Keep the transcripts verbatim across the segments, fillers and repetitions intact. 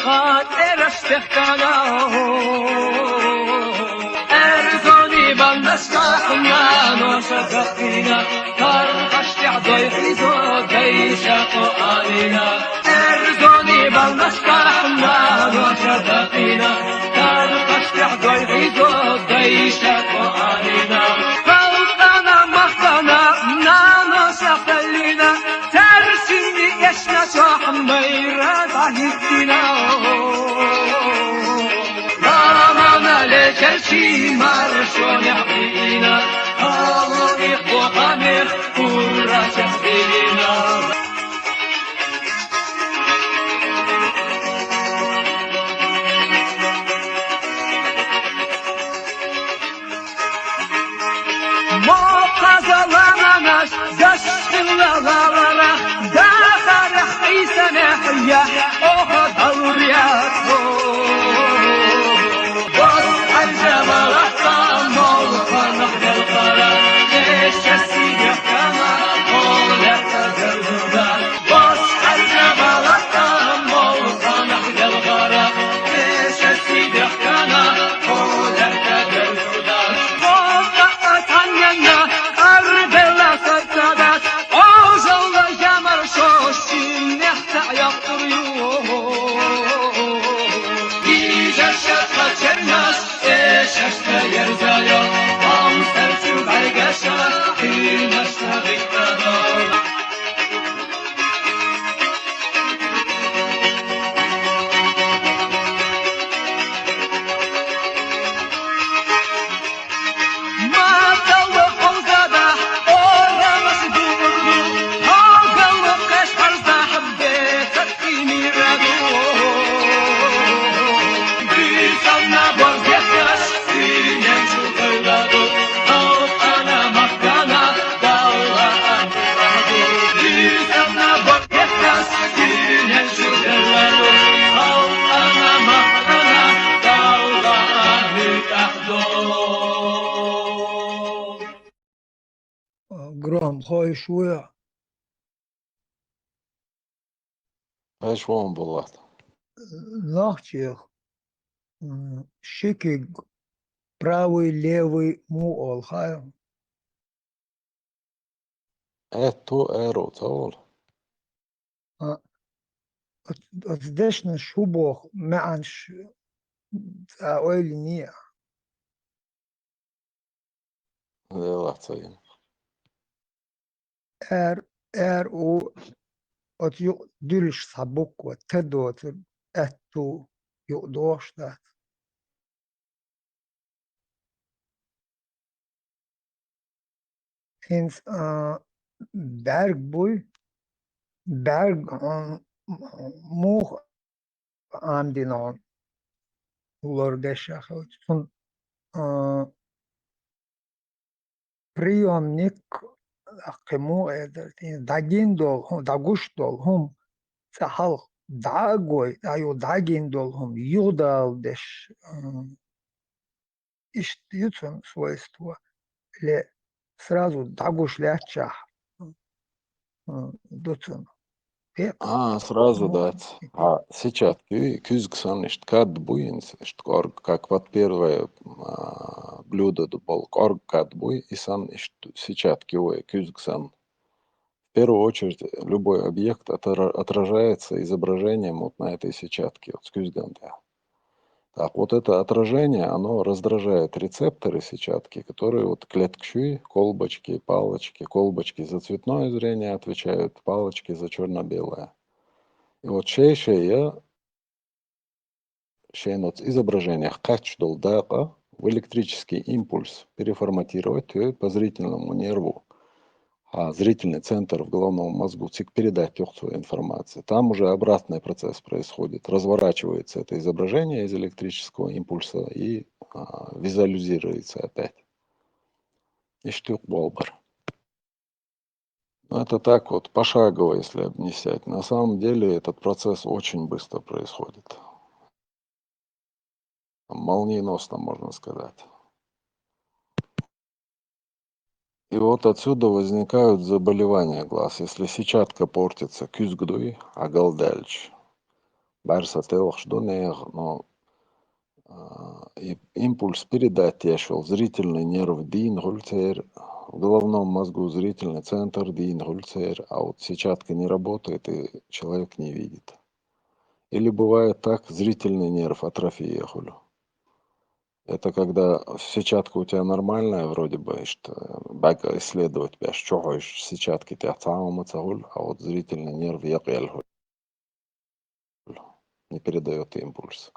Эраш техкана, эрзони бандашка, наноша дакина, тархаш тяхдой хизо, дайша ко алина. Эрзони бандашка, наноша дакина, тархаш тяхдой хизо, дайша ко алина. Халкана махтана, наноша халина, тарсини эшна шахмайра дагитина. Рамана лечерчи маршоня бина, алони хохамер курача бина. Мохазалананаш, дашхилалалара, дахарах исамехя, оха далурят. Бос аржавалата, молханах делхара, кеша сидехкана, олята дерзурда. Бос аржавалата, молханах делхара, кеша сидехкана, олята дерзурда. Бос атаньяна, арбела сатадас, ожалла ямар шоши нехта яхтур ю. Гижа шатха чернас, эшашта ерзайо, ам сарсу баргаша, инашта гиктадо. Гром хойшуя. Хойшуан булат. Нахчех, м, шикиг правый, левый му олхай. Эту эру цавол. А, от, от дешна шубох мянш а ойлини. Лелацаем. Эр, эр у от ю дюльш са буква, т доцур, эту ю дош да. Хинс, а, бярг буй, бярг, а, мух амдинон лордеша хавчун, а, приёмник, ахиму, э, дагин дол, ху-, дагуш дол, хум, цахал, дагой, аю дагин дол, хум, юдал деш, а, ишт юцун свойство ле сразу дагуш ляча. М, дуцун. Пек. А, сразу, ну, дать. А сетчатки, кюзгсан ишт кад буинс, ишт корг, как вот первое, а, блюдо ду бол корг кад буй, и сан ишт сетчатки уэ кюзгсан. В первую очередь, любой объект отра-, отражается изображением вот на этой сетчатке, вот с кюзганда. Так, вот это отражение, оно раздражает рецепторы сетчатки, которые вот клеткши, колбочки, палочки, колбочки за цветное зрение отвечают, палочки за черно-белое. И вот шейшая, шейноц изображение качдол дакъа в электрический импульс переформатировать, э, по зрительному нерву, а зрительный центр в головном мозгу цик передать ёхцу информации. Там уже обратный процесс происходит. Разворачивается это изображение из электрического импульса и, а, визуализируется опять. Иштюк болбар. Ну, это так вот, пошагово, если объяснять. На самом деле этот процесс очень быстро происходит. Молниеносно, можно сказать. И вот отсюда возникают заболевания глаз. Если сетчатка портится, кюзгдуй, а галдальч. бӀарса телхаш ду нехан, но, а, и импульс передать еш йола зрительный нерв дийна хуьлу церан, в головном мозгу зрительный центр дийна хуьлу церан, а вот сетчатка не работает, и человек не видит. Или бывает так, зрительный нерв атрофия хуьлу. Это когда сетчатка у тебя нормальная вроде бы, что бага исследовать беш, чухьойш сетчатки тя цхьа а ма ца хуьлу, а вот зрительный нерв якъел хуьлу. Не передаёт импульс.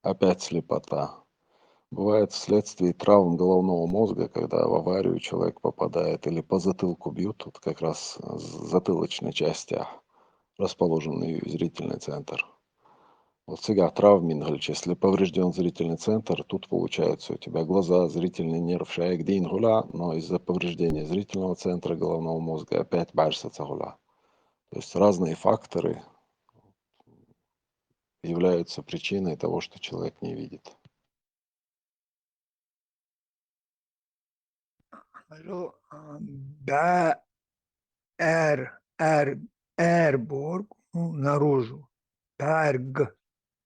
Опять слепота. Бывает вследствие травм головного мозга, когда в аварию человек попадает или по затылку бьют, вот как раз с затылочной части расположен и зрительный центр. Вот цигахь травма хилча, если повреждён зрительный центр, тут получается у тебя глаза, зрительный нерв шайга дийна хуьлу, но из-за повреждения зрительного центра головного мозга опять бӀарса ца хуьлу. То есть разные факторы являются причиной того, что человек не видит. Алло, а, бӀа-, аьр-, аьр-, аьр бохург, ну, наружу. БӀаьрг.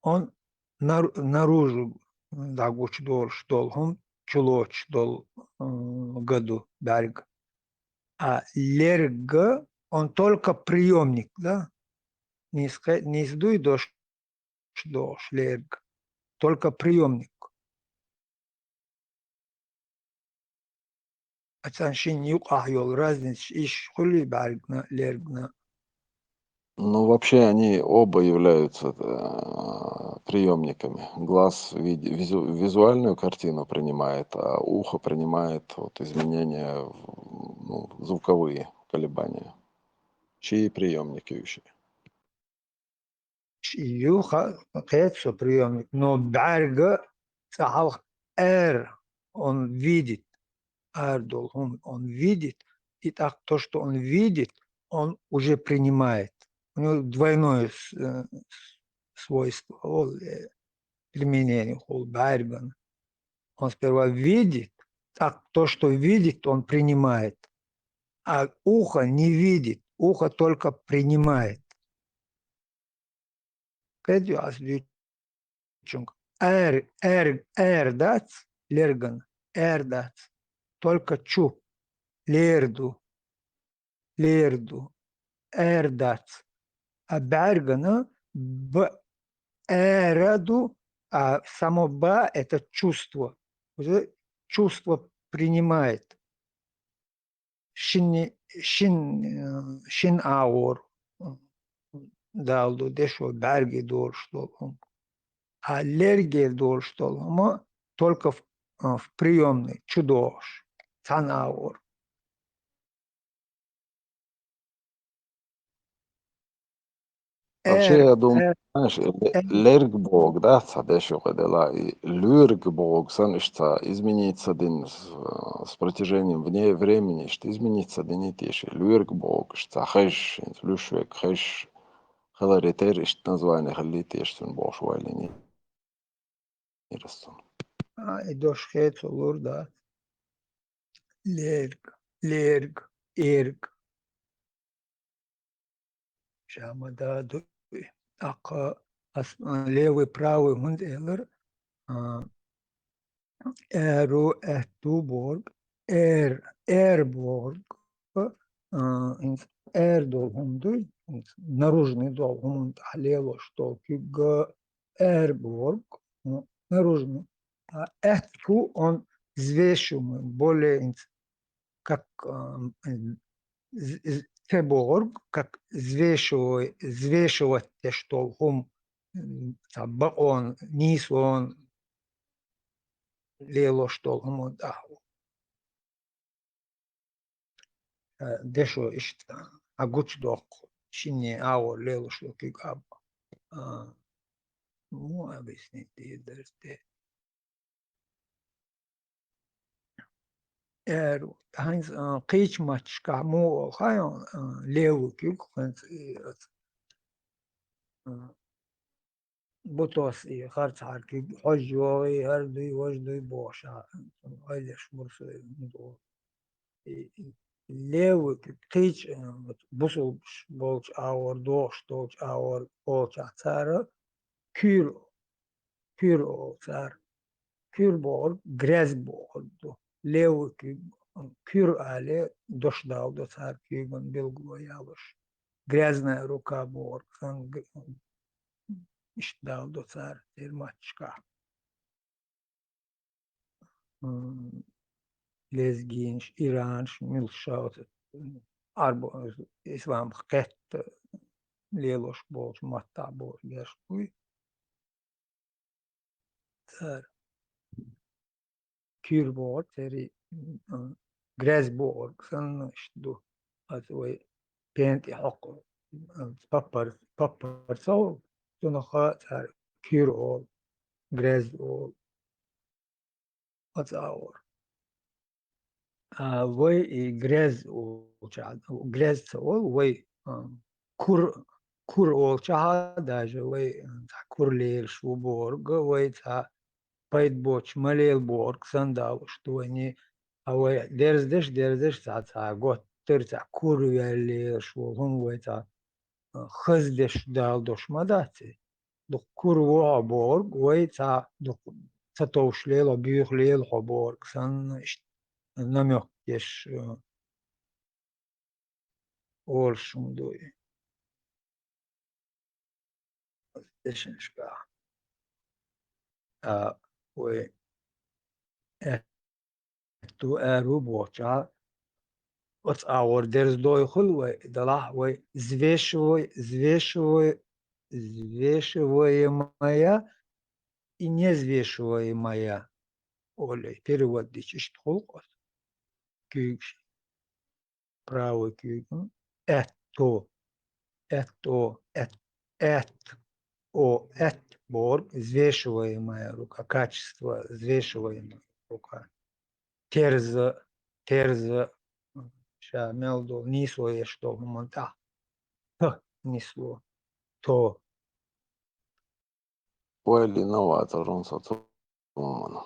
Он нар-, наружу дӀагучудолуш долу хӀума, чулоцуш долу, м, га ду бӀаьрг. А лерг, он только приёмник, да? Нийса кхе-, нийса дуй дош дохуш лерг? Только приёмник. Ацан шин юкъахь йолу разницаш иш хуьлий бӀаьргна, лергна? Ну, вообще, они оба являются, э, приёмниками. Глаз вид-, визу-, визуальную картину принимает, а ухо принимает вот изменения, в, ну, звуковые колебания. Ши приёмник ю ши. Ю ха-, кхета со приёмник, но бӀаьрга цхьа хьалха аьр, он видит, аьр долу хӀума он видит, и тӀаккха то, что он видит, он уже принимает. У него двойное с-, э, с-, свойство, ол, э, применение хул бӀаьрган. Он сперва видит, так то, что видит, он принимает. А ухо не видит, ухо только принимает. Кхетий ас дуьйцучуьнга? Аьр, аьр, аьр дац, лерган, аьр дац. Только чу, лер ду, лер ду, аьр дац. А бӀаьргана б, аьра ду, а само ба — это чувство. Уже чувство принимает. Шин, шин, э, шин агӀор, э, Дала ду дешо бӀаьрге долуш долу хӀума. А лерге долуш долу хӀума только в, э, в приёмной, чу дохуш, цхьана агӀор. Вообще, я думаю, знаешь, ле-, лерг бохург, да, цхьа дешо кхидӀа, и лоьрг бохург санна иштта измениться дина с, с протяжением вне времени, иштта измениться дина теша, лоьрг бохург, иштта цхьа хезаш, луьш верг хезаш, хиларе терра иштта название хилли теша цуьнан бохуш вайлина. Ирасцун. А, и дош хецо лур дац. Лерг, лерг, эрг. Ша ма да дуй. Аккха ас, а, левый, правый хӀунда элира, а, аьру, аьтту бохург, эр, эр бохург, а, хӀинца эр долу хӀума дуй, хӀинца наружный долу хӀуманна тӀехь лелош долу куьг, эр бохург, ну, наружный. А аьтту он взвешиваемый, более хӀинца как, а, з-, з-, ца бохург, как взвешивай-, взвешивать деш долу хӀума, м, цхьа бакъонан, нийсонан лелош долу хӀуманна тӀехь. Э, дешо иштта, хьан гучудоккху, шинне агӀор лелош долу куьг аба. А, муха объяснить дийр дара те? Э, хӀинца, а, кхечу матташкахь муха олу хаьий, а, левый куьг, хӀинца и, а, бутос и харцахьара куьг хьожа йогӀий, хӀара дуй, важа дуй бохуш, а, ойлаш мурсой хӀунда олу. И, и левый куьг кхечу, а, бусулбаш болчу агӀор, дохуш долчу агӀор олучохь цара куьр, куьр олу цара. Куьр бохург грязь бохург ду. Левый куьг, куьр олий дош даладо цара куьйгана билгало ялош. Грязная рука бохург санна г-, иштта даладо цара церан матташкахь. М, лезгинаш, иранаш, милхаш оцу, м, Ӏарбо-, ислам кхетта лелош болчу маттахь бохуш берш буй. Цара куьр бохург церан, м, грязь бохург санна иштта ду. Аса вай пен тӀе хьокху, м, паппар, паппар ца олу, цунах цара куьр олу, грязь олу. Оцу агӀор. А, вай и грязь олучохь, грязь ца олу вай, а, кур, кур олучохь а даже вай, а, цхьа кур лелаш ву бохург, вай цхьа пайда боцуш ма лела бохург санна далуш ду вайна. А вай дерзадеш, дерзадеш цхьа, цхьа готтар, цхьа кур ваьлла лелаш волу хӀума вай цхьа, а, хаза деш даладош ма дац и. Дукха кур ву хьо бохург, вай цхьа дукха ца товш лела, буьйха лела хьо бохург санна, иштта намёк деш, э, олуш хӀума ду и. Дешнашкахь. А, вай, э, аьтту, аьрру бохучохь, оцу агӀор дерзадой хуьлу вай, делахь вай взвешивай-, взвешивай-, взвешиваемая и незвешиваемая олий, перевод дича иштта хуьлу оцу куьйгаш. Правый куьйган аьтто, аьтто, аьт-, аьт-, о, аьтто бохург, взвешиваемая рука, качество, взвешиваемая рука. Терза, терза, ша мел долу, нийсо еш долу хӀуманна тӀехь. Т, нисло. То. Ойла йина вацара хӀун со цу хӀуманна.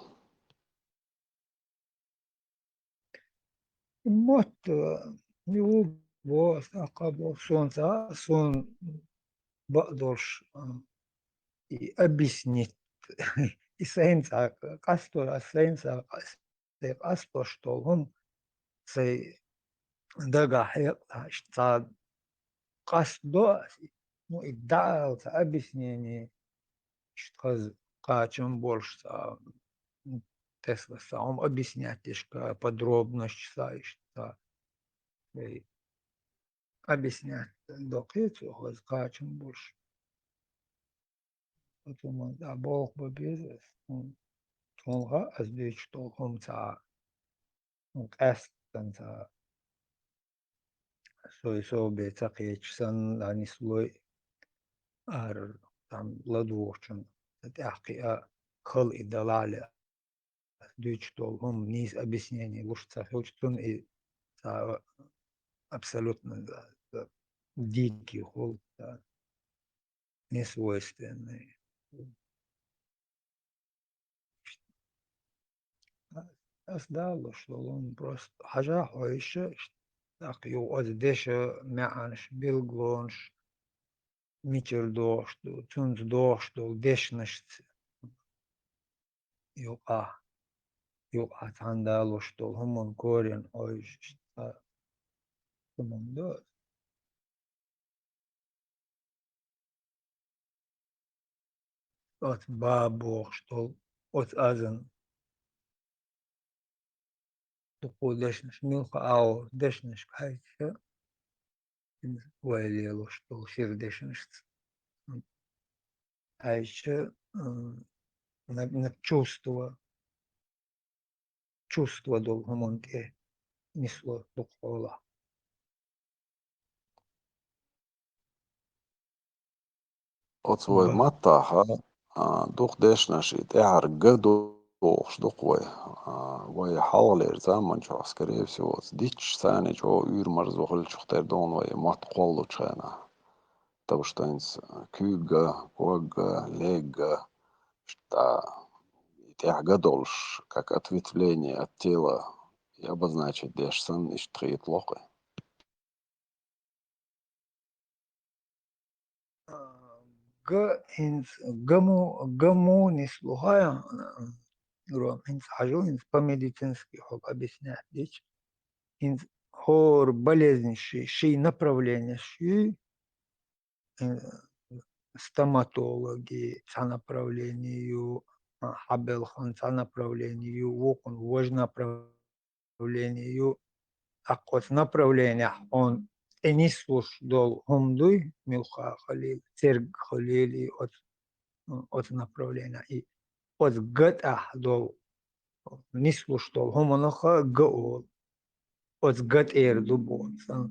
Мотт, э, ю бо, аса кхаба, суна ца, суна бакъдолуш, э, и объяснить. И сайна ца къасто, аса сайна ца къас-, сайн къастош долу хӀума, сайн дагахь хьекъа, иштта ца къастадо аса. Ну, и дӀаала ца объяснение, иштта хаза кхачам болуш ца, м, тесла ца хӀума объяснять деш, ка-, подробностьца иштта ца. Вай объяснять доккхий цо хаза кхачам болуш. Оцу хӀуманна тӀехь болх бан беза аса. Хм. Цунах аса дуьйцуш долу хӀума ца, хм, къаьстина ца, сой собе ца кхеташ санна, нислой ара, там, ладугӀучун тӀехь кхиа, хала и далахь ле, дуьйцуш долу хӀума нийса объяснение луш ца хилча, цунна и ца абсолютно, да, да, дикий хуьлу, да, несвойственный. Ас далуш долу хӀума просто хьажа хьойша, тӀаккха юха оцу деша маьӀнаш, билгалонаш, мичара дохуш ду, цуьнца дохуш долу дешнашца юкъахь, юкъахь цхьаьна далуш долу хӀуманна корень хьойжуш, цхьа хӀуманна до. Оцу ба бохуш долу, оцу азан дукха дешнаш, муьлхха агӀор дешнашка хьаьжча, вай лелош долу шира дешнашца хьаьжча, м, на, на чувство, чувство долу хӀуманна тӀе нисло дукха хьолахь. Оцу вай ба- маттахь, а, дукха дешнаш и тӀаьхьара га дохуш дукха вай. А, вай хьалхалера заман чохь, скорее всего, оцу дитташ царна чӀогӀа уьйр-марзо хилчух тера ду хьуна вай мотт кхоллучу хенахь. Потому что хӀинца куьг га, ког га, лег га, иштта и тӀаьхьа га долуш, как ответвление от тела, и обозначить деш санна, иштта хеталуш. А, га, хӀинца га му-, га муха нислу хьа, Ром, хӀинца хьажал, хӀинца по-медицински хьога объяснять дича. ХӀинца хӀора болезнь ши, ши направление ши, э, стоматологи цхьа направление ю, а, хьабелхан цхьа направление ю, вукхун важа направление ю. ТӀаккха оцу направлениехь хьуна тӀе нислуш долу хӀума дуй, муьлхха а хилийла, церг хилийла и оцу, оцу направлениехь. И оцу га тӀехь долу, нислуш долу хӀуманах га олу. Оцу га тӀера ду боху сан.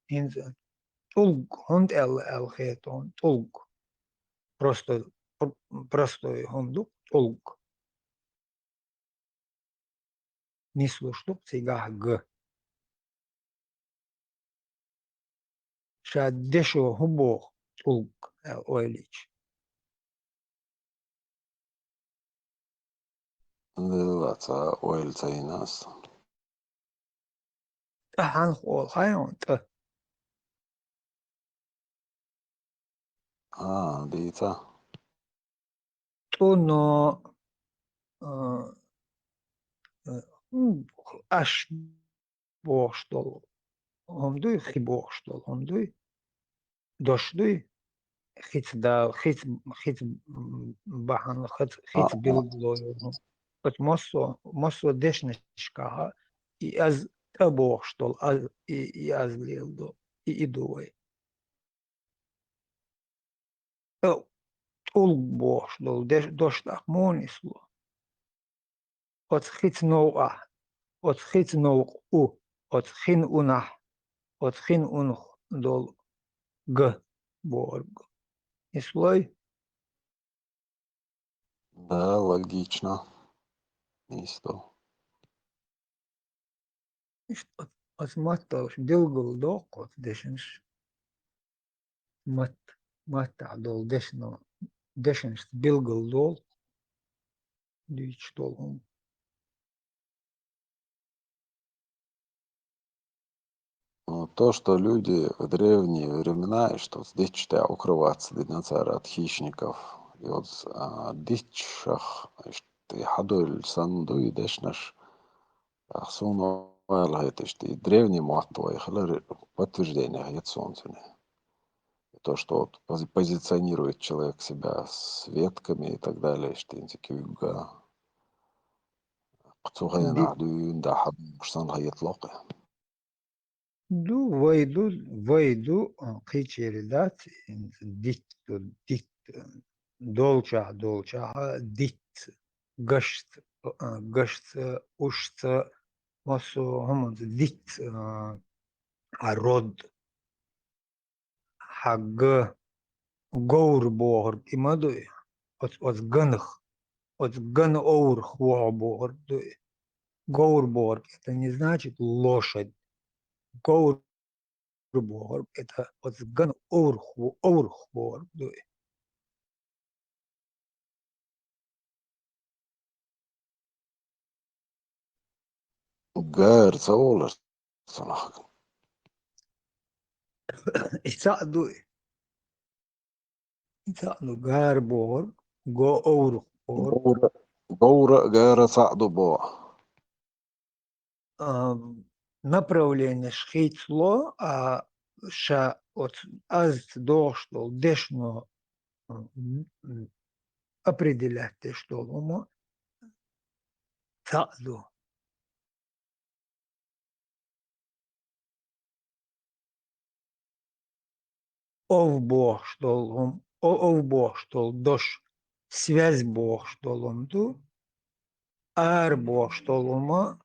ХӀинца тӀулг хӀунда аьлла аьлла хетон, тӀулг. Просто, пр-, простой хӀума ду, тӀулг. Нислуш ду цигахь га. Ша дешо хӀун боху тӀулг аьлла ойла йича? Лела ца ойла ца йина ас. ТӀа хьанах олу хьайна тӀа? А, дийца. ТӀу но, а, а, м, аш бохуш долу хӀума дуй, хи бохуш долу хӀума дуй, дош дуй, хица дала, хица, хица, м, бахьана, хица, хица А, а. билгало йолу хӀума. Оцу массо, массо дешнашкахь и аз тӀа бохуш долу, аз и, и аз леладо, и, и ду вай. ТӀа тӀулг бохуш долу деш-, дош тӀаккха муха нисло? Оцу хица новкъахь, оцу хица новкъа у, оцу хин унахь, оцу хин унах долу га бохург. Нислой? Да, логично. Нисто. Иштта оц-, оцу матталш билгал доккху оцу дешнаш. Матт-, маттахь долу дешно, дешнашца билгал долу, дуьйцуш долу хӀума. Ну, то, что люди в древние времена, и что с дичта укрываться динацара от хищников, и вот, а, дичшах, и ш-, и хьадуьйлу санна ду и дешнаш, а, суна ойла хеташ, и древний мотт вай хилар подтверждение хет суна цуьнан. И то, что вот пози-, позиционирует человек себя с ветками и так далее, что инза куьйга. Цу хенахь дуьйна дахьа бохуш санна хетало кхин. Ду, вай ду, вай ду, а, кхечерий дац, дитт ду, дитт, долчохь, долчохь, дитт, гашца, а, гашца, ушца, массо а хӀуманца дитт, а, а, род. Хьан га, говр бохург и ма дуй? Оц-, оцу ганах, оцу ган оврах вохьа бохург дуй? Говр бохург, это не значит лошадь. Говр бохург, это оцу ган оврах во-, оврах бохург дуй. Гар ца волар цунах. И цхьаъ ду и. И цхьаъ ду гар бохург, го оврах бохург. Говра, говра а гара цхьаъ ду бо. А, направлениеш хийцало, а, ша оцу аз дохуш долу дешно, м, м, определять деш долу хӀума цхьаъ ду. Ов бохуш долу хӀума, о-, ов бохуш долу дош, связь бохуш долу хӀума ду. Ар бохуш долу хӀума,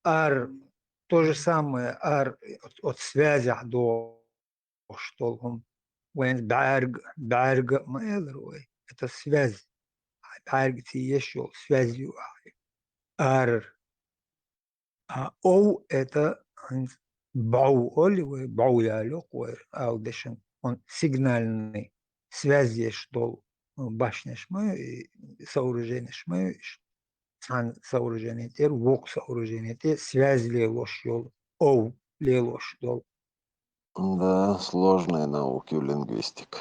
ар, то же самое, ар, оц-, оцу связехь дохуш долу хӀума. Вайн бӀаьрг, бӀаьрга а ма элира вай. Это связь. Хьайн бӀаьргаца еш йолу связь ю ахь. Ар. А ов это хӀинца бӀов олу вай, бӀов яло вай ала дешан. Он сигнальный связь еш долу башнеш ма ю, и сооружениеш ма ю, иш цхьана сооружение тӀера, вукху сооружение тӀе связь лелош йолу, ов лелош долу. Да, сложные науки лингвистика.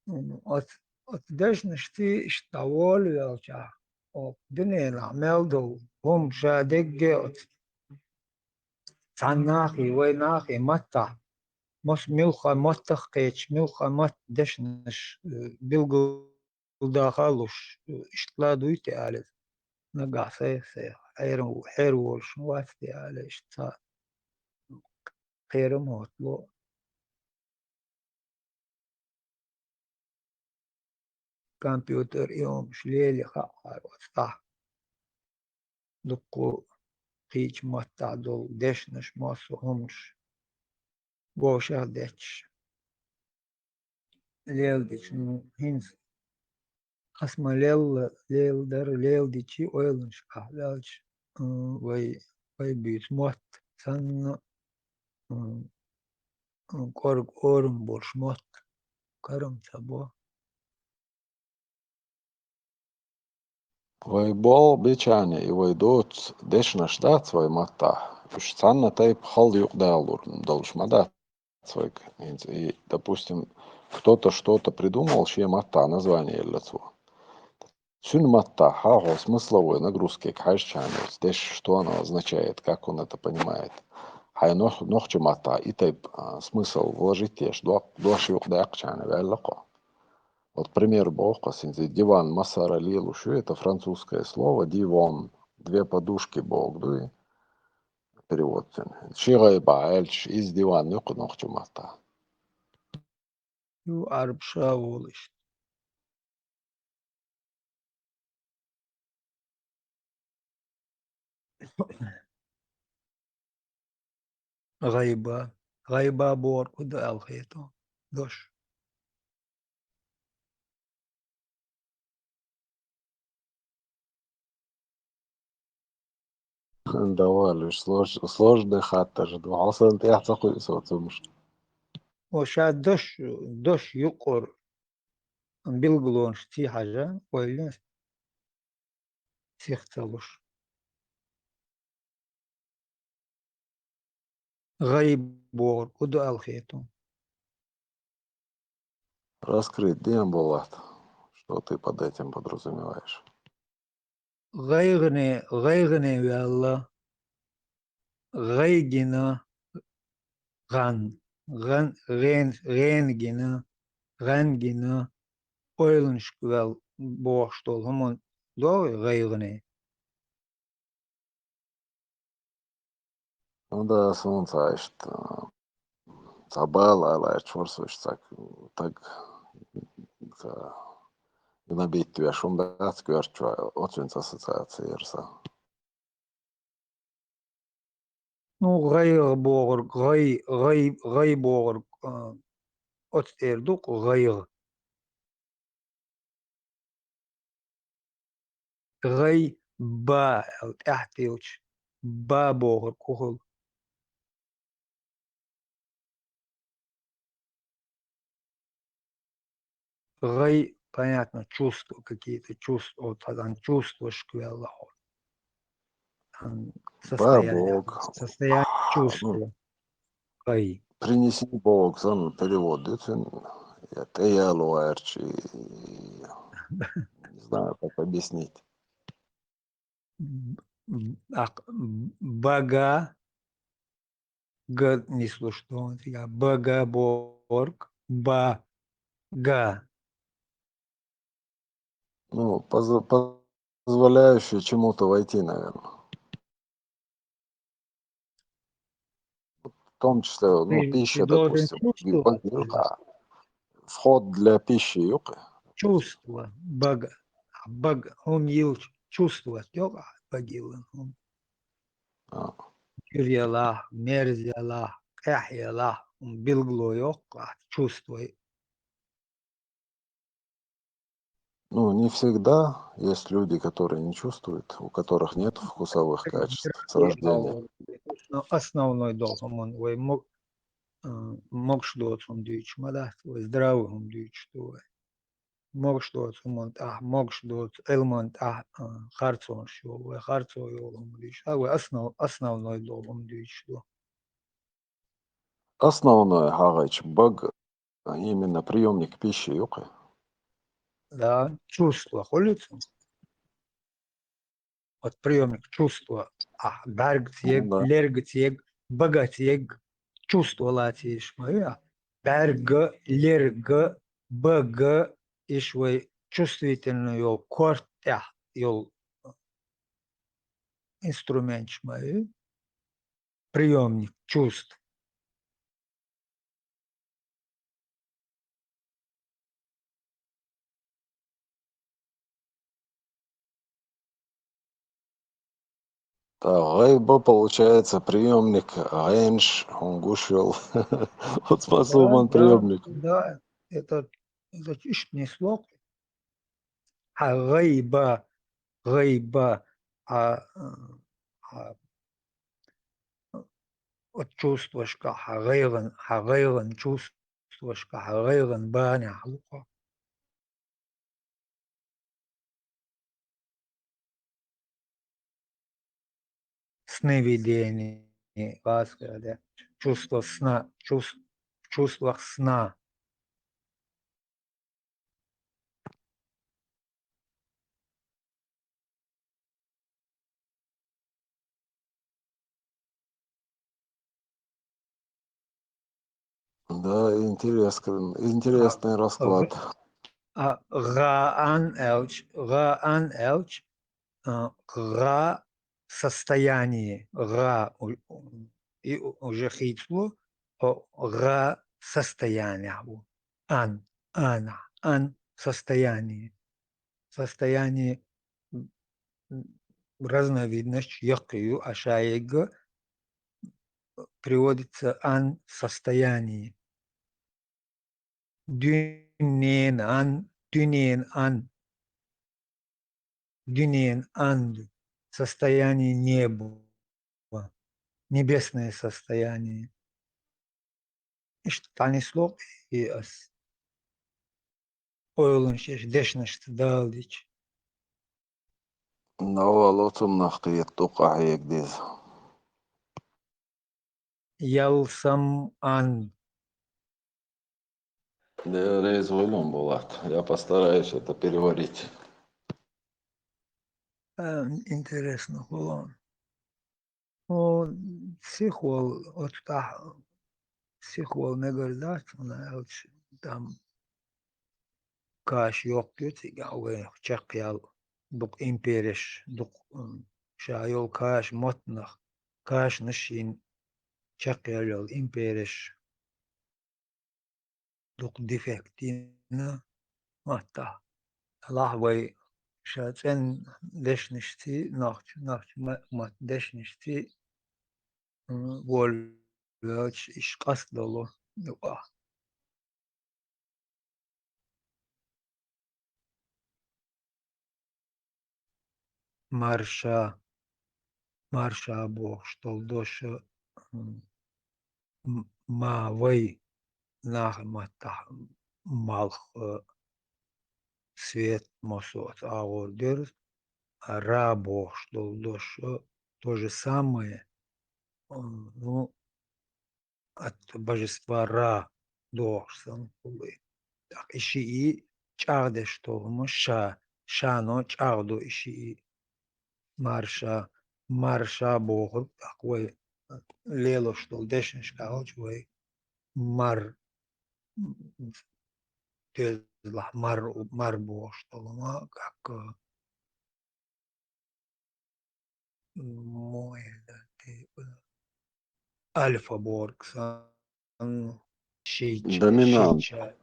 Оц-, оцу дешнашца иштта дӀаволавелчахь, оцу дуьненахь мел долу хӀума ша дегге оцу цхьана нахе, вай нахе маттахь, мос-, муьлхха маттах кхеташ, муьлхха матта дешнаш, э, билгалдаха луш, э, иштта ла дуй те аьлла, нагахь сай-, сай хьера-, хьера волуш вац те аьлла, иштта цхьа кхерам хӀоттало. Компьютер и хӀумаш лелий хаьара оцу тӀехь. Дуккха кхечу маттахь долу дешнаш, массо а хӀумаш вовшах детташ. Леладича, ну, хӀинца ас ма лелла, леладара, леладичи ойланашкахь ваьлча, м, вай, вай буьйцу мотт санна, м, м, кӀорга орам болуш мотт карам ца бо. Вай болу бичхьана и вай доцу дешнаш дац вай маттахь, уьш цхьанна тайпа хала юкъадалур долуш ма дац вайга. ХӀинца и, допустим, кто-то что-то придумал, шен маттахь название елла цо. Цуьнан маттахь хьан хьо смысловой нагрузкега хьаьжчхьана, оцу дешнаш, что оно означает, как он это понимает. Хьайн нох-, нохча маттахь и тайпа, а, смысл вложить еш док-, дош юкъадаьккхичхьана ваьлла кхо. Вот пример боху ас хӀинца, диван массара лелаш ю, это французское слово диван, две подушки боху дуй, перевод цуьнан. Ши гӀайба аьлча, иза диван ю кху нохча маттахь. Ю Ӏарбаша волуш. ГӀайба. ГӀайба бохург хӀун ду аьлла хеташ ду? Дош. Давай, уьш слож-, сложный хаттарш ду. Хьо сан тӀехь ца кхуьу со цумаш. О, ша дош, дош юкъара билгалонаш ца хьажа, ойла сих ца луш. ГӀайба бохург хӀун ду аьлла хеташ ду? Раскрыть ден болат, что ты под этим подразумеваешь. ГӀайгӀане, гӀайгӀане ваьлла, гӀай гина, гӀан, гӀан, гӀен, гӀен гина, гӀан гина, ойланашка ваьлла бохуш долу хӀуманна догӀий гӀайгӀане? Ну да, суна цхьа иштта, цхьа бала ала аьлла чорсуш цхьа таг, цхьа гнобить веш хӀума дац коьрта чохь, оцуьнца ассоциация яра сан. Ну, гӀайгӀа бохург, гӀай, гӀай, гӀай бохург, а, оцу тӀера ду-кх гӀайгӀа. ГӀайба аьлла тӀаьхьа тиллча, ба бохург хӀун хуьлу? ГӀай, понятно, чувства какие-то, чувства, вот, а, чувствашка ваьлла хьо. Ам, состояние, состояние чувства. ГӀай. Принеси боху сан перевод ду цуьнан, я тӀе яло аьрчи, не знаю, как объяснить. Б-, б-, ак-, бага, г нислуш ду, бага бохург, ба, га. Ну, поз-, позволяющий чему-то войти, наверное. В том числе, ну, пища, допустим, вход для пищи ю-кх. Чувство, бага, бага, хӀума йилча, чувство йогӀу, бага йиллина хӀума. А. Чуьра ялахь, мерза ялахь, къаьхьа ялахь, хӀума билгало йоккху ахь чувство. Ну, не всегда. Есть люди, которые не чувствуют, у которых нет вкусовых качеств с рождения. Но основной долу хӀуманна вай мо-, а, могуш доцу хӀума дуьйцуш ма дац, вай здравый хӀума дуьйцуш ду вай. Могуш доцу хӀуманна тӀехь, могуш доцу Ӏилманна тӀехь, а, харцонаш йолу, вай харцо йолу хӀума дуьйцуш. А вай основ-, основной долу хӀума дуьйцуш ду. Основное хьагӀайча бага, именно приёмник пищи ю-кх. Да, чувство хуьлуьйту. Вот приёмник чувство. А, бӀаьргаца ег, да, лергаца ег, багаца ег, чувство лацийш ма ю. БӀаьрга, лерга, бага, иш вай чувствительный йолу корта тӀехь йолу инструменташ ма ю. Приёмник чувств. ТӀаккха гӀайба, получается, приёмник гӀенаш, хӀун гуш йолу. Оцу массо а, да, приёмник. Да, это, это иштта несло. Хьан гӀайба, гӀайба, а, а, от чувствашка хьан гӀайгӀан, хьан гӀайгӀан чувствашка хьан гӀайгӀан бан ахь ву-кх. Сновидение, васкада, чувство сна, чувс-, в чувствах сна. Да, интерес-, интересный расклад. А, гӀа ан аьлча, гӀа ан аьлча, а, гӀа состояние, гӀа у-, и у-, уже хийцало, о, гӀа состояние ву. Ан, ан, ан состояние. Состояние, м, м, разновидность яккхий ю, а шайга приводится ан состояние. Дуьнен ан, дуьнен ан, дуьнен ан, состояние неба, небесное состояние. Иштта дӀанисло и ас ойланаш еш дешнашца даладича. Новал оцуннах кхета дукха хьега деза. Ялсам ан. Дела реза войла, Булат. Я постараюсь это переварить. А, интересно хуьлу. О, сихвол, оцу тӀехь сихвол мегар дац, хӀунда аьлча там каш йоккха ю цигахь вайна чекхъял дукха импереш, дукха, м, ша йолу каш маттанах, кашнаш йина чекхъял йолу импереш. Дукха дефект йина маттахь. Делахь вай ша цӀена дешнашций, нохча, нохча ма-, ма-, дешнашций, м, волавелча, иш къастадолу юкъахь. Марша, марша бохуш долу дош, м, м-, ма вай, нахи маттахь малх, э, свет, массо а агӀор дерза, а ра бохуш долу дош, э, то же самое, м, ну, от божества Ра дохуш санна хуьлу и. ТӀаккха и шиъ чӀагӀдеш долу хӀума ша, шано чӀагӀдо и шиъ. Марша, марша бохург, тӀаккха вай лелош долу дешнашкахь хилча вай мар, дезалахь мар, мар бохуш долу хӀума, как, э, Муьллерти, альфа бохург санна, ши ч-, доминант. Ши ч-,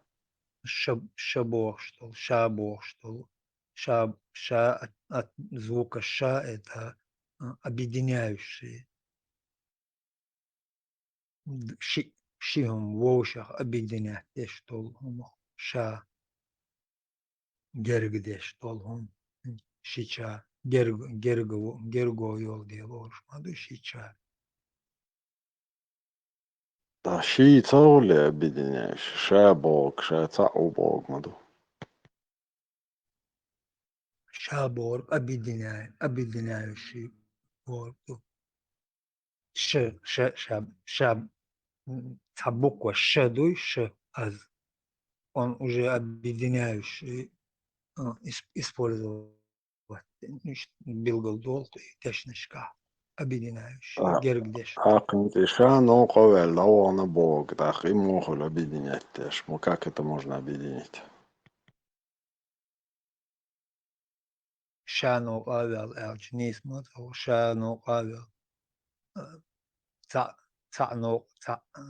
ша, ша бохуш долу, ша бохуш долу. Ша, ша от, от звука ша это, а, объединяющий. Д-, ши, ши хӀума вовшах объединять деш долу хӀума ша. Герга деш долу хӀума. Шича герга, герга, герго йолу дела олуш ма ду шича. Ткъа ши ца хуьлу объединяющий, ша бохург, ша цхьаъ ву бохург ма ду. Ша бохург объединяй-, объединяющий бохург ду. Ш, ш, ша, ша, м, цхьа буква ш дуй, ш, аз. Он уже объединяющий. а, ис-, использовать, билгал долу и дешнашкахь объединяющий, а, гергадеш. Хьакхин тӀе ша новкъа а ваьлла, вахана боху, тӀаккха и муха хуьлу объединять деш? Ма как это можно объединить? Ша новкъа а ваьлла аьлча, нийса ма ца ву, ша новкъа а ваьлла. А, цхьаъ, цхьаъ новкъа, цхьаъ, а,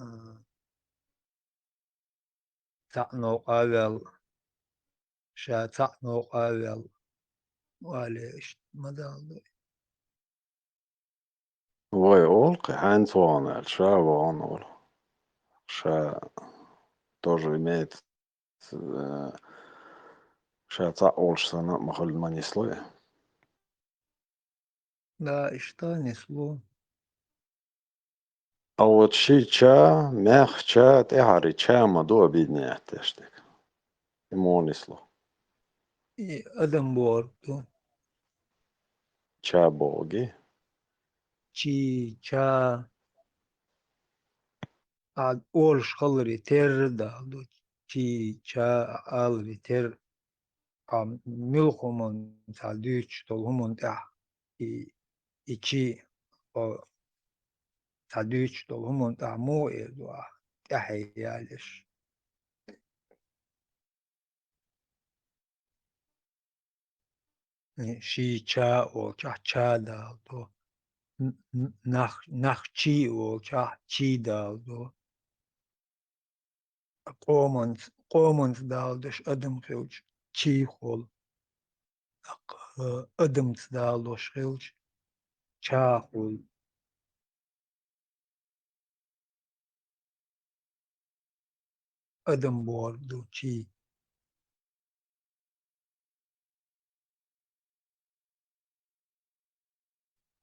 цхьаъ новкъа а ваьлла, ша цхьаъ новкъа а ваьлла, вале, иштта ма далла. Вай олу кхин, хьаьнца вахана аьлла, ша вахана олу. Ша тоже имеет, э, ша цхьаъ волуш санна а ма хуьлу, ма нисло и. Да, иштта нисло. А вот ши ча, мехча, тӀаьхьара ча ма ду объединять деш дерг? И муха нисло? И адам бохург ду. Ча бохург? Чи, ча. А олуш хиларе терра далла ду. Чи, ча аларе терра. А муьлхха хӀуманца дуьйцуш долу хӀуманна тӀехь и, и чи, о, ца дуьйцуш долу хӀуманна тӀехь муха эр ду ахь, тӀаьхье ялеш? Ши ча олчахь ча далла до. Н-, н-, нах, нах чи олчахь чи далла до. Къоманца, къоманца далла деш адам хилча, чи хуьлу. Адамца далош хилча, ча хуьлу. Адам бохург ду чи.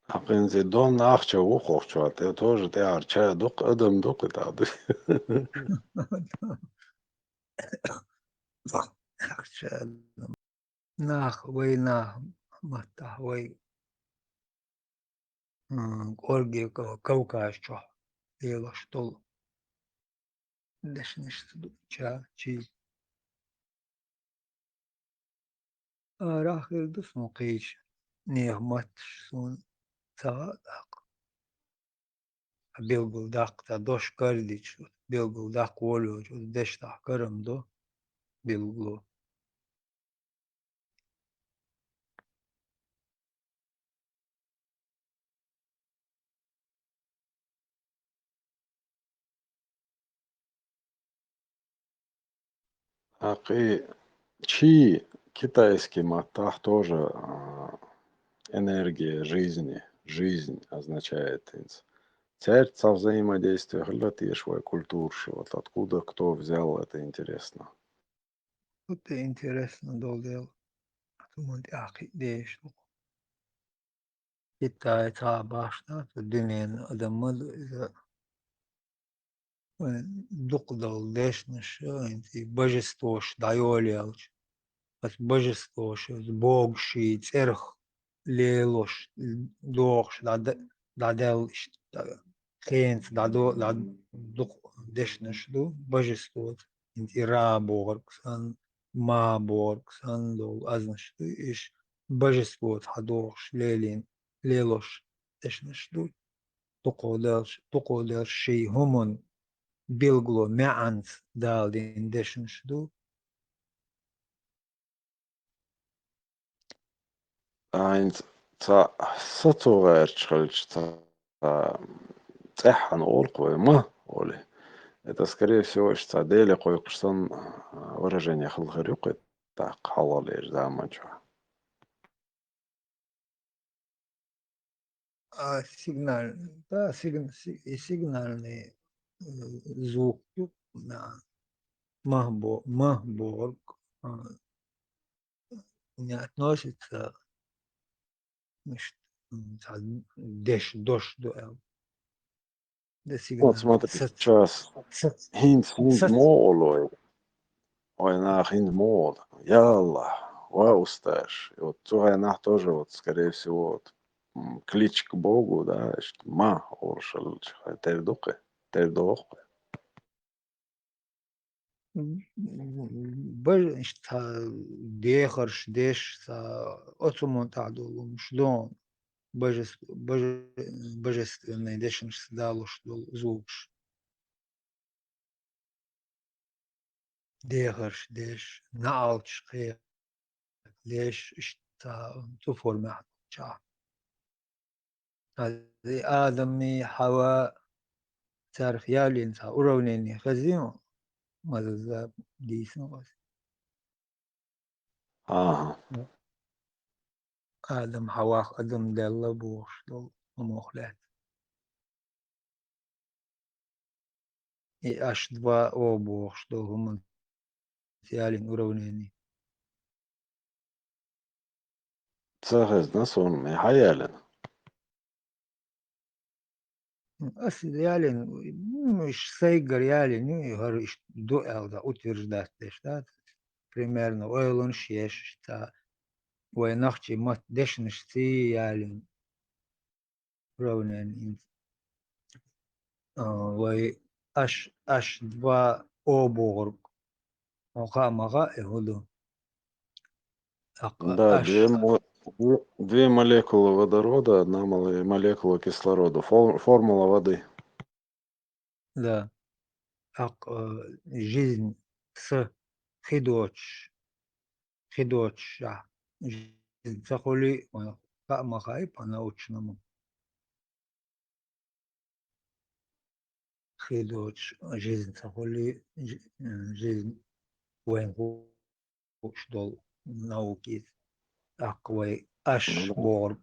Хьакхин цӀе донна ахча ву хӀокху чохь, тӀе тоже тӀаьхьара ча дукха, адам дукха и тӀаккха ду. Ахча, адам. Нах, вай нах маттахь, вай, м, кӀорге Кавказ чохь лелош долу дешнаш ду ча, чи. Арахь хир ду суна кхечу нехан матташ, суна ца хаьа даккха. Билггал даккха цхьа дош карадича, билггал даккха волавелча, оцу дешнахь карам до билгало. Хьакхи, чи, китайский маттахь тоже, а, энергия жизни, жизнь означает хӀинца. Цаьрца цхьа взаимодействие хилла теша вай культураш, вот откуда кто взял, это интересно. Вот и интересно долу дела. Хьуна тӀаьхьа кхин деш ду. Китай цхьа башха дац, дуьненан адам ма ду иза. Вайн дукха долу дешнаш, хӀинца и божествош дӀайолаелча, аса божествош, аса богуший цӀерах лелош, дохуш, дӀа-, дӀадаьлла иштта, хенца дӀадо-, дӀа-, дукха дешнаш ду божествоца. ХӀинца и Ра бохург санна, Ма бохург санна долу азнаш ду, иш божество цхьа дохуш лелийна, лелош дешнаш ду. Дукхо делш, дукхо делш ший хӀуманна билгало маьӀанца дала дина дешнаш ду. ХӀинца цхьа са ца гӀерташ хилча, цхьа цӀеххьана олу-кх вай «ма» олий. Это, скорее всего, иштта цхьа Деле кхойкхуш санна, а, выражение хилла хир ю-кх и тӀаккха хьалхалерчу заман чохь. А, сигнал-, да, сигн-, си-, и сигнальный, э, звук ю, да. Мах бо-, мах борг, а, не относится, значит, м, цхьа деш дош ду аьлла. Да, вот сигнал-, смотри, сац-, сейчас сац-, хӀинца, хӀинца сац-, мо олу вай. Вай нах хӀинца мо олу. Я АллахӀ, ва усташ. И вот цу хенахь тоже, вот, скорее всего, вот, м, кличка богу, да, иштта «ма» олуш хилча, тера ду-кх и, тера доху-кх и. баж-, иштта дехарш деш, ца, оцу мун тӀехь долу хӀумаш догӀу, божес-, боже-, божественный дешнаш далуш долу звукаш. Дехарш деш, наӀалташ кхе-, леш, иштта цу формехь чохь. Хаза Адамий, Хьава, царах ялийна цхьа уравнение хазийна, мазаза дийсина хаза. Ага. Адам Хьавах адам делла бохуш долу хӀумох лаьцна. И аш два о бохуш долу хӀума ялин уравнение. Ца хезна суна, ме хьан ялина? Ас ялин, ну, иш сайгара ялин, ну, и хӀара иш ду аьлла, утверждать деш, да? Примерно, ойланаш еш, ца, вай нахчи мат дешнаш ца ялин. Уравнение. А, вай аш, аш два о бохург. Хьо хаа ма хаьа, и хӀун ду? ТӀаккха Да, аш две мо-, две, две молекулы водорода, одна моле-, молекула кислорода. Фор-, формула воды. Да. ТӀаккха, э, жизнь, с, хи доцуш, хи доцуш, а, жизнь ца хуьлий, вайн хаа ма хаьа по научному. Хи доцуш, жизнь ца хуьлий, жи-, э, жизнь вайн ху-, хууш долу наука иза. ТӀаккха вай аш Ну да. бохург,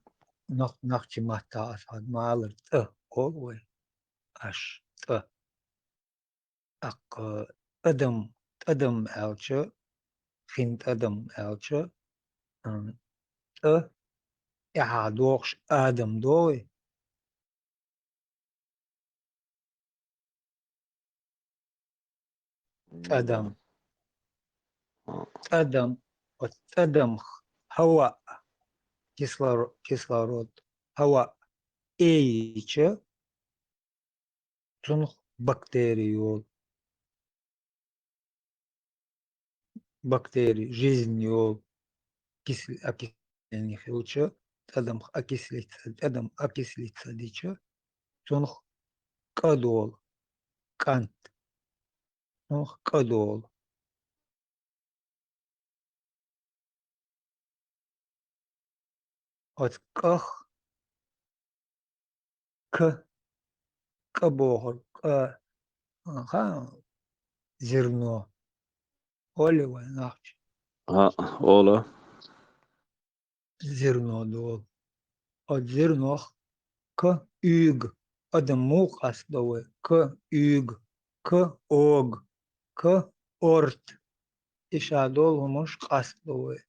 нах-, нахчи маттахь аса хьан ма аллара, тӀа олу вай. Аш, тӀа. ТӀаккха тӀадам, тӀадам аьлча, хин тӀадам аьлча, м, тӀа, тӀаьхьа дохуш адам догӀий? ТӀадам. М. ТӀадам, оцу тӀадамх хьава, кислоро-, кислород, хьава эйича, цунах бактери йолу. Бактери, жизнь йолу, кисли-, окисление хилча, тӀадамх окислиться, тӀадам окислиться дича, цунах кӀа долу, кӀант. Цунах кӀа долу. Оцу кӀах к, кӀа бохург, кӀа, аха, зерно. Олий вай нахча? А, ола. Зерно долу. Оцу зернох к уьйг. Адам муха къастадо вай? К уьйг, к ог, к орт. И ша долу хӀуманаш къастадо вай.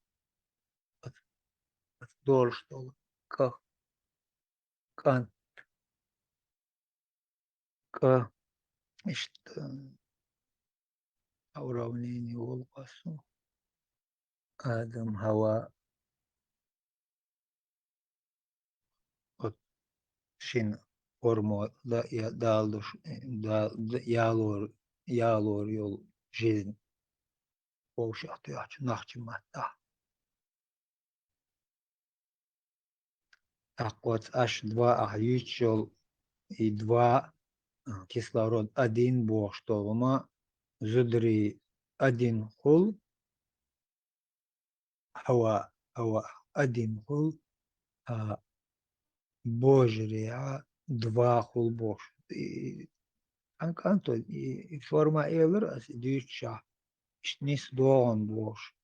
Оцу, оцу долуш долу кӀа, кӀант, кӀа, иштта, а, уравнение волу къасо. Адам, Хьава, оцу шина формо да-, я-, далдуш, да-, да-, ялор-, ялор йолу жизнь. Вовшах тоьхча нахчи маттахь. ТӀаккха оцу аш два ахь юьйцуш йолу и два, а, кислород один бохуш долу хӀума, зударий один хуьлу, хьава, хьава один хуьлу, а, божарий а два хуьлу бохуш. И, кӀан-, кӀанто, и, и форма элира аса, и дуьйцуш ахь. Иштта нис догӀун бохуш,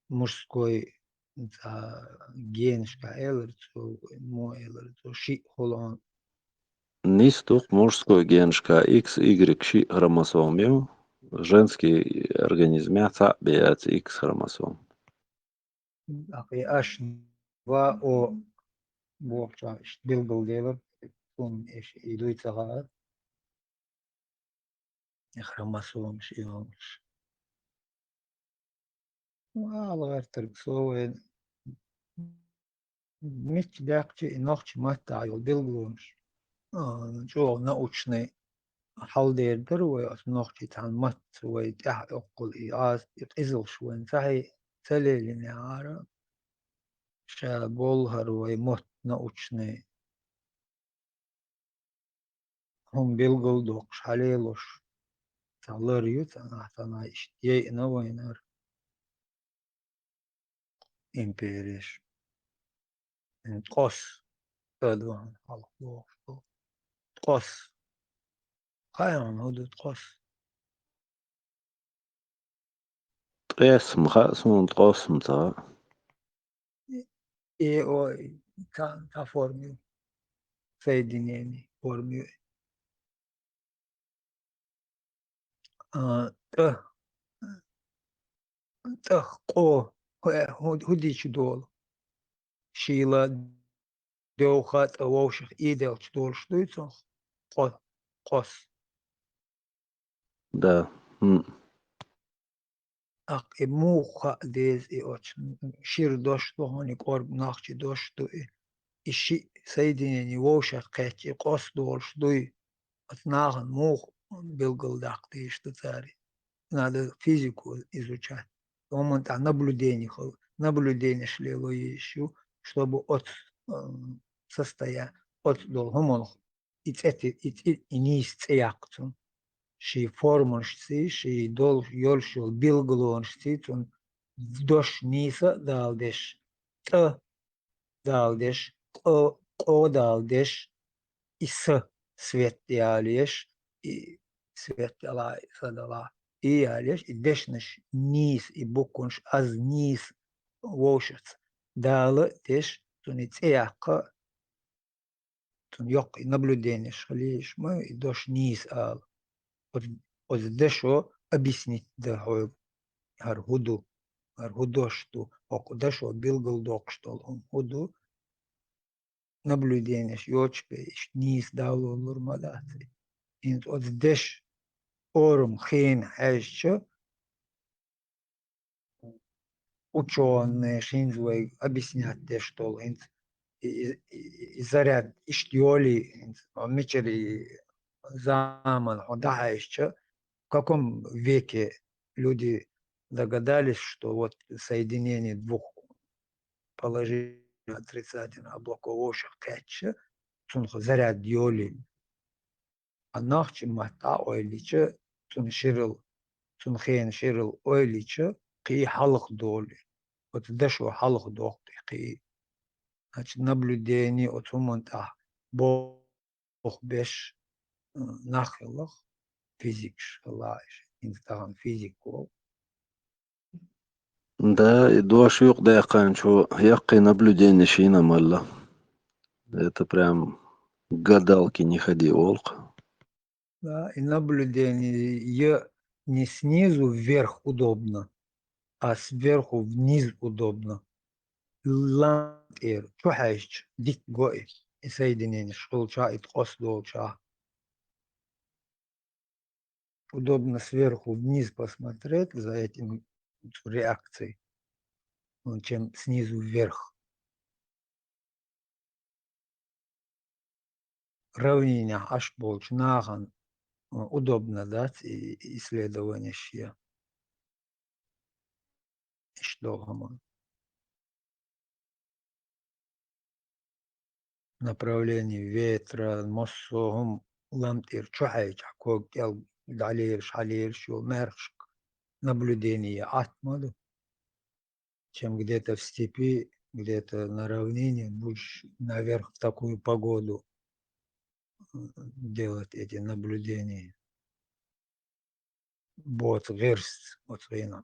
мужской, цхьа генашка элира цо, мо элира цо, шиъ хуьлу. Нис ду-кх мужской генашка икс, игрек шиъ хромосом ю, женский организмехь цхьаъ бен яц икс хромосом. ТӀаккха и аш два о бохучохь иштта билгалделира, суна иштта и дуй ца хаьа. И хромосомаш, и хӀумаш. Ала гӀертарг со вайн мичча даьккхича и нохча маттахь йолу билгалонаш, а, чӀогӀа научный, хьалдер дара вай, оцу нохчийн цхьана матца вай тӀаьхьа йоккхул и аз, и къизалш вайн ца хье-, ца лелинехьара, ша болу хӀара вай мотт научный хӀума билгалдоккхуш, хьалелош, цхьа лар ю, цхьа нах, цхьа нах иштта яйъина вайнара импереш. Ткъос, тӀа ду хьуна хьалха бохуш ду. Ткъос. Хаьий хьуна хӀун ду ткъос? Ткъес ма хаьа суна, ткъос ма ца хаьа. Э, о, цхьа, цхьа форма ю. Соединение форма ю. А, тӀа, тӀа, къо, хӀу-, хӀу-, хӀу дийчу долу? Шийла девха тӀа вовшах ийделчу долуш дуй цунах? Къо-, къос. Да. М. Аккха и муха хаа деза и оцу шира дош ду хьуна, и кӀорга нохчийн дош ду и. И шиъ соединение вовшах кхетча, и къос долуш дуй. Оцу нахана муха билгалдаккха дезаш ду цара? Надо физику изучать. ХӀуманна тӀехь наблюдение хила. Наблюденеш лело езаш ю, чтобы оцу, м, состоя-, оцу долу хӀуманах и цӀе ти-, и цӀе-, и нийса цӀе яккха цунна. Шен форманашций, шен долуш, йолуш йолу билгалонашций цунна дош нийса а дала деш, тӀа дала деш, къо, къо дала деш, и са свет ялеш, и свет дала, и са дала, и ялеш, и дешнаш нийса, и букванаш аз нийса вовшахца дала деш, цунна и цӀе яккха, цунна йоккха и наблюденеш хила езаш ма, и дош нийса ала. Оцу, оцу дашо объяснить дан хьоьга, хӀара хӀу ду, хӀара хӀу дош ду, хӀокху дашо билгалдоккхуш долу хӀума хӀу ду, наблюденеш йоцуш бен иштта нийса далалур ма дац. ХӀинца оцу дешан орам хена хьаьжча, учёныйш хӀинца вайга объяснять деш долу, хӀинца и, и, и, и заряд иштта йолий, хӀинца мичара и заман хьо дӀахьаьжча, в каком веке люди догадались, что вот соединение двух положительных отрицательных облаков вовшах кхаьчча, цунах заряд йолий. А нохчийн матта а ойлича, цунна ширал, цунна хена ширал ойлича, кхий хьалха долу. Оцу дашо хьалха доккху кхий. Значит, наблюдение оцу хӀуманна тӀехь боху беш, м, нах хилла, физикаш хилла, хӀинца тахана физик волу. Да, и дош юкъадаьккхинчо яккхий наблюденеш йина мала. Это прям к гадалке не ходи, олу-кх. Да, и наблюдение не снизу вверх удобно, а сверху вниз удобно. ЛамтӀера чу хьаьжча, дика го и, и соединенеш хилча, и ткъос долча. Удобно сверху вниз посмотреть за этим реакцией, ну, чем снизу вверх. Равнинехь Ӏаш болчу нахана, э, удобно дац и, и исследованеш ян. Иштта долу хӀума. Направление ветра, массо а хӀума ламтӀера чу хьаьжча, ког кӀел дӀалелаш, хьалелаш йолу маьрхашка наблюдение Ӏатта ма ду. Чем где-то в степи, где-то на равнине, будешь наверх в такую погоду, м, делать эти наблюдения. Боцу гӀирс оцу гӀина.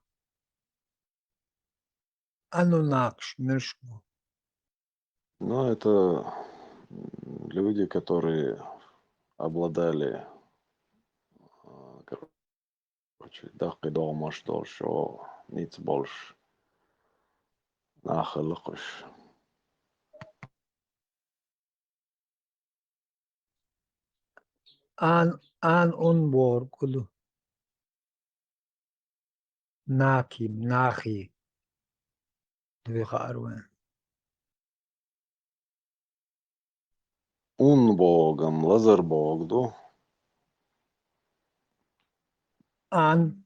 Анунакиш муьлш бу? Ну, это, м, люди, которые обладали, а, короче, даккхий догӀмаш долуш, о, ницкъ болуш нах хилла-кх уьш. Ан, ан ун бохург хӀу ду? Наким, нахи. Дуй хаьара вайн. Ун бохург-м лазар бохург ду. Ан.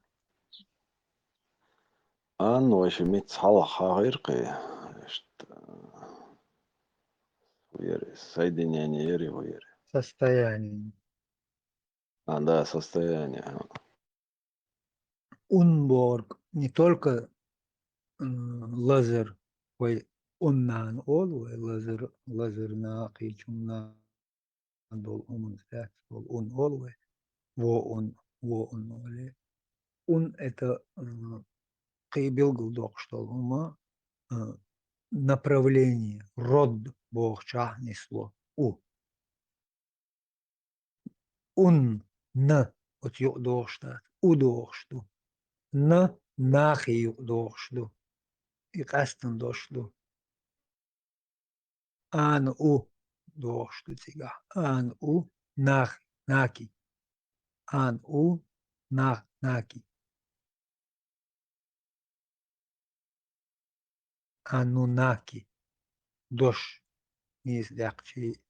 Ан вайша мицца хьалха хьахийра кхин. Иштта, хӀу яра, соединение яра, хӀу яра. Состояние. А, да, состояние. Ун бохург не только, м, лазар, вай ун нана олу вай, лазар, лазар накхийчун нана долу хӀуманаш дац, долу ун олу вай, во ун, во ун олу. Ун это, м, кхин билгалдоккхуш долу хӀума, м, направление, род бохучохь нисло, у. Ун, н, оцу юкъа догӀуш дац, у догӀуш ду. Н, нахе юкъа догӀуш ду. И къаьстина дош ду. Ан, у догӀуш ду цигахь. Ан, у, нах, наки. Ан, у, нах, наки. Анунаки. Дош. Нийса даьккхича.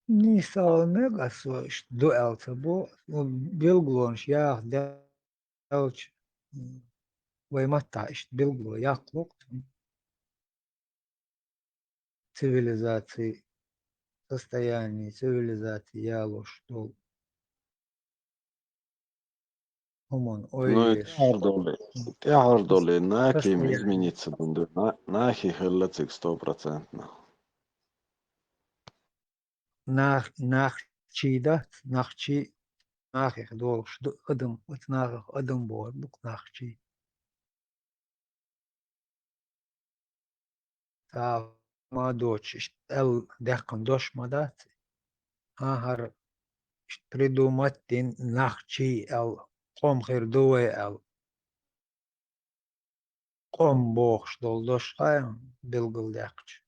Нийса ала мега ас, со иштта ду аьлла ца бо, ну, билгалонаш яха даьлча, м, вай маттахь иштта билгало яккха ло-кх цунна. Цивилизаций, состояние цивилизации ялош долу хӀуманна. Ну, и ойла еш. ТӀаьхьара долу, тӀаьхьара долу, наким состояние. Измениться дан ду. На-, нахи хилла цига сто процентов. Нах-, нахчий дац, нахчий, нахих долуш ду адам, оцу нахах адам бохург ду-кх нахчий. Цхьа ма доцуш, иштта аьлла даьккхина дош ма дац. ХӀан, хӀара иштта придумать дина нахчий аьлла, къом хир ду вай аьлла. Къом бохуш долу дош хьайн билгалдаьккхича.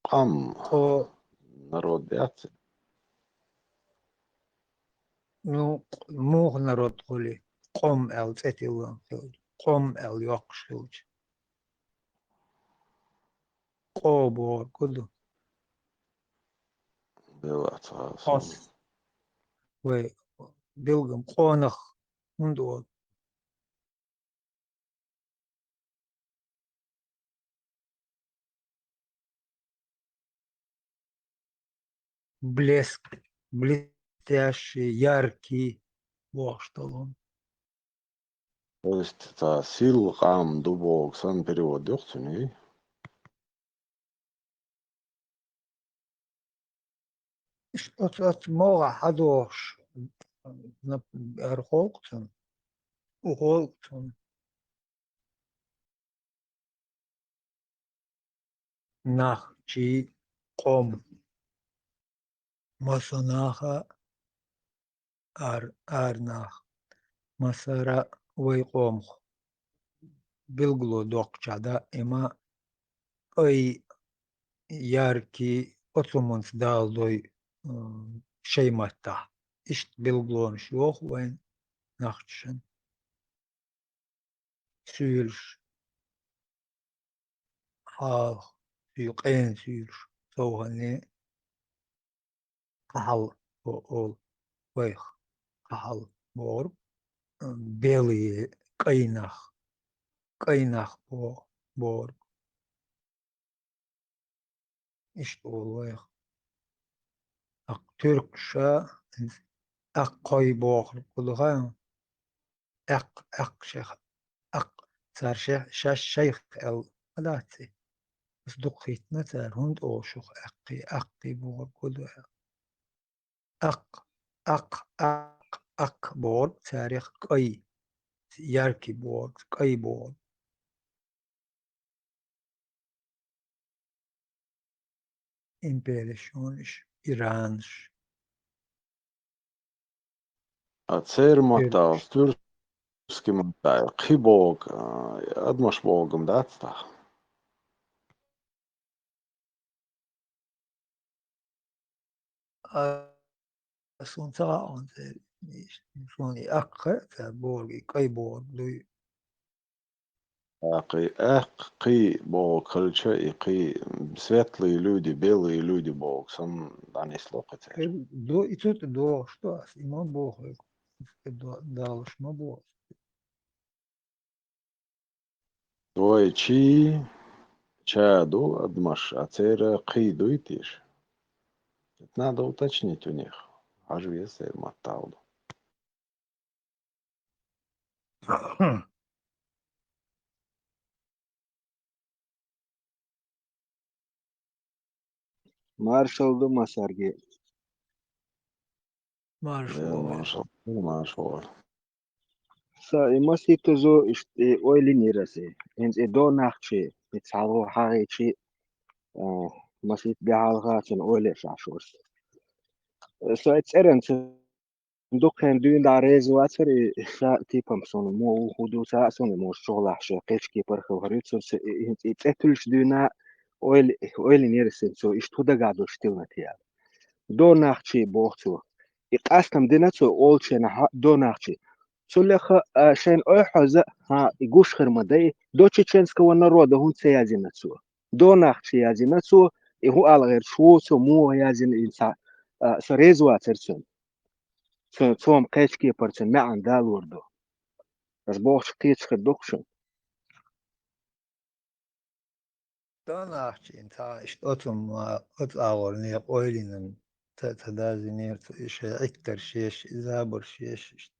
Къам. Кхо. Народ яц? Ну, муха народ хуьлий? Къом аьлла цӀе тиллина хилча, къом аьлла йоккхуш хилча. Къо бохург хӀун ду? Белац хьасан. Хьос. Вай билггал къонах хӀунда олу? Блеск, блестящий, яркий бохуш долу. То есть, цхьа сил къам ду боху санна перевод ю-кх цуьнан? Оцу, оцу могӀа хьадохуш, нап-, ар холкъу цунна, у холкъу цунна. Нах, чи, къом. Масо наха, ар-, арнах. Масара вай къомах билгало доккхуча даима ай, яркий, оцу хӀуманца даладой, м, шайн маттахь. Иштта билгалонаш йоху вайн нахчашна. Суьйлуш. Хьалха, суьй-, къена суьйлуш. СовгӀанне кхахьал о-, олу вайх. Кхахьал бохург, м, белые, кӀайнах. КӀайнах бо-, бохург. Иштта олу вайх. Акх, туьркша, акх, кхой бохург хӀун ду хаьий? Акх, акх шех, акх, цара шех, шаьш шайх аьлла ма дац и. Ас дукха хӀиттина цара, хӀунда олу шух аккхий, аккхий бохург хӀун ду аьлла. Акх, акх, акх, акх бохург царех кӀай, яркий бохург, кӀай бохург. Империш, ониш, иранш. А церан маттахь, тюркский маттахь, кхин бохург, а, адамаш бохург-м дац тахь? А, суна ца хаьа хьуна церан. И, шуна и аккха, ца бохург, и кӀай бохург дуй. ТӀаккха и аккха, кхий бохург хилча, и кхий светлые люди, белые люди бохург санна дӀанисло кхы церан. Э, до-, и цу тӀа догӀуш ду ас, и ма боху, и до-, далуш ма боху. Вай чи ча ду адамаш, а церан кхий дуй теша? Это надо уточнить у них. Хьажа веза церан маттахь ду. Маршалла ду, Масарги. Маршалла. Э, маршалла, маршалла. Са и масийтта зо иштта и ойла йинера аса. ХӀинца и донахчий, и цхьалгӀо хьагӀийчий, а, масийтта бехьалха цун ойла еш Ӏаш вара со. Со и цӀеран ца дукха хенахь дуьйна дӀа реза вацара, и ша типам суна мо ву хӀу ду ца а суна, мо чухьлахь шен кхечу кепара хилхар ю цунца, и, и, и цӀе туьллуш дуьйна ойла, ойла йинера аса, цо иштта хӀу дагахь долуш тилла те аьлла. Донахчий боху цо. И къастам дина цо олучу хенахь донахчий. Цул лаьхьа, а, шайна ойхьаза, хьан, и гуш хир ма дай, до чеченского народа хӀунда ца яздина цо. Донахчий яздина цо, и хӀун ала гӀерташ ву цо, муха яздина и цхьа, а, со реза вацара цунна. Цо, цо-м кхечу кепара цунна маьӀна далор ду. Ас бохучу кхечу хир ду-кх шуна. Донахчий цхьа иштта оцу-м, а, оцу агӀор некъа ойла йина, ца, ца дазйинера цо, и шайн Ӏиттарш еш, и забарш еш, иштта,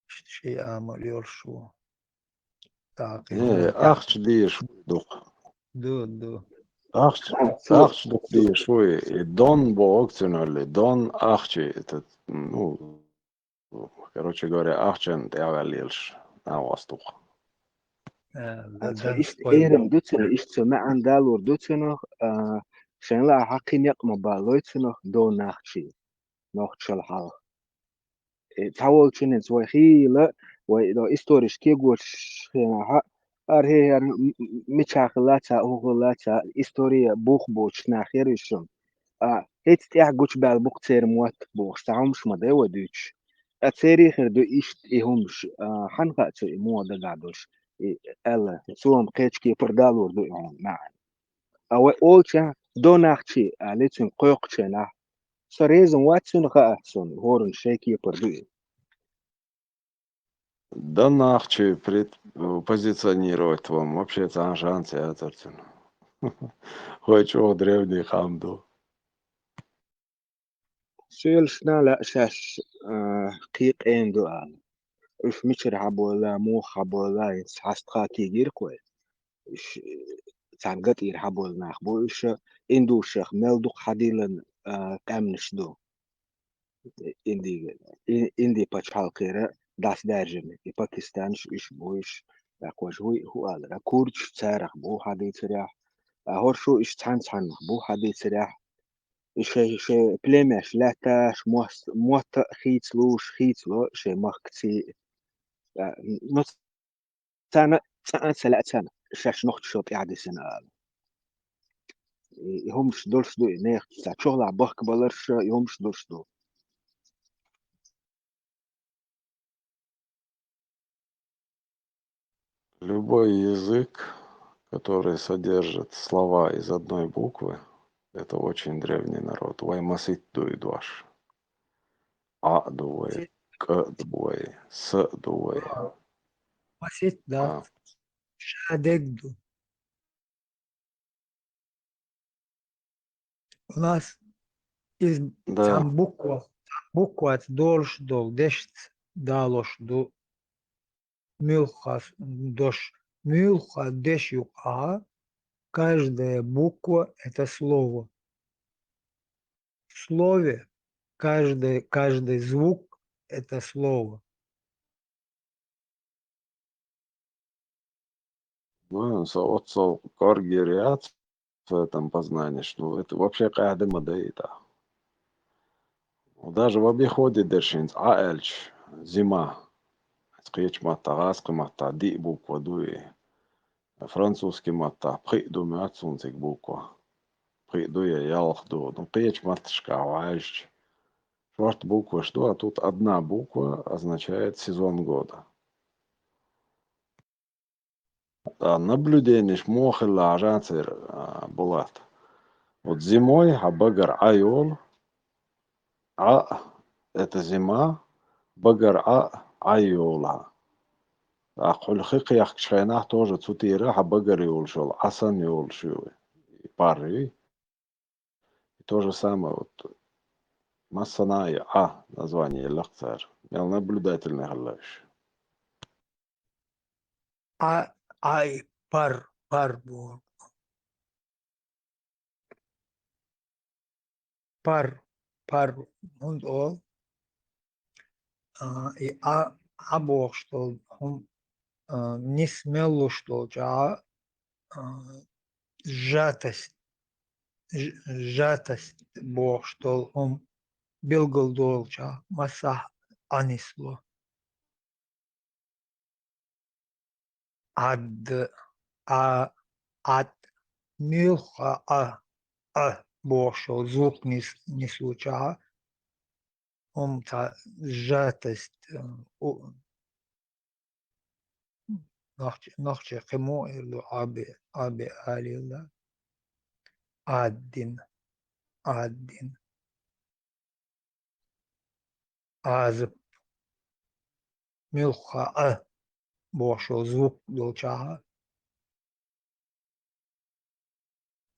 иштта шен амал йолуш ву. ТӀаккха и Э, дон ахча дезаш ву дукха. Ду, ду. Ахча, цо ахча дукха дезаш ву, и дон боху цуьнан, и дон ахча, это, ну, короче говоря, ахчанна тӀаьхьаваьлла лелаш нагӀост ву-кх. А, а, цо дан иштта ойла эрам ду цунах, иштта цо маьӀна далор ду цунах, а, шайна лаахь кхин некъ ма баллой цунах донахчий, нохчашал хьалха. Э, цхьаволчунца вай хийла, вай до историш кегочу хенахь, архӀе-, ар-, м-, м-, мичахь хилла ца, хӀун хилла ца, история бух боцуш нах яра уьш шуна. А, хӀинца тӀаьхьа гучубаьлла бу-кх церан мотт бохуш, цхьа хӀумаш ма дай вай дуьйцуш. Ткъа церан хир ду иштта и хӀумаш, а, хьанна хаьа цо и муха дагахь долуш, и аьлла, цо-м кхечу кепара далор ду и хьуна маьӀна. А вай олучехь донахчий, аьлла, цуьнга кхойкхучу хенахь, со реза вац цунна, хаьа суна, хӀоранна шайн кепара ду и. Донахчий пред-, позиционировать ван вообще цхьа шанс яцара цуьнан. Хой чӀогӀа древний хам ду. Соьлашна лаьа шаьш, а, кхин къена ду ала. Уьш мичара хьабойла, муха хьабойла, хӀинца хьастха кийгира-кх вай. Уьш, э, царна гатӀийра хьабойла нах бу уьш, индушех мел дукха хьадийлан, а, къаьмнаш ду. Индига, и-, Инди пачхьалкхера дӀасадаьржина, и пакистанаш уьш бу уьш, даккхожа хӀу, хӀу алара, курдаш царах бу хьадийцарехь, а хӀорш уьш цхьана-цхьаннах бу хьадийцарехь, и шайн, шайн племеш лаьтташ, мос-, мотт а хийцалуш, хийцало шайн махкаций, а, ну, царна цкъа а ца лаьа царна, шаьш нохчашал тӀаьхьадисина ала. И, и хӀумаш долуш ду, и нехан цхьа чухьлахь бахкабаларш, и хӀумаш долуш ду. Любой язык, который содержит слова из одной буквы, это очень древний народ. Вай маситта дуй дош. Ӏа ду вай, кӀа ду вай, са ду вай. Маситта, да. А. Ша дег ду. У нас из Да. цхьана буква, цхьана букваца долуш долу дешца далош ду муьлхха дош, муьлхха деш юкъахь, каждая буква — это слово. В слове каждый, каждый звук — это слово. Ну, со оццул кӀоргера яц в этом познании, что это вообще къаьхьа ма дай и тӀаккха. Даже в обиходе дерш хӀинца Ӏа аьлча, зима. Кхечу маттахь, гӀазкхи маттахь диъ буква ду и. Французский маттахь пхиъ ду моьтту суна цига буква. Пхиъ ду я ялх ду. Ну, кхечу матташкахь ваьжча, Шортта букваш ду, а тут одна буква означает сезон года. А наблюденеш муха хилла Ӏа жацар, а, Булат? Вот зимой хьа багара Ӏа йолу, Ӏа, это зима, багара Ӏа, Ӏа йолу хьа. ТӀаккха хьуьлла хи кхехкачу хенахь тоже цу тӀера хьа багара йолуш йолу, Ӏа санна йолуш ю и пар, и. И то же самое, вот, массанхьа и Ӏа название елла-кх цара. Мел наблюдательный хилла уьш. Ӏа, Ӏай, пар, пар боху. Пар, пар, хӀунда олу? А, и Ӏа, Ӏа бохуш долу хӀума, а, нис мел луш долчу Ӏа, а, сжатость, ж-, сжатость бохуш долу хӀума билгал долчу Ӏа, массахь Ӏа нисло. Ӏад, Ӏа, Ӏад. Муьлхха Ӏа, Ӏа бохуш йолу звук нис-, нислучу Ӏа, хӀума цхьа сжатость, э, у-, нохчи-, нохчи кхин муха эр ду, Ӏаби, Ӏаби алийла. Ӏаддин, Ӏаддин. Ӏазап. Муьлхха Ӏа бохуш йолу звук долчу Ӏа.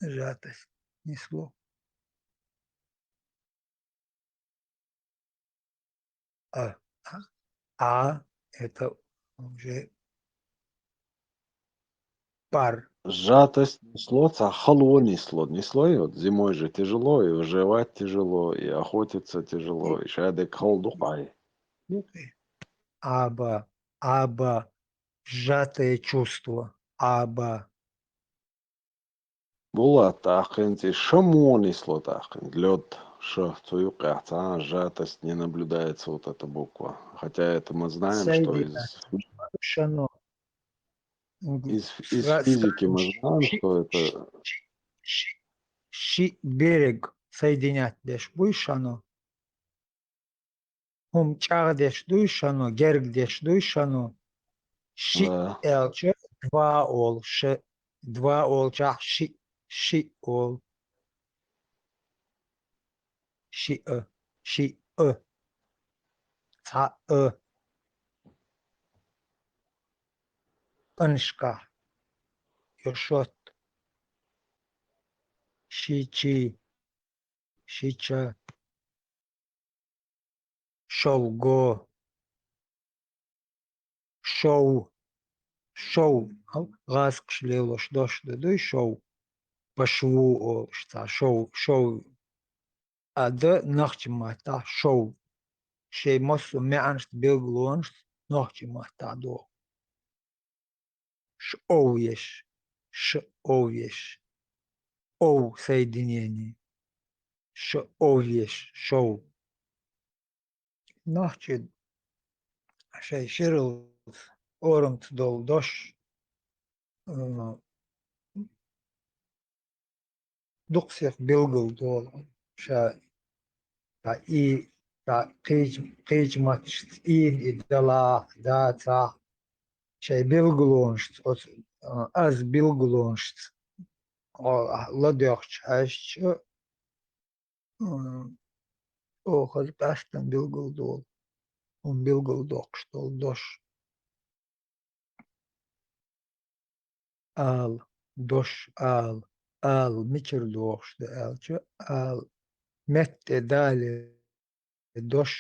Сжатость нисло. А, а, а, это уже пар. Сжатость нисло, цхьа хало нисло. Нисло, и вот зимой же тяжело, и выживать тяжело, и охотиться тяжело, и шадерг хала ду-кх Ӏай. Аба, аба, сжатое чувство, аба. Булат, тӀаккха хӀинца и ша муха нисло тӀаккха хӀинца? Лёд, ша, цу юккъехь цхьа а сжатость не наблюдается, вот эта буква. Хотя это мы знаем, что из, шано. Из, из физики мы знаем, что это ши, ши, ши берег соединять деш буй шано. ХӀума чӀагӀдеш дуй шано, гергдеш дуй шано. Шиъ аьлча, два олу, ш-, два олчохь шиъ, шиъ олу. Шиъ, шиъ. Цхьаъ. Аншкахь. Йошот. Шичи. Шича. Шовго. Шов. Шов. ГӀазкхаша лелош дош ду дуй шов. По шву олуш цхьа шов. Шов. А д нохчийн маттахь шов. Шайн массо а маьӀнашца, билгалонашца нохчийн маттахь догӀу. Ш ов еш, ш ов еш, ов соединение, ш ов еш, шов. Нохчий шайн ширалц орамца долу дош, м, дукха сиха билгал долу. Ша, ша и, ша кхечу, кхечу матташца и, и далахь, дацахь, шайн билгалонашца, оцу, а, аз билгалонашца, о, ладоьгӀча хьаьжча, м, оха хаза къаьстина билгал долу, хӀума билгал доккхуш долу дош. Ала, дош ала, ала мичара догӀуш ду аьлча, ала метта тӀе дале дош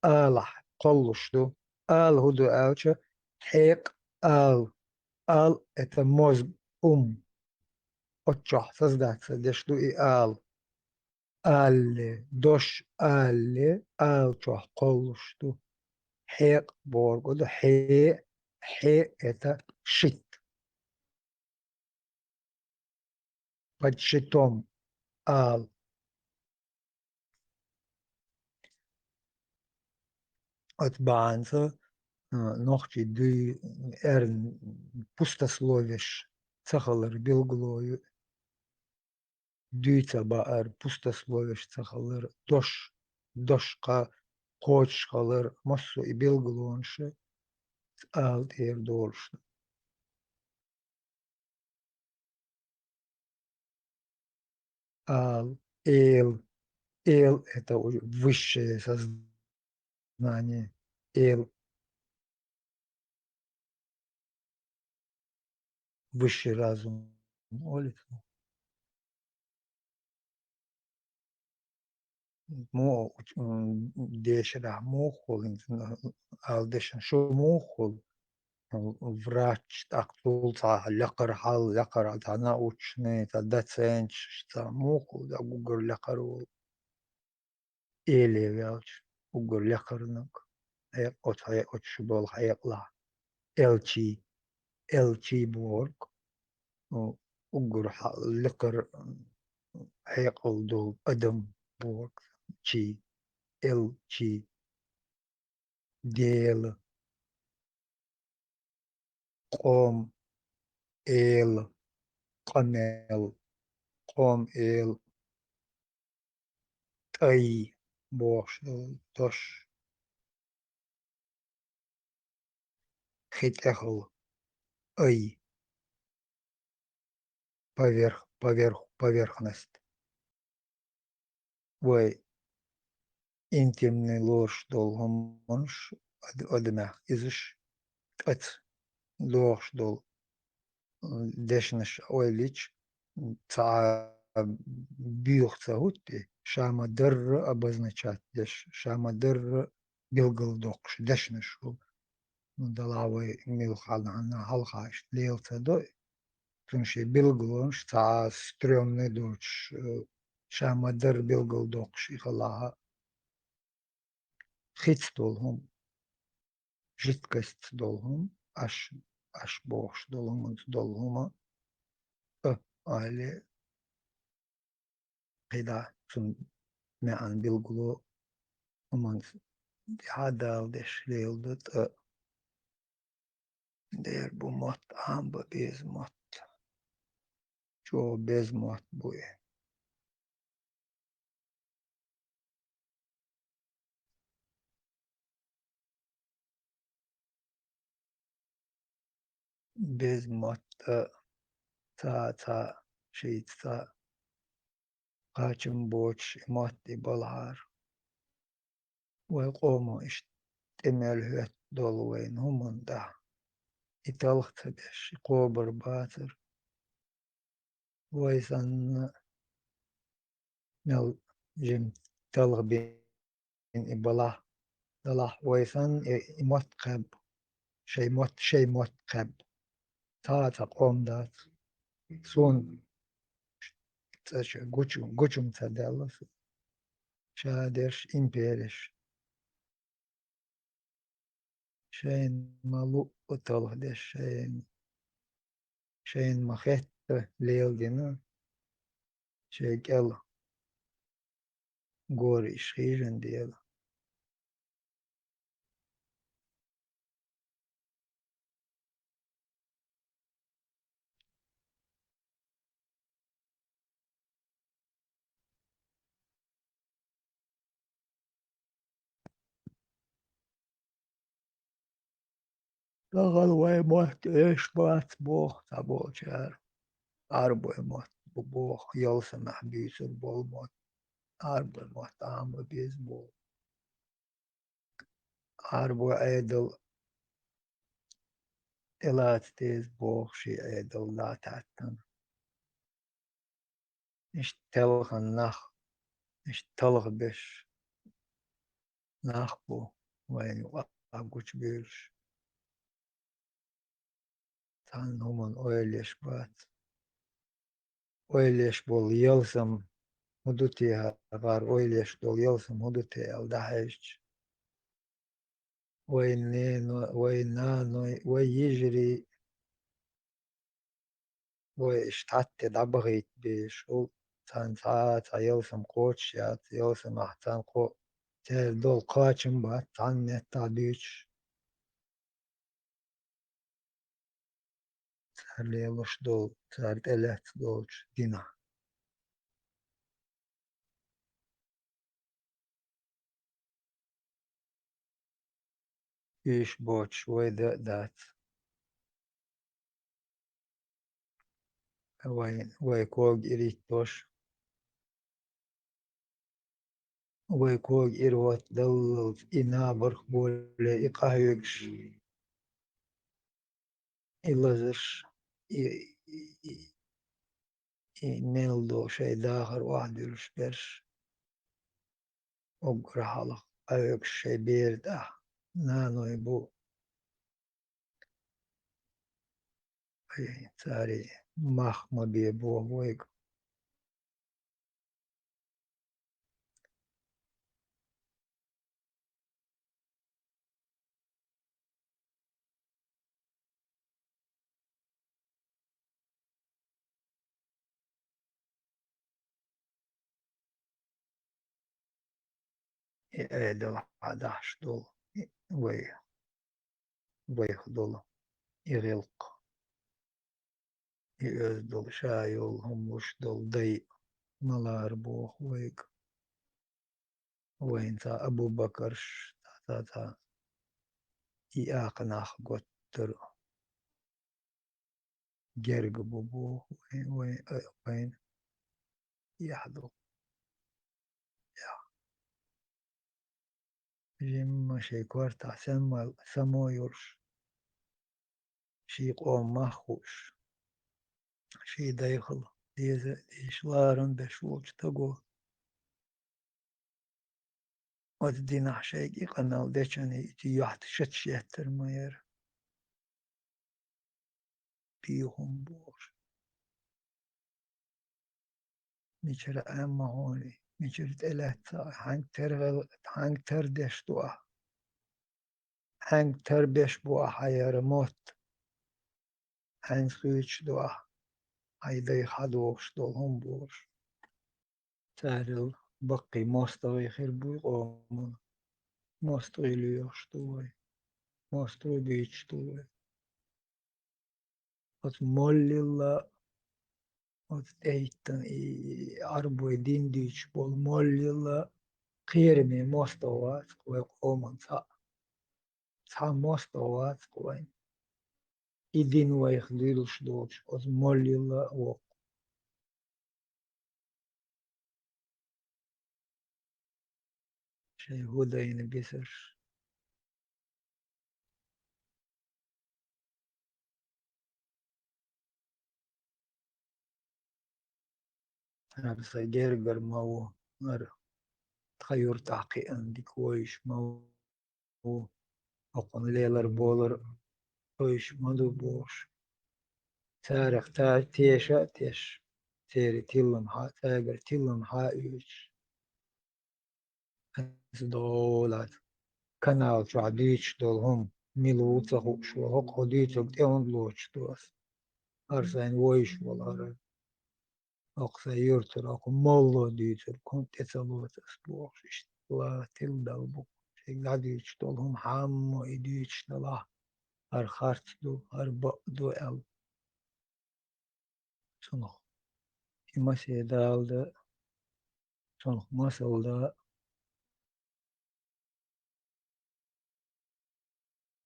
алахь кхоллуш ду. Ала хӀун ду аьлча, хьекъа ала. Ала — это мозг, ум. Оццохь создаться деш ду и ала. Алле, дош алле, ала чохь кхоллуш ду. Хьекъа бохург ду, хье, хье — это щит. Под щитом ала. Оцу бахьанца, а, нохчий дуй, эрна пустословеш ца хилар билгало ю. Дуьйца баар пустословеш ца хилар, дош дош кха-, кхочушхилар, массо а и билгалонаш ала тӀера долуш ду. Ал, эл, эл — это уже высшее сознание, эл, высший разум, олу. Мо, м, дешарахь муха хуьлу, ала дешна, шу муха хуьлу, м, врач, тӀаккха цул цхьа лакхара хьал, лакхара цхьа научный, цхьа доценташ, цхьа муха хуьлу, дан уггар лакхара волу. Эле ваьлча, уггар лакхарниг, хьекъ-, оцу хье-, оцу шу болу хьекъалахь, элчий, элчий бохург, у-, уггар хьа-, лакхара, м, хьекъал долу адам бохург, чий, элчий, Дела, къом, эл, къамел, къом, эл, тӀай бохуш долу дош, хи тӀехула, ай, поверх-, поверх-, поверхность. Вай интимный лоруш долу хӀуманаш ад-, адамех изаш тӀаца дохуш долу, м, дешнаш ойла йича, м, цхьа буьйха ца хӀуттий, ша ма-дарра обозначать деш, ша ма-дарра билгалдоккхуш дешнаш хуьлу. Ну, делахь вай муьлххачу хьалха иштта лела ца до, цуьнан шен билгалонаш цхьа стрёмный доцуш, э, ша ма-дарра билгалдоккхуш и хилахь а. Хица долу хӀума, жидкостца долу хӀума, аш, аш бохуш долу хӀуманца долу хӀума, а, аьлла, кхидӀа цуьнан маьӀна билгало хӀуманца тӀаьхьа дала деш леладо тӀа. Дера бу мотт, Ӏамабан беза мотт. ЧӀогӀа беза мотт бу и. Беза мотт а, цхьа, цхьа, шийтта цхьа кхачам боцуш и мотт и балахьара. Вай къомо иштта тӀе мел хӀоьттина долу вайна хӀуманна тӀехь, и талха ца беш, и кхобур бацара. Вай санна мел жима талха бина и балахь, далахь вай санна и, и мотт кхаьбна, шайн мотт, шайн мотт кхаьбна. Цхьа а цхьа къом дац. Суна цӀа чу гучу-, гучум ца даьлла суна. Ша дерш импереш. Шайна ма луъу талха деш, шайна, шайна ма хетта леладина, шайн кӀел гори иш хижина дела. Тахана вай мотт эш бац боху цхьаболчара. Ӏарбой мотт бу боху, ялсамахь буьйцур болу мотт. Ӏарбой мотт Ӏамабан беза боху. Ӏарбой Ӏедал тӀелаца деза боху шен Ӏедал дӀа а таьттана. Иштта телхина нах, иштта талхабеш нах бу вайна юкъахь гучубуьйлуш. Цхьана хӀуманна ойла еш бац. Ойла еш болу ялсам хӀун ду те, хӀара ойла еш долу ялсам хӀун ду те аьлла дӀахьаьжча, вайн ненан, вайн нанойн, вайн йижарийн, вай иштта хӀатте дӀабахийта безаш хуьлу, царна цхьа а цхьа ялсам кхочуш яц, ялсамахь царна кхо-, церан долу кхачам бац цхьана меттахь дуьйцуш. Цара лелош долу, цара тӀелаьцна долчу динахь. уьш боцуш вай дан а дац. Вай, вай кога ирхӀиттош, вай кога ирхӀоттадаллалц и набарх боле и къахьоьгуш, и лазарш, и, и, и, и мел долу шайн дахар охьадуьллуш берш, уггар хьалха къахьоьгуш шайн бер тӀехь наной бу. Ай, цаьрий мах ма бе боху вайга. И Ӏедал хьадахьаш долу, и вай, вайх долу и гӀиллакх, и оьзда долу ша йолу хӀума луш долу дай ма лара боху вайга. Вайна цхьа Абу-Бакарш, цхьа, цхьа, цхьа и акха нах готтар герга бу боху вай, вай, а, вайна. Яхь ду. Яхь. Жимма шайн кортахь санмал-, само йолуш, ший къоман мах хууш, ший дайхал деза а дезаш, ларам беш волчу таго оцу динахь шайга и къамел дечунна и юьхь шаташ еттар ма яра. Бийхьун бохуш. Мичара Ӏемма хьуна, мичара тӀелаьцна, хьаьнга тергал-, хьаьнга тардеш ду ахь? Хьаьнга тарбеш бу ахь хьан яра мотт? Хьаьнца хуьйцуш ду ахь хьайн дайх хьадохуш долу хӀума бохуш? Царел баккхий мостагӀий хир буй къоман. МостагӀий лоьхуш ду вай. МостагӀий буьйцуш ду вай. Оцу моллила, оцу тӀехӀиттина и Ӏарбой дин дуьйцуш болу моллила кхераме мостагӀа вац-кх вай къоман цхьаъ. Цхьа мостагӀа вац-кх вайн. И дин вайх дуьйлуш доцуш оцу моллила а воккху. Шайн хӀу дайна бисарш. ХӀара сан гергара ма ву, хӀара тхан юьртахь кхиъна дика вевзаш ма ву. Хьокхунна лелар болар вевзаш ма ду бохуш. Царах ца-, теша а теш, церан тилланхьа, цаьргара тилланхьа а оьцуш. Аса догӀу лаьцна канал чохь дуьйцуш долу хӀума мила ву ца хууш ву, хӀокху дуьйцург тӀе хӀунда лоцуш ду аса? ХӀара сайна вевзаш волу хӀара. ХӀокху сайн юьртара хӀокху молло дуьйцург хӀунда тӀе ца лоцу аса бохуш, иштта ла тилла дала бу. Шайга дӀадуьйцуш долу хӀума хьаммо и дуьйцуш далахь, хӀара харц ду, хӀара бакъ ду аьлла. Цунах и масе дала дан, цунах масал дан,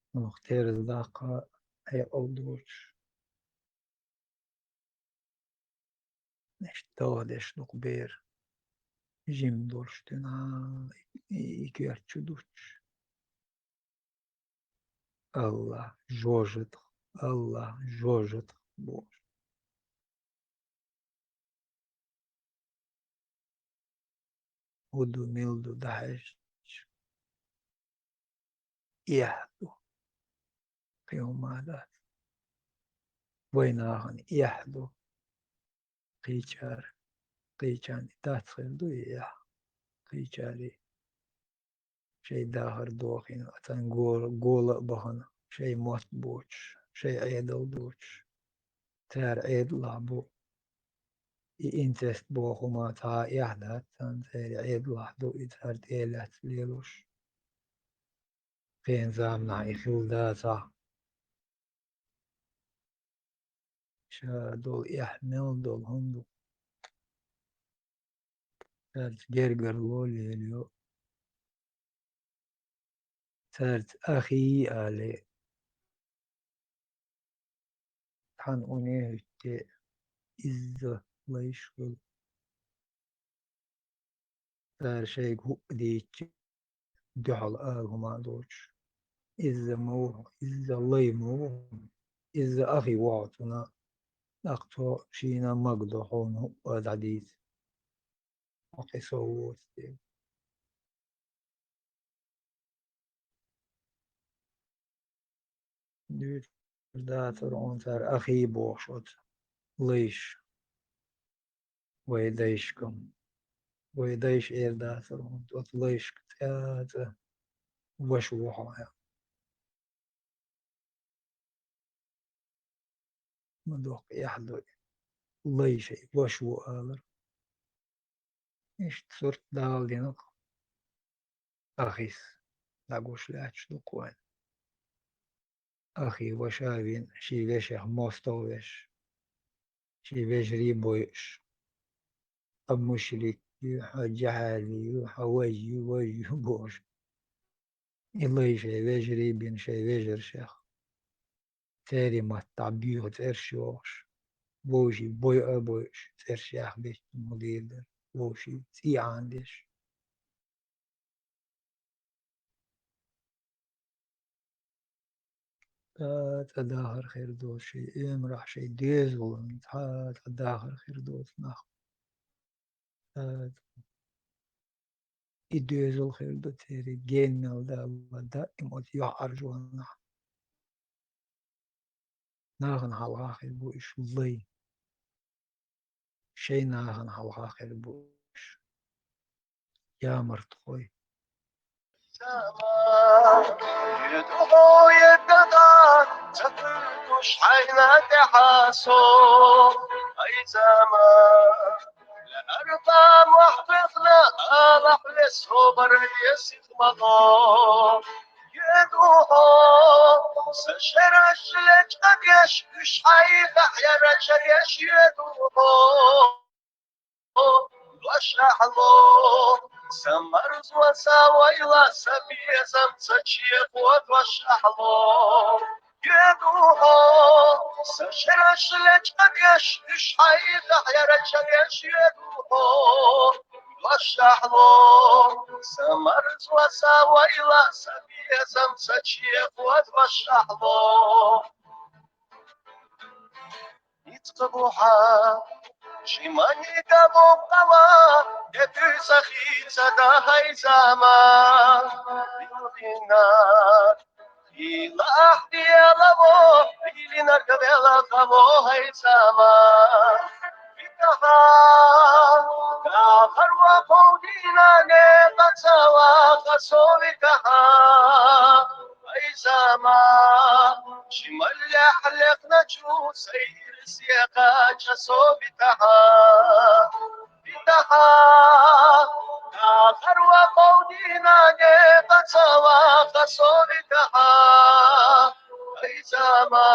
цунах терза даккха хьекъал доцуш. Иштта догӀа деш дукха бер жима долуш дуьнан и, и коьрта чу дуттуш. Аллах, жожагӀатах, Аллах, жожагӀатах бохуш. ХӀу ду, мила ду дӀахьаьжча, эхь ду. Кхин хӀума дац. Вайн нахана эхь ду. Кхечара, кхечарна и дац хир ду и эхь. Кхечарий шайн дахар дохийна, царна гора-, гола а бахана, шайн мотт боцуш, шайн Ӏедал доцуш. Цара Ӏедалахь бу. И инцест боху хӀума цхьа а эхь дац, царна церан Ӏедалахь ду, и цара тӀе а лаьцна лелош. Кхин заманахь и хилла дацахь. Ша долу эхь мел долу хӀума ду. Цаьрца гергарло лелайо. Царца ахий алий, цхьана уне хӀуьттий, изза лайш хул. Цара шайга хӀуъа дийцча, дуьхьал ала хӀума а доцуш. Изза ма ву, изза лай ма ву, изза ахий ву хьо цунна. ТӀаккха цо шийна магадо хьуна хӀуъа дӀадийца. Хьо кхин сов воцу дела. Дуьйцур дацара хьуна цара ахий бохуш оцу лайш. Вай дайшкам. Вай дайша эр дацара хьуна оцу лайшка цӀа-цӀа ваша ву хьо аьлла. Ма доккха эхь ду и, лай шайн ваша ву алар. Иштта сурт Дала дина-кх ахис, дӀагуш лаьтташ ду-кх вайна. Ахий ваша а вина, шен вешех мостагӀа веш, шен вежарий бойуш, хьо мушрик ю, хьо жахьали ю, хьо вай ю, вай ю бохуш. И лай шайн вежарий бина шайн вежаршех, церан маттахь боьха цӀераш йохуш, вовшийн бойа а бойуш, цӀераш яха беттан хӀун дийр дара, вовшийн цӀий Ӏанадеш. ЦӀа-цӀа дахар хир доцу шайн оьмарахь, шайн доьзална цхьа-цӀа дахар хир доцу нах. ЦӀа-цӀа. И доьзал хир ду церан геннал Дала даим оцу юьхьӀаьржонахь. Нахана хьалха хир бу уьш лай. Шайн нахана хьалха хир бу уьш ямартхой. Ца кхуьйтуш хьайна тӀаьхьа со, ай зама. Лаьрба мохь бехна алахь ве собар ве сих мало. Еду хьо, сан шераш лечкъадеш, уьш хьайна хьера чареш, еду хьо. Дош ахьло, сан марзо, сан вайла, сан безам, сан чехо дош ахьло. Еду хьо, сан шераш лечкъадеш, уьш хьайна хьера чареш, еду хьо. Дош ахьло, сан марзо, сан вайла, сан безам, сан чехо дош ахьло. Ницкъ бу хьан, ши мани даго къама, де туьйса хийца да хьай зама. Билгина, хила ахь делаво, билинарг велахаво хьай зама. Витахьа, дахар ва кховдийна, некъа ца ваха со витахьа. Ай зама, ши маллехь лекхначу сайрсе кхача со витахьа. Витахьа, дахар ва кховдийна, некъа ца ваха со витахьа. Ай зама,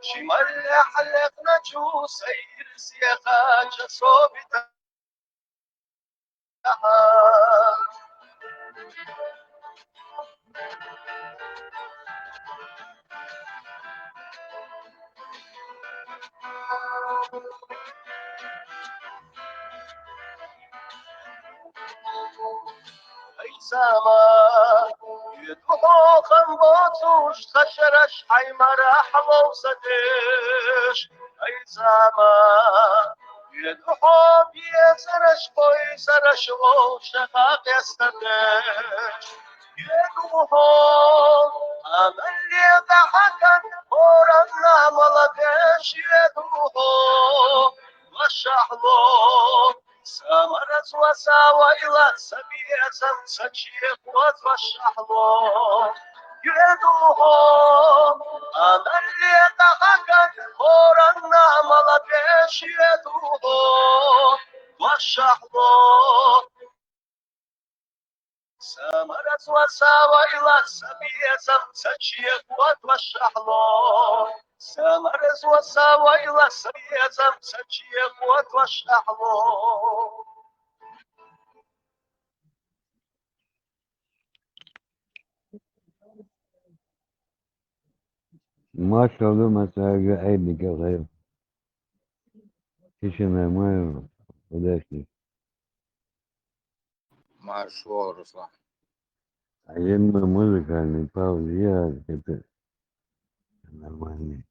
ши маллехь лекхначу сайрсе кхача со витахьа. Ай зама, юьхьӀаьржа боцуш, тхашараш хьайн марахь вовса деш. Ай зама, юьхьӀаьржа безараш, бойсараш вовшах къестадеш. ЮьхьӀаьржа, амалле дахьакан, хӀоранна мала деш, юьхьӀаьржа, вашахьло. Сан марзо, сан вайла, сан безам, сан чехо вашахьло. ЮьхьӀаьржа, амалле дахьакан, хӀоранна мала деш, юьхьӀаьржа, вашахьло. Сан марзо, сан вайла, сан безам, сан чехо вашахьло. Сан марзо, сан вайла, сан безам, сан чехо вашахьло. Машалла, масала, гӀерникӀа гӀайра. Чечена Мая, удачи. Маршо, Руслан. А именно музыкальный пауза, я это нормальный.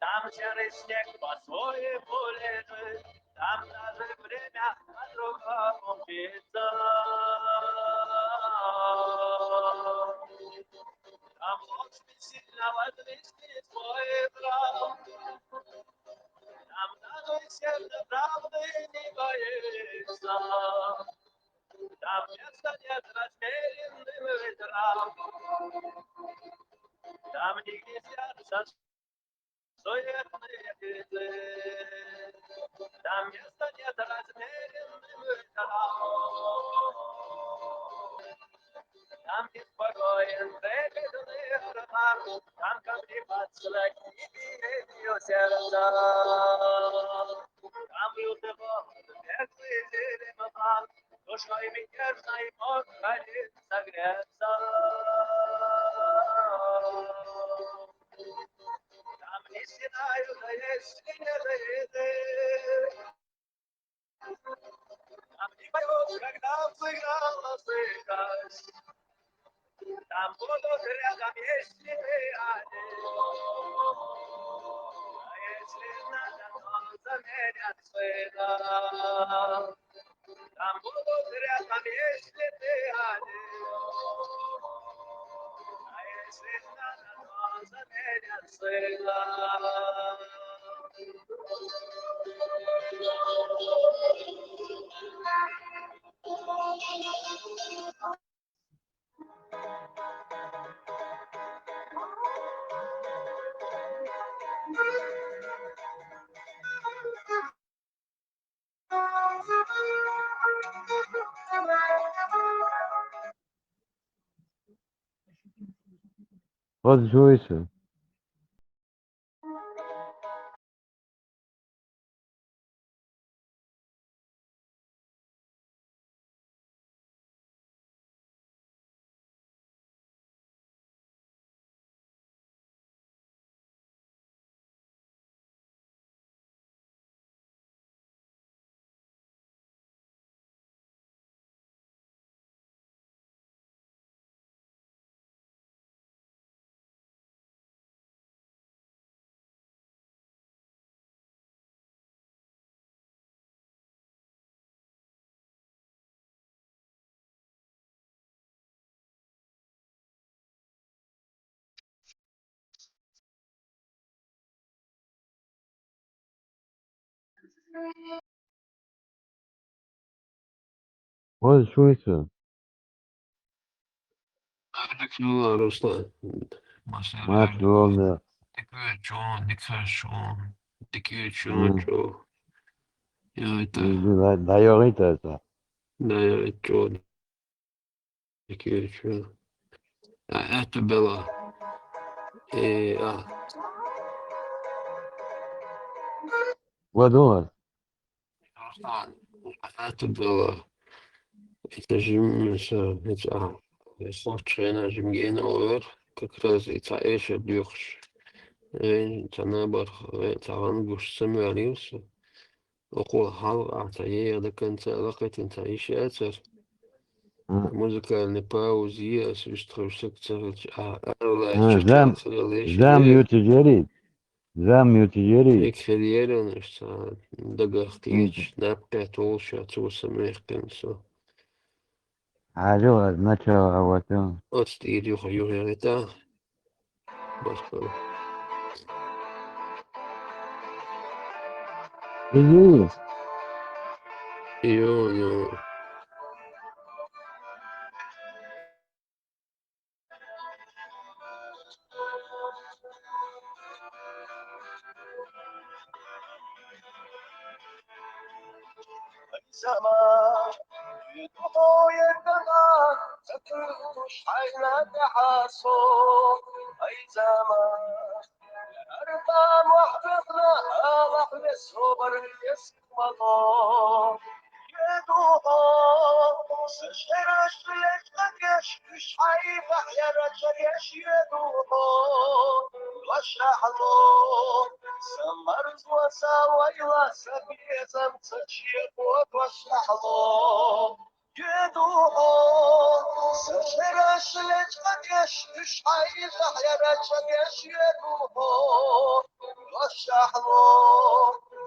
Там через снег по своему лежит, там даже время по-другому бьется. Там ложь бессильно возместить свой брак. Там даже сердце правды не боится. Там места нет размеренным ветрам. Там не гнездятся суетные киты. Там места нет размеренным ветрам. Там неспокоен трепетный аромат, там камни подстрекли биению сердца. Там лютый голод, беглый зелень ман, душой мятежной мог один согреться. Там не стенают, а если не дойдет. Там не поют, когда взыграла сырость. Там будут рядом, если ты один. А если надо, то заменят сына. Там будут рядом, если ты один. А если надо, то заменят сына. What's the choice? What's the choice? Ruslan. Maşallah. Maşallah. Dikkat et, çoğun, dikkat et, çoğun. Dikkat et, çoğun, çoğun. Ya, это. Да, да, я говорю, это. Да, я говорю, çoğun. Dikkat et, çoğun. Ya, это было. Э, а. What was? Ruslan, это было. Это же, м, всё, это, а, я слушаю, она же мне говорит, как раз и та эша дюхш. Э, та набар, э, та ван гуш самарился. Около хал, а та е до конца лакать, та эша цар. Музыкальный паузы, а, существующих царь, а, а, зам, зам ю тижери. Зам ю тижери. Ик херьерон, что дагах кич, напкет, олша, цуса мехкин, со. Алло, начало, вот он. От стиль юха, юха, это. Баскал. Иди. Йо, йо. Зама, юдухо ергана, сатуш хайна дахасо, ай зама. Арта махтна, алах весо бар вес мало. Юдухо, сашераш леш кагеш, уш хай бахяра чагеш юдухо. Вашахло, самарзва савайла сабиезам сачиего вашахло. Йоьду хьо, са шераш лечкъадеш, уьш хьайза хьера чадеш, йоьду хьо, вошахьло.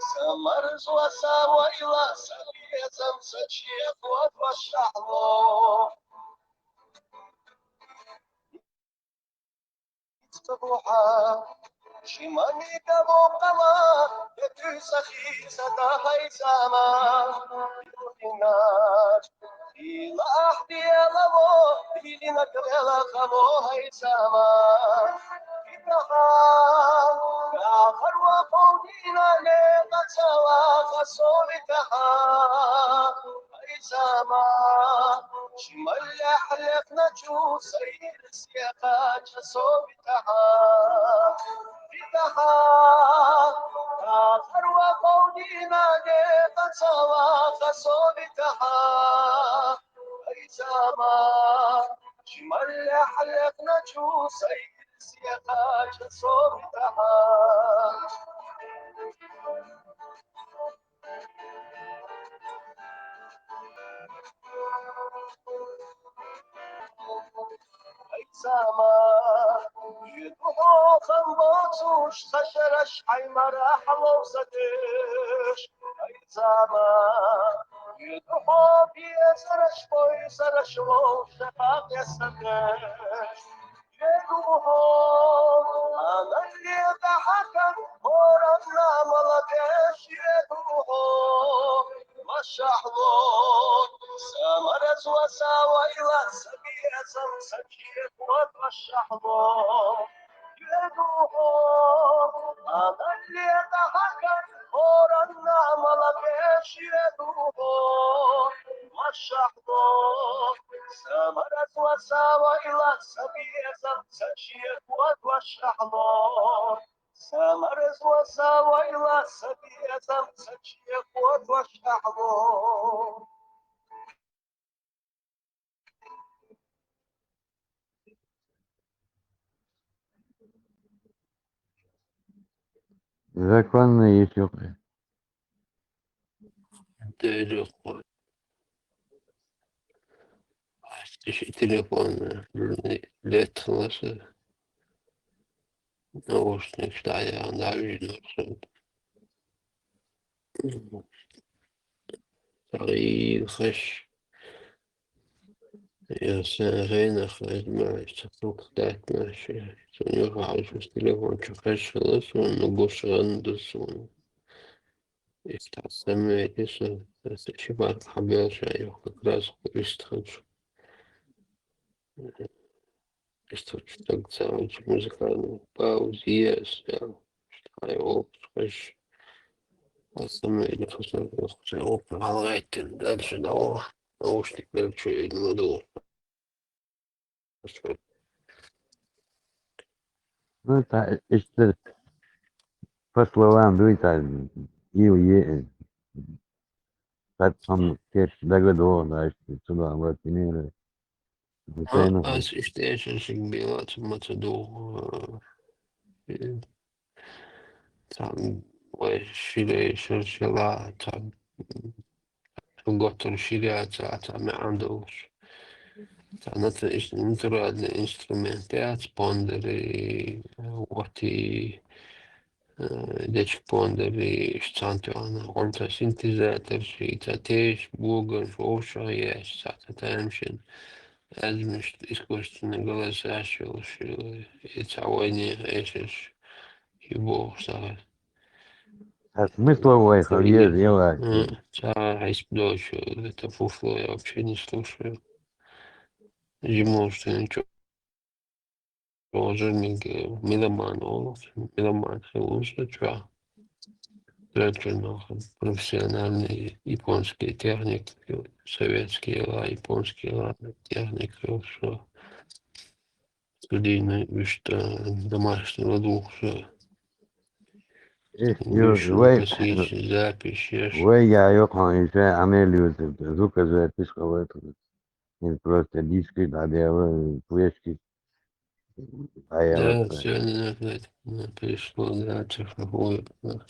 Са марзо, са вайла, са безам, са чехот вошахьло. Ца бухьа, шимани гавокъала, я туьса хица да хьайзама. Илинар, ила ахьдиялаво, илина гвела хаво хьайзама. Итаха, я харва повнина не кацала хасовитаха. Хьайзама, шималлехь лехначу сайр Сехача совитаха, витаха, тахарва къовдина де къацава ха совитаха. Ай зама, шималла хьалакъначу сайил сехача совитаха. Ай зама, юдухо хам боцуш, сашараш хьаймара хьалов сатеш. Ай зама, юдухо пьесараш, пойсараш лов шафакъ ясатеш. Юдухо, аналле дахьакан, хоранна маладеш, юдухо. Машахло, самараз ва савайла, сабиязам сачият ва машахло. Юдухо, аналле дахьакан, хоранна маладеш, юдухо. Машахло, самараз ва савайла, сабиязам сачият ва машахло. Самараз ва савайла, сабиязам сачият ва машахло. Законный ещё. Дерихъур. Ащ телефон летхласа. Наушник дая, навижнур. Сагъил хаш. Я сагъина хаш, ма, чахтук дат, ма, ши. Суню хаш, телефон чахаш, хаш, он, ну, гушган, дусун. Ифтасами эти со, со, шибар хабер шайох, как раз истхач. Истхач так целый музыкальный пауз, ес, я. Штай оп, скажи. Остальное или просто оп, галгайтин, дальше, да, о, наушник, дальше, или надо. Ну, та, иштта, по словам, дуй, та, ил, е, та, там, текст дагадо, да, иштта, сюда, вот, примеры. Ас иштта эшар шин бела, цу маца дугӀу, э, цхьа вай шира эшар шела, цхьа, м, цу готтар шира, цхьа, цхьа маьӀан долуш. Цхьа наци-, иш-, натуральный инструмент яц, пондари, вати, э, дечиг пондари, иш цхьаьнатоьхна гӀунта синтезаторши, цхьа теш, богаш, вовшах еш, цхьа цхьа тамашийна. Аьзмаш искусственный голосаш йолуш, и цхьа вайнехан эшаш, и бохуш цхьа. А смысл вай хавьез, ела. М, цхьа хьисап доцуш, это фуфло, я вообще не слушаю. Жимолуш ничего. Тоже мега-, меломан, о, меломан, хилуша, чё? Тренер нахуй, профессиональный японский техник, советский, ла, японский, ла, техник, всё. Студийный, что домашний ладух, всё. Эх, ё, вышел, вай, запись, еш. Вай, я, ё, хан, ещё амел юзер, звук, запись, кого-то. Или просто диски, да, дело, флешки. А я да, вот, э, всё, не надо, это, ну, пришло, да, цифровое, да.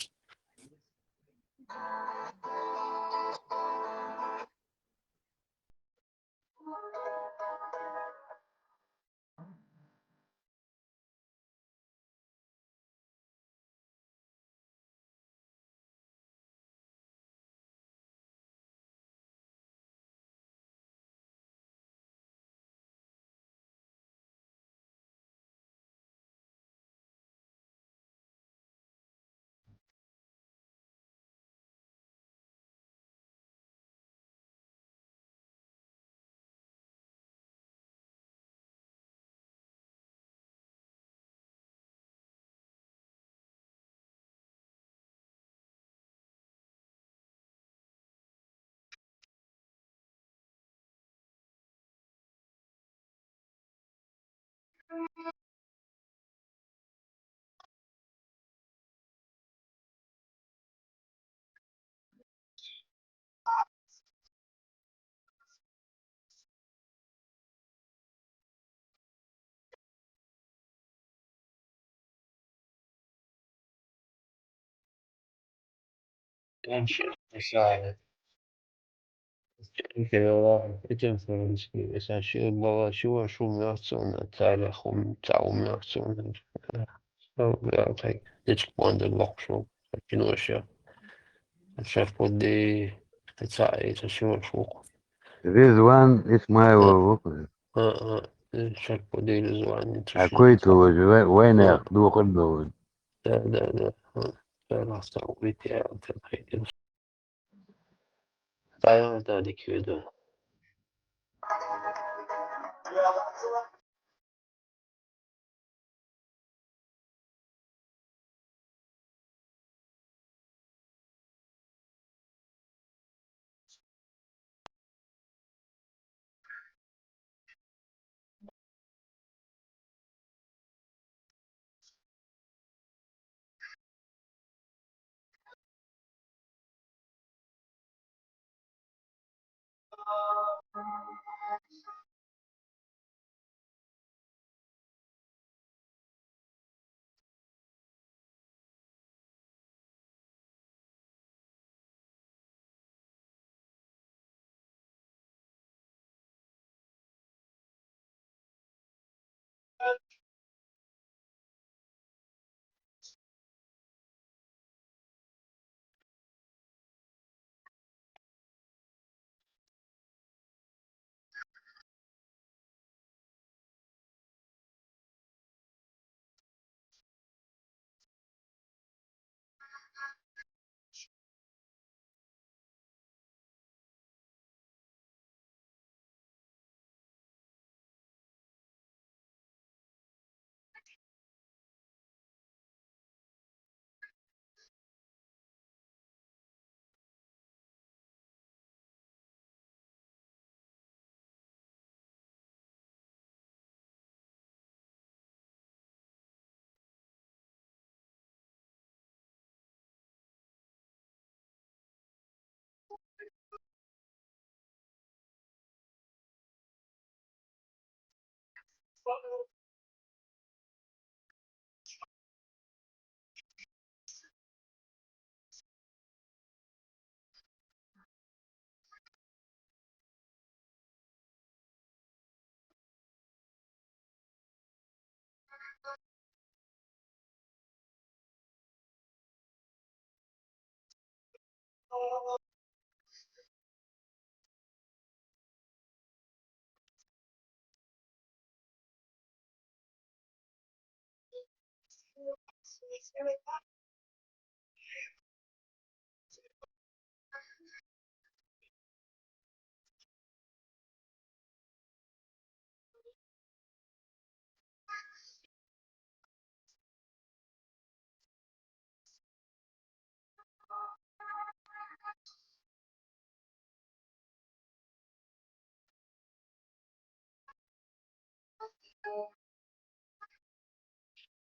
Конечно, Исаия. Эти французские, это все было, чего шумятся, Наталья хум, там умятся, да, так, ничего, да, локшу, кино еще. Сейчас подей, это, это чего шук. Ризван Исмаилов, а, а, сейчас подей Ризван, это Какой-то уже, война, дух отдавай. Да, да, да. А, да, да, да. Даянда диквиду.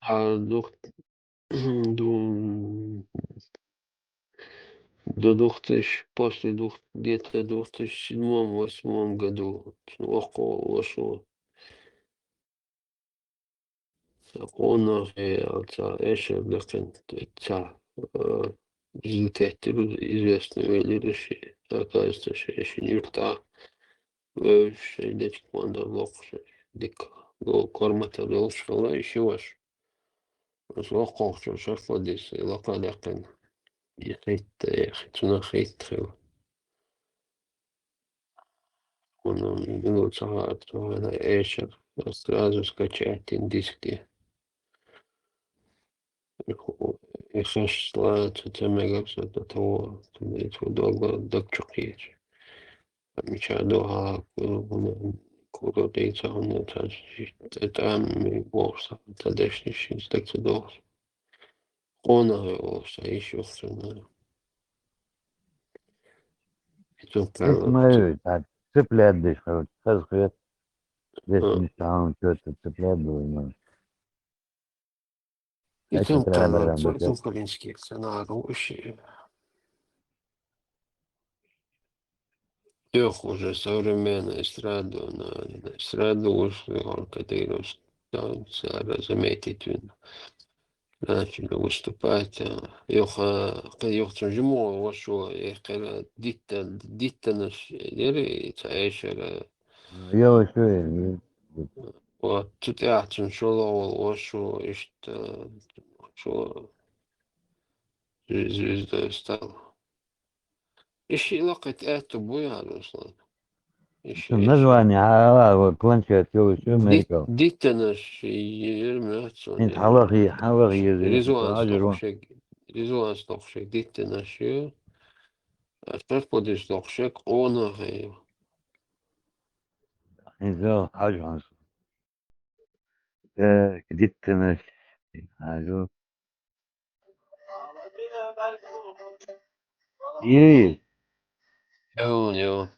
А, двух-, ду-, до двух тысяч, после двух, где-то двух тысяч седьмом, восьмом году, около, вошло. Онах, э, ца эшер дакъин, ца, э, зилтеттир известный велириши, оказывается, ши эшин юрта, э, ши дечк манда лох, ши дик, гол кормата долшкала иши ваш. Ос лох кохчо шафодис, лака дакъин. И хитта, э, хитуна хитхил. Оно было цагаат, цагаат эшер. Сразу скачать ин диске. И хо-, и хашла, цу цемегар, цу того, цу того долго докчукьеч. Мича доха, куро, куро дейца, оно та, та, там, ми бокса, та дешни шин, так цу дохс. Она, о, са иш, ох, са на. Итог, Исмаил, так, цыплят дышь, хаз хет. Здесь А. не там, что-то цыплят было, ну. Итог, Это там, правильно, цо-, да. Цо-, цо-, коринфский сценарий, вообще. Ох, уже современная эстрада, на, на эстраду вышли, он, который там, заметить, видно. Начали выступать, а, юха, кхы юха цун жима воша, э, кхера дитта-, диттанаш яра, ца эшара. Йо, шо я? Вот, цу тӀехь цун шолгӀа волу воша, иштта, шо, звездой стал. И шиъ лакхийта аьтту бу яхьа, Руслан. И шиъ, и шиъ. Название хьан ала, вот планшет йолуш ю Дит-, Америка. диттанаш яра моьтту суна. ХӀинца хьалахе, хьалахе еза. Ризванс Хьажа доккху вон. шег, Ризванс доккху шег диттанаш ю. Ас проповедь доккху шег къонах ю. ХӀинца хьажа хьуна. Так, диттанаш. Хьажа. Ий. Ю, ю.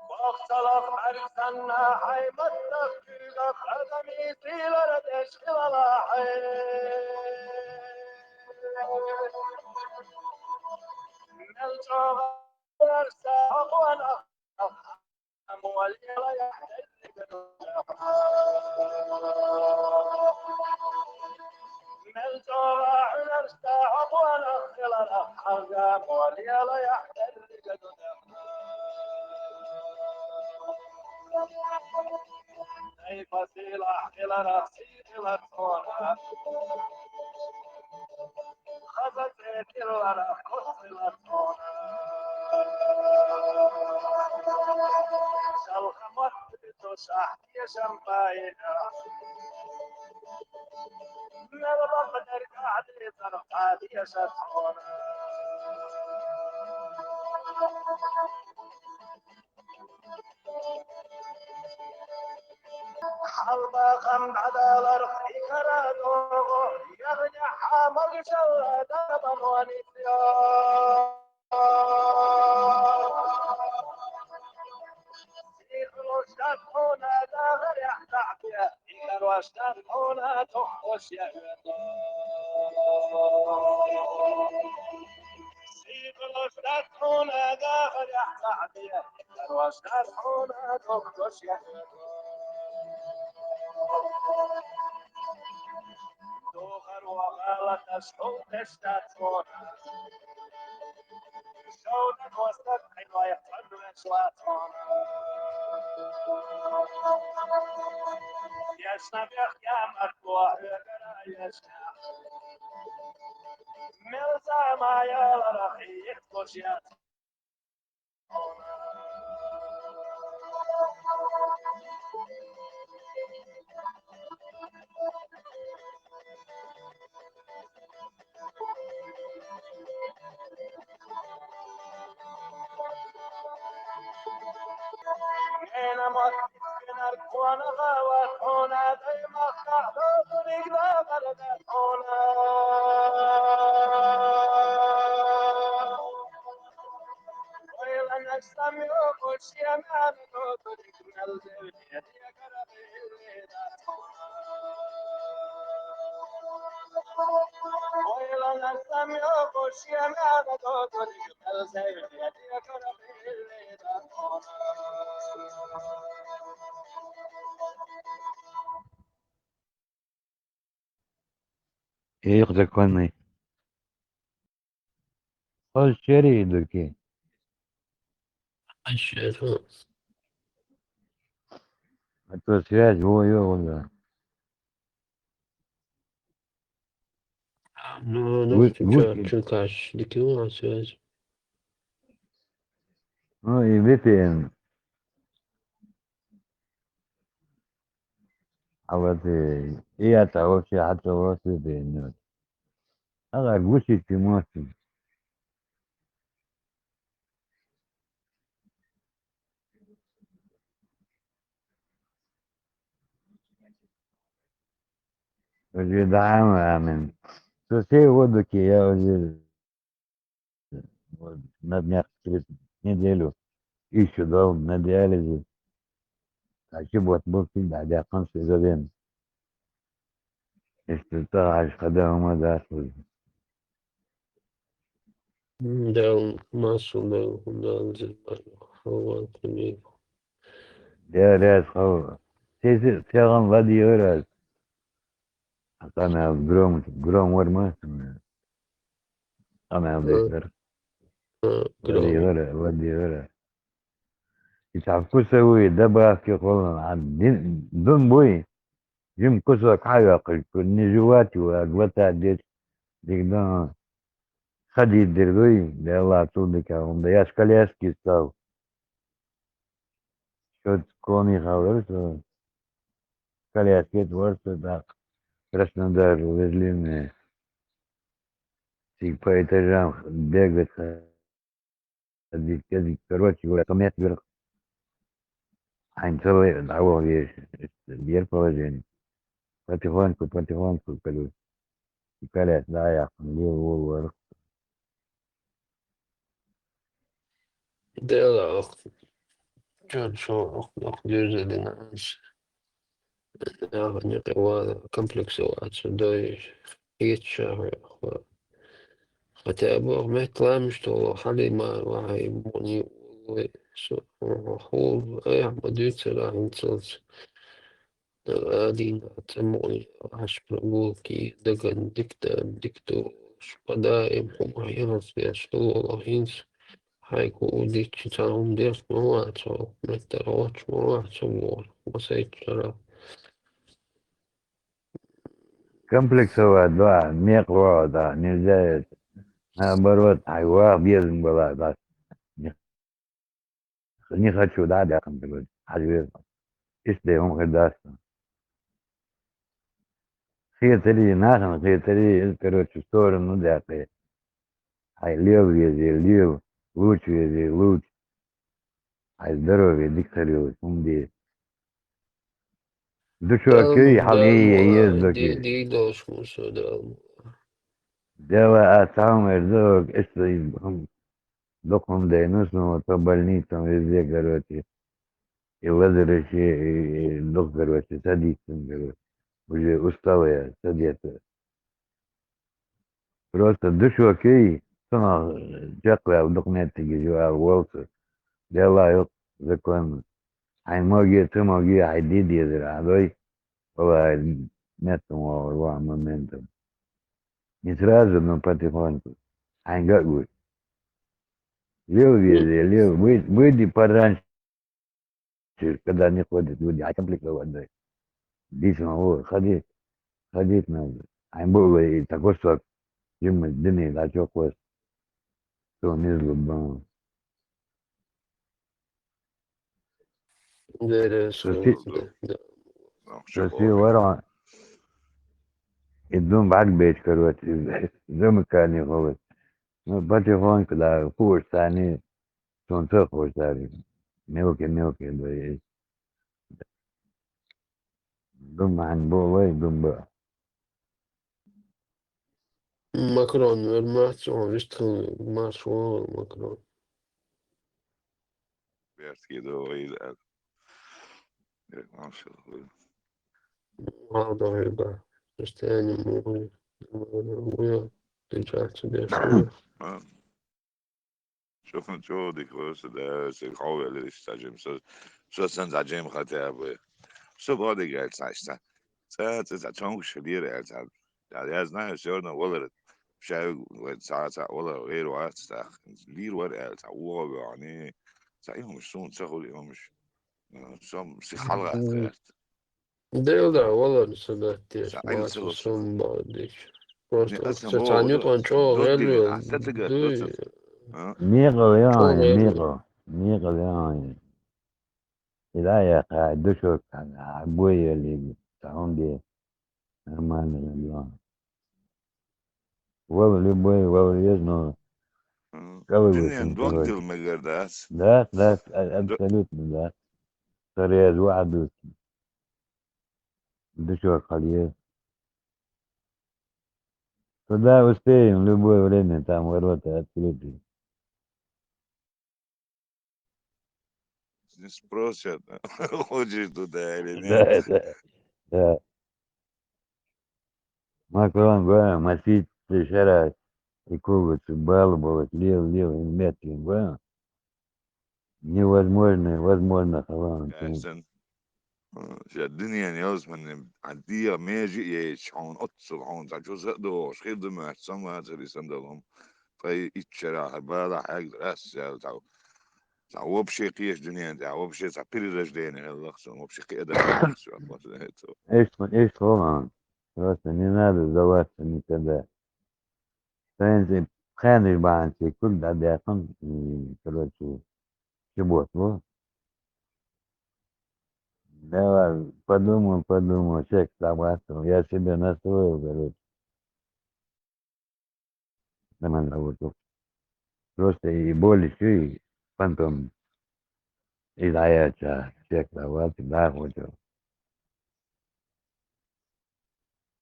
Бахсалах арсанна хьайматтах куьйгах адамийн сийлара деш хилала хьай. Мел чӀогӀа арса хьакъван ах, ах, Их, законный. Хоза чери дукхи. А то связь, во, ё, вон, да. Ну, ну, Вы- чё, вы- чё, каш, дикий у нас связь. Ну, и V P N. А вот, э, и это вообще, а то вот V P N. Ага, глушить ты можешь. Уже, да, амин. Сосед воду я уже вот на днях через неделю ищу дом на диализе. Хочу вот был всегда, я конце забен. Если то, аж когда ума даст. М, да, массу, да, да, да, вот, и Дерес хав. Сеси сягъан лади вараз. Атана гром, гром варма. Ана Э, декер. э, Лади гром. Вара, лади вара. Итав кусавуи, добавки холан. А дин, дун буй. Жим кусок хавя кулку. Не жевать его, а глотать здесь. Дигдан. Хади дирдуй, бела тулдика. Унда яш коляски став. Счёт кони халыр, что коляске творство так. Краснодар увезли мне. Сик по этажам бегать, ходить, ходить. Короче говоря, ко мне сверху. Ань целый, да, вот есть, есть положение. Потихоньку, потихоньку, как бы, и коляс, да, я, лил, лил, лил. Дела ах. Чон шо ах, ах, дюзелин анс. Ах, не кава комплексоваться, да и ит шахы. Хотя бы ах, мехтламыш, что Халима, вахай, муни, Ой, со, ага, хьул, ай, ма дуьйцара хӀинцалц. Дала дийна, ца мукъли, хьаш прогулки, даган дикта, диктуш, подаим, хӀума хӀинас деш, хӀула хӀинц, хьайку удичи, ца хӀума деш, ма вац, меттара вач, ма вац, ма вац, ма сайчара. Комплексовать, да, мекъ ваха, да, нельзя это. Наоборот, хьай ваха безам бала, да. Не, не хочу, да, да, хьай ваха. Иштта хӀума хир дац. Хетари, нахана хетари, из, короче, в сторону даккхе. Хьай лев везе, лев, луч везе, луч. Хьай здоровье дика хир йолаш, хӀума де. Душо кий, хьал и, е, еза докий. Ди-, дийдолаш мусо дал. Дела а цхьа хӀума эр дог, иштта из хӀума, дукха хӀума дайнус, но то больницам везде, короче. И лазараши, и, и дукха, короче, садиться, короче. Уже устал я, садиться. Просто душо кий, цунах чакхваьлла дукха меттиге жо ала волча. Делла йокъ закон. Хьайн моге, ца моге, хьай ди дезар а дой. Вала меттам вогӀур ваха моментам. Не сразу, но потихоньку. Хьайн гагуй. Лил везе, лил, выйди, выйди пораньше. Когда не ходит, люди, а комплексовать дай. Дійсно, о, ходи, ходить надо. А им было и такой сок. Ему дни, да, чё хвост. Что не злобно. Да, да, Соси-, да, да. Соси варон. И дум бак бейт, короче, замыкание холод. Ну, потихоньку, да, курс, они Цунца хозари. Мелкий, мелкий, да, есть. Дум хьан бу вай, дум ба. Макрон, вер мац, он вистхил марш вон Макрон. Бертки до вай, да. Э, машалла. Гьалда вай, да. Состояние мугъи. Мугъи. Ты чахчи деш. А. Чо, чо дика варса, да, се хьо велира иштта жим, со, со сан за жим хотя бы. Со бодига аьлла цхьа иштта. Ца, ца, ца, чонг шадира аьлла цхьа. Да, я знаю, всё равно валар. Шай, ца, ца, валар, вер вац, ца. Лир вар аьлла цхьа, вогӀа вегӀани. Ца, и хӀумаш, сун, ца хули хӀумаш. М, сом, си халгӀат гӀерт. Дел да, валар са гаттеш, Са мацу айса сум бадиш. Просто Не, аса ца мо, цанют он чо додли, гелю, а, са тага, дуй. Са, а? Мегал я, чо гелю. Мегал, мегал я. Ила я ка, душо ка, а, гой я лиги, саунде. Нормально, да. Вал любой, вал есть, но М. Кавы Дунен высунуть, дог короче. Дил мегар, да? Да, да, а-, Д- абсолютно, да. Сарез ваъдус. Душо халье. Туда успеем, любое время там ворота открыты. Не спросят, хочешь туда или Да, нет. Да, да. Макрон гуя, масит шара, и кулы, цу бал, бал, лил, лил, и мет, и гуя. Невозможно, возможно, халан. Конечно. Ша дунен ялсманни, а, дия межи еш, хьун оццул, хьун, ца чу са догӀуш, хир ду меш, сам вацари сандалум. Пай иччара, хьай бала хьаг рас ял тав. Ца вообще кеш дунен, ца вообще ца перерождение, Аллах, сон вообще кеда. Эш, эш, холан. Просто не надо сдаваться никогда. Пенсия, пхенный банки, куда дяхан, м, короче, субботу. Давай, подумаю, подумаю, чек срабатывал. Я себе настроил, короче. Нормально работал. Просто и боль, и фантом. И да, я ча, чек срабатывал, да, хотел.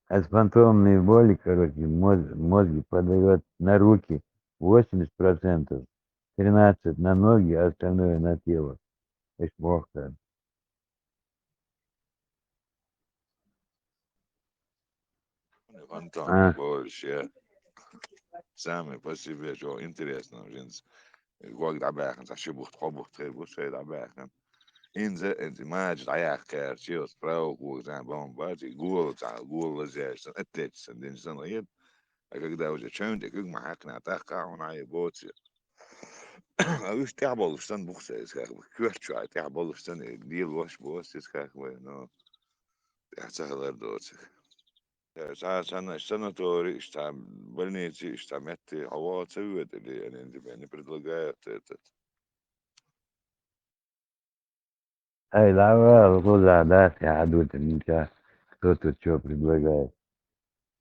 От фантомной боли, короче, моз-, мозги подает на руки восемьдесят процентов, тринадцать на ноги, а остальное на тело. Эш бохта. Фантом А. Больше. Сами по себе, что интересно, жинс. Гог дӀабаьхна, цхьа ши бутт, кхо бутт хир бу, шоай дӀабаьхна. Инза, инза мажа дӀаяьккхар, чуйоцу правый кога зӀе бомба бац, и гола цхьа, гола лазаеш санна, оттечу санна, динчу санна хета. А когда уже чевнна тӀе куьг ма хьаькхна, тӀаккха а хьуна хьан боцу. А уьш тӀехь болуш санна бу-кх иза, как бы, коьрта чохь тӀехь болуш санна, и лелош бу иза, как бы, ну, тӀехь ца хилар доцург. Э, цхьа санна санатори, иштта больници, иштта метте хьо ваха ца воьду или они тебе не предлагают этот? Ай, давай, кхузахь дац, я хьадуьйтур, ничего. Кто тут чё предлагает?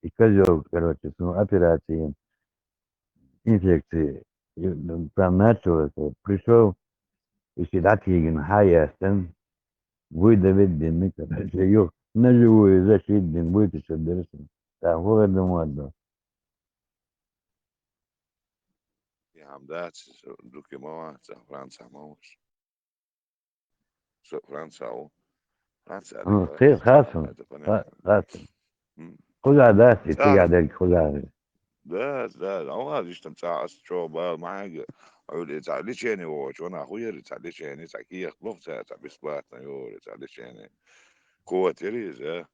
И козёл, короче, ну, операция, инфекции. И, ну, там началось, вот, пришёл, и всегда тигин, хьаястан, выдавить дин, короче, юх, на живую защиту дин, вытащил дырсу. Там, хулар дан вадду. Я хьан дац, дукха ма вац, Францахь ма ву. Со Францахь ву. Францахь Ну, ву, хи-, Францахь, хасун. Это понятно. Ха-, хасун. М. Кхузахь дац, и Цара. Цигахь дерг кхузахь. Да, да, да. Ва, иштта цхьа ас чо бала ма хьаьга. Ӏуьллу цхьа лечение вогӀучу, ванах хӀу яра цхьа лечение, цхьа кехат лоху цара, цхьа бесплатно йогӀура цхьа лечение. Кот яра иза,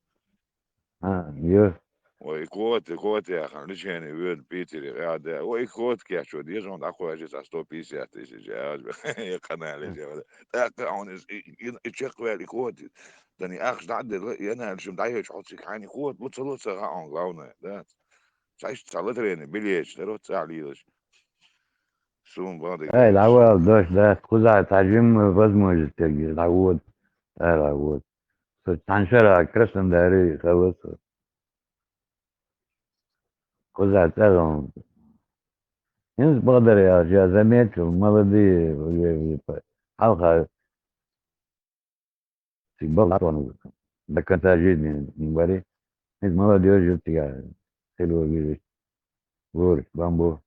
а? А, ю. Ой, и кот, и кот яхана, лечение воьду Питере, гӀа де. Ой, и кот кечо деза, он дӀакхоьжча цхьа сто пятьдесят тысяч, а, я канале М. делала. ТӀаккха он из, и, и, и чекхваьлла и кот. Дан и ахча дӀа а делла, и анализаш дӀайоьлча хьо цига хьайна кот, лу ца лу ца хаьа он, главное, да. Цхьа иштта цхьа лотерейный билеташ дара, оццахь лелаш. Суна бан дерг Ай, лелаш. ДӀавала дош дац, кхузахь цхьа жимма возможность дерг, дӀавода, ара вод. Со цхьана шарахь Краснодаре хилла со. Кхузахь цӀа гӀан. ХӀинца бакъдар яхаш, я заметил, молодые, уже, уже по-, хьалха цига бала тхуна до конца жизни м бари. ХӀинца молодёжь ю цига хилла вижа. Лур, бамбу.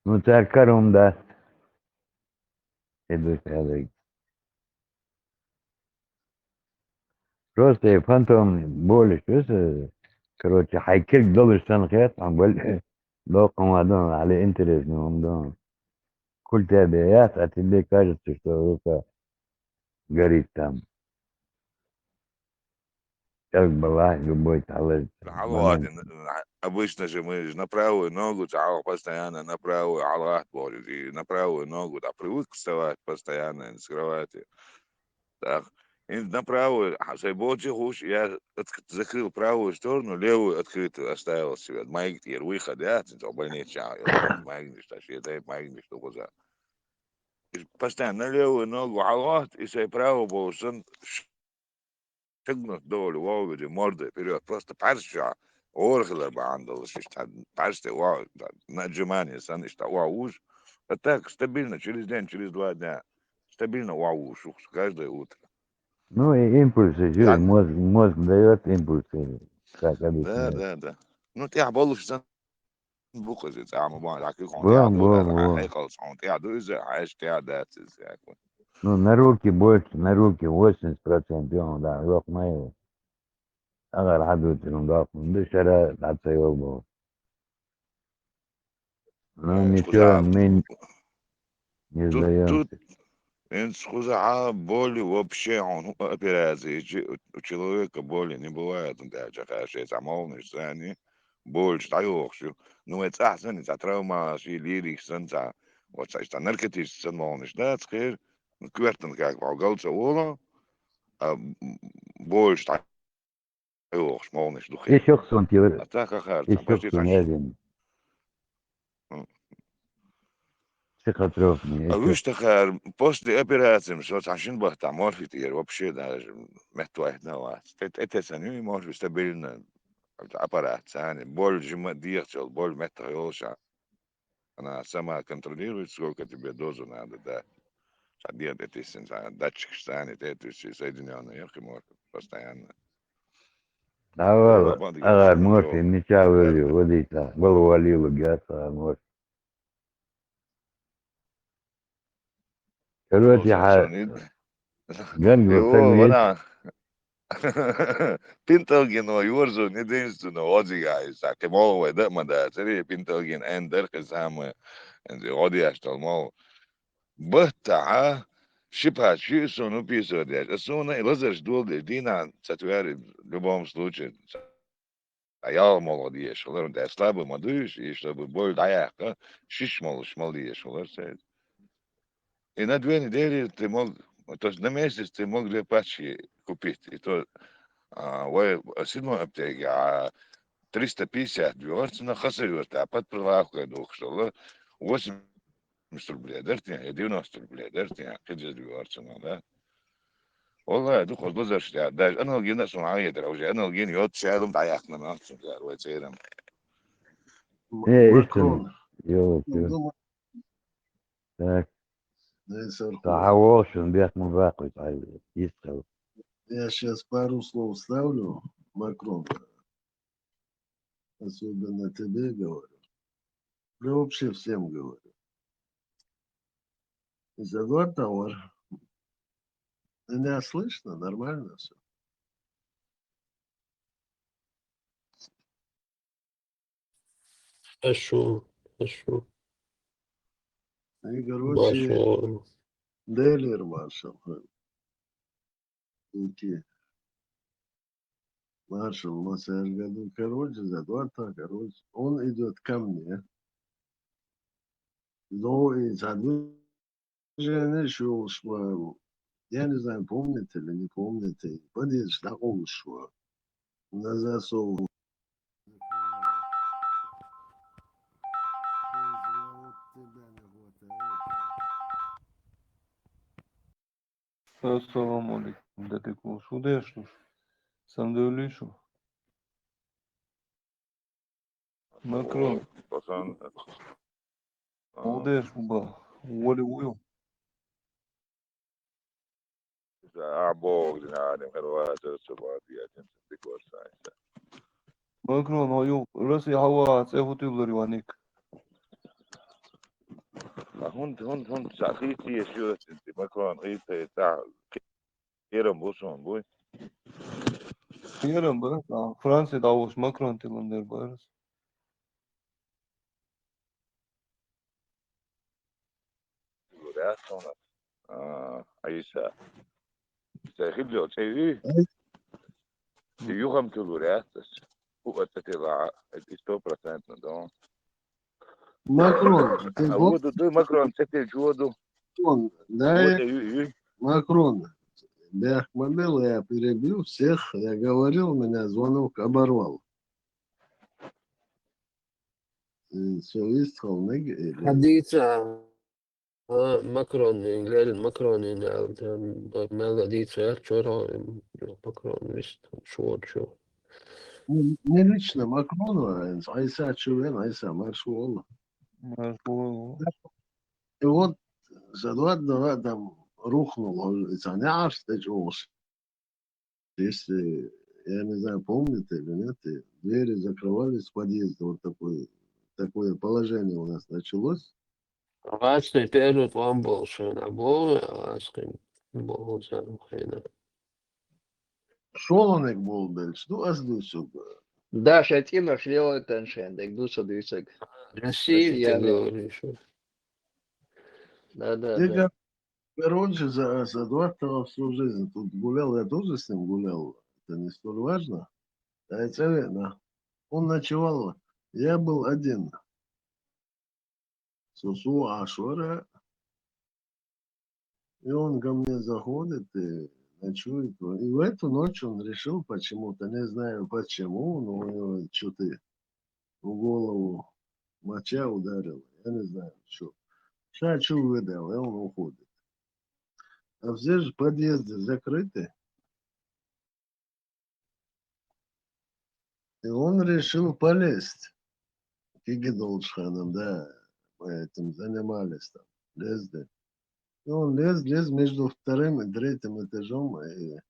Ну, цара карум дац. Хи ду цара. Просто и фантом болаш, э, короче, хьайн кирг долуш санна хет, хьан боль-, доккхун ма дан, али интересно ма дан. Куль тебе яц, а тебе кажется, что рука горит там. Как была любой талант. Хьалавадина, обычно же мы же на правую ногу, цхьа хьалха постоянно на правую, хьалгӀатта боху, и на правую ногу, да, привык вставать постоянно с кровати. Так. И на правую, а, сай боций хуш, я отк-, закрыл правую сторону, левую открытую оставил себе. Майг тӀера выход, я, цинцо больница, я, майгниш, та шетай, майгниш, ту хуза. И постоянно на левую ногу хьалгӀатта, и сай правую болуш санна, шагнут долу воввири мордой вперёд. Просто пхьарсчохь гӀора хилар бахьана долуш, иштта пхьарс тӀе воввири, на отжимание санна, иштта воввуш. А так стабильно, через день, через два дня, стабильно воввуш, каждое утро. Ну, и импульсы же, так. Мозг, мозг даёт импульсы, как объясняют. Да, да, да. Ну, тӀехь болуш санна, бу-кх иза, цӀа ма бан, дӀа куьг хьуна тӀехь ду, бан, ара, бан. Хьекъалца хьуна тӀехь ду иза, хьаьжча тӀехь дац иза, яхь. Ну, на руки больше, на руки восемьдесят процентов, да, лох ма ю. Агар хьадуьйцург доккхун ду, шара дӀа ца йолу боху. Ну, э, ничего, кхуза мы не Тут, сдаёмся. Тут, хӀинца кхузахьа боли вообще хьуна хӀума операциячи, у, у человека боли не бывает, он тӀаьхьа чекхаьрши, цхьа молханаш санна, болчу дӀайохуш ю. Ну, вай цӀахь санна, цхьа травма, ши лирик санна, цхьа, вот цхьа, цхьа наркотический санна молханаш дац, кхера, ну, коьртан как бахьа гал ца волу, а, м, болчу дӀа- Ох, молнаш ду хир. Ишух сон тилар. А так ахар, там, ишух почти сон таш. Язин. М. Психотропный, а ишух. Вуьш тахар, после операции, со цхьа шин бахта морфий тӀера, вообще даже меттавайтина вац. Тет-, тетесен ю, морфий стабильно. Аппарат, цани, боль жима дехчал, боль меттах йолуша. Она сама контролирует, сколько тебе дозу надо, да. Ша диабетисин, ша датчик, ша не тетуси соединённый, ёхи морфи, постоянно. Давай, давай, бандига, агар морфи, мича вали, вадита, вал вали лугят, агар морфи. Короче, ха, гангу сагвит. Пенталгино йорзун единственный гӀодигӀа иза. Кхы мол вай да ма дацари, пенталгин эн дерхи самый гӀодияш дал мол. Баттаха шипа ши сун уписывать деш. А суна и лазарш дол деш дина цатвяри в любом случае. А ял мол гӀодияш хилар, да слабый ма дуйш, и чтобы боль даяха, шиш мол, шмал дияш хилар сайд. И на две недели ты мог, то есть на месяц ты мог две пачки купить. И то а, в седьмой аптеке, а триста пятьдесят две орцина хасар юрта, а под прилавкой двух, что ли, восемьдесят рублей, дартин, я девяносто рублей, дартин, кидза две орцина, да? Валлахи, ду хозло заршта, даже аналгин сун ага дра, уже аналгин йод шалум да яхна махсум зар, вай церам. Э, истина. Макрон. Йо, йо. Так. Дай сорху. Та хавошин бех мун бакуй, ай, истина. Я сейчас пару слов вставлю, Макрон. Особенно тебе говорю. Да вообще всем говорю. Из-за два товар. Меня слышно? Нормально все? Хорошо, хорошо. И, короче, Маршал. Делир маршал. Окей. Маршал Масаргадов, короче, за два-то, короче, он идет ко мне. Но и за движение шел, шла. Я не знаю, помните или не помните. Подъезд на шла. На засов. Ассаламу алейкум, дядя Кул. Шу деш, шу? Сам да улишу. Макрон. Пасан. Удеш уба. Воли уйо. А, бог, динарим, херваза, собади, я тем, тем, тем, тем, тем. Макрон, ой, Россия хава, це хотів Ларіоник. А хун, хун, хун, сахити, ещё, Макрон, и це, та, хером бусун, буй. Хером, ба, а, Франция да уж Макрон тиландер, ба. Лурясона. А, Айса. Сахиб лё, цеви. Юхам ту лурясас. У, это тела, это сто процентов, да. Макрон, ты А вот вот ты, Макрон, с этой чуду. Макрон, да, Вот, э, э, э. Макрон, да, Мамила, я перебью всех. Я говорил, меня звонок оборвал. Э, всё, выстроил ноги, э, Хадица, а, Макрон, Лерин Макрон, Мелодица, Чоро, Макрон, вист, Чоро, Чоро. Не, не лично Макрону, а Айса Чувен, Айса Маршуола. Маршуола. И вот за два дня там рухнул, он, и Саняш, ты чё, Если, я не знаю, помните или нет, и двери закрывались в подъезде. Вот такое, такое положение у нас началось. Васный первый план был, что на Бога, а с кем Бога за Украину. Шолонек был дальше, ну, а здесь всё было. Да, шатина шлела теншен, так душа дышек. Россия, ты говоришь. Да, да, Ты да. Короче, за, за Эдуарда всю жизнь тут гулял, я тоже с ним гулял, это не столь важно. А это верно. Он ночевал, я был один. Сусу Ашура, и он ко мне заходит и ночует. И в эту ночь он решил почему-то, не знаю почему, но у него что-то в голову моча ударила, я не знаю, что. Шачу выдал, и он уходит. А все же подъезды закрыты. И он решил полезть к Игидолчханам, да, мы этим занимались там, лезли. И он лез, лез между вторым и третьим этажом, и,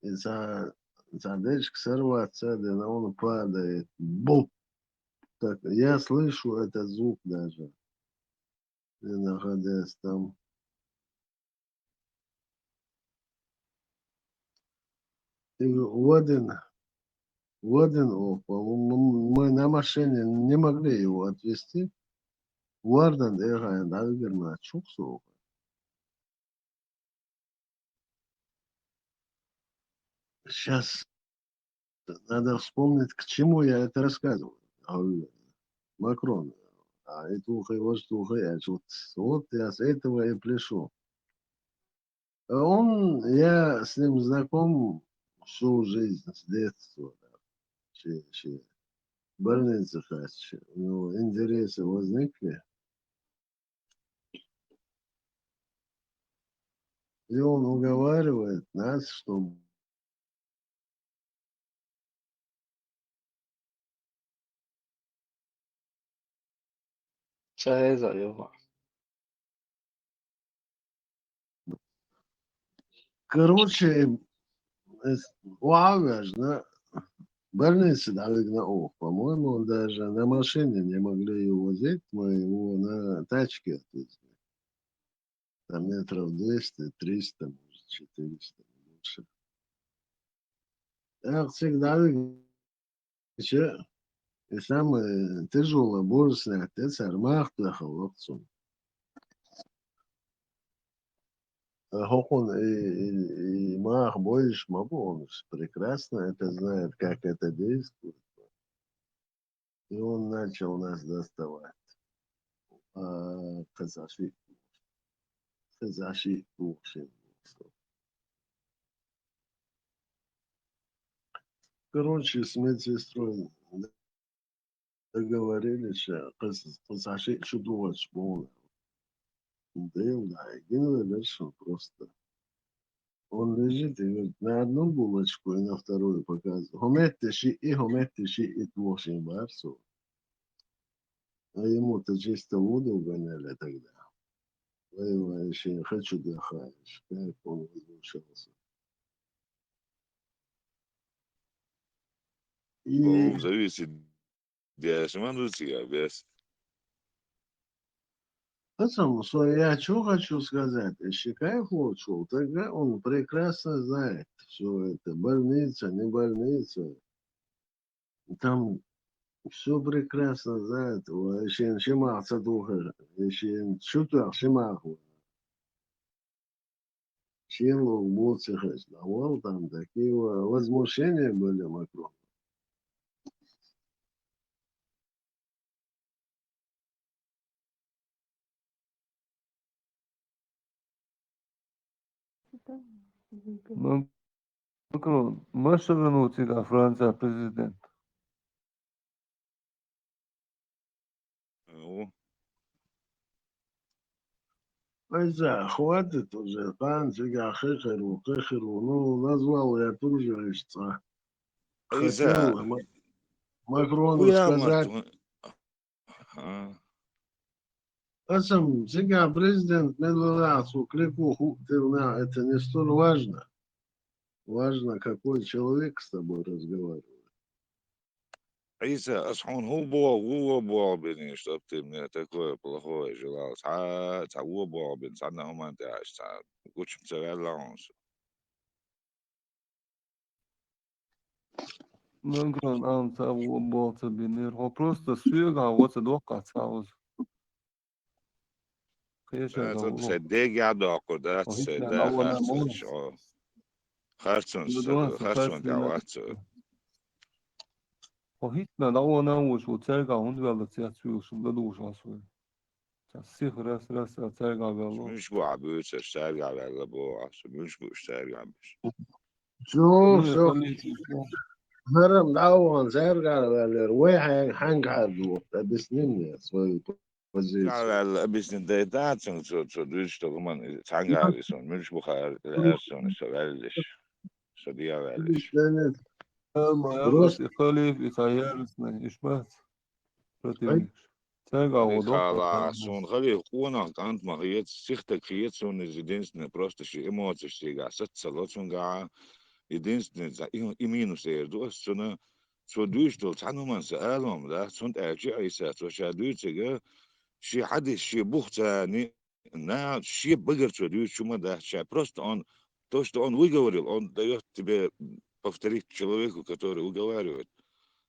и за, за дечк сорваться, да, он падает, буп! Так, я слышу этот звук даже. И находясь там. Воден, воден оха, мы, мы на машине не могли его отвезти. Вардан дӀайхьа дӀавигар ма чукх со. Щас надо вспомнить, к чему я это рассказываю. Говорю, Макрон, а это ухо, вот что ухо, я вот, вот я с этого и пляшу. А он, я с ним знаком всю жизнь, с детства. Да. Ще, ще больница хасче. У него интересы возникли. И он уговаривает нас, чтобы Чаеза, Йоха. Короче, э, угӀавваьжна, больнице дӀавигна оха. По-моему, он даже на машине не могли его возить, мы его на тачке отвезли. Там метров двести, триста, может, четыреста, не больше. ТӀаккха цига дӀавигача, и самое тяжёлое боль снять, это сар мах тӀехьа вахцун. А хӀокхун и, и, и мах бойш ма бу, он прекрасно это знает, как это действует. И он начал нас доставать. А, кхеза шиъ, кхеза шиъ бу шин. Короче, с медсестрой договорились, а, кхез-, кхеза шиъ шу дугӀаш бу. Дел, да, гин велершин просто. Он лежит и говорит, на одну булочку и на вторую показывает. ХӀуметташи и, хӀуметташи и тулушин барсу. А ему-то чисто воду угоняли тогда. Воевающий, хочу дыхаешь. Как он возмущался. И Бо зависит дешман у тебя, без. Потом, что я чё хочу сказать, Ищикаев Вовчев, тогда он прекрасно знает всё это, больница, не больница. Там всё прекрасно знает, о, ещё шимахца духе, ещё шутах шимах. Шин лугбуцихес, а вол там такие во-, возмущения были вокруг. Ну, Макрон, ма ша венав цига Франция президент? О. Айса, хватит уже, пан цига хихиру, хихиру, ну, назвал я тоже ишца. Айса. Хотел Ма-, Макрону Хуя сказать. Мартун. Ага. Асам, цига президент мел валахь, цу клику хӀуъ тӀе вана, это не столь важно. Важно, какой человек с тобой разговаривает. Ӏийса, ас хьуна хӀун боху, ву во боху бинийш, чтоб ты мне такое плохое желал. Цхьа, цхьа во боху бин, цхьанна хӀуманна тӀехь аш цхьа гучам ца ваьлла хьуна со. Макрон, ам ца во боху ца бинера. Хьо просто соьгахь во ца доккхахь ца хьоза. Кхечара Да, цо ву. Сайн дегахь доккхур дац, Хьо сайн хӀинца да дӀавана харцонаш, муна. Хьо харцонаш, Ну, ца, дуьйна харцонаш харцонаш тӀехь вац цо. Хьо хӀинца дӀавана вуш, ву цергахь хӀунда ваьлла цец вуьйлуш, ладугӀуш хьо со. Ца сих рас, рас, а цергахь ваьлла. Муьлш бу хьан буьйцурш цергахь ваьлла боху ахь, со муьлш бу уьш цергахь беш. Всё, Ну, всё. Конечно. ХӀара дӀавана цергахь ваьллера, вай хьаьнга, хьаьнга хьаьрду? Объясни мне свою позицию. Цхьа ваьлла, объяснить дайта цунга, цо, цо дуьйцуш долу хӀуманна, цхьаьнгахьара и суна муьлш бу хаьара, аьлла суна, со ваьллиш, со дегӀ ваьллиш. Ама, Просто и халиф, и цхьа ярусный, иш бац противникаш. Цаьрга а Халиф гӀо доккхур хала, хаьа. Суна халиф къонах кӀант ма хета, сихтаг хета суна иза, единственное, просто ши эмоцеш цигахь саца ца ло цунгахь. Единственное, цхьа и, и минус эр ду ас цуна, Цо дуьйцуш долу цхьана хӀуманна сан алам дац, хӀунда аьлча Ӏийса, цо ша дуьйцург, шен хьадис, шен бух царна, наха шен багара цо дуьйцуш хӀума дац, ша просто он, то, что он выговорил, он даёт тебе повторить человеку, который уговаривает.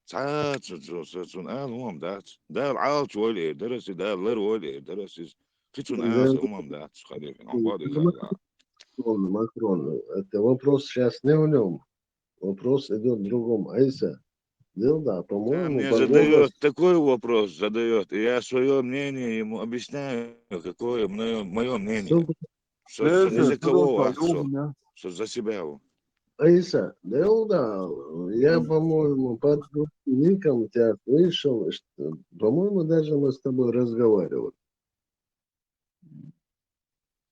Цхьа цу-, цу-, цу-, цун ала хӀумам дац. Дала Ӏалаш волу эр дара аса, Дала лар волу эр дара аса иза. Кхин цун ала аса хӀумам дац, халифин, хьо боху иза. Макрон, Макрон, это вопрос сейчас не в нём. Вопрос идёт в другом. Айса, дело, да, по-моему, мне задает такой вопрос, задает, и я свое мнение ему объясняю, какое мое, мое мнение. Что, что, не за кого вас, что, что за себя вы. Айса, дело, да, я, по-моему, под ником тебя слышал, что, по-моему, даже мы с тобой разговаривали.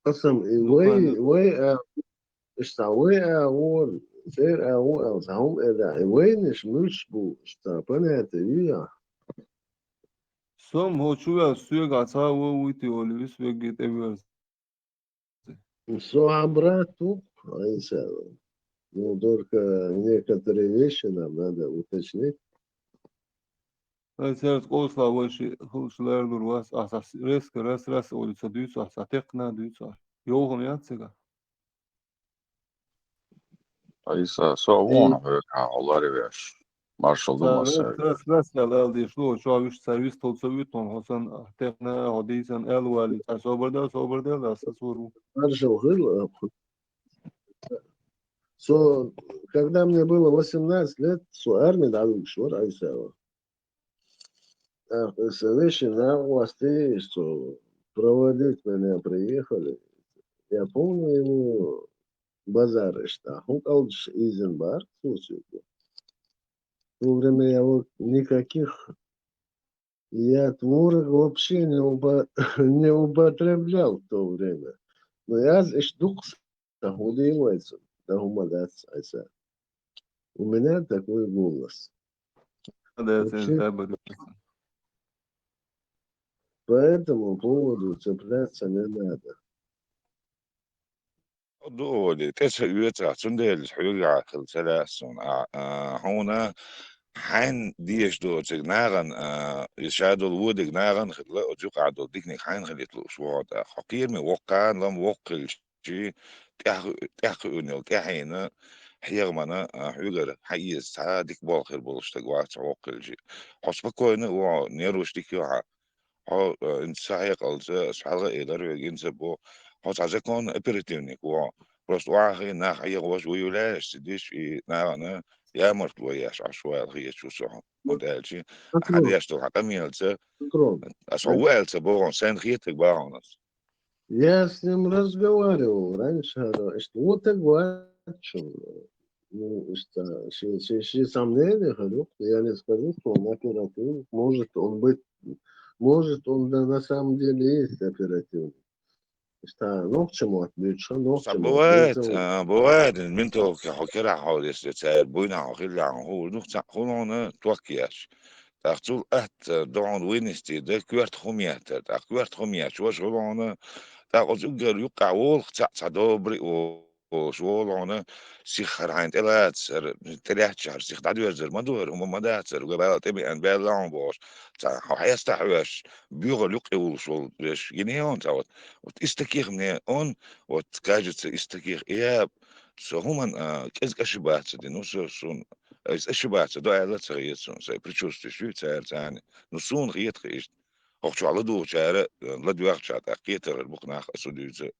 Асам, и вай, вай, а, иштта вай, а, вон, церан, а, вон, а, цхьа хӀума элира, и вайнаш муьлш бу, иштта понятие ю я. Со мо чу вел соьга цхьа вон вуй те олу, вис вегге тӀевоьрзу. Со хьан брат ву, Айса. Ну, только некоторые вещи нам надо уточнить. Ай, цаьрца къовсала вай ши хӀуллаш лардур вац, ахьа резко рас-рас олий ца дуьйцу ахьа, ца текхна дуьйцу ахьа. Йовхана яц цигахь. Айса, со а вон хьоьга хьан ларвеш. Маршал ду массаьрга. Рас-рас аьлла ала деш ло, чохь вуьш цара вистхула ца вуьту, хьо сан текхна, хьо дийцан аьлла валий, цхьа собар дел, собар дел, аса цур ву. Маршал хила, со, когда мне было восемнадцать лет, со армия дӀавуьгуш вара Айсава. ТӀаккха со вешин накъостий, что проводить меня приехали. Я помню ему базар, что хӀун кӀалдаш изин бар, слушай. В то время я вот никаких, я творог вообще не упо-, не употреблял в то время. Но я иш дукха Сан хӀун дийр вайца? Дан хӀума дац, Айса. У меня такой голос. Вообще, по этому поводу цепляться не надо. Ду олий, тӀе ца оьцу ахь, цундела хьоьгахь хила ца лаьа суна. А, а, хьуна хьайн дезаш доцург нахана, а, и ша долу вон дерг нахана хилла, оцу юкъахь долу диканиг хьайна хилийта лууш ву хьо тӀаккха. Хьо кхераме воккха, лам воккха хилча, тӀаьхьа, тӀаьхьа кхуьуьнал, тӀаьхьенна, хьехамана, а, хьоьгара хьан эца цхьа а дика болх хир болуш стаг вац хьо воккха хилча. Хьо спокойно а ву хьо, нерваш дика ю хьан. Хьо, а, инца сан хьекъалца, ас хьалха а элира хьоьга, инца а боху, хьо цхьа законный оперативник ву хьо. Просто охьахиъна нах хьехош ву юьлаьллаш ца диш, и нахана ямартло еш Ӏаш ву аьлла хеташ ву со хьо. ХӀунда аьлча, ахьа деш долу хьан къамелаца, ас хьо ву аьлла ца боху, сайна хетарг бахьана ас. Я с ним разговаривал раньше, что вот так вац, ну, что, ши, ши, ши сомнения, говорю, я не скажу, что он оперативник, может он быть, может он на, на самом деле есть оперативник. Что, ну, к чему отвечу, ну, к чему ответил. Бывает, а, бывает, ментовка хьо кира хьо, если цаьр буйна хьо хилла хьо, ну, ца-, хьуна ток еш. ТӀаккха цул атта ду хьуна вынести, да коьрта хӀума еттар. ТӀаккха коьрта хӀума етташ, ваша хӀума хьуна, тӀаккха оцу уггар юккъехь волу цхьаъ цхьа добрый волуш волу хьуна, сиххара хьайна тӀелацар, тӀелаьцча хӀара сиха дӀадоьрзар ма ду хӀара, хӀума ма дацар, уггар бала тӀебеана баьлла хьуна бохуш, цхьа хьо хьестахь а веш, боьхалла юккъе вулуш волу веш гина хьуна цхьа вот. Вот из таких мне он, вот кажется, из таких. И я со хӀуман, а, кӀезиг ошибаться дина, ну, со, суна, из ошибаться до аьлла ца хета суна, сайн предчувствие ю цара царна. Ну, суна хета иштта. ХӀокху чохь ладугӀучара, ладоьгӀучара тӀаккха кхетар хир бу-кх нах, аса дуьйцу.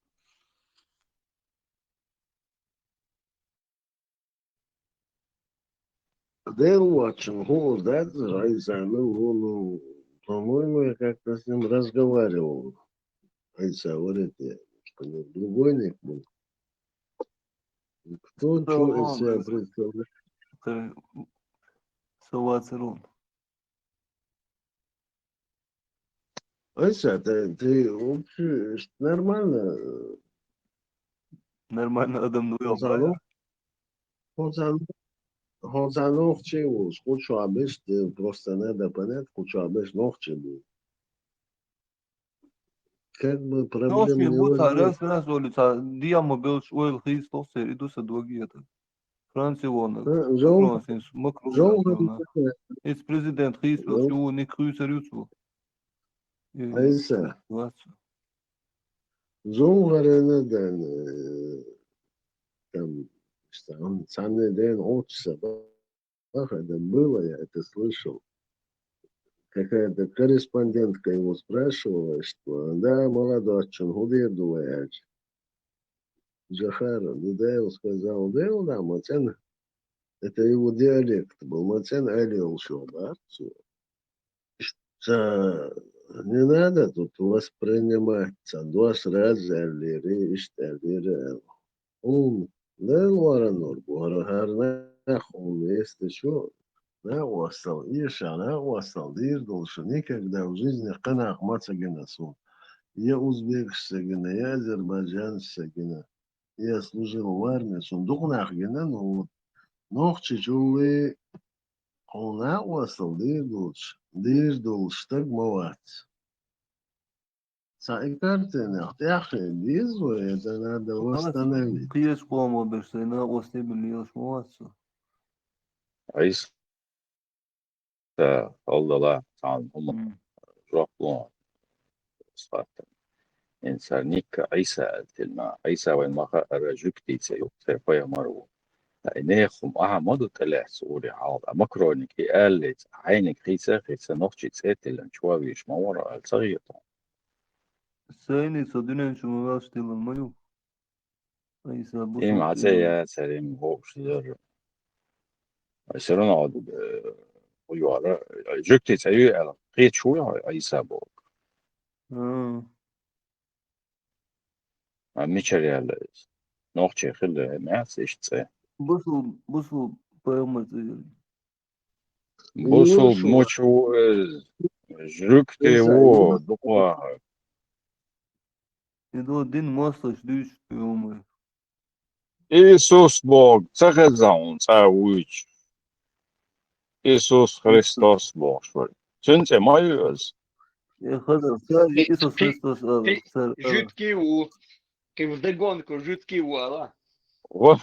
Дел вачун хӀуъа дац, Айса, ну, ну, по-моему, я как-то с ним разговаривал. Айса, говорит, я, что, ну, другой ник был. Кто чё из себя представляет? Савацарун. Айса, ты, ты вообще нормально? Нормально адам, ну, я. Хьо цхьа нохчи волуш, кху чохь беш, ты просто надо понять, кху чохь беш нохчи бу. Как бы проблем не возникнет. Нохчи бу, цхьа раз, раз олу, цхьа дема белш ойла хийцалуш церан, и ду сан дог ета. Франция вон. Э, жов-, Франция, Макрон, жовхӀар, Макрон. Эцу президент хийцалуш, жов-, ю, ник хуьйцур ю цо. Айса. Вац. ЖовхӀарана дан, э, там, что он цхьанне ден отца баха, это было, я это слышал. Какая-то корреспондентка его спрашивала, что да, молодой, что худер дулач. Джахар, да, да, сказал, да, да, мацен. Это его диалект был, мацен алил шобарцу. Что не надо тут воспринимать, цандуас раз аллири, ишт аллири. Ум, да, лора нур, бухара харнах, ум, если что, на осал, иша, на осал, дир дулша, никогда в жизни канах маца гена сун. Я узбекша гена, я азербайджанша гена. Я служил в армии, сун духнах гена, ну вот. Нохчи чулли, хона осал, дир дулш, дир дулш, так мавац. Са и картина, тяхи, дизу, это надо восстановить. Киеш комо беш, сай на осте билиеш мавац. Айс. Та, аллала, таан, хӀума жоп лун. Схаттар. Инсар никка Ӏийса аьлтилна. Ӏийса вайн маха ара жуьгтийца ю, цхьа пайхамар ву. Та и нехум, аха, ма ду тӀелаьццу ури хьалда. А Макроник и аьллица, хьайник хийца, хийца нохчи цӀе тиллан чува вийш ма вара, аьл ца гӀетун. Сайни со дуьнен чу ма ваьлш тиллан ма ю. Ӏийса бу Им со ӀацӀе тиллан. Я, царим вовш зер. Все равно, э, уйвара, жуьгти цӀе ю аьлла, кхечу ю Ӏийса боху. А. А мичара яьлла иза? Нохчий хилла, э, мягӀца иштта цӀе. Бусул, бусул пайхамар цӀе яьлла. Бусул Иисус мучу, э, жуьгти Иса, ву, Иисус. Дукха. И ду дин мосташ дуьйцу, ю ма. Иисус боху ца хеза хьуна цӀа вуьйцу. Иисус Христос бохуш вара. Цуьнан цӀе ма ю иза? Э, хаза, цара Иисус Христос ала, цара ала. Жуьгти ву. Кхин вдогонку жуьгти ву ала. Во,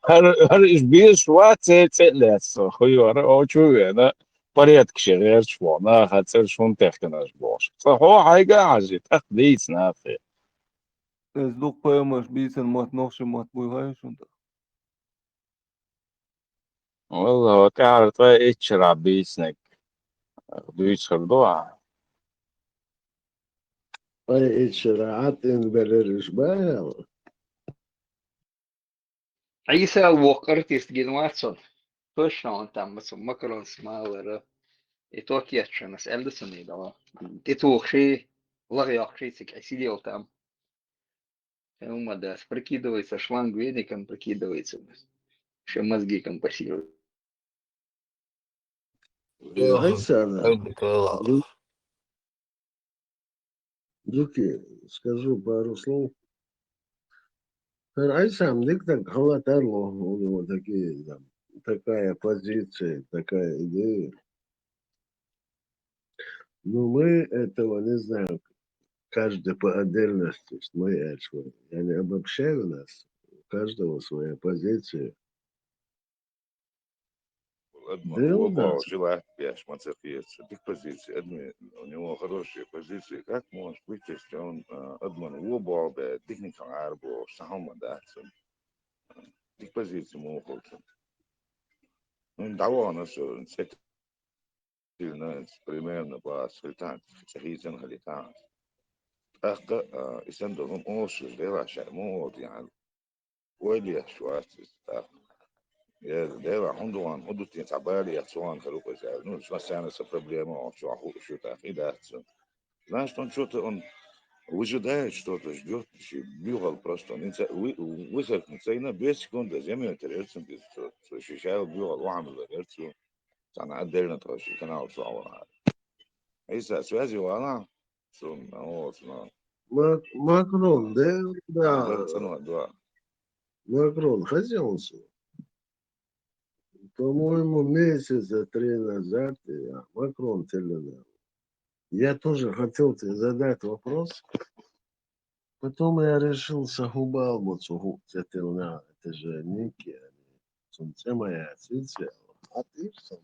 хӀара, хӀара иша безаш вац, цӀе, цӀе а лаьцна, хуй вара, о, чу вена, порядкаш гӀерташ боху, наха цӀераш хӀунда техкинарш бохуш. Цкъа хьо хьайга а хьажий, тӀаккха дийца нахе. Иза дукха пайхамарш бийцина мотт, нохчийн мотт буй хай шуна тӀаккха? Валла, тӀаьхьара ткъе итт шарахь бийцинарг дуьйцур ду ахь? Ткъе итт шарахь Ӏаттина белира уьш баьхьа? Ӏийса воккха артист гина вац цунна. Точно он там, цу Макрон Смайлера. И то кеччанас аьлла ца нигала. ТӀетухуш, лагӀа йоккхуш цига сидел там. Хьума дас прикидывается, шланг веником прикидывается. Ши мозги компасирует. Э, Ай, Сана. Ай, Николай. Ду-, Дуки, скажу пару слов. Ай, сам, дик так халатарло, у него такие, там, такая позиция, такая идея. Но мы этого не знаем, каждый по отдельности, что мы, э, что, я не обобщаю нас, у каждого своя позиция. Адаман Дел вабал дац. Желать беш, ма ца хеташ. Дика позиция, адми, у него хорошие позиции. Как может быть, если он, а, адаман вабал бе, дикник арбо, сахал ма дац? Дика позиция муха хул цуьнан? Ну, дӀавахана со, цӀе тиллина, примерно, бац, хилитан, цӀе хийцина хилитан. ТӀаккха, а, и санна долу хӀума оша, Дела шаьра муха олу, яхьа, ойла еш вац иза тӀаккха. Я, Дела, хӀунда ван, хӀун ду те, цхьа бала яц ван хир ву иза аьлла. Ну, массарна сан проблема, оха чохь хууш ю тӀаккха, и дац цуьнан. Значит, он чё-то, он выжидает что-то, ждёт, ши буьйхал просто. Он инца-, вы-, высохнет, цайна без секунды, зем йойтар яра цуьнан иза, цо, цо ши шаьла буьйхал, вахьамзар яра цо. Цхьана отдельно тхо ши канал чохь вахьа. Ӏийса, связи вала? Цунна, вот, цунна. Мак-, Макрон, да? Да. Цунна, да. Макрон, хозяин. По-моему, месяца три назад я, Макрон, телена. Я тоже хотел тебе задать вопрос. Потом я решил, сахубал, вот, суху, телена, это же Ники, они, сумцемая, циця, а ты сам.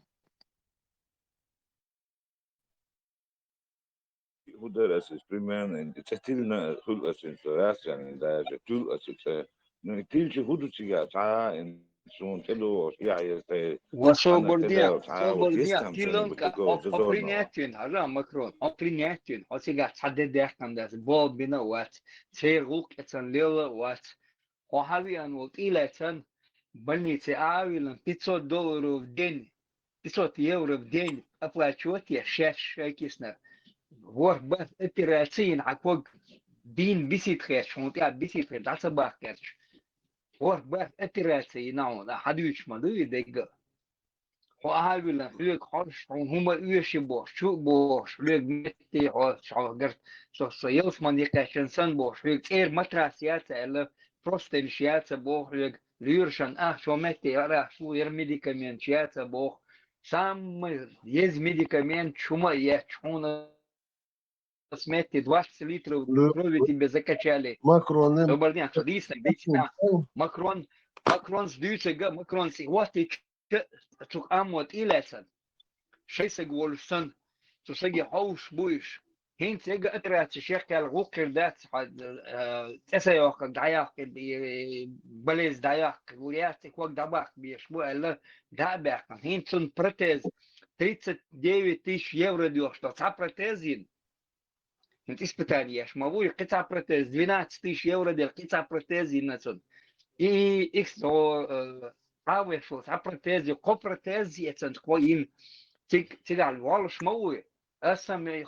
ХӀун дара аса иза, примерно, цӀе тиллина хуьлу аса иза, цо яц, яъни, даже туьлу аса цӀе, Ну, и тилчи хӀу ду цигахь, цхьа а, ин, суна тӀедогӀуш, яхь еза тхай, Ва со цхьана бар дехьа, тӀедогӀуш, цхьа со а, бар вот, есть дехьа, там тиланка, что-нибудь такого хьо, хьо зазорного? Принятин, хьажа, Макрон, хьо Принятин, хьо цигахь цхьа де даьккхина дац, болх бина а вац, церан гӀуллакх эцна лелла а вац. Хьо хьавеана волу тӀелаьцна, больнице а вилла, пятьсот долларов в день, пятьсот евро в день оплачивать еш, шаьш шайкисна. ВорхӀ бархӀ операци йина хьан ког дийна бисийта хеташ, хьуна тӀехь бисийта хеташ, дӀа ца бахка гӀерташ. ВорхӀ бархӀ операци йина хьуна, хьан дуьйцуш ма ду и дегга. Хьо ахьа а вилла, хьоьга хьожуш, хьуна хӀума оьший бохуш, чу а бохуш, хьоьга метте хьожуш, хьо гарт, со, со ялсамане кхаьчна санна бохуш, хьоьга цӀера матрас яц аьлла, простынаш яц а боху хьоьга, лоьрашна ахча хьо метте яра, шу яра медикаменташ яц а боху. Самый еза медикамент хӀума а етташ, хьуна ас метте двадцать литров крови тебе закачали. Макрон, Добрый день, что дійсно, дійсно. Макрон, Макрон сдуьйцург, Макрон схьахӀоттийча, цу къамо тӀелаьцна. Шайн саг волуш санна, цу саге хьовсуш бу уьш. ХӀинца эга операци шеккхел гӀуллакх хир дац, хьо, э, цӀе ца йоккхург дӀаяккха, э, болезнь дӀаяккха, гур яц, и ког дӀабаккха безаш бу аьлла, дӀа а баьккхина. ХӀинца цунна протез тридцать девять тысяч евро доьхуш ду, цхьа протез йина. ХӀинца испытание еш ма вуй, кхин цхьа протез, двенадцать тысяч евро дела, кхин цхьа протез йина цунна. И икс, о, э, Ӏавеш ву, цхьа протез ю, кхо протез эцна кхо йина. Циг-, цигахь волуш ма вуй. Аса ме-,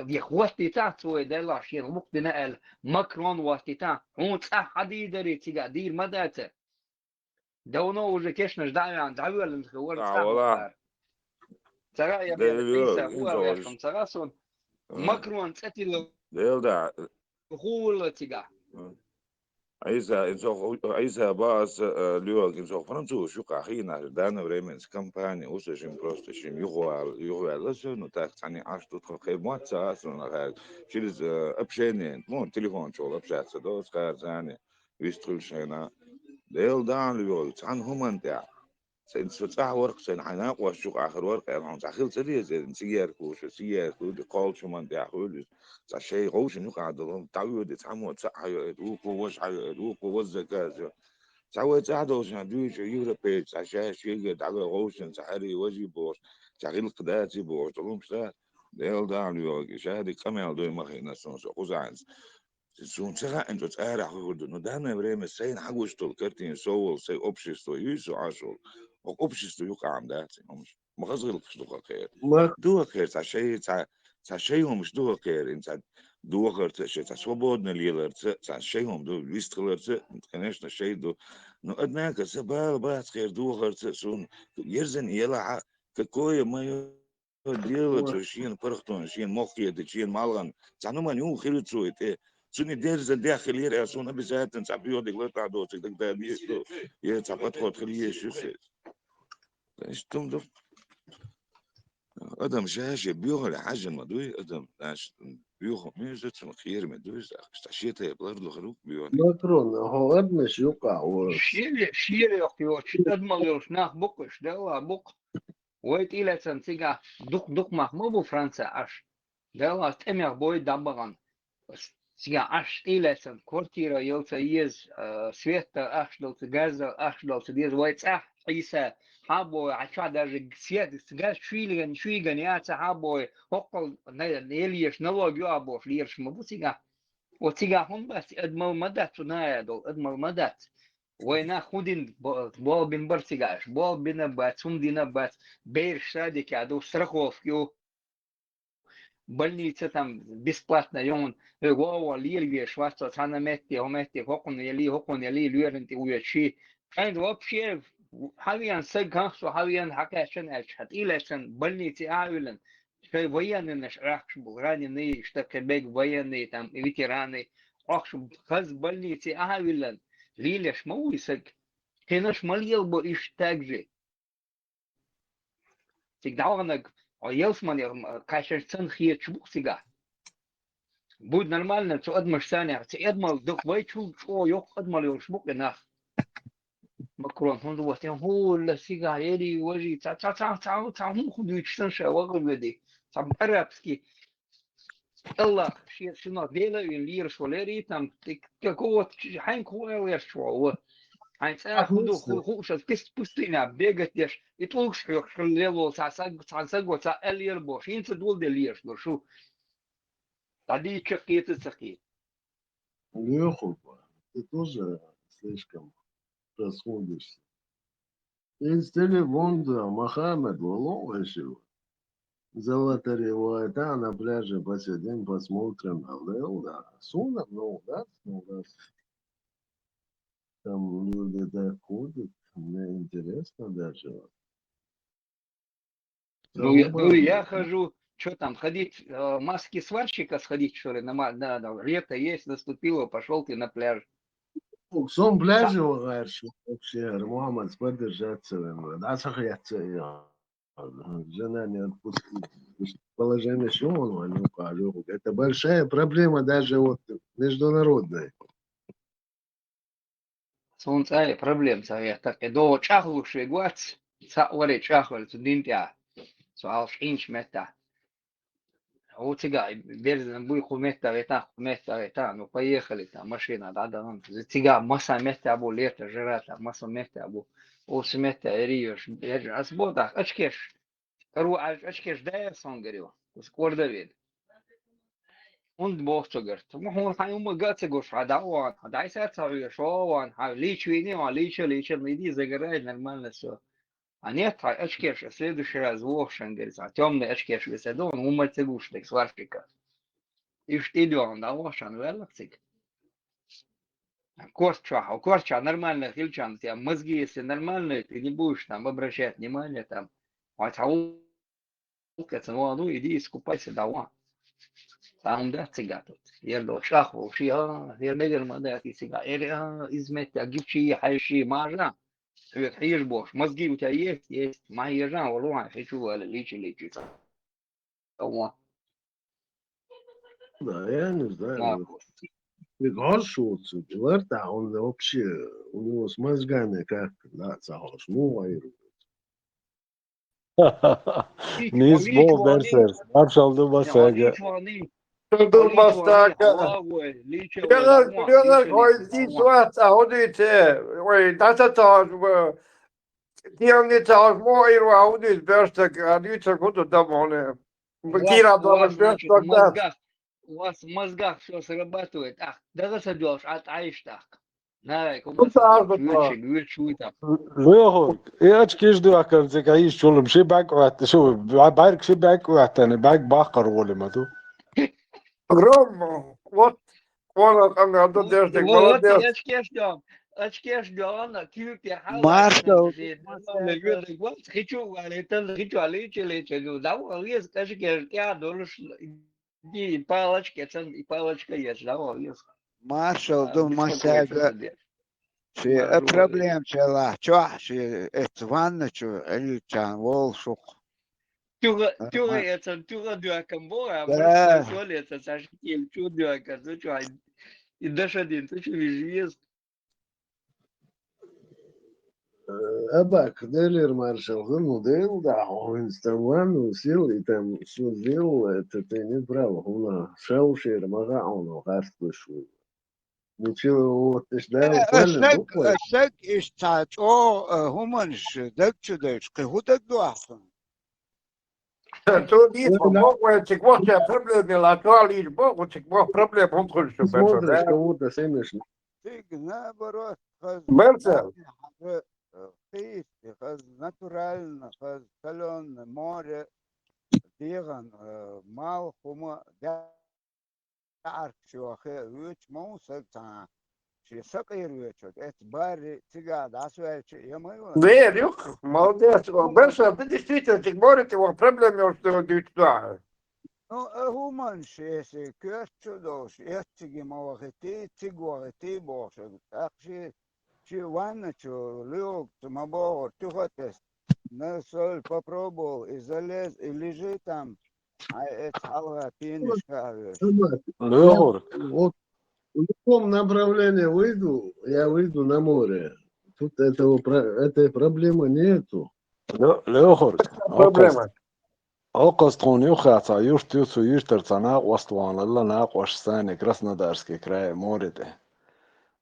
я хӀоттийта цо вай делахь, шена гӀуллакх дина аьлла, Макрон хӀоттийта. Хьуна цӀахь хьан дийр дарий цигахь, дийр ма дац. Давно уже кешнаш дӀа а веана, дӀавоьллина хир вара. А, цхьа вала. Цара я Дела бен вера, Ӏийса, хӀун а ваьшкам цара сон. М. Макрон цӀе тилла. Дела да. ХӀун вулла цигахь? М. Ӏийса, ин сох, Ӏийса баъ аса, э, лоьгӀа, ин сох француз юкъа хиъна, данное время компания, уса шин просто шин юхавала, юхаваьлла со, ну так, цхьаьна Ӏаш тут хо хай мотт ца аса, ну, хай, через, э, общение, ну, телефон чохь общаться, да, скажем, вистхуьлуш хьайна. Дела дан лоьгӀа, цхьана хӀуманна тӀехь. Сайн со цӀахь варх, сайн хьайн накъост юкъахь хир варх, аьлла, хьуна цхьа хила ца деза, цигаьрка вуша, цигаьрка ву, кхолчу хӀуманна тӀехь хуьлу иза. Цхьа шайн гӀовшина юкъахь долу, дӀавоьду, цхьаммо цхьаъ хьайоуьйту, вукхо важа хьайоуьйту, вукхо важа заказ йо. Цхьа вай цӀахь долчу дуьйцу европейцу, цхьа шаьш шега дӀагой гӀовшина, цхьа хьарий важий бохуш, цхьа гӀиллакх даций бохуш, долу хӀумаш дац. Дела дан лоьгӀа, ша дика къамел дой ма хиъна суна со кхузахьаьнца. Суна ца хаьа, цо цӀарахь хӀун хир ду. Ну, данное время сайна хьагуш долу картина, со волу, сайн общество, юй со Ӏаш волу. Оха общество юкъахь ма дац, хӀумаш. Ма хаза гӀиллакхаш ду хӀокхеран. Ма- Ду хӀокхеран, цхьа шай, цхьа, цхьа шай хӀумаш ду хӀокхеран, цхьа дохарца, шай цхьа свободно леларца, цхьа шай хӀума ду, вистхиларца, конечно, шай ду. Ну, однако, сан бала бац кхеран дохарца, суна ерзан елахьа, какое моё дело, цо шена паргӀатонан, шена мохк хетачу, шена малхана. Цхьа хӀуманна юха хир ю цо и тӀе. Цуьнан дерзан деххилера, аьлла, суна обязательно цхьа боьхадиг латахь доцург дагададийр ду. Я цхьа подход хила езаш ю сан. Иштта хӀума ду. Адам ша-шен боьхале хьаьжжина ма дуй, адам, значит, боьха муьйза, цунах кхераме дуй, цхьа шен тайпа лардохур ву боьхале. Макрон, хьо адамаш юкъахь волуш. Шире, шире йоккха йоцуш, адамал йолуш нах бу-кх уьш, делла бу-кх. Вай тӀелаьцна цигахь дукха-дукха мах ма бу Франция Ӏаш. Делла тӀемех бой дӀабахана. Цигахь Ӏаш тӀелаьцна, квартира яла ца еза, а, свет а ахча дала ца, газ а ахча дала ца деза. Вай цӀахь Ӏийса, хьан бой, хьан чохь даже свет, газ шуьйган, шуьйган яц, хьан бой, хӀоккхул на-, елъеш налог ю а бохуш, лераш ма бу цигахь. Оцигахь хӀун бац, адамал ма дац, цу нахе долу адамал ма дац. Вай нах хӀун дина бо-, болх бина бара цигахь, болх бина бац, хӀума дина бац, бераш садикехь ду, страховка ю, больница там бесплатно ю хьуна, хьоьга вогӀу лела везаш вац со, цхьана метте, хӀокху метте, хӀокхунна ялий, хӀокхунна ялий, лоьрана тӀе воьдуш. Хьайна вообще, хьан веана саг, хӀан со хьан веана хьакхаьччан аьлча, хьан тӀелаьцна больнице а виллина, шайн военныйнаш Ӏохкуш бу, раненые, иштта кхин бега военные, там, ветераны, Ӏохкуш бу, хаза больнице а виллина, лелаш ма вуй саг. Кхинаш ма лелабо иштта так же. Цига дӀаваханарг, хьо ялсамане кхаьчча санна хеташ бу-кх цигахь. Буй нормально, цу адамаш санехь, цу адамал дукха вай чул чӀогӀа йоккха адамал йолуш бу-кх и нах. Макрон, хӀунда вац, хӀула цигахь, ерий, важий, цхьа, цхьа, цхьа, цхьа, цхьа хӀума хӀун дуьйцуш санна ша ваха ведий. Цхьа арабский Аллах, шен шино Дела вин лираш валери там, ты какого-то ч-, хьайн кхуэлеш чуо. Хьайн цӀа ху ду, ху-, ху-, шас пис-, пустыня бегать деш, и тӀулгаш хьоьхуш лело, ца саг-, ца саго, ца эл ер бош, хӀинца дул де лираш, гур шу. Тадича кхета ца кхета. Лёха, ты тоже слишком расходишься. Из телефон да, Мохаммед, вало вешил. Золотаревая, та на пляже посидим, посмотрим, а лел, да. Сунам, ну, да, ну, да. Там люди так ходят, мне интересно даже. Вот. Ну, я, ну, я хожу, что там, ходить, э, маски сварщика сходить, что ли, на, ма- на, на, лето есть, наступило, пошел ты на пляж. Сон пляже вагӀар шу вообще, Мухаммад, поддержаться вен. Да, сахаяться я. Жена не отпустит. Положение шумон, ну, кажу. Это большая проблема даже вот международная. Сун цӀай проблема ца вехта, кхе догӀу чӀахлуш вегвац, цаъ варе чӀахвар цу дин тӀа. Цу алш хьинч метта. О, цига, берзан буй ху метта вета, ху метта вета, ну, поехали там, машина, да, да, ну, цига, маса метта бу, лето, жара, там, маса метта бу, о, су метта, эриёш, аж, ас ботах, очкеш, ру, аж, очкеш, да, я сон говорю, с кордовед. Он бог цо говорит. Ну, он хай, ума гаца гош, а да, он, а дай са ца, шо, он, а лич вини, он, лича, лича, ну, иди загорай, нормально все. А нет, а очкеш, в следующий раз вошан, говорит, а темные очкеш, говорит, да, он умой цигуш, так сварщика. И что идём, да, вошан, веллахцик. Корча, а корча нормально, хилчан, у тебя мозги, если нормальные, ты не будешь там обращать внимание, там, а цау, ну, иди искупайся, да, вон. Там, да, цига тут. Ердо, шах, воши, а, ердо, ерма, да, и цига. Эр, а, измет, а, гипчи, хайши, мажа. Хьежа бош, мозги у тебя есть, есть, ма ежа, валуа, хочу, вала, личи, личи. Ого. Да, я не знаю. Ты горш вот, Лерта, он вообще, у него с мозгами как, да, ца горш, ну, вайру. Нийса боху берсерс, маршалла ду масега. Ду масега. Лена, Лена, ой, дис вац, а хӀун дуьйцу? Ой, даса ца хьожа, Лена, ца хьожа, мо ир вац, хӀун дуьйцу, берстаг, а дуьйцург хӀун ду дамоне? Кира дола берстаг дац. У вас в мозгах всё срабатывает. Ах, дагаса дош, а тӀаиш тӀаккха. Нарай, кубаса, вирчи, вирчи вуй там. Лехо, и очкеш ду ахкам цик, а иш чулум, ши бак ватта, шу, ба-, барк ши бак ватта, не бак бахкар воли ма ду. Гром, вот, он, он, он, вот, вот, молодец. Очкеш дён, очкеш дён, кирти, хала, маршал, нормально, вот, хичу, вали, тан, хичу, али, чили, чили, да, вот, есть, очкеш, я, долуш, Ди, и палочка, цан, и палочка есть, да, о, есть. Маршал, а, ду, масяга. Ши, э, проблем чела, чё, ши, эт ванна, чё, эльчан, вол, шух. Тюга, тюга, эцан, тюга, дюакам, бо, а, да. Маршал, чё, эцан, сашки, чё, дюакам, ну, чё, и дашадин, ты чё, вижу, есть. Э, абак, делир маршал, ну, дел, да, он там ванну сил, и там все сделал, это ты не прав, он шаушер, мага, он харт вышел. Ничего, вот, ты ж, да, э, буквально, саг, буквально. Э, саг иш ца чо, э, хуманш, даг чудаш, кы худак дуахсан. Цу дийца боху вай, цигахь воккха проблема йолу, а чохь лийча боху, цигахь воккха проблема хӀунда хуьлуш ю, Берсел? Смотришь, кого-то сенишь. Цига, наоборот, хаза, Берсел, хаза, э, кхийсти, хаза натурально, хаза солённый море, дегӀан, э, мал, хӀума, даьӀаркаш йохе, вуьйцу ма ву сага цхьа, шен сакъера вуьйцург, эцу барри цигахь дӀасаваьлча, я ма ю? Вер, юха, молодец. Берсел, ты действительно, цига море, цига воккха проблема йолуш ду, дуьйцу дуьхьа. Ну, а хӀуманаш, если коьрта чу долуш, эцциге ма вахийтий, цига вахийтий бохуш, тӀаккха ши Ши ванна чу луьйгӀург ма бохура, туьха тесна. На соль попробовал, и залез, и лежи там. Ай, эцу хьалха пенашка а веш. ЛуьйгӀург. Вот в любом направлении выйду, я выйду на море. Тут этого про-, этой проблемы нету. ЛуьйгӀург. Проблема. Оццул тхона юххе цхьа юрт ю, цу юьртара цхьа накъост вахана, лелла накъост санна Краснодарский край, море тӀе.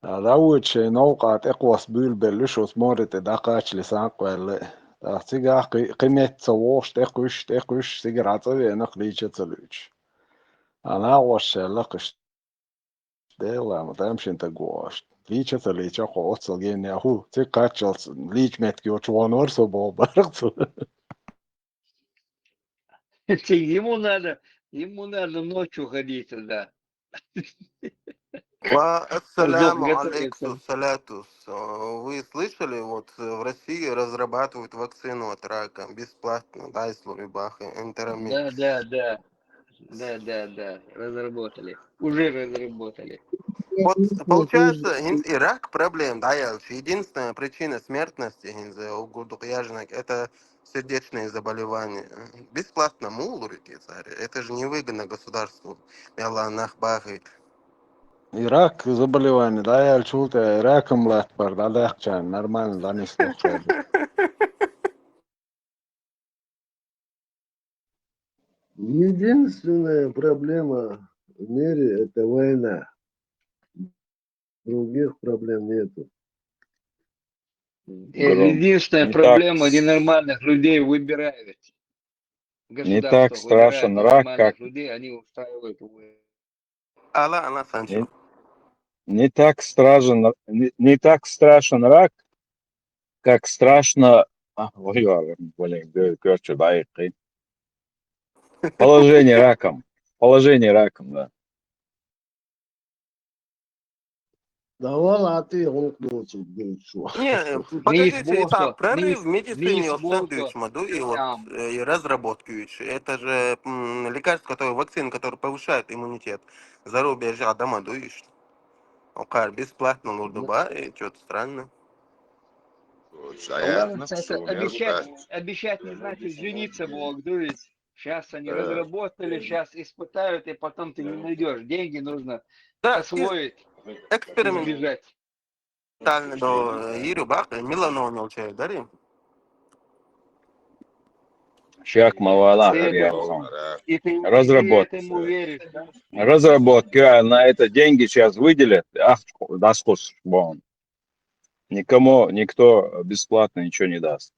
ДӀавоьдуш шоай новкъа тӀекхосса буьйлабелла уьш оцу море тӀе дӀакхаччале санкъ ваьлла. ТӀаккха цигахь кхи-, кхин метта ца вогӀуш, тӀекхуьссуш, тӀекхуьссуш, цигара Ӏа цӀа веана, лийча а ца луьйтуш. А накъост шаьлла-кх иштта. Дела, ма тамашийна стаг ву аша. Лийча а ца лийча, кхо оццул генна хӀу, цига кхаччалц лийча меттиг йоцуш вахана вара со боху бара-кх цо. Ему надо, ему надо ночью ходить туда. Ва ассаламу алейкум, салатус. Вы слышали, вот, э, в России разрабатывают вакцину от рака бесплатно, да, если вы бахи, Интеромикс. Да, да, да. Да, да, да, разработали. Уже разработали. Вот, получается, хӀинца и рак проблема, да, я, единственная причина смертности, хӀинца, у гурдук яжнак, это сердечные заболевания. Бесплатно мулур ки цари. Это же невыгодно государству. Ялла нах бахи. И рак заболевание, да, я, чулта, раком латтабар, да, дахчан, нормально, да, не слухай. Единственная проблема в мире — это война. Других проблем нету. Э, Гром. Единственная проблема — ненормальных людей выбирают. Не так страшен рак, как людей, они устраивают войну. Ала, ала, Санчо. Не, не так страшен, не, не так страшен рак, как страшно, а, ой, ой, блин, гӧ-, гӧрчу байкы. Положение раком. Положение раком, да. Да ладно, а ты гонку лучше, блин, чё? Не, э, покажите, это прорыв в медицине, оццул дуьйцуш ма ду, и вот, э, и разработки уьйцуш. Это же, м, лекарство, которое, вакцина, которая повышает иммунитет. Зарубежье адам а дуьйцуш. Окхара бесплатно лур ду бах, и чё-то странно. Обещать, обещать не значит жениться, бог, дуй. Сейчас они разработали, сейчас испытают, и потом ты не найдёшь. Деньги нужно освоить, избежать. Экспериментально, да, йийр ю бах, меланома йолча дари. Шек ма вала, и ты, и ты этому веришь, да? Разработка, а на это деньги сейчас выделят, ах, дас кус бон. Никому, никто бесплатно ничего не даст.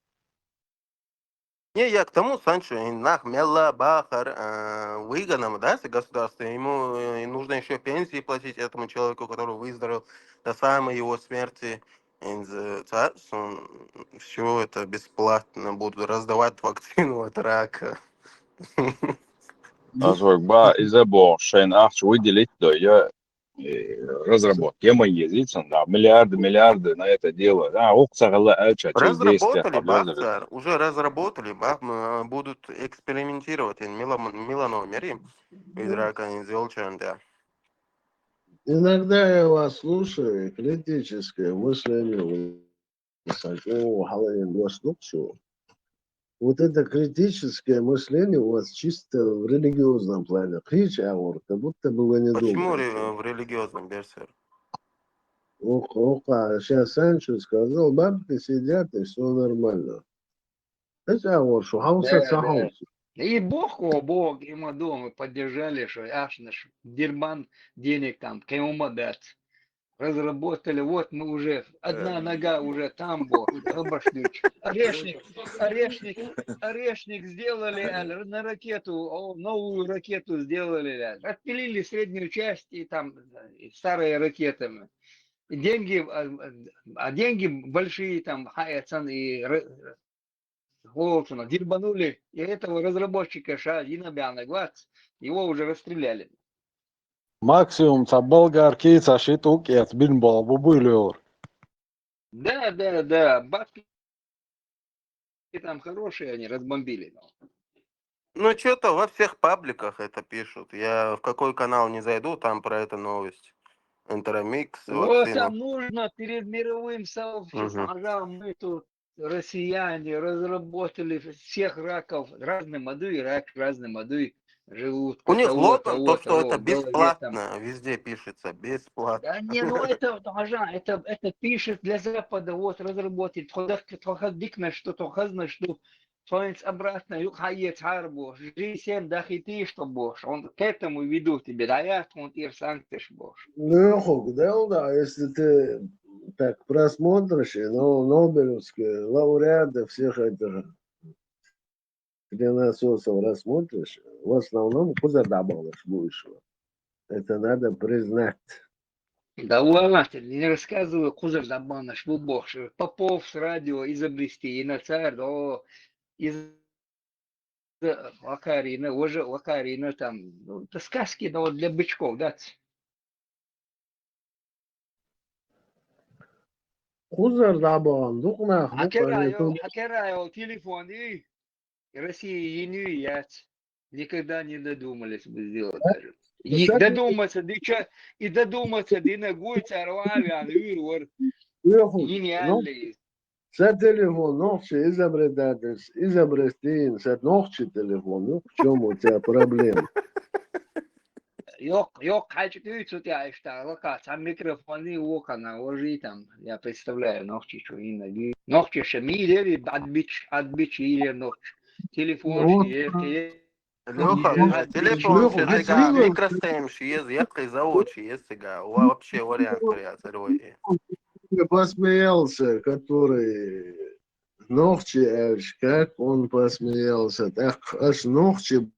Не, я к тому, Санчо, и нах мелла бахар, э, выгодно, да, если государство, ему, э, нужно ещё пенсии платить этому человеку, который выздоровел до самой его смерти. Инза, царь, всё это бесплатно, будут раздавать вакцину от рака. Азорг ба, иза бо, шайн ахча выделить до, я, э, разработка. Я мои езицын, да, миллиарды, миллиарды на это дело. Да, уксагала альча, через десять лет. Разработали, бах, царь, уже разработали, бах, м, будут экспериментировать, ин мелам-, меланомери, из рака, ин зелчан, да. Иногда я вас слушаю, и критическое мышление у вас такого хала не доступчиво. Вот это критическое мышление у вас чисто в религиозном плане. Кхечи агӀор, как будто бы вы не думаете. Почему ре-, в религиозном, берсер? Ох, ох, а щас Санчо сказал, бабки сидят, и всё нормально. Кхечи агӀор шу хьовса, ца хьовса. И Бог, о, Бог, и мы дома поддержали, что аш наш дерьман денег там, кому дац. Разработали, вот мы уже, одна нога уже там, бо, габашнич. Орешник, орешник, орешник сделали, а, на ракету, о, новую ракету сделали, а. Отпилили среднюю часть и там, и старые ракетами. Деньги, а, а деньги большие там, хьаэцан и ра-, Волчуна дирбанули, и этого разработчика ша йина бяна гвац, его уже расстреляли. Максимум ца болгарки, ца ши тӀулг эца бин болу бу буй лоьгӀур. Да, да, да, бабки там хорошие, они разбомбили, но. Ну, чё-то во всех пабликах это пишут. Я в какой канал не зайду, там про эту новость. Интеромикс, вот вакцина. Там нужно перед мировым сообществом, ага, мы тут, россияне, разработали всех раков, разные модуи, рак, разные модуи живут. У них лозунг то, что это бесплатно, везде пишется, бесплатно. Да не, ну это, это, ага, это, это пишет для Запада, вот, разработали, тхо дак-, тхо хаз дикна, что тхо хазна, что Соьнца обратно юкъа хьаэцахьара бохуш, жи семь дахьийтийша тхо бохуш, он к этому ведут тебя, дӀаяц тхуна тӀера санкцеш бохуш. Ну, хӀуг, дел да, если ты так просмотришь, и Нобелевские лауреаты всех этих хренососов рассмотришь, в основном кхузара дӀабаханарш бу уьш. Это надо признать. Да ладно, не рассказывай, кхузара дӀабаханарш бу бохуш. Попов с радио изобрести, и на царь, о, из вакарина, уже вакарина там, ну, это сказки, но для бычков, да. Кхузара дӀабахана дукха нах бу, Хьакерайо, хьакерайо телефон и Россия йина ю яц. Никогда не додумались бы сделать даже. И додуматься, ди ча, и додуматься дина гуй цара ван вян уьйр вар. Йина яли. Сан телефон нохчи изобретатель, изобрести йина, сан нохчи телефон, ну, в чём у тебя проблема? Йоккха, йоккха хьаьчкӀуьйцу тӀехь иштта лакха, цхьа микрофон и вокхана, вожий там, я представляю, нохчи чу йина. Нохчи ша мийрери, адбич, адбич йийрер нохчи. Телефон ши, е, е, Лёха, телефон ши, цига микросхема ши еза, яккхий завод ши еза цига. Вообще вариант вариант царой. Посмеялся, который нохчи аьлча, как он посмеялся, так аш нохчи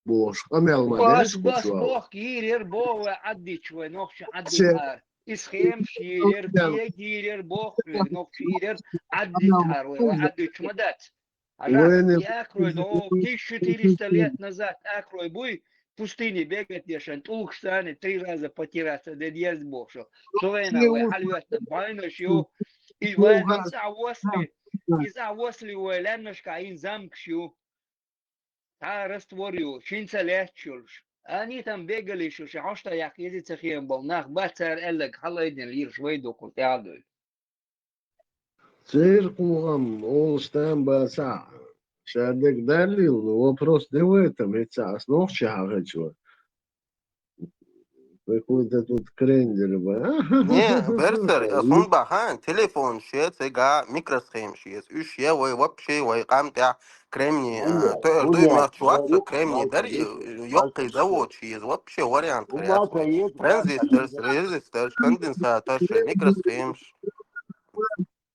бохуш, къамел ма Бос, бос, бохк йийрер боху вай Ӏаддича, вай нохча Ӏаддича. И схемаш йийрер, кег йийрер боху вай нохча йийрер Ӏаддича, вай Ӏаддича ма дац. Ара, и акрой, но тысяча четыреста лет назад акрой буй, пустыне бегать дешан, тӀулгаш царни три раза потираться де деза боху. Цу вайна вай хьалветтан байнаш ю, и вай иза восли, иза восли вай лаьннашка ин замкаш ю. Цхьа раствор ю, шин ца лаьтташ йолуш. Ани там бегали шу, ши хьошта яккха еза ца хиан болу нах бац цара аьлларг хьалайдина лийраш вай дукха тӀаьхьа дуй. Церан кхугӀам олуш там бацахь, ша дерг даллийла, ну, вопрос не в этом, хӀинца ас нохчи хьахечо. Какой-то тут крендель, ба. Не, берцар, ас хӀун бахан, телефон шеца, га, микросхема шеца. Уьш я вай вообще, вай къам тӀехь кремни, тоьар дуй, мелча вац, кремни дар, йоккхий завод ши еза, вообще вариант хряц. Транзисторш, резисторш, конденсаторш, микросхемаш.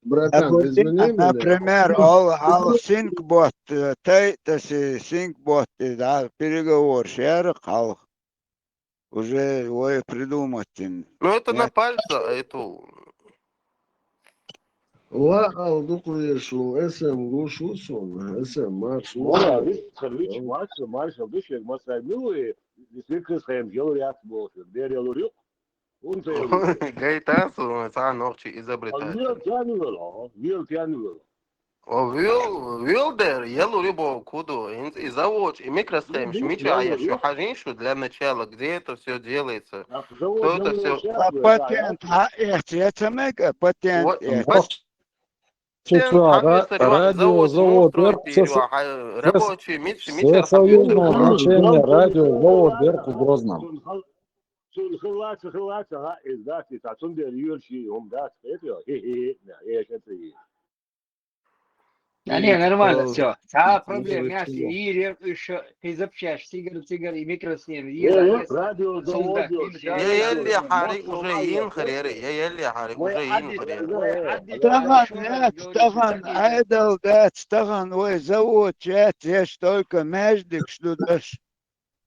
Братан, без меня, Например, ал ал синкбот, тайтаси синкбот, да, переговорш яра халх. Уже вай придумать. Ну, это на пальце, это Ва ал дукхавеш ву, эс эм гуш ву суна, эс эм марш ву. Вала, виш, виш, марш, марш, виш, масай, ну, и, и сикрес хайм, гелур яц болчу, дер гелур юк. Унта гелур. Гайтан суна, сан нохчи изобретатель. Вил тяни вела, вил тяни вела. О, вил, вил дер, гелур юбо куду, и заводчи, и микросхемаш, мича я, шу хьажин шу для начала, где это все делается. Кто это все? А патент, а, эхь, я ца мега, патент, Вот, эхь. вот. Чё, чё, ра- радиозавод дер, Рабочий, мич, мич, Всесоюзное значение радиозавод дер Грозном. Цун хилаца, хилаца, ха, из дати, та цун дер юр ши, ум дат, это, хе, хе, хе, не, я сейчас и. Да не, нормально все. Цхьа проблема, я си йийр, уьш кхин запчасть, цигара, цигара, и микросхема, Е, еза, радиозавод, Я еле хари уже ин хрери, я еле хари уже ин хрери. Тахана, тахана, айдал дац, тахана вай завод чат, еш только междик шлюдаш.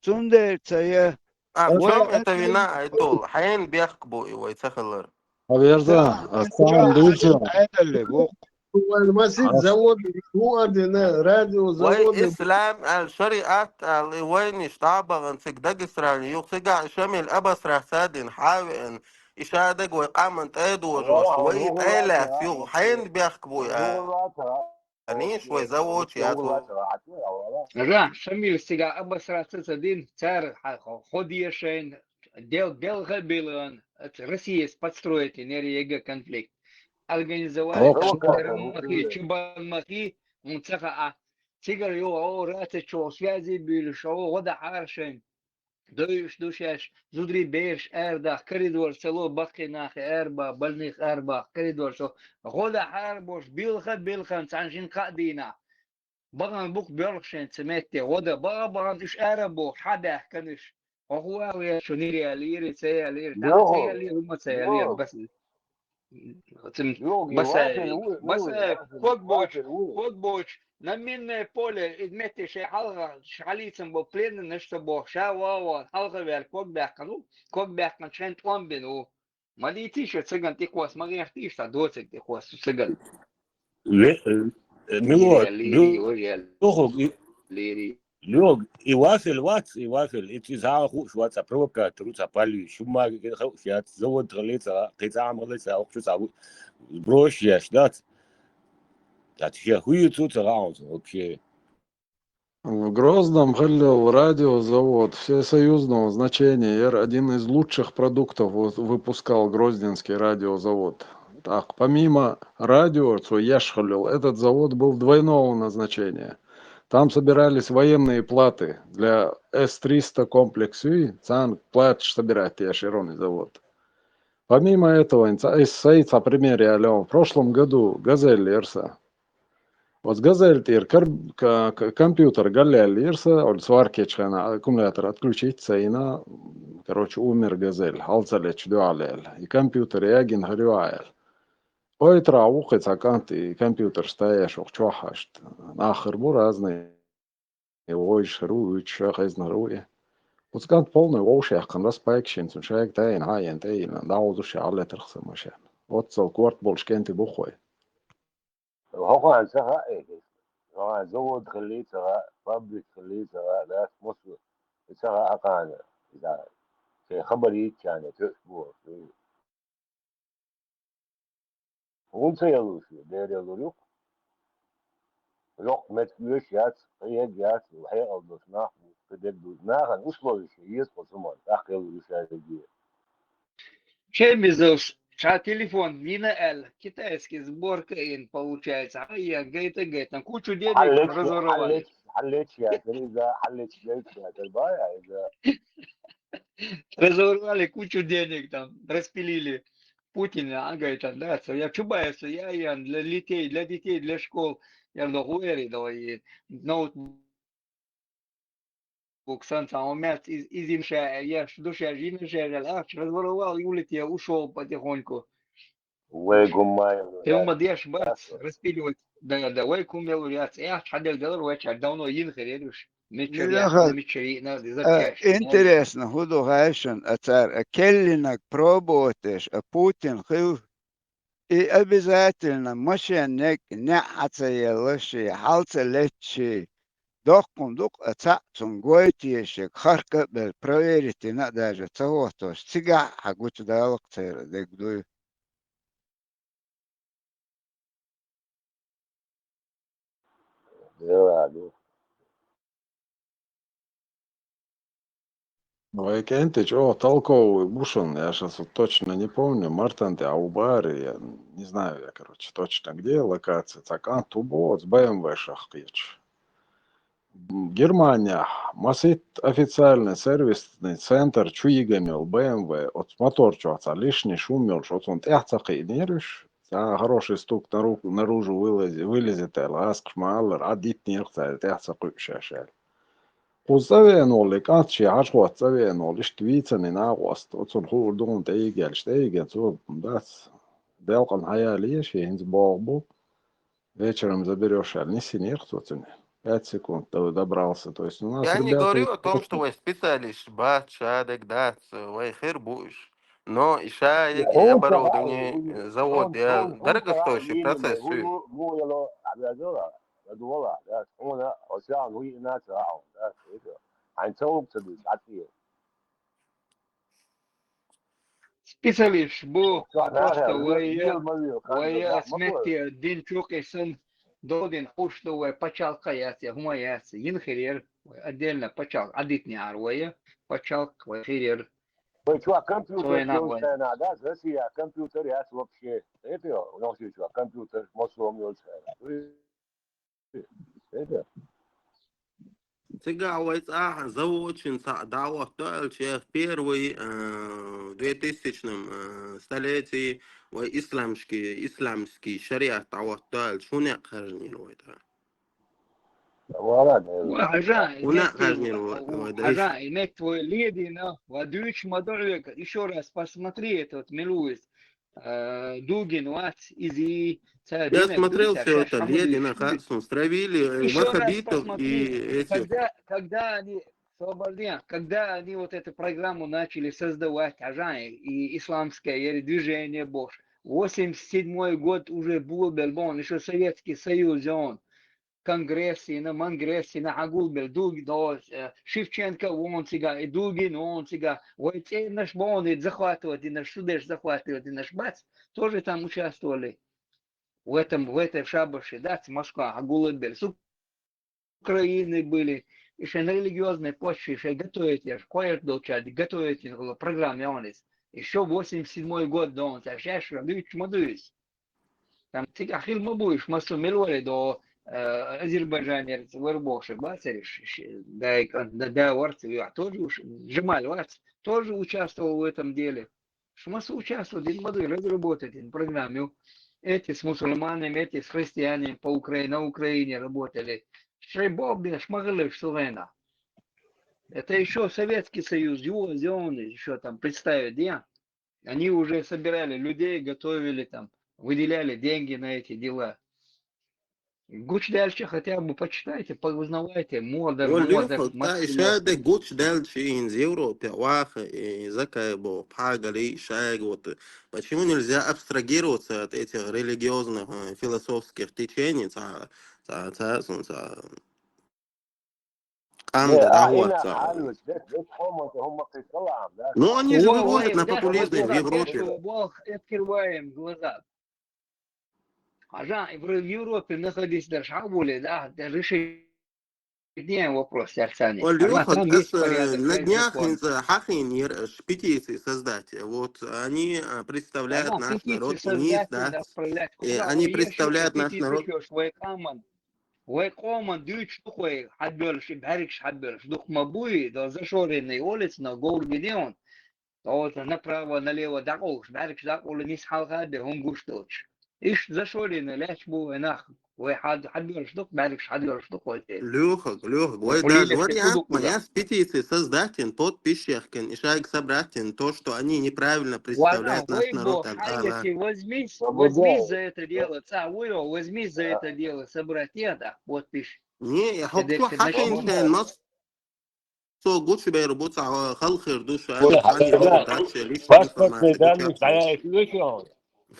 Цундерца я. А в чем это вина, Айтул? Хьайн бехк бу и вай цахалар. Аверза, асан дуча. Айдалли бу. Масит завод, ну, адина, радиозавод. Вай ислам ал шариат ал и вайни штабаган цик Дагестан юг цига Шамил Абасра садин хавен. Ишадаг вай къаман тӀедожош, вай тӀелац юг, хьайн бехк бу я. Аниш вай завод яц. Ра, Шамил стига Абасра ца дин, цар ходешен, дел, делха билан, Россия подстроить нери ега конфликт. Организовать, Чубан махи, он цаха а. Цигар ю, о, рацечо, связи били, шо, года харшен. Дойуш ду шаьш, зударий бераш арадах, коридор ца ло, баккхий нахе арабах, больных арабах, коридор со, гӀо дахьара бош, билха, билхан, цхьана шин кхаа дийнахь. бахана бух боьлхушен цеметте, гӀо дан, баха-бахана уьш ара бохуш, хьа баьхкана уьш. Хьо хӀун аьлла, шу нир яьллера, ца яьллера, тӀаккха ца яьллера, хӀума ца яьллера, баса. Цим-, баса, баса, ког боч, ког боч, на минное поле, из метте шай хьалха, ша хьалийцам бо, пленныйнаш ца бо, ша ва, ва, хьалха ваьлла, ког баьккхина ву, ког баьккхина шайн тӀом бина ву. Ма дийцийша циган тӀекхосса, ма гӀертийша цхьа доцаг тӀекхосса циган. Ле-, э, Мило, Лири, Лири, Мил-, ой, я, Лёха, и, Лири. Лёг, и Вафель вац, и Вафель, и ци зала хууш вац, а провокатор, ца палли, шумма ге хауш яц, завод хали ца, кхи ца ам хали ца, охчу ца, брош яш, дац. Дац, я хуй цу ца гаунс, вообще. В Грозном хали радиозавод всесоюзного значения, яр один из лучших продуктов вот выпускал Грозненский радиозавод. Так, помимо радио, цо еш хали, этот завод был двойного назначения. Там собирались военные платы для С триста комплекс, и цан платиш собирать я широный завод. Помимо этого, инца-, из сайца пример я лём. В прошлом году «Газель» лерса. Вот «Газель» тир кар-, к-, к-, компьютер галляллирса, оль сваркечхана аккумулятор отключить цаина, короче, умер «Газель», хьалцалечу дуьхьалел. И компьютер ягин хар юайл. Ой, тра вухи ца кант, и компьютер стаеш ух чохашт. Нахар бу разные. И войш хар ву, уьч ша хезна хар ву и. Уц кант полный вовш яхкан рас пайкшин, цун шайг тайна, хьа ян тайна, даузу ша аллетрах са машин. Оццал корт болш кенти бухой. Хьо хана ца хаьа, э, хьо хана завод хилли ца хаьа, фабрик хилли ца хаьа, дас мосу ца хаьа хьо хана. Иза, шайн хабар йитчарна, тӀе бу. ХӀунда ца ялуш ю, дера ялур ю-кх. Локх меттиг оьшуш яц, кхиерг яц, хьекъал долуш нах бу, кхидерг ду. Нахана условия еза кхо суман, тӀаккха ялур ю шайга. Чемизовс, ша телефон вина аьлла, китайский сборка ин получается. Ай, я, гайта, гайта. Кучу денег разорвали. Хьаллеч, хьаллеч, хьаллеч, я, иза, хьаллеч, гайта, я, бая, иза. Разорвали кучу денег там, распилили. Путин, а, гайта, да, со, я Чубайса, я, я, для детей, для детей, для школ. Я дохуэри, давай, ноутбук. Буксан ца умест из, из им ша, я, душа, жина ша, ахча разворовал, и улетел, ушёл потихоньку. Вай гуммай. Ты ма деш бац, распиливать. Да, да, вай кумел яц. Эх, чхьадел делар, вай чхьа давно йин херелуш. Мичча Миляха, яц, мичча йина, э, деза чеш. Интересно, хӀун ду хаьшан, а цар, а келлинаг пробовать еш, а Путин хив, и обязательно машеннег неӀ хьа ца елла ши, хьал ца летчи, доккхун дукъ а цхьаъ цунга гойтешиг, харка а бел, проверить йина а даже ца хӀоттош, цигахь а хьа гучудалакх церан дег дуй. Дела ду. Вай кӀентий чӀогӀа толковый бу шуна, я щас вот точно не помню, Мартан тӀехь ву бара, я не знаю, я, короче, точно где локация, цхьа кӀант ву боху оцу Б М В-шах кхечу. Германехь масийтта официальный сервисный центр чу йигна йолу Б М В, оцу мотор чохь цхьа лишний шум йолуш, оцунна тӀаьхьа ца кхиънера уьш. Цхьа хороший стук наруку-, наружу вылези-, вылезет аьлла, гӀазкхаша ма-аллара, Ӏа дитинера цара тӀаьхьа ца кхуьуш шаьш аьлла. Кхуза цӀа веана волу и кӀант шен хьажахӀотта цӀа веана волу, иштта вийцина и накъост, оцунна хуур ду хьуна тӀе йига аьлча, тӀе йигна цо, дац, делкъана хьаялае, шен хӀинца богӀу бу. Вечером заберёшь аьлла, нисйинера цо цуьнан. Пять секунд до-, добрался. То есть у нас... Я не говорю о том, что вай специалист бац, шадерг дац, вай хир бу уьш. Но и ша яги оборудование, завод, я дорогостоящий процесс. Специалист бу, просто вай, вай сметте дин чу кхиссина, додин хӀуш ду вай пачхьалкх яц, я хӀума яц, йина хир яра, вай отдельно пачхьалкх Ӏадитинехьара вай, пачхьалкх вай хир яра. Вай чохь компьютер йолчу хенахь, да, Россия компьютер яц вообще. Это нохчий чохь компьютер, массо йолчу хенахь. Цигахь вай цӀахь заводчун цхьаъ дӀахӀотто аьлча, первый, э, в двухтысячном, э, столетии вай исламский, исламский шариат дӀахӀотто аьлча, хӀун некъ хаьржинера вай тӀехь? Ва, ладно. Ва, Гьажан, ва, имеет Гьажан, твой, ва, ва, да, Гьажан, имеет твой ледина, ва дуьйцуш ма ду хьоьга, ещё раз посмотри этот милуис, э, Дугин вац, изи, ца Я дина смотрел дуьйцар, всё щас это, хӀама ледина, дуьйцуш. Ха-, сун стравили, э, Ещё раз ваххабитов посмотри, и этих. Когда, когда они, Слободян, когда они вот эту программу начали создавать, Гьажан, и исламское, или движение Бош, восемьдесят седьмой год уже был, бел бон, ещё Советский Союз, он, конгресс, и на Ангулбел, Дуг-, до, э, Шевченко вон цига, и Дугин вон цига, вай цӀернаш бон, и захватывать, и наш судеш захватывать, и наш бац, тоже там участвовали в этом, в этой шабаше, да, с Москва, Ангулбел, с Украины были, и шен религиозной почве, шен готовить, я ж кое-что чад, готовить, э, программе он из. Ещё восемьдесят седьмой год до он, а щас ещё дуьйцуш ма дуьйцу. Там цига хила ма буй уж, массо мел вале до, э, азербайджанерца вар бохуш бацараш, ш-, ш-, дай, да, да, варца, я тоже уж, Джамаль вац, тоже участвовал в этом деле. Шуна массо участвовать дина ма дуй, разработать дина программу. Эти с мусульманами, эти с христианами по Украине, на Украине работали. Шай бобдеш ма гӀелаш су гӀена. Это ещё Советский Союз, его зоны ещё там представить, да? Они уже собирали людей, готовили там, выделяли деньги на эти дела. Гучдаьлча хотя бы почитайте, поузнавайте, молодых, Валюха, молодых да, и Москве. Шайда гучдаьлча из Европе ваха, и закай бо, пхьагали, шайга вот. Почему нельзя абстрагироваться от этих религиозных, э, философских течений, ца, ца, ца, сун, ца, Ам, да, да, да, вот, ина да. Халус, дет, дет хоман, хоман кисалам, да. Ну, они же Ой, выводят ой, на да, популизм в Европе. Бог, открываем глаза. Гьажан, в Европе находись даш хьавуле, да, да, реши ден вопрос, Арсений. Валюха, Гьажан, там есть порядок, на днях хӀинца хьахийнера, э, петиции создать. Вот они, э, представляют наш народ, петицию создать, да, отправлять. Э, они представляют наш народ. Вай къаман. Вай къоман дуьйцуш ду-кх вай, хьабоьллуш, бӀаьргаш хьабоьллуш ду-кх ма буй, до зашоренной улицы, но говр гидеон. Оцу направо, налево дӀакъовлуш, бӀаьргаш дӀакъовла, нис хьалха бе, хӀума гуш долчу. Иштта зашоренный лаьтташ бу вай нах, вай хьад-, хьабоьллуш ду-кх, бӀаьргаш хьабоьллуш ду-кх вай те. Лёха, Лёха, вай даже вариант ма яц, петиции создать ен, подписчикан, и шайга собрать ен, то, что они неправильно представляют наш народ. Ладно, вай бо, хьайгати, возьмись, возьмись за это дело, ца вуй, возьмись за это дело, собрать ен, да, подписчик. Не, я хочу хьахийнчен, мас- Со гучубер бу ца халхир ду ша, Ой, ани да. Даша личная Паспортный информация данные гучац. Стоять вышел.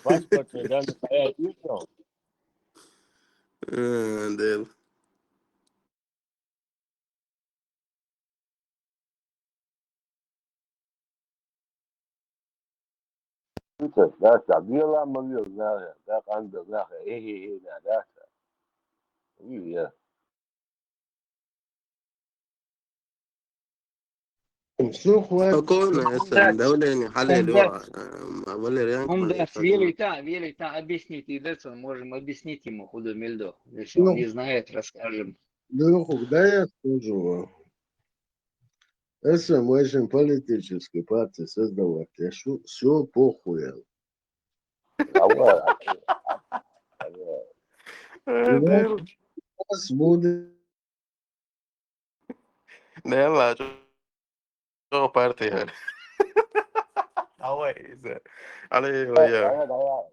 Паспортный данные стоять вышел. Э, Дел. Да, да, белая могила, да, да, канда, да, э, э, э, да, да. Ой, я. Всё, хватит. Спокойно, это давление, алло, алло, э, валерианка, хӀума дац, вели та, вели та, объяснить, и дальше можем объяснить ему, худо мелдо. Если он не знает, расскажем. Ну, да я скажу вам. Если мы можем политическую партию создавать, я шу-, всё похуй. Давай. Э, Дел. Нас будет Нелла, чё партия? Давай, Иза. Алло, я. Давай, давай.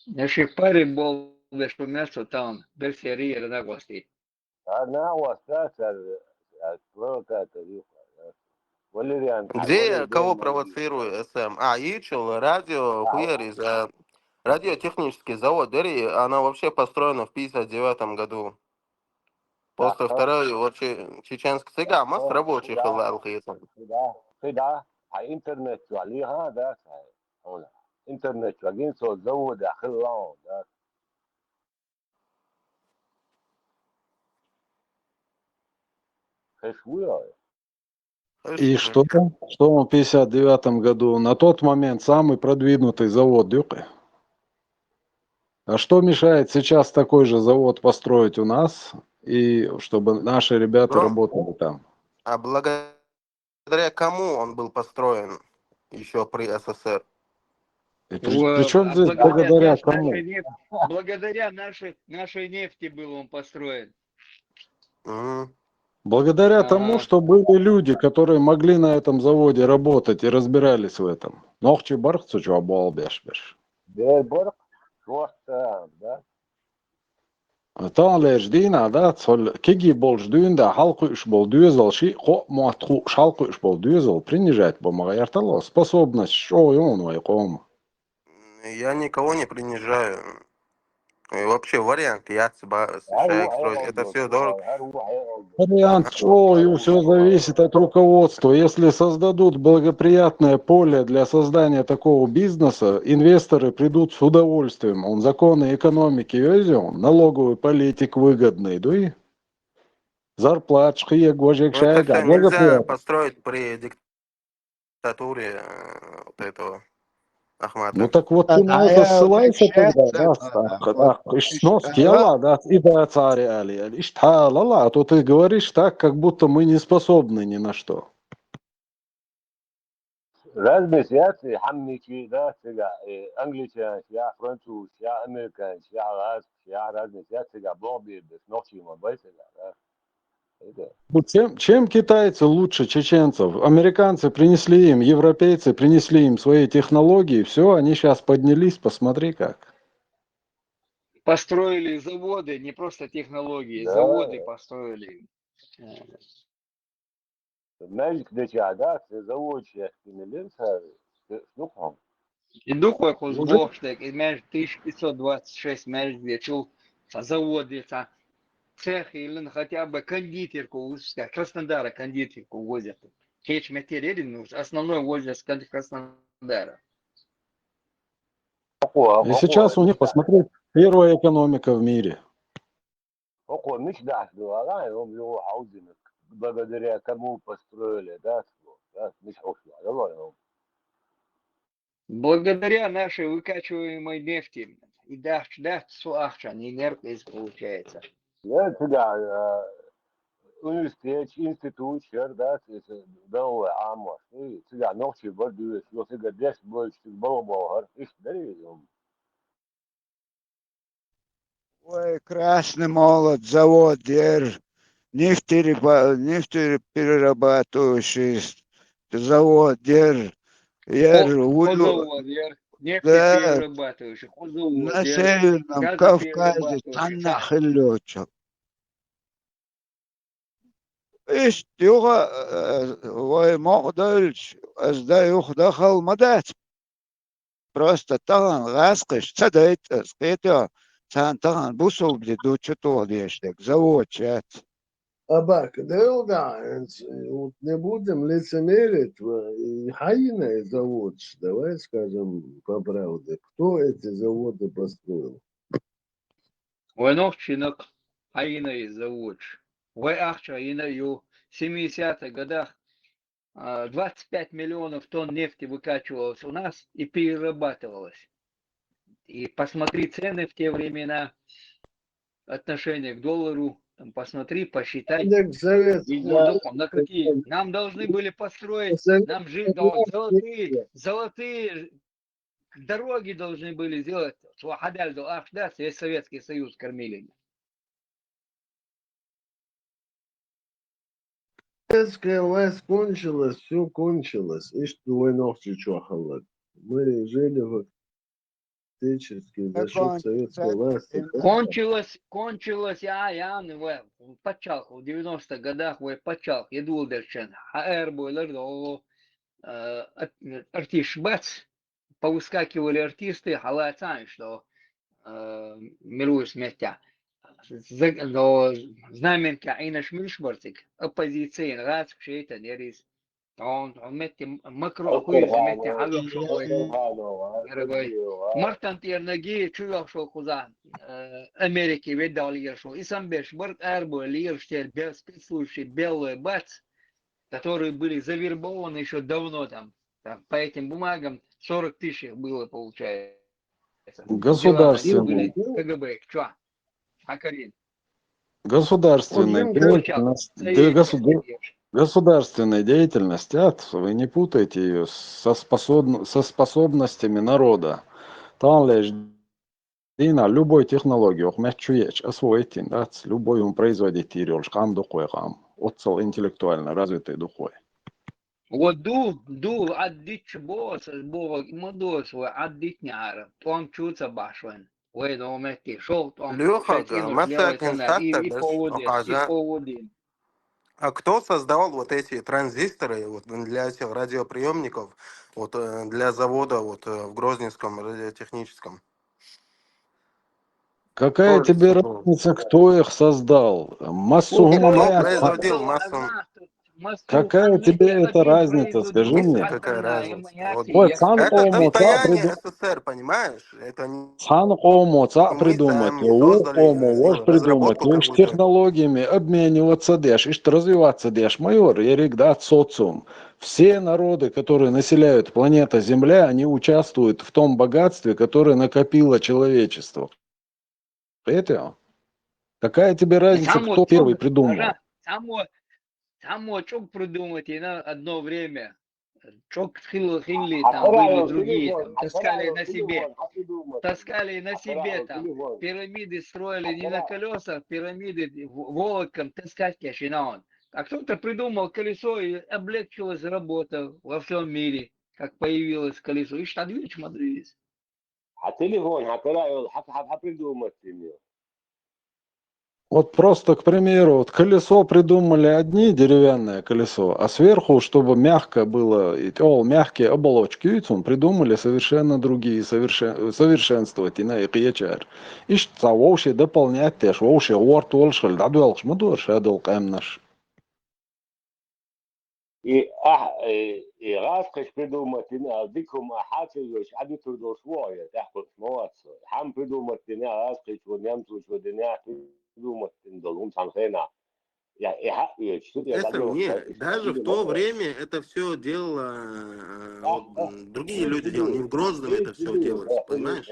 Я ши парень был, да, что мясо там, Берсерия, на гости. А, на гости, да, провокатор, да. Валериан. Где, кого провоцирует, эс эм? А, Ичул, радио, хуярис, а, радиотехнический завод, дери, она вообще построена в пятьдесят девятом году. После второй, вот, че-, чеченской цига, мас рабочий хилла алхийтан. Да, да. А интернет чу али, ха, да, ха, хӀуна. Интернет чу агин со завод, а, хилла, да. Хеш вуй, а? И что? Что он в пятьдесят девятом году? На тот момент самый продвинутый завод, дюкъе. А что мешает сейчас такой же завод построить у нас, и чтобы наши ребята работали там? А благодаря кому он был построен ещё при эс эс эс эр? И при, вот. Причем здесь благодаря кому? Благодаря нашей, нашей нефти был он построен. Благодаря тому, что были люди, которые могли на этом заводе работать и разбирались в этом. Нохчий барх цу чу болх беш беш. Бер барх, просто, да. Таханлерча дийнахьа, да, цхьа кегий болчу дуьйна да хьалкхуьуш болу доьзал, шиъ-кхоъ мотт хууш хьалкхуьуш болу доьзал принижать бо ма гӀертало, способность чӀогӀа ю вай къоман. Я никого не принижаю. И вообще вариант яц ба-, шайга строить. Это всё дорого. Вариант чӀогӀа ю, всё зависит от руководства. Если создадут благоприятное поле для создания такого бизнеса, инвесторы придут с удовольствием. Он законы экономики везён, налоговую политику выгодный, дуй? Зарплаташ кхиега, вожег шайга. Это всё нельзя построить при диктатуре, э, вот этого Ахматова. Ну так вот ты на это ссылайся тогда, да, снос кела, да, и да, царе али, али, ишт хьала, а то ты говоришь так, как будто мы не способны ни на что. Разница яц, хьаммичи, да, цигахь, э, англичанаш, я французаш, я американаш, я гӀазкхаш, я разница яц, цигахь болх бийр дерш, нохчий ма бай цигахь, да. Ну, чем, чем китайцы лучше чеченцев? Американцы принесли им, европейцы принесли им свои технологии, всё, они щас поднялись, посмотри как. Построили заводы, не просто технологии, да. Заводы построили. Маьждиг дечахь, да, цхьа завод шех кхиъна лира цара, ду-, дукха хьо. И дукха вай кхуза бохуш дерг, и маьждиг тысяча пятьсот двадцать шесть маьждиг дечул цхьа завод е цхьа цех йиллина, хотя бы кондитерку, Краснодара кондитерку возят. Кхечу меттера ерриг, ну, основной возят кон-, Краснодара. И сейчас у них, посмотри, первая экономика в мире. ХӀокхо мича дахьаш ду, ала, хӀума юха хьовзина, благодаря кому построили, да, да, мича хьовзуш ду, ала, хӀума. Благодаря нашей выкачиваемой нефти. И дахьаш дац цу ахчанна, и неркъ иза получается. Я цигахь, э, университеташ, институташ яра, да, цига дан вай Ӏамош. И цигахь нохчий бара дуьйцуш, цига деш бойтуш, цига балха бохура, иштта дара иза хӀума. Вай Красный молот завод яра, нефтереба-, нефтеперерабатывающий завод яра, яра, хӀо-, хӀо завод яра, да, нефтеперерабатывающий, хӀо завод яра, на Северном Кавказе цхьаннахь хилла йоцу. Иштта юха, э, вай мукъа девлча, аса дан юха дахал ма дац. Просто тахана гӀазкхаша ца дайта аса, кхетий хьо, царна тахана бусалба де ду чу тоха дезаш дерг, заводаш яц. Абак, Делда, вот не будем лицемерить, и хьайна заводаш, давай скажем по правде, кто эти заводы построил? Вай нохчийн накъ хьайна заводаш. Вай ахча йина ю, семидесятых годах а, двадцать пять миллионов тонн нефти выкачивалось у нас и перерабатывалось. И посмотри цены в те времена, отношение к доллару, там, посмотри, посчитай. Индекс советских. Видно, да, на какие. Нам должны были построить, нам же, да, вот золотые, золотые дороги должны были сделать. Цо хьадаьлла долу ахча дац, весь Советский Союз кормили. Советская власть кончилась, всё кончилось. Иштта вай нохчий чохь хилларг. Мы жили фактически за счёт советской власти. Кончилось, кончилось, я, я, ну, вай, паччахьалкх, в девяностых годах вай паччахьалкх, я доладелча, хьаэр бойлар, о, э, ат-, артист бац, повыскакивали артисты, хьалаца, что, э, мируйс меття. За-, но знаменка Ӏийнаш муьлш бара цига? Оппозицин, гӀазкхаш шайтан ярис. Тхьон, тхьон метте Макрон хуьйза метте хьалуьйш вай. Мартан тӀернаги чу йохуш вай кхуза, э, Америке веддал лераш вай. И сан беш бара арабой лераш тера бел-, спецслужащий беллой бац, которые были завербованы ещё давно там. Там, по этим бумагам сорок тысяч их было, получается. Государственный. Дела были КГБ, чё? Хакарин. Государственная деятельность. Да, государ-, Государственная деятельность, ат, вы не путайте ее со, способ... со способностями народа. Тан леш дина любой технологии, ох, мет чуеч, освоить, да, любой он производить, тирёлш, кам духой кам. Отцел интеллектуально развитый духой. Вот ду, ду, аддич бос, бо, мадос, вот аддич няра, том чуца башвен. Вай, но метти, шел том. Лёха, шатину, масса левой тонар, и, и поводин, и поводин. А кто создавал вот эти транзисторы вот для этих радиоприемников, вот э, для завода вот э, в Грозненском радиотехническом? Какая тебе разница, кто их создал? Массу... Кто производил массу? Какая тебе это разница, скажи мне? Какая разница? Вот. Ой, цан, это не СССР, понимаешь? Цан къомо цаӀ придумать, вух къомо вож придумать, уж технологиями обмениваться деш, ишта развиваться деш, майор, ерик, да, социум. Все народы, которые населяют планета Земля, они участвуют в том богатстве, которое накопило человечество. Это? Какая тебе разница, кто первый придумал? Само, само чук придумать и на одно время. Чок хил-, хинли там были другие, там, таскали на себе. Таскали на себе там. Пирамиды строили не на колесах, пирамиды в-, волоком таскать кешинаон. А кто-то придумал колесо, и облегчилась работа во всем мире, как появилось колесо. И штадвич мадрис. А телефон, а кара, хак, хак, хак придумать не. Вот просто, к примеру, вот колесо придумали одни, деревянное колесо, а сверху, чтобы мягко было, и тёл-, мягкие оболочки, и цун придумали совершенно другие, совершен-, совершенствовать, и на их ячар. Ишта вообще дополнять теш, вообще ворт волшхаль, да, долш, мы дорш, а дол каймнаш. И, а, и, и гӀазкхиш придумать дина, а дикум а хьацӀизвеш, а дитур долш вогӀе, тӀехкъурш ма вац. Хьан придумать дина, а гӀазкхиш ву, немцуш ву дина, придумать дин дол, ум сан хена. Я, и хьа, и чту, я... Это гаджо, не, я, и даже в то время это всё делало, э, вот, м, другие люди делали, не в Грозном это всё делалось, понимаешь?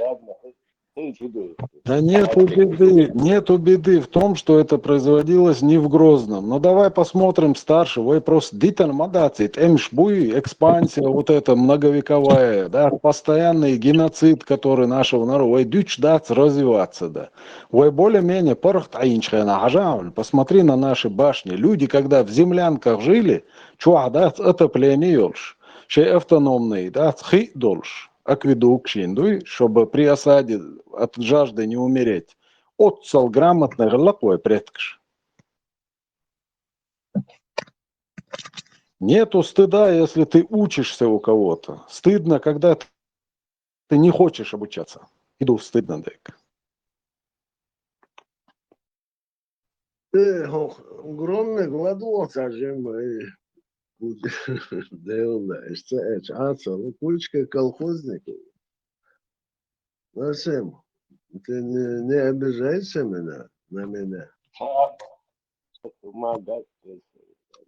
Да нету беды, нету беды в том, что это производилось не в Грозном. Но давай посмотрим старше. Вай просто дитан мадацит, эмш буй, экспансия вот эта многовековая, да, постоянный геноцид, который нашего народа, вай дюч дац развиваться, да. Вай более-менее парахт айнчхена хажауль. Посмотри на наши башни. Люди, когда в землянках жили, чуа дац отопление ёлш, шей автономный, да, хи долш. Акведук шин дуй, чтобы при осаде от жажды не умереть. Отцал грамотный гӀиллакх вай предкаш. Нету стыда, если ты учишься у кого-то. Стыдно, когда ты не хочешь обучаться. Иду стыдно, дэк. Э, хох, огромный гладуоца жема, э, Делла, эшца эч аца, лу кучка колхозники. Васим, ты не, не обижайся меня, на меня.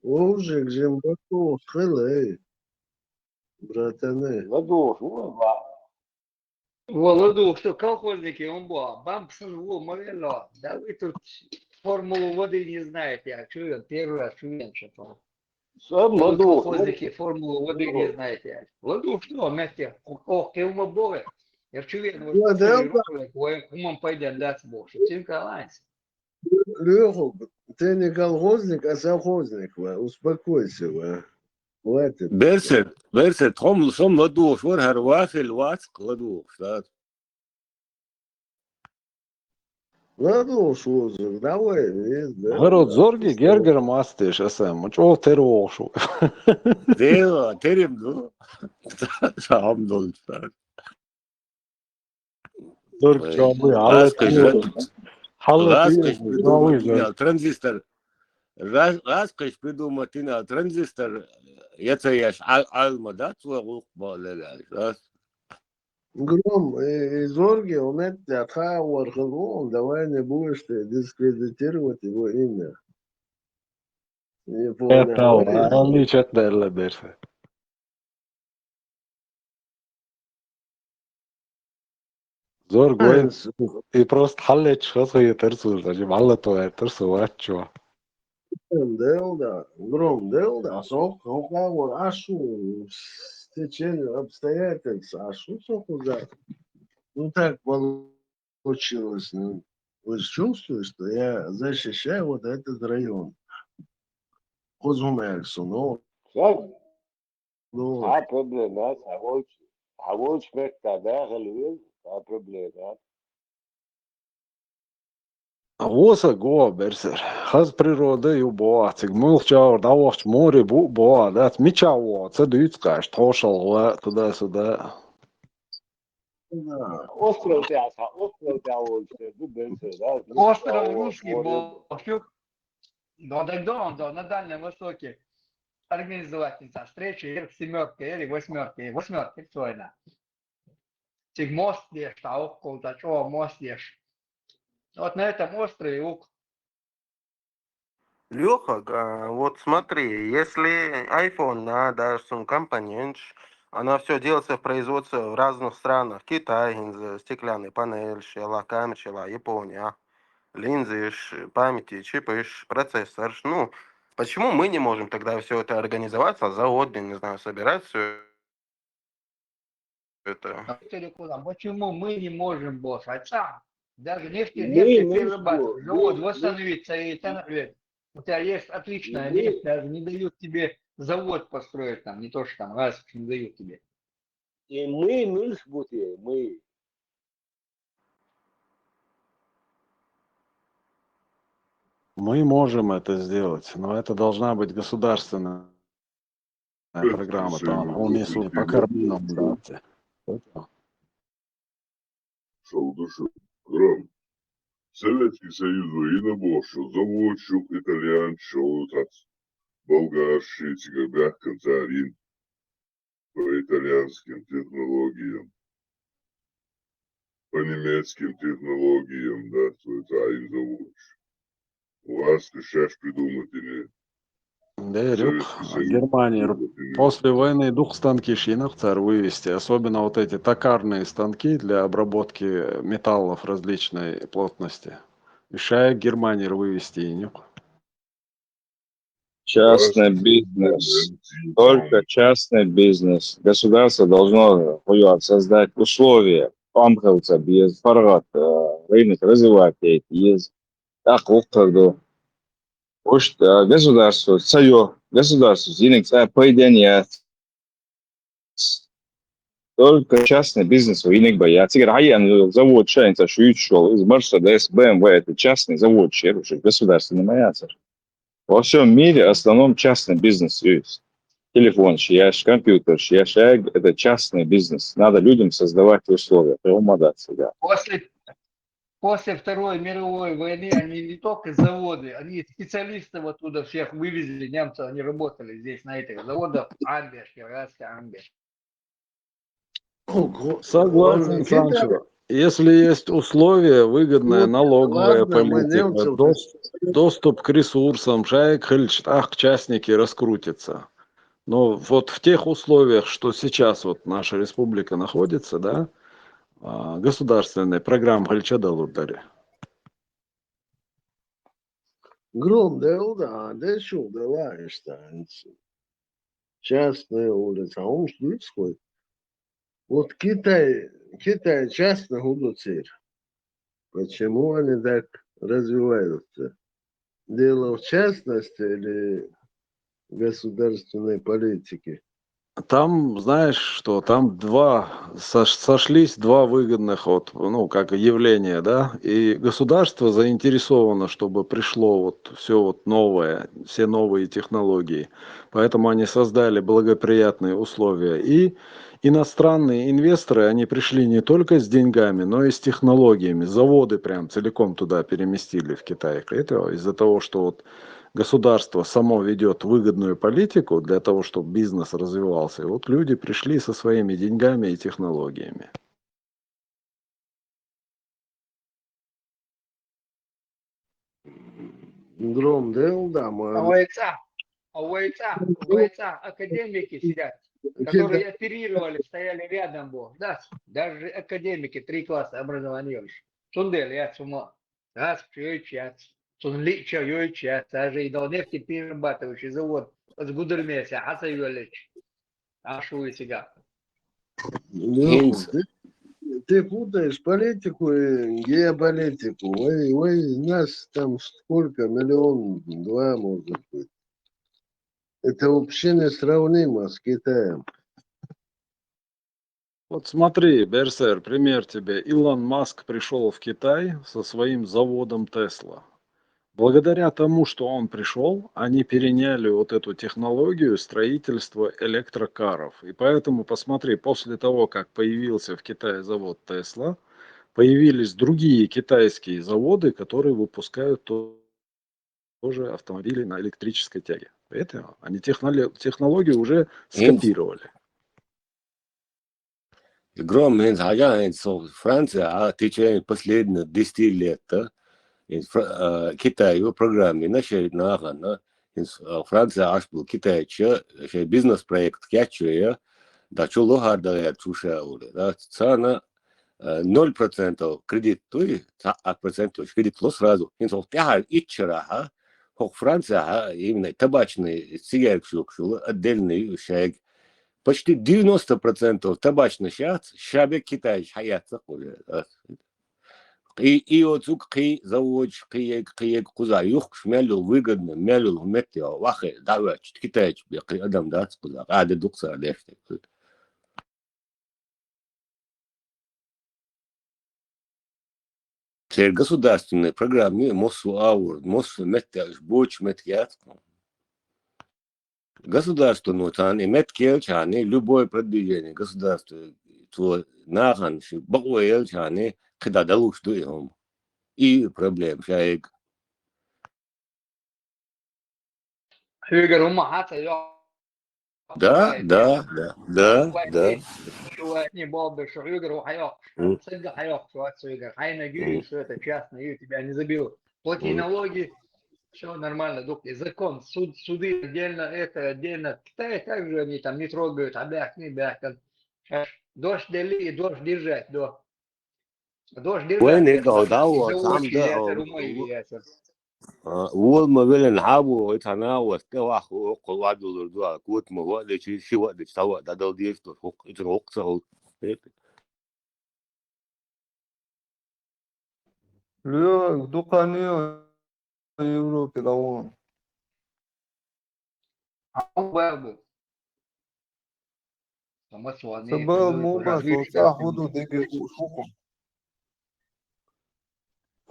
Вовжик, жим бату, хылы, братаны. Ладуш, вова. Во, ладуш, что колхозники, он бо, бампсын, во, морело. Да вы тут формулу воды не знаете, а чую, первый раз чую, что там. Сам ладуш. Колхозники формулу воды не знаете. Ладуш, что, вместе, о, кем мы были? Я чую, вот, да, да. Кумам пойдем, да, с Богом. Цинка лайнс. Лёха, ты не колхозник, а совхозник, ва, успокойся, ва. Хватит. Берсет, берсет, хом, сом ладугӀуш вар, хӀара вафел вацкъ ладугӀуш, да. ЛадугӀуш вузур, давай, вез, да. ХӀара зорги гергар мастеш, асам, чӀо тер вогӀуш. Дела, терим ду. Сам дол, да. Дург чоли, гӀазкхиш, гӀазкхиш придумать дина транзистор. Гӏаз-, гӏазкхиш придумать дина транзистор, я ца еш, а-, алма дац ва гӀулакх балалаш, да? Гром, э, э, зорги, умет, я тха вархалу, давай не будешь ты дискредитировать его имя. Не понял. Это, а он ничего не берсе. Зорг вайн и просто хьаллечча хаза хетар цо, даже малла тоайтар со ваччо. Гром дело, да. Гром дело, да. Со хукъа вот ашу, стечение обстоятельств ашу со хукъа. Ну, так получилось, ну, вы же чувствуете, что я защищаю вот этот район. Хозумаяксу, ну, Саг, ну, а проблема, а волч, а волч мекта, да, халуел, а проблема. Воса го берсер. Хаз природа ю боа, циг мулх чавр, да вахч море бу боа, да, мича во, ца дюц каш, тошал ва, туда-сюда. Да. Остров тяса, остров тя волч, ду берсер, да. Остров Русский был. Но так да, он, да, на Дальнем Востоке организовать не знаю, встречи или семерка, или восьмерка, или восьмерка, или что она. Циг мост еш, а около чего мост еш. Вот на этом острове ук. Лёха, а, вот смотри, если iPhone, да, даже сам компонент, она все делается в производстве в разных странах. Китай, инза, стеклянный панель, шела, камера, шела, Япония. Линзы, ш- памяти, чипы, ш- процессор. Ш- Ну, почему мы не можем тогда все это организоваться, завод, я не знаю, собирать все это? А телеком, почему мы не можем, босс? А там даже нефть, Мы нефть можем, перерабатывать, мы- завод мы- восстановиться и там, э, у тебя есть отличная Мы- нефть, даже не дают тебе завод построить там, не то что там газ не дают тебе. И мы мюлш бути, мы. Мы можем это сделать, но это должна быть государственная Петр программа. Алексеевич, Там он вот если эти по вот карманам эти брать. Это Шалдышы. Гром. Советский Союз война бошо, заводчук, итальянчу, тац, болгарчу, цигабяк канцарин. По итальянским технологиям. По немецким технологиям, да, то есть, а, им заводчу. У вас сейчас придумать или Дерюк, Советский Союз Германия придумать или после войны дух станки шинах царь вывести, особенно вот эти токарные станки для обработки металлов различной плотности. Ишая Германии вывести и нюк. Частный бизнес. Только частный бизнес. Государство должно хуёво создать условия. Памхалца без паргат, э, рынок развивать есть. Так, ухтарду. Уж, э, государство, свое государство, зинек, свое поведение. Только частный бизнес, у иник боятся. Игорь, а я, ну, завод шайнца шует шел, из Мерседес, Б М В, это частный завод, шер, уже государственный боятся. Во всем мире в основном частный бизнес есть. Телефон шьешь, компьютер шьешь, это частный бизнес. Надо людям создавать условия, помогать, да. После, после Второй мировой войны они не только заводы, они специалистов оттуда всех вывезли, немцы, они работали здесь на этих заводах, Амбеш, Киргазский Амбеш. Согласен, Санчо. Если есть условия, выгодная Вот, налоговая ладно, мы политика, немцев- дос- доступ к ресурсам, шайк хильч, ах, частники раскрутятся. Но вот в тех условиях, что сейчас вот наша республика находится, да, а, государственная программа хильча далурдари. Гром дело, да, дешул дела, что частная улица, а он Шведской. Вот Китай, Китай частный гудуцир. Почему они так развиваются? Дело в частности или государственной политике? Там, знаешь что, там два, сош- сошлись два выгодных, вот, ну, как явления, да, и государство заинтересовано, чтобы пришло вот все вот новое, все новые технологии. Поэтому они создали благоприятные условия. И иностранные инвесторы, они пришли не только с деньгами, но и с технологиями. Заводы прям целиком туда переместили в Китай. Это из-за того, что вот государство само ведет выгодную политику для того, чтобы бизнес развивался. И вот люди пришли со своими деньгами и технологиями. Гром дело, да, А мы войца, а войца, войца, академики сидят, которые оперировали, стояли рядом, вот, да, даже академики, три класса образования. Шундель, я с ума. Раз, чуйч, я. Цунна лиъча йойтуш яц, даже и до нефтеперерабатывающий завод, оцу Гудермесе хьа ца йоьллича, Ӏаш ву и цигахь. Ну, ты, ты путаешь политику и геополитику. Ой, ой, нас там сколько? Миллион два, может быть. Это вообще несравнимо с Китаем. Вот смотри, Берсер, пример тебе. Илон Маск пришел в Китай со своим заводом Тесла. Благодаря тому, что он пришел, они переняли вот эту технологию строительства электрокаров. И поэтому, посмотри, после того, как появился в Китае завод Тесла, появились другие китайские заводы, которые выпускают то- тоже автомобили на электрической тяге. Это они техноле- технологию уже Хин скопировали. Гром, хин хьажа, хин со Франция, а в течение последних десяти лет, да, хин Фра- а, Китай его программе на шей нахана, хин с- а, Франция аш был Китай че, шей бизнес-проект кячуя, да, чу лохар да я чу ша уле, да, цана э, ноль процентов кредит туй, ца а процент туй, кредит ло сразу. Хин со тяхар иччараха, хох Франция, именно табачный сигарет шук шула, отдельный шайг. Почти девяносто процентов табачный шац, шабе Китай хаяца уже. И, и оцук кхи заводиш, кхи ег, кхи ег кхуза юхкуш мелюл выгодно, мелюл метте вахе, давач, Китайч бе кхи адам дац кхуза, ада дукса деште. Церь государственный программа, моссу аур, моссу метте, боч метте яц. Государство, ну, тан и мет келчани, любое продвижение государства, то нахан ши бакъо елчани, кида далуш ду и хом. И проблем шайг. Хьоьгара хӀума хьа ца йоккху. Да, да, да, да, да. Шу ваьтне болх беш, шу хьоьгара хӀу хьайоккхуш. М, Цигга хьайоккхуш вац хьоьгара. Хьайна гуьйш, м, что это частное, и у тебя не забил. Платить м. Налоги, все нормально. Дук и закон, суд, суды отдельно, это отдельно. Китай также они там не трогают, а бяхни, бяхкан. Дождь дали и дождь держать, до. Дождь держать, Вайна это гал надо. дав И вац, заочи хьамда это гал. Румыни, это. А, вол ма велен хьабу, ой, тана вац, те вах, о, кхол вадулур дуа, кот ма вадечи, ши вадеч, сава, дадал деш, то, хок, итр хок, сахол. Лё, дукхани Европе давон. Бабу. Сама Саба муба, со ца худу деге шуху.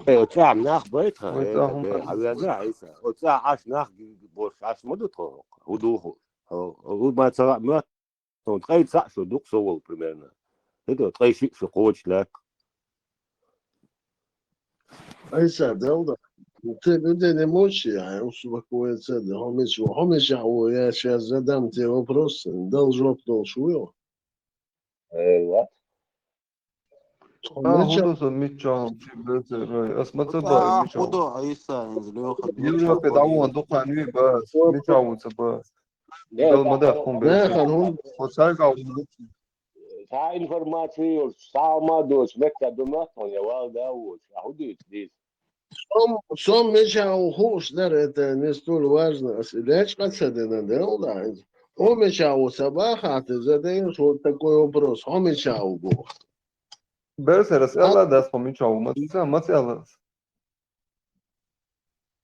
Э, оцам нах байтха, Ой, э, ца так, хум э, хадис. Авяза, Айса. Оца аш нах бош аш мадут хо. Худу хо. Худу ма ца мёт. Тон ткъай ца шу дук со вол примерно. Это ткъай ши шу коч лак. Айса, Делда, ты людей не мучай, а успокоиться, да, хомич, хомич, а у, я сейчас задам тебе вопрос, дал жоп, дал шуё. Э, вот. А, худо со мичча, чи беце, рай. Ас маца ба, мичча. Худо, Айса, из Лёха. Европе давон, дукан ви ба, мичча вуца ба. Дал мада хум Да, беце. хан хун. Хоцай га. Та информацию, сама дочь, мекка дома, он я вал да вот. А худо здесь. Сом, сом меча ухуш, да, это не столь важно. Ас леч кацадена, да, да. О меча у сабаха, ты задаешь вот такой вопрос. О меча у бу. Берсерас эла дас хо мича у, маца, маца эла.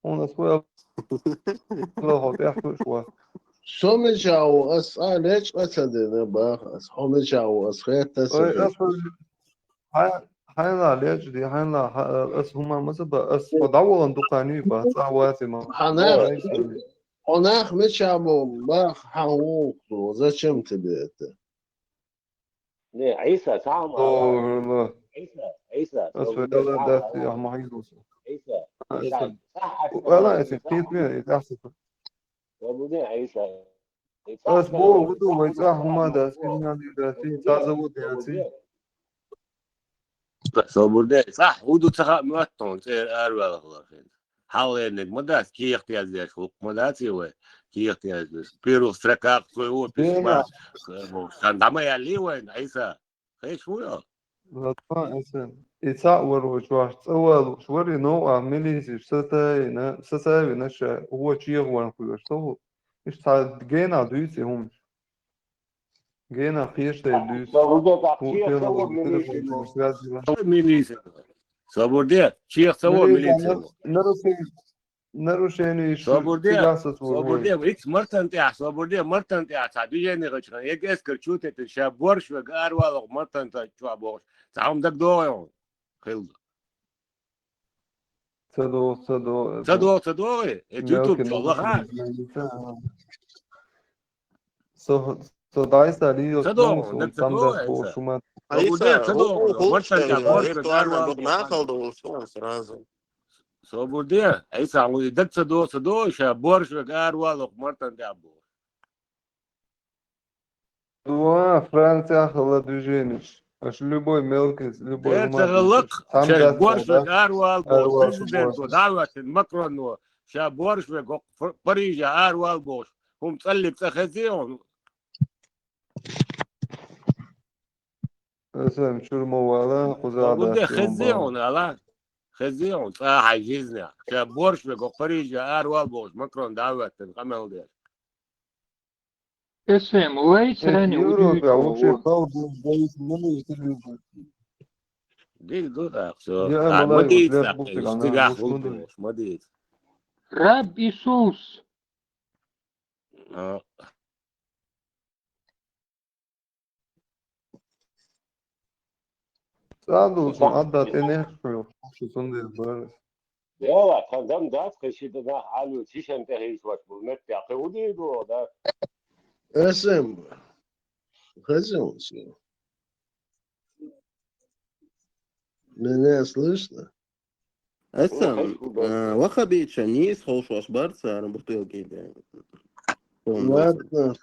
У нас хуя. Ло хо тяхту шуа. Сом меча у ас а леч кацадена бах, ас хо меча у ас хетта Ой, сехе. ас хай, хайла леч ди, хайла, ас хума маца ба, ас хо даволан дукан ви ба, ца ваце ма. Хана, Ай, сори. хонах меча бу бах, хау, зачем тебе это? Не, Айса, сам. О, ла. Айса, Айса. Ас хо дала дати, я махизуса. Айса. Ай, сори. Вала, это пит мне, это ас. Свободный, Айса. Ас бо, вуду, вай, ца хума да, синяли да, ти, ца завод я, ти. Свободный. Сах, уду цаха маттон, цер арвала хлахин. Халленик, мадас, киехт яздеш, хук, мадас, и вай. Киехт яздеш. Первых строках своего письма. Кандама я ливайн, Айса. Хеш хуя. Латва эсен. И цхьаъ вар вачу вахь цӀа валуш вар, и новкъа милицеш сацавина, сацавина ша, гӀо чегӀа варна хуьлуш ца ву. Иштта цхьа генахь дуьйцу и хӀумаш. Генахь кхечу дерг дуьйцу. Милиция. Милиция. Свободе, чех ца во милиция. Нарушение. Свободе, свободе, икс мартан тӀехь, свободе, мартан тӀехь, цхьа движение гӀачхана, я эскар чу тетта, ша борш вега, арвалах мартан тӀехь чу бохуш. Цхьа хӀума дагадогӀу хьуна? Хилла. Ца догӀу, ца догӀу. Ца догӀу, ца догӀу, э, YouTube чу лаха. Со, со дайса лио. Ца догӀу, ца догӀу, ца догӀу. Айса, мартан тӀехь борш вега, арвалах. Нахал долуш сразу. Свободе, айса, хьуна даг ца догӀу, ца догӀу, ша борш вега, арвалах мартан тӀехь бохуш. Ва, Францияхь хилла движенеш. Аша любой мелкий, любой хӀума ца хилла, ша борш вега, арвал бохуш, президенто, дӀаваьттина Макронно, ша борш вега, хӀокху Фр-, Парижехь арвал бохуш. ХӀума цӀаллиг цӀа хезий хьуна? Аса чуьра ма вала, кхуза. Свободе, хезий хьуна, ала? Хезий хьуна, цӀа хьайн жизнь. Ша борш вега, хӀокху Парижехь арвал бохуш, Макрон дӀаваьттина къамел деш. Эсэм, вай царна Европа, удивительно, вообще, вот. Диг ду, так, всё. А, ма дийца, стигахь хӀума ду, ма дийца. Раб Исус. А. ЦӀа а долчу, Ӏадда тӀе нехаш хуьлу, шу цундела бара. Яла, тхан дам дац, кхин ши динах Ӏалу, шишан тӀе хӀийсош болу меттехь, кхин удийр ду, да? Эсэм. Хеза хьуна со. Меня слышно? Аса, э, ваххабитчан нийса ховшош бара цара бутылки де. Ладно,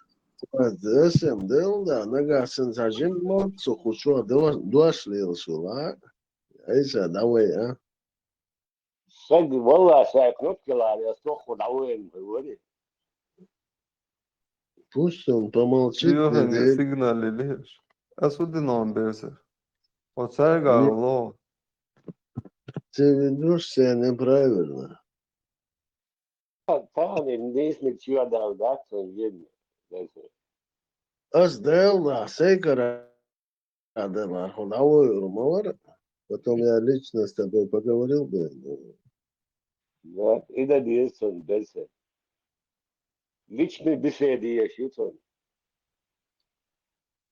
ладно, эсэм делла, нагахь санна цхьа жимма ма вац со кху чохь дош лелаш вала, а? Айса, давай, а? Саг, валлахь, шайн кнопка лара, я стоху дӀавоьйна хир вари. Пусть он помолчит. Сигнал лелаш. Ас хӀун дина хьуна берса? Оцаьрга ло. Ты ведёшь себя неправильно. Тахана дийшниг чоьдал дац, сан жимма. Ас Делла сайкара делахь, хьо дӀавоьйур ма вара. Потом я лично с тобой поговорил бы. Да, и да деза сан берса. Личный беседа еш ю сан.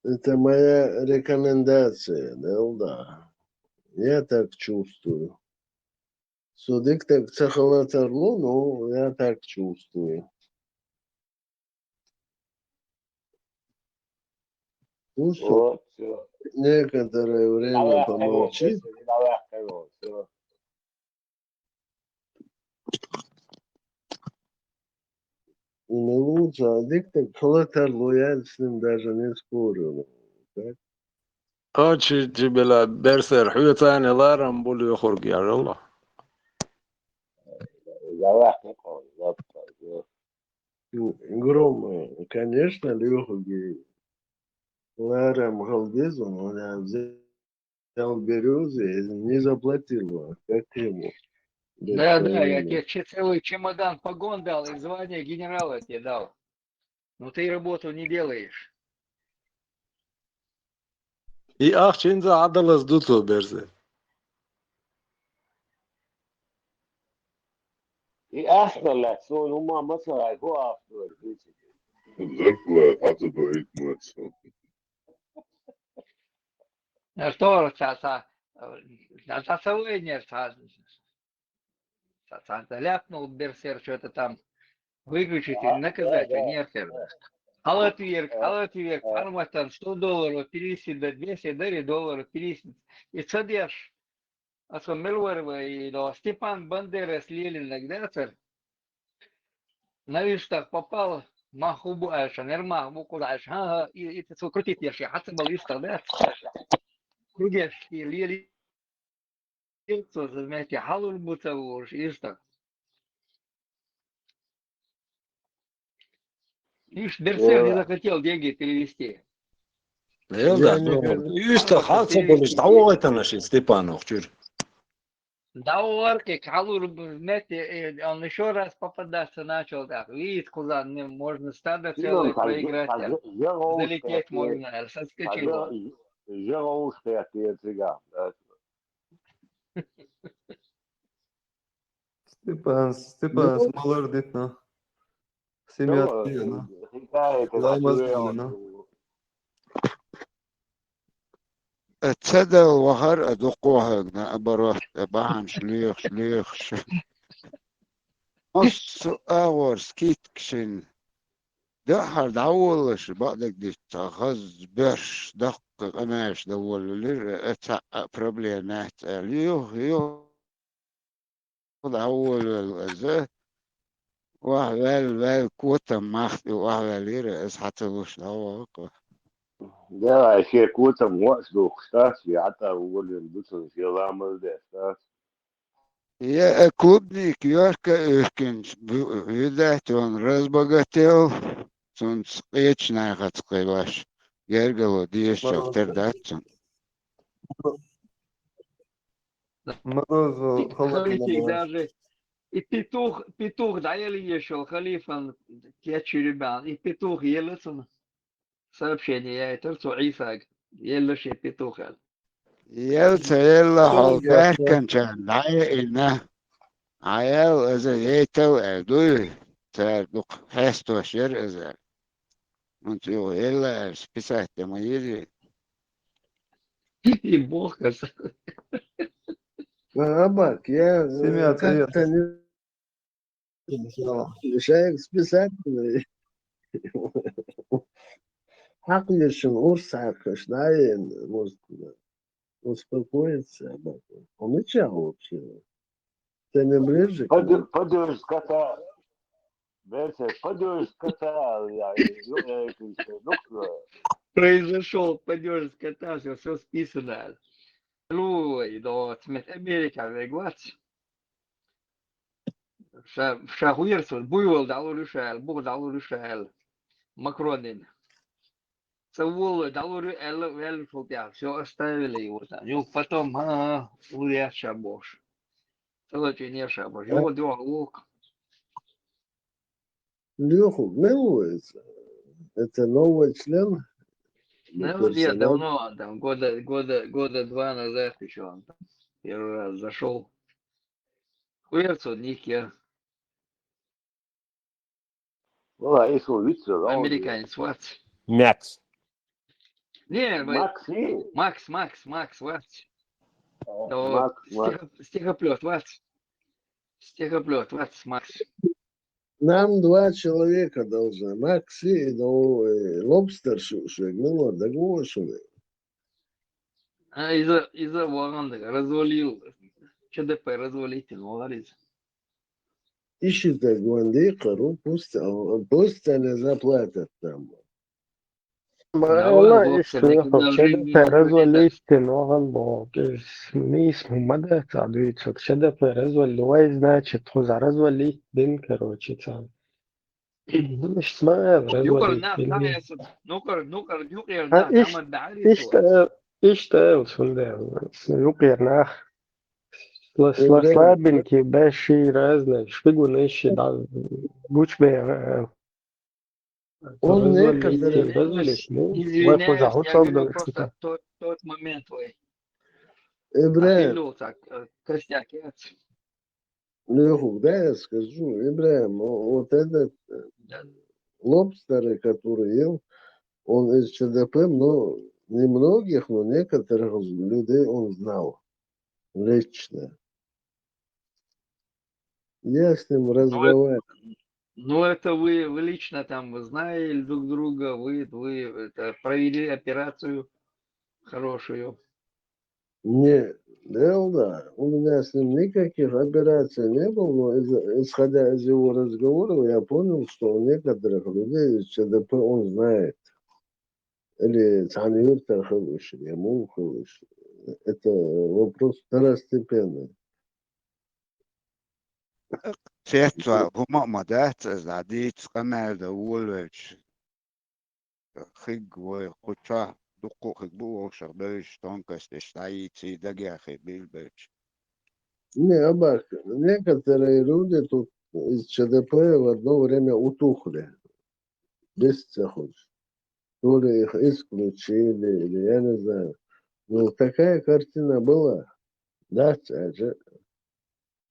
Это моя рекомендация, Делла. Я так чувствую. Со дика ца хала тарло, но я так чувствую. Ну что, вот, всё. Некоторое время помолчи. Давай, давай, давай, всё. Ну, лучше, а дика ца хала тарло, я с ним даже не спорю. Так? Очень тебе ла берсер, хьоьца цхьаьна ларам бу лоьхург, я Аллах. Гром, конечно, лоьхург ларам хила деза, но я взял берёзы, не заплатил, как ему. Да, да, я тебе че-, целый чемодан погон дал и звание генерала тебе дал. Ну ты и работу не делаешь. И ахча хӀинца Ӏадалаза ду цо берзе. И ахча лаьцна суна хӀумма ма ца хьайна, хӀун ахча ду аса дийцича? Зарплата хьан ца доуьйту ма аса? А что, ца, ца, ца, ца вайнера, ца, ца, ца, ца ляпнул берсер что-то там выключить или наказать, а не архер. Хьалатверг, хьалатверг, хьарматан сто долларов перевести, да двести дари долларов перевести. И ца деш, аса мел вара вай, и до Степан Бандерас лелинарг дацара. На иштта попал, мах хӀун бу аьлча, нер мах бу кхуза аьлча, хӀан, хӀан, и, и цо крутить еш, хьан ца бала иштта дац. Кругеш, и лели Ил цо вместе хьалур бу ца вуьйш, иштта. Иш берсер не захотел деньги перевести. Эл да, я не ну, говорю. Юста халца болиш, дӀавогӀайтана ши Степанов чур. ДӀаваркъи, калур метте, э, он ещё раз попадаться начал, так, видит, куда не, можно стадо целое проиграть, а залететь можно, а соскочил. Жега уж хетти циган. Степан, Степан, ну, смолардит, ну. Семья, ну, ну. Хикаята, Ламаз, хатуя, ну. Э, ца дал вахар, а дукха вахарна, а барот, а бахьанаш лоьхуш, лоьхуш. Массо а агӀор скидка шин. Дуьххьара дӀаволлаш, бакъдерг дийцча, хаза боьрша даккха къамаьлаш дан волавелира, э, цхьа а проблема яц аьлла. Юха, юха дӀаволавелла иза. Охьаваьлла, ваьлла, котам мах тӀе охьаваьллера, иза хьа ца луш дӀавахара. Давай, шен котам воаш духуш дац, ве хьатӀа волавелла ду цунна, шен ламаз деш дац. Я, э, клубника йорка уьркинчу бу-, видать, он разбогател, цунца къечу нахаца кхелаш. Гергало дезачух тера дац цунна. Морозов, и халифик даже, и петух, петух дӀаелла ешал халифан кечу ребят, и петух елла цунна. Сообщение яйтар цу Ӏийсага, елла шен петух аьлла. Ел ца елла хьол баьрканчарна дӀаяйина. Ӏа ял аза яйтал аьлла дуй, цара дукха хьестош яра аза. ХӀунца юха елла аьлла, списать де ма йири. И бохкас. Абак, я, э, семья как-то не Шайга списательный. Хьакъ ешан урс хьаькхаш, да, ен, может, успокоиться, а потом. Он и чего вообще? Ты не ближе к Подё-, нему? Подёрж кота. Берце, подёрж кота, я, я, я, я, я, Произошёл падёж скота, всё, всё списано. Луй, да, цмет Америка вегвац. Ша, ша хуерцун, буйвол дӀалур ю ша аьлла, бух дӀалур ю ша аьлла. Макронин. Ца волу дӀалур ю аьлла, ваьлла шул тӀехь. Всё, оставили его там. Юха потом, ха-ха, лур яц ша бохуш. Ца лачийне ша бохуш. Юха дуьхьа вукху. Леху, мел ву иза? Это новый член? Ну, вот я персонаж. Давно, там, года, года, года два назад ещё он там первый раз зашёл. Хуерцо ник я. Вала, если он вицвел, а он Американец вац. Макс. Не, вы Макс и? Макс, Макс, Макс вац. О, да, Макс, Макс. Стихо-, стихоплёт вац. Стихоплёт вац, Макс. Нам два человека должны. Макси и, ну, и Лобстер шу-, шу-, ну, вот, договор, что ли? А, из-за, из-за вагон развалил. Ч Д П развалить, ну, говорит. Ищи так вон дикару, пусть, а, пусть они заплатят там. Ма Давай, ала Лобстер, иштта никогда в жизни Ч Д П не развалить. Дин вагӀан боху. Иза нийса хӀума ма дац, Ӏа дуьйцург. Ч Д П развалить вай, значит, тхо за развалить дин, короче, царна. Ну, иштта ма аьлла, Юкъара развалить нах дин. Нах ясад, нукъара, нукъара, юкъера нах, иш-, тамад баьхьарий иштта, иштта аьлла, цундела. Юкъера нах. Сла-, сла-, слабенький, большие, разные. Шпигуны ищи, да, гучбе, э, Он некоторых, извиняюсь, извиняюсь, просто тот, тот момент, ой. Ибрахим. Ахилул так, э, костяк, я. Ну, да, я скажу, Ибрахим, о-, вот этот, э, Лобстера, который ел, он из Ч Д П, но немногих, но некоторых людей он знал лично. Я с ним разговаривал. Ну, это вы, вы лично там, вы знаете друг друга, вы, вы это, провели операцию хорошую. Не, дело, да, у меня с ним никаких операций не было, но из-, исходя из его разговора, я понял, что у некоторых людей из Ч Д П он знает. Или цхьана юьртара хила уьш, я муха хила уьш. Это вопрос второстепенный. Цецван хӀума а ма дац, иза дӀадийца къамел дан волавелча. Хиг вай кху чохь дуккха а хиг бу вовшах бевзаш, тонкосташ дӀайийций, дагаяхий, билбелча. Не, Абак, некоторые люди тут из Ч Д П в одно время утухли. Без цехуч. То ли их исключили, или я не знаю. Ну, такая картина была. Да, это же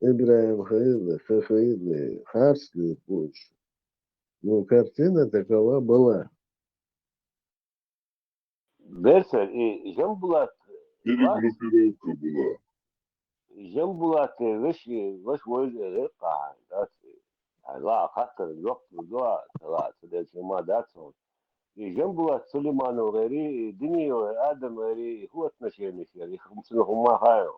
Ибрагим Хаилы, Ха-, Хаилы, Харсли, больше. Ну, картина такова была. Берсер, и Жамбулат, Перегруппировка была. Жамбулат, веш, веш войз эрер кахан, да, ла хаттар лох, да, ла, цудел чема да, цун. И Жамбулат Сулейманов гери, и Диниев Адам гери, ху отношения шер, и хумсун хума хайо.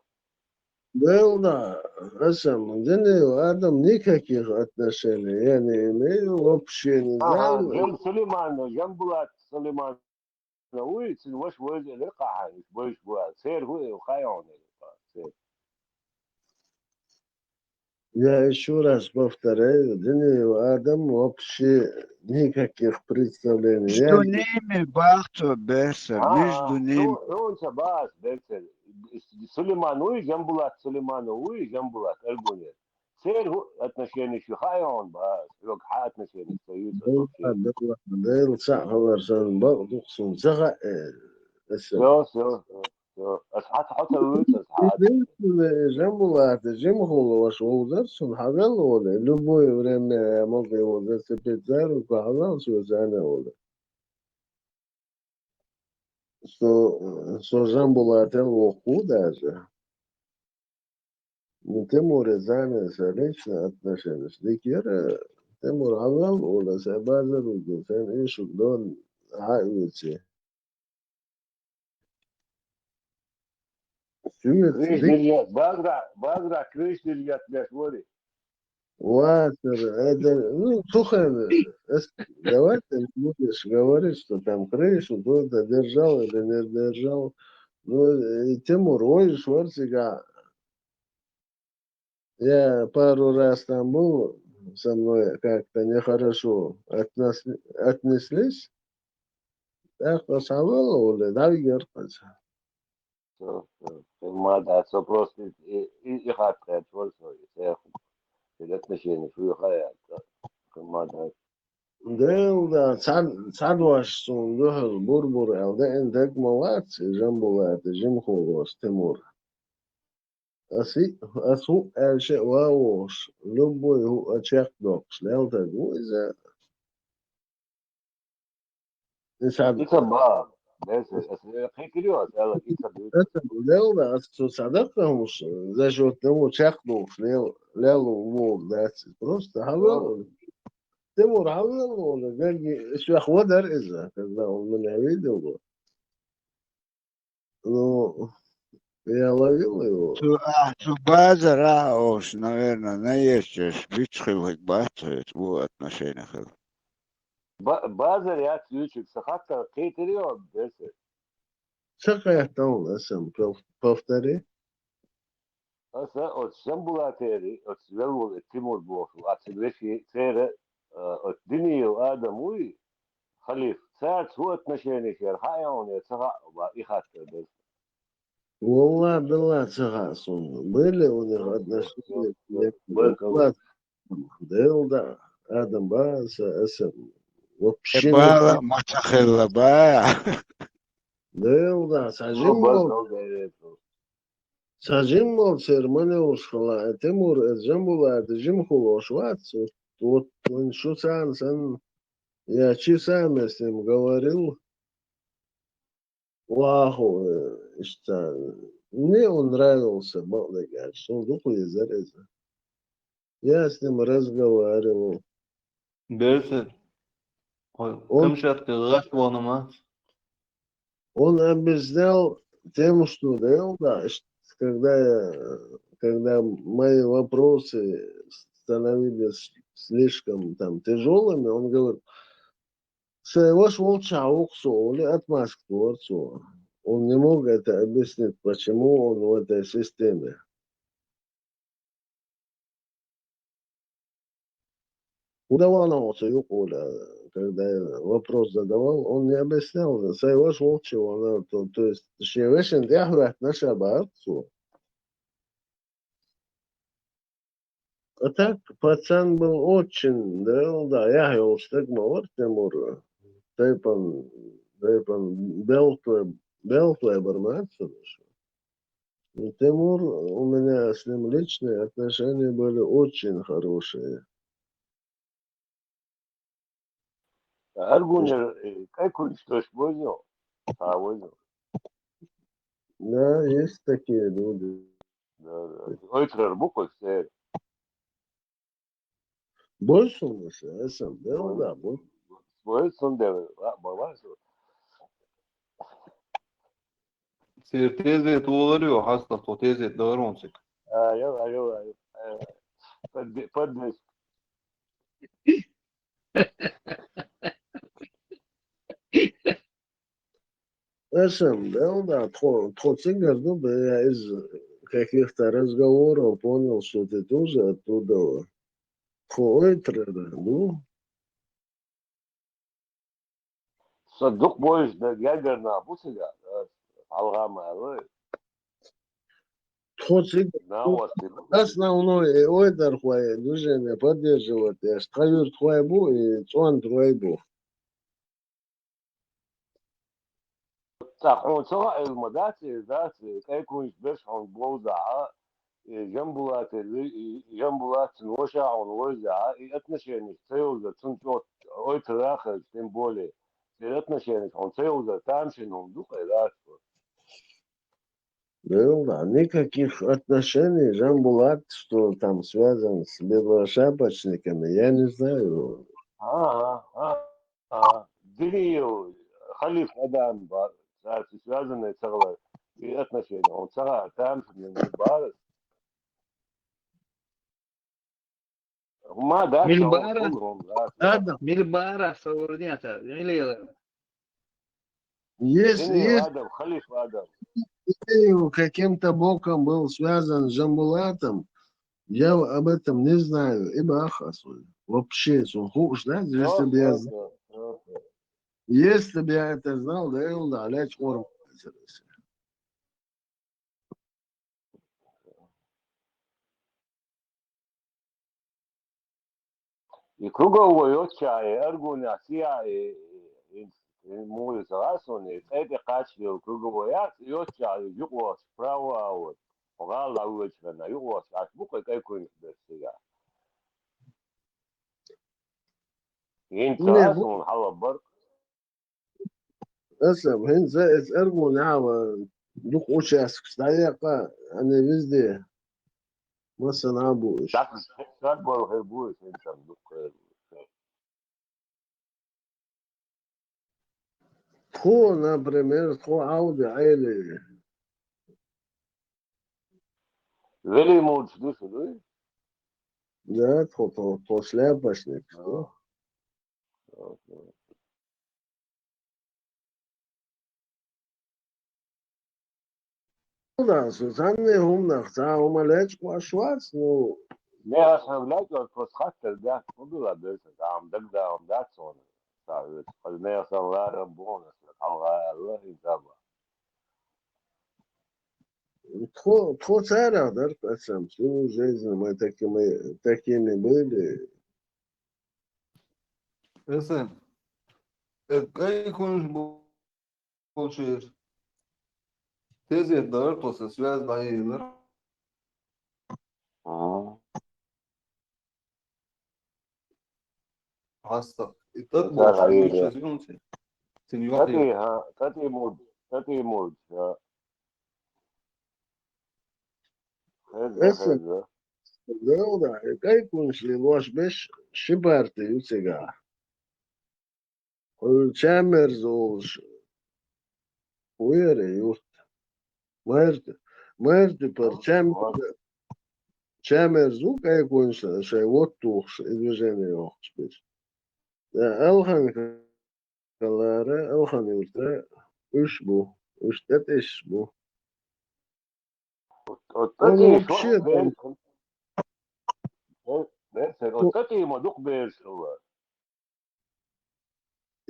Да, да, Асам, Диниев Адам никаких отношений я не имею, вообще не Ага, знаю. Жам Сулейманов, Жамбулат Сулейманов, уй, цин ваш войз эле кахан, войз буа, сер ху, хайо, сер. Я еще раз повторяю, Диниев Адам вообще никаких представлений. Я Между ними бахто, Берсер, между ними. Он са бас, Берсер. Сулейман, уй, Жамбулат Сулейманов, уй, Жамбулат, Эргунер. Сер ху отношения ши хайо, бас, лог ха отношения союз вообще. Дел са хабар сан бак дуксун саха, э, эсэ. Всё, всё, всё. Ас хат хата уй, ас хат. Единственное, Жамбулат, Жимхулова, шо узар, сун хагал оле. Любое время я могу его зацепить за руку, хагал, всё, зане оле. Со, со Жамбулат, я лоху даже. Ну, Тимур зане са лично отношения. Дикера, Тимур хагал оле, са базар уйду, сэн ишук дон, ха уйци. Сюет, Крыш дик- дырьят, базра, базра, крыш дырьят, блядь, вори. Ватер, это, ну, слухай, эс-, давай ты не будешь говорить, что там крышу кто-то держал или не держал. Ну, и Тимур, ой, Шварцига, я пару раз там был, со мной как-то нехорошо относ-, отнеслись. Так, посавал, да, вверх. Всё, всё. Понимаю, да, всё просто и, и, и хат, всё, всё, и всё. Перед отношения, что я хая, понимаю, да. Дел да, цад, цад ваш сун, духал, бур-бур, эл да, эн даг малац, и Жамбулат, и Жимхулос, Тимур. Аси, асу, эльше, ваош, любой ху, ачак докш, лел так, вуйза. И сад, Ица ба, бес, эс, э, хикриос, эла, ица бит. это, дел да, асу садак хамуш, за счёт того, чак докш, лел, лел, вов, да, просто, хавал. Тимур, хавал, он, гаги, швах водар иза, когда он меня видел, вот. Ну, я ловил его. Цу, а, цу базара ош, наверное, наешеш, бичхил хик бацхет, бу отношениях. Ба-, базар я цючик, сахатка хикрио, бес. Сакаятан, эсэм, пов-, повтори. Аса, от Жамбулатери, от Велвол, э, Тимур Боху, от Сильвеши, Цере, э, от Диниев Адам, уй, халиф, цац, ху отношения шер, хая он, я цаха, ба, и хатка, бес. Валла, билла, цаха сун. Были у них отношения. Был, Валла, дел да, Адам ба, са, эсэм. Вообще Бала мачахелла ба. Дел да, сажим Был, бол, был, да, да. сажим бол, цермония ушхала, э, Тимур, э, Жамбулат, Жимхулош вац, вот, вот, он шу сан, сан, я часами с ним говорил, ваху, э, что, мне он нравился, Багдагар, что духу из Ареза. Я с ним разговаривал. Берсер. Ой, Он- кым шатты гаш ваныма. Он объяснял тем, что дел, да, ш-, когда я, когда мои вопросы становились слишком там тяжелыми, он говорит, своего шволча уксо или отмазки творцу. Он не мог это объяснить, почему он в этой системе. Удавана оцо юкъула. когда я вопрос задавал, он не объяснял, сай ваша волчьего, она, то, то есть, точнее, вешен дяхват наша барцу. А так, пацан был очень, да, да, я его стык мавар Тимур, тайпан, тайпан, белтле, белтле бармацу. И Тимур, у меня с ним личные отношения были очень хорошие. Аргунер, э, кайкунчтош бозо? А, бозо. Да, есть такие люди. Да, да. Ойтрар буквы, сэр. Больше у нас, я сам, да, да, больше. Больше он делает, а, бабасо. Сэр, тезет олар ё, хаста, то тезет дорон сик. А, ё, а, ё, а, ё. Э, подде-, поддержка. Эсэм, да, да, тхо-, тхо цигар ду, да, я из каких-то разговоров понял, что ты тоже оттуда. Тхо ойтрара, ну. Са дук бойш да гагар на бусига, да, алгама, да. Тхо цигар. На вот ты. Основной, э, ойдар хуай, движение поддерживать, я ж тхаюр хуай бу, и цуан хуай бу. Так, он цо, э, ма дац, э, дац, э, кайкунч берш он болза, э, Жамбулат, э, Жамбулат, цун воша он воза, и отношения цейлза, цун чот, ойтрахаз, тем более. И отношения он цейлза, там шин он дук, э, дац. Был, да, никаких отношений Жамбулат, что там связан с белошапочниками, я не знаю. А, а, а. Дирил, халиф адам бар, сарси связанный цаглар, и отношения. Он цага, там, не бар. Ма да, Милбара. Адам. Милбара, савурнята, милила. Если, если Адам, халиф Адам. Ты каким-то боком был связан с Жамбулатом, я об этом не знаю. И бахасу. Вообще, сухуш, да, если бы я знал. Если бы я это знал, да, я, да, лечь корм. И круговой отчая, аргуня сия, и, и, и мули саласуни, это качвил круговой ас, и отчая, югос, право, а вот. Гала уечгана, югос, ас букай кайкуин берсига. Ин саласун халабар. Эсэм, хин за эс эргу нава дук участок стояка, они везде. Масана буш. Так, так был хербуш, ин там дук хербуш. Тхо, например, тхо Ауди Айли. Вели муд душу, да? Да, тхо, тхо, тхо шляпочник. Ну да, Сусанны хумнах, ца хумалеч квашвац, ну. Не оставлять, вот, вот хаттер, да, ну, была без, там, да, да, он, да, сон. Та, вот, не оставляем бонус, алга, Аллах, и заба. Тхо, тхо цара, да, пацан, всю жизнь мы такими, такими были. Эсэм. Э, кай кунш бу-, булчир. Тезет дар, тоса связь дайылыр. Ага. Астык. И тот Да, булчир, да. Сен югат Тати, ха, тати муд, тати муд, ха. Хеза, Эсэм. Хеза. Да, да, кай куншли лош беш шибарты юцига. Чамерзулш уяре юрт. Мэрт, мэрт пар чам-, чамерзу кай кунш шай вот тухш, и движение охш беш. Да, Алхан калара, Алхан юрта, уш бу, уш тет иш бу. Вот, вот Он такие вообще шо-, там бен-, бен-, бен-, вот такие ма дук бен шо-.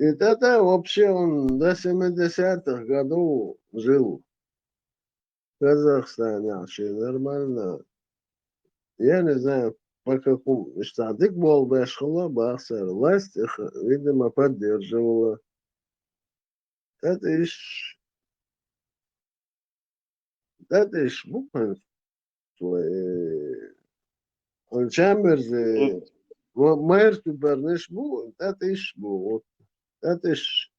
И тогда вообще он до семидесятых годов жил в Казахстане вообще нормально. Я не знаю, по какому, что дык бол башхала бахсар. Власть их, видимо, поддерживала. Тат иш, тат иш бу, э, он чамберзе, ма-, майрту барниш бу, тат иш бу, вот. Тат иш.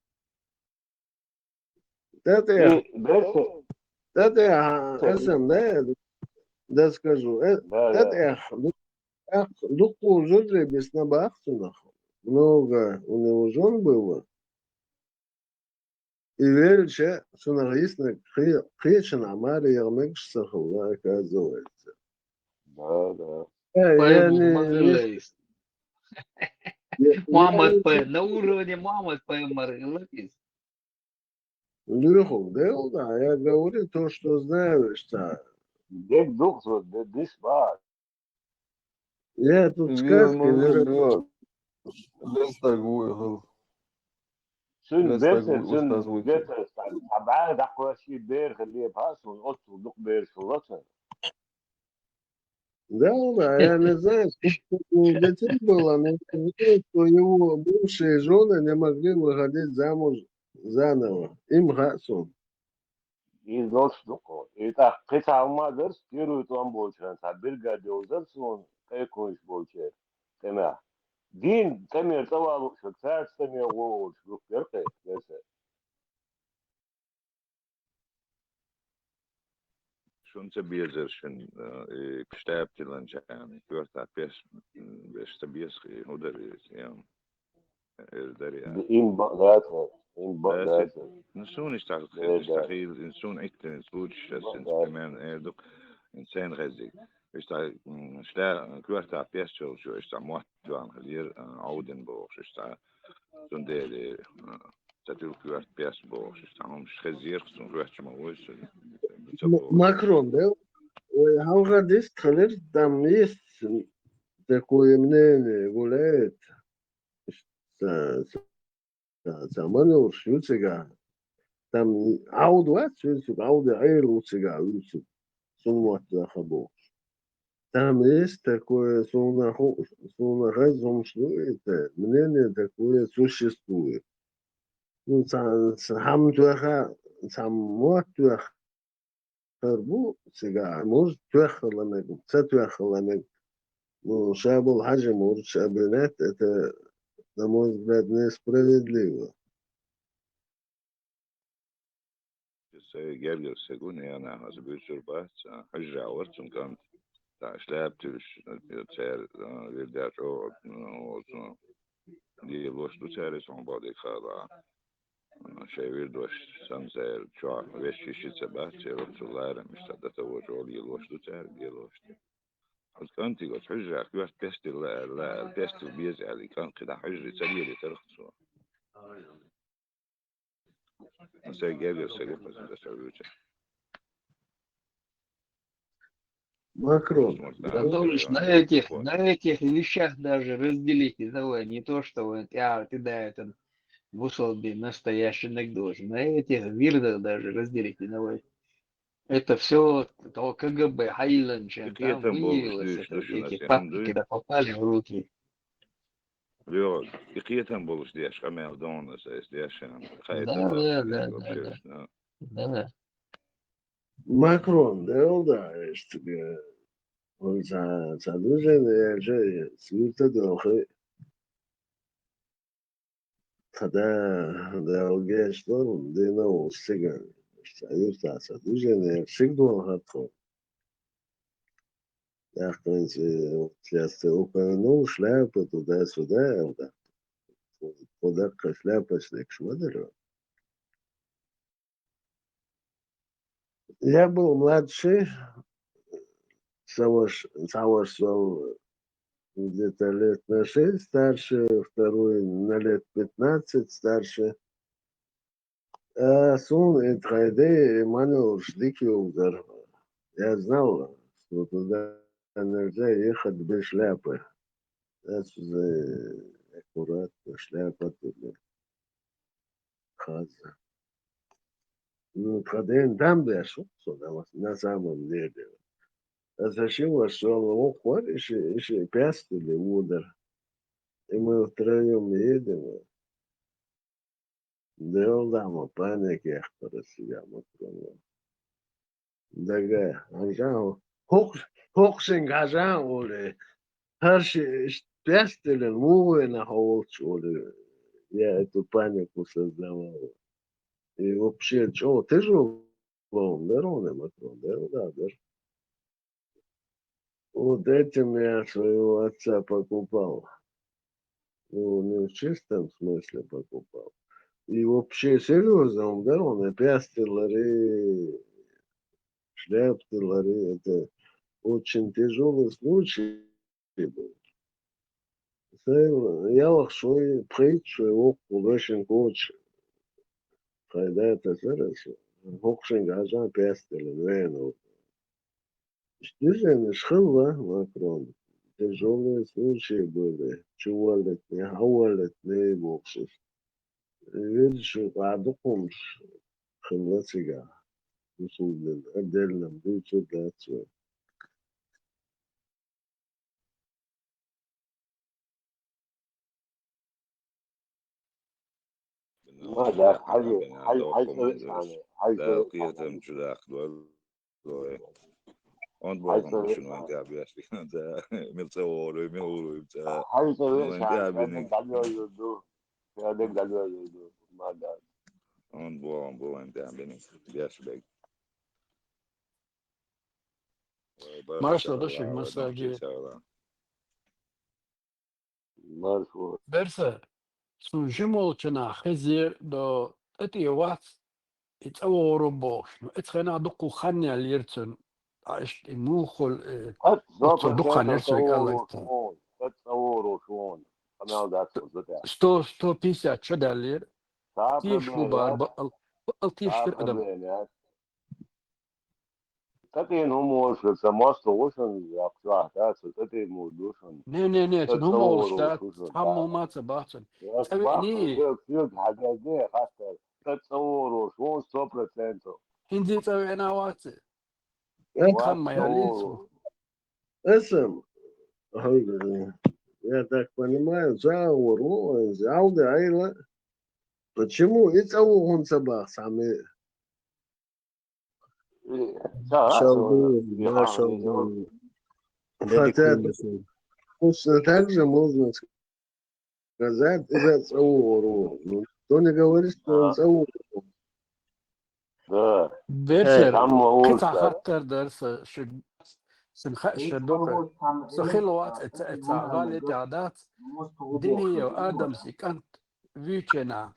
Тат иш. И дальше. Тат иш, а, Сергей. Эсэм, да, я, да, скажу. Э, да, тат иш, ну, ах, ну, уже без набах, много у него жён было. И велича сунагъисна кы-, кычын амар ягмек сахалла, оказывается. Да, да. Э, Поэма яни, Махалаис. Я, Мухаммад я, поэма. На уровне Мухаммад поэма Махалаис. Лёха, да, да, я говорю то, что знаю, что. Бек духсу, бе-, дис ба. Я тут сказки не могу, не могу. Лестагу, ага. Сун лестагу, бесер, сун устаз вучи. Бесер, сабай дакваши бер хлеб, а сун отсу дук бер суласа. Да, да, я не знаю, сколько у него детей было, но что его бывшие жены не могли выходить замуж заново. Им хасун. И зош дуко. И так, кыт алма дерс, первый тон болчан, са биргаде узар сун, кайкунш болчер. Тема. Дин, темер, тавалу, шаксар, темер, гол, шук, берке, берсе. Шунца безер шин, э, и кштаптилан чан, кёрта пес, м, бешта бес, и удар, и, я, э, дарья. Им ба-, да, да, им ба-, да, да, да. Ну, сун иштар, да, да, иштар, ин сун иктен, случай, сейчас, ин да, смен, э, дук, ин сен хезик. Иштар, м, шта, кёрта пес чол, чё, иштар, мот, Жуан хилир, а, Аудин бохш, иштта. Зундели, а, цатил куарт пяс бохш, иштта. Ам шхезир, сун куарт чма войсу. М-, Макрон, да? Ой, хавга дис хилир, там есть такое мнение гуляет. Са-, са-, саманур шуцига. Там Ауд вац, шуциг, Ауд айр уцига, уциг. Сумват захабохш. Там есть такое, сунаху-, сунахай зомшлу, это мнение такое существует. Ну, са-, са-, хам туаха, сам муат туах харбу, сега, может, туах халамек, ца туах халамек. Ну, шабал хажи, может, шабинет, это, на мой взгляд, несправедливо. Се гергер сегун, я на хас бюсюр бац, а, хажа варцун кант. Та шляп тюш, э, цер, э, вирдяч, о, о, о, ди лош ду цер, сон боди хала. Э, шей вирдош, сан цер, чуа, веши шица бац, цер, цу лайра, мишта, да того, жо, ди лош ду цер, ди лош. От канти гот хажа, кварт пестил, ла, ла, пестил без, али кан, кида хажа, цер, ди тархцу. Макрон. Возможно, да, да, на этих, на этих вещах даже разделить не давай. Не то, что вот, я, ты, да, это бусолби настоящий анекдот. На этих вирдах даже разделить не давай. Это все то К Г Б, Хайланча, там выявилось, это, эти папки, да, попали в руки. Лёд, и киетан болуш деш, камел донас, эс дешан, да, да, да, да, да. Да. Макрон, да, да, эш тебе. Он за, за движение, я же, свирта дохы. Хада, да, огеш, да, дина, устига. Эш, аюрта, за движение, я всегда хатхо. Яхтанчы, вот, сейчас ты упомянул шляпы туда-сюда, да. Куда шляпочник смотрю. Я был младший, Саваш, Саваш стал где-то лет на шесть старше, второй на лет пятнадцать старше. А сун эт хайде, Эммануил Шдикио удар. Я знал, что туда нельзя ехать без шляпы. Сейчас уже аккуратно, шляпа туда. хаза. Ну, тха ден там беш, со, на самом деле. Аса ши ваш, со, вохор, иши, иши пястили удар. И мы втроём едем. Делдама паник яхтара сига Макрона. Дага, ажан, хох-, хохшинг ажан оле. Харши пястили мугуена ховолч оле. Я эту панику создавал. И вообще, чё, ты же лондер, он и Макрон, да, да, да. Вот этим я своего отца покупал. Ну, не в чистом смысле покупал. И вообще серьезно, он, да, он и пястилари, шляптилари, это очень тяжелый случай был. Сай, я вахшой, пхайт шой, ох, кулашин коч. Хайда это сарас. Хохшинг ажан пястили, вен. Действительно, шхылла Макрон. Тяжелые случаи были. Чувалитни, хавалитни, боксис. Видишь, адукумш хылла сига. Условно, отдельно, дучу дацу. ما داك، حاجة، حاجة، حاجة سويت يعني، حاجة سويت يعني. قيتم شداك دول. دول. أنت بوكم شنو أنت يا بيش؟ أنت ملتا وورو، مل وورو، أنت. حاجة سويت يعني، أنت قاعد يوجدو. يا ديك قاعد يوجدو. ما داك. أنت بو، بو، أنت يا بني. بيش بيك. Маршо дошик масаги. Маршо. Берса, сун жимолчана хезир до эти вац, и цавору бокш. Ну, эцхена дукку ханья лирцун. А ишт и мухул, э, и цо дукхан ирцун аллахтан. Сто, сто пятьдесят чё далир? Тиш хубар, ба ал, ба ал тиш фир адам. ТӀатӀен хӀума волуш, ца мостагӀа ву шуна, яккха чохь дац, тӀатӀен мур ду шуна. Не, не, не, цун хӀума волуш дац, хӀамма ма ца бац цун. ЦӀа веъний? Соьга хьаьдазде, хаттар, тӀа цӀа вору шуна сто процентов. ХӀинца цӀа веъна вац. Вац хӀамма яли цо. Эсэм, я так понимаю, цӀа вору, Алда Айла. Почему и цӀа ву хӀунца бац хьама? Хотя точно так же можно сказать, из-за цӀа вору. Ну, кто не говорит, что он цӀа вору. Да. Берсер, кхин цхьа хаттар дар са, шу, сан хаьа ша дукха. Со хила вац, эца, эца гӀали тӀехь дац. Диниев Адамс и кӀант вуьйчина.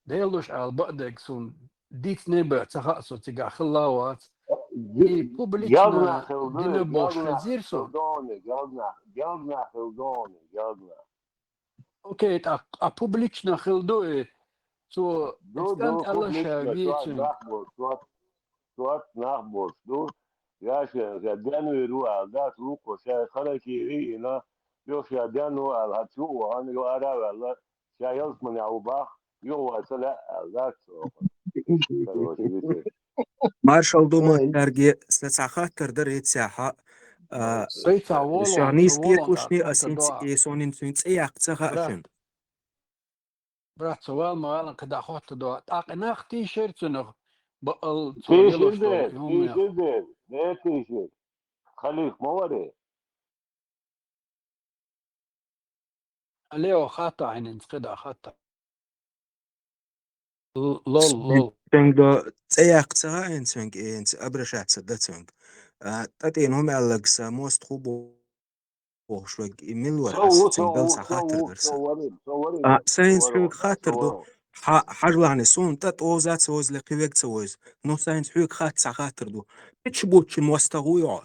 Делуш ала баъдерг сун дицне бен ца хаьа со цигахь хилла вац. И публично дина бохуш хезира со. Гелгнах, гелгнах, гелгнах. Окей, тӀаккха, а публично хила ду и? Цо ду, ду, кӀант аьлла ша публично, вецун. Цо нах бохуш, цо, цо нах бохуш ду. Я ша, ша денвийр ву аьлла дац, вукхо ша харакири йина, йо ша ден ву аьлла, хьан чу а вахана, йо ара а ваьлла, ша ялсманехь ву бах, йо ван ца лаьа аьлла дац цо. Короче, вицун. Маршалла ду ма, Сергей, сан цхьа хаттар дара хӀетахь, а, шайца волу, шайца нийса волу кхеталушний а, а, синца, и сонин цуьнан цӀе яккха ца хаьа шуна. Брат, со вала ма ваьлла, кхидӀа хӀотта до. ТӀаккха нах тийшира цунах, баал цо йолуш долу хӀуманех. Тийшира дера, дера тийшира. Халих ма вара. Лео хатта хьайнанца кхидӀа хатта. Л-, лол, лол. Цуьнга до цӀе яккха ца хаьа хьайна цуьнга, хьайнца обращаться дан цуьнга. А, тӀатӀийна хӀума аьлларг сан мостагӀа ву бохуш верг, и мила вара, аса цуьнга дала сан хаттар дара сан. А, сан хьайнца хьоьга хаттар ду, хьа-, хьажалахьне, суна тӀатӀа вовза а ца вовзале, кхин верг а ца вовза. Ну, сан хьайнца хьоьга хатта цхьа хаттар ду. Пичча буччун мостагӀа вуй хьо?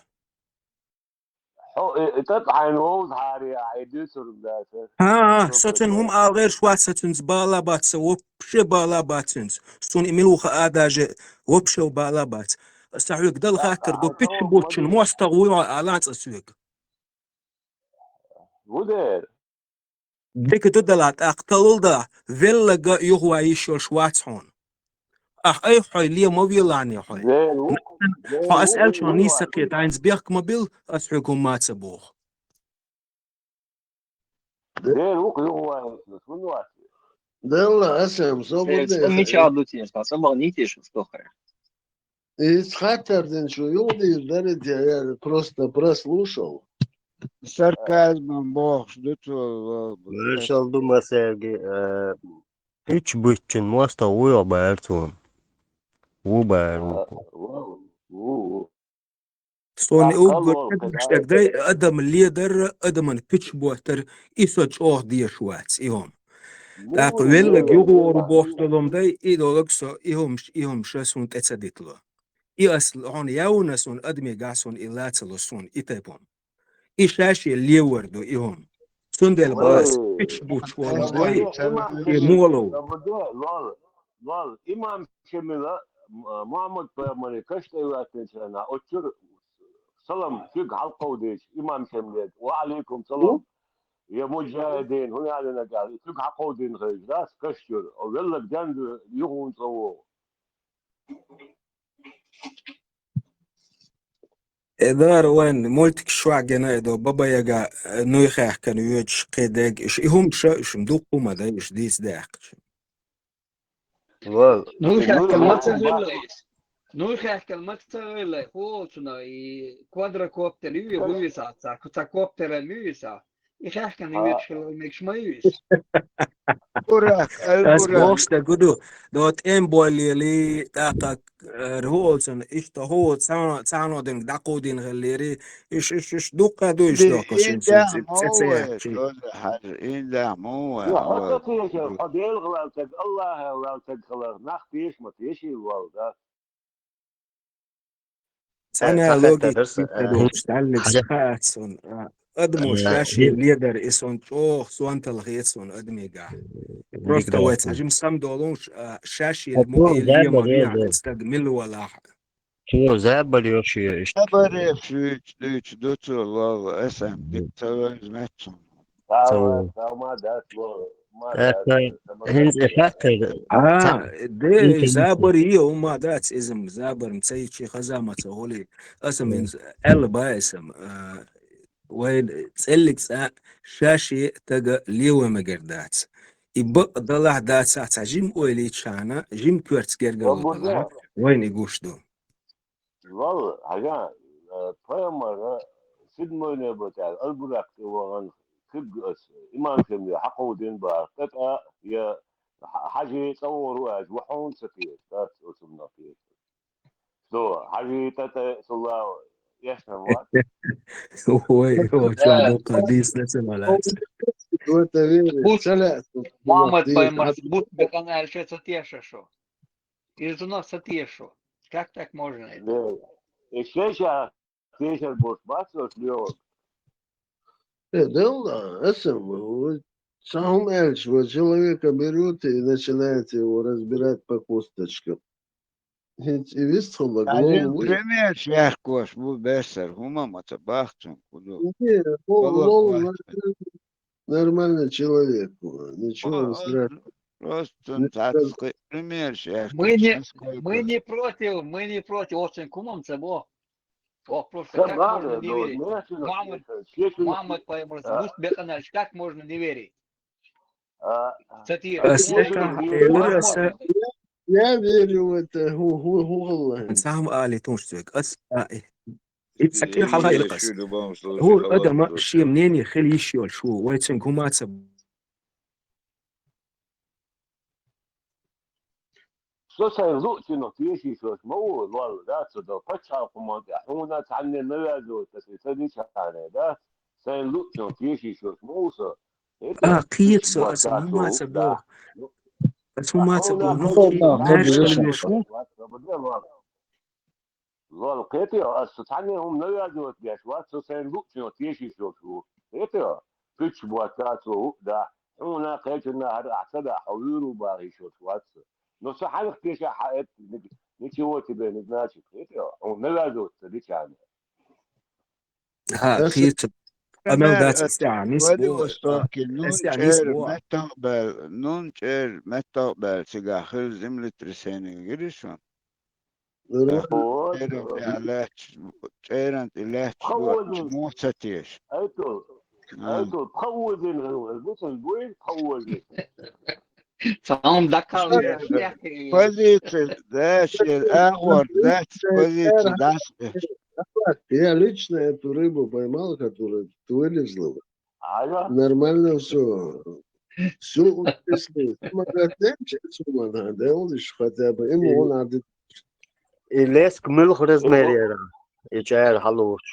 Хьо, э, э, тӀатӀа хьайна вовза хьаре, хьайн дуьйцург дац. ХӀан, хӀан, со цуьнан хӀума ала гӀерташ вац, сан цуьнца бала а бац, сан вообще бала а бац цуьнца. Суна и мила ву хаа даже, вообще бала а бац. Сан хьоьга дала хаттар ду, пичча буччун мостагӀа вуй хьо, алахьа цкъа соьга. Ву дера? Дика ду дала тӀаккха талал да, веллага юхавай йиш йолуш вац хьуна. Ахь айхьа хьой ле ма велахьане хьой. Хьо ас аьллачунах нийса кхета, хьайнца бехк ма билла, ас хьоьга хӀумма а ца боху. Дела ву-кх юхаваьллачунах, хӀунда вац? Делла, аса-м собар де. Мича а ду теша, сан бахьа нийтеша стохара. Иза хаттар дина шу юхадийр дара, я просто прослушал. Сарказмом бохуш ду цо. Вешал ду масерги, э, пуьчча буьттучун мостагӀа вуй бара цунна. Ву бара. А, ву, ву, ву. Суна и уггар адам ледар, адаман пуьчча боттар, и со чӀогӀа дезаш вац, и хӀума. ТӀаккха веллаг юхавора бохуш долу дай, и долаг со, и хӀумаш, и хӀумаш суна тӀе ца дитало. И ас хьуна явна суна, адамигахь суна и лацало суна, и тайпа хӀума. И ша-шен левар ду и хӀума. Цундела боху ас, пуьчча буьттуш волу вай, и молов. Лол, имам Шемила, Мухьаммад-пайхамаре каш тӀе ваьттинчарна, оццуьра салам шуьга хьалкховдийча, имам Шемиле, ва Ӏалайкум салам, я муджахидин, хӀун аьлла нагахь, шуьга хьакховдийна хевшира, ас каш чуьра, о веллаг денна ду юхуна цӀа вогӀу. Эдар вайн мультик шуьга гина и до Баба Яга, э, нуй хаьхкина воьдуш кхин дега, иш и хӀума ша, иш дуккха хӀума дай, иш дийца даьккхича. Вал. Нуй хаьхкина ма ца гӀелла иш. Нуй хаьхкина ма ца гӀелла, хӀу волчунах и квадрокоптер ю, хӀу висахь, ца, ца коптер ю висахь. И хаьхкина вуьтуш хила мегаш ма ю иза. Ас бохуш дерг ду, до тӀем боллели, тӀаккха, э, хӀу олу цунна, иштта хӀу цхьа-, цхьанна динга дӀакховдийна хиллери, иш, иш, иш дуккха ду иш доккхуш, иш, иш, иш, ца, ца яхчи. Хьо Делах ваьлла стаг, Аллахах ваьлла стаг хиларх, нах теша ма тешийла валла, да? Цхьана логика хӀинца долуш, Даллига ца хаьа суна, а, адамо ша-шен ледар, и суна чӀогӀа сонталла хета суна адамигахь. Просто вай цхьа жима самадолуш, а, ша-шен мо и лема вина стаг мила валахь. Цо забар йо шен иштта. Забаре шуьйцу дуьйцу ду цо, лолла, аса-м дика ца вевза меттахь. Ца вевза. ТӀаккха хӀинца и хаттар. А, де, забар е, хӀума дац иза-м, забар-м ца йичи хаза ма ца гӀули. Аса-м хӀинца аьлла баьсса-м, а, вайн цӀеллиг цкъа ша-шен тага лево мегар дац. И бакъ далахь дацахь цхьа жима ойла йичхьана, жима коьртца гергарло далахь, вайна и гуш ду. Валла, хьажа, э, пайхамара седьмой небо тӀехь Албуракъ тӀе вахана, хиг ас, имам Шемиле хьакховдийна бахара, тӀе тӀа я хьа-, хьажи цӀа вогӀур ву аьлча, ва хьуна ца теша, дац оцунна теша. Со хьажи тӀе тӀа со лао эшна вац. Ой, ой, чуьра дуккха дийцина ца ма лац. Мухьаммад-пайхамарца бутт бекъана аьлча ца теша шо. Иза цунах ца теша шо. Как так можно это? Да. И шайша тешар болуш бац оцу леонга? Э, да ладно, аса ма, вот, цхьа хӀума аьлча, вот человека берёте и начинаете его разбирать по косточкам. ХӀинца и вистхула Хьажин главу примерш яхкош бу бессар, хӀума ма ца бахцун куду. Не, лол, лол, нормальный человек, ничего страшного. Просто цхьацца кхин примерш яхкаш. Мы не, мы не против, мы не против, очень кумам ца бо. О, просто как можно не верить? Мухьаммад, Мухьаммад-пайхамарца бутт бекъана аьлча, как можно не верить? Ца тешаш. Аса, я верю в это, хӀу, хӀу, хӀу хилла. Цхьа хӀума али тунш цуьнга. Аса, а, э, и ца кхин хьалха илкъас. ХӀора адама шен мнение хила йиш йолуш ву, вай цуьнга хӀума ца Со сайн луъчунах тешийшош ма ву, лолла, да, цо до пачхьалкхуман тӀехь, хьуна цхьанне навязывать ца дичахьара, да? Сайн луъчунах тешийшош ма ву со. А, кхета со, аса хӀума ца боху. Аса хӀума ца боху, ну, маьрша хила веш ву. Лол, кхетий, аса цхьанне хӀума навязывать деш вац, со сайн луъчунах тешийшош ву. Кхетий, пуьчча ботта цо хӀуъа дахь. Хьуна кхечунна хӀара ахь ца дахь, хьо вуьйр ву бахийшош вац со. Но со хьанах тешахь хьан эцна, ничего тебе не значит, кхетий, хьуна навязывать ца дичахьана. Ха, кхета. Къамел дац, эсте а нис бу, Владивостокский нун эсте а нис чӀер бу. Меттахбал, нун чӀер меттахбал цигахил землетрясение гири шун. О, чӀеран тӀе лач, чӀеран тӀе лач бу, муца теш. Айто, айто, пхавозин, гусан буин пхавозин. Цаун дакал. Позиция, да, щас, агвар, да, позиция, да. Я лично эту рыбу поймал, которую ты вылезла. Нормально все. Все утесли. Помогать, да, он лишь хотя бы. Ему он надо. И леск мылх размер яра. И чаяр халуч.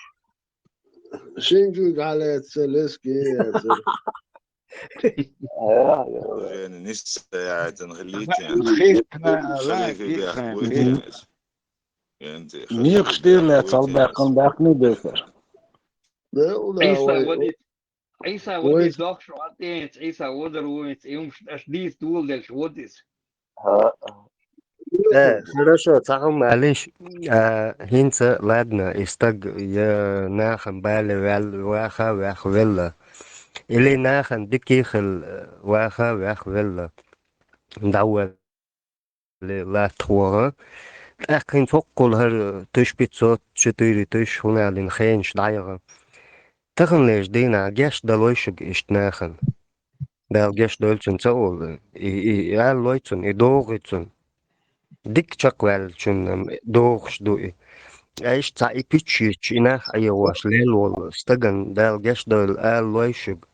Шингу галет, лески. Уже не стоять, он глядит. Нихтир на цалбакан бахны бэхэр. Да, да, Иса, ой, води. Иса, ой, води дохш ватенц, Иса, водар вуинц, и умш аш дис дул дельш водис. Э, хорошо, цахам алиш, а, хинца, ладно, истаг, я нахан бале вал, ваха, вах велла. Или нахан дикихил, ваха, вах велла. Давал. Ле латхугӀа. ТӀаккха хӀинца хӀоккхул хӀара тыщ пятьсот, четыре тыщ хӀуналин хенаш дӀаяха. Тахан леш дийнахь геш далой шуьга иштта нахана. Дала геш дойла цунна ца олу. И, и, и аллой цунна, и догӀий цунна. Дика чекхваьллачунна догӀуш ду и. Ткъа иштта цхьа и пич йича, и нах Ӏехош лел волу стагана Дала геш дойла аллой шуьга.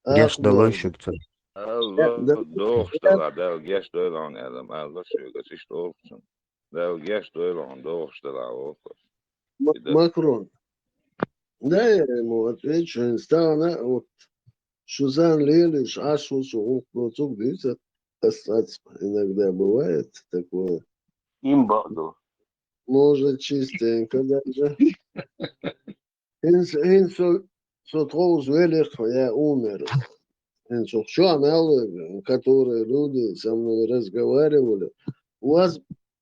Геш далой шуьга цунна. Алла, догӀуш далахь, Дала геш дойла хьуна, аьлла, алла шуьга, иштта олу цунна. Дала геш дойла хьуна, догӀуш далахь, олу. Ма-, Макрон. Да, я ему отвечу, стагана, вот, шу сан лелаш, Ӏаш ву шу гӀуллакх доцург дуьйцу, ас цац иногда бывает такое. Им бакъду. Может, частенько даже. ХӀинца, хӀинца со, со тховса велира, я умер. ХӀинца со чу мел вега, которые люди со мной разговаривали. У вас,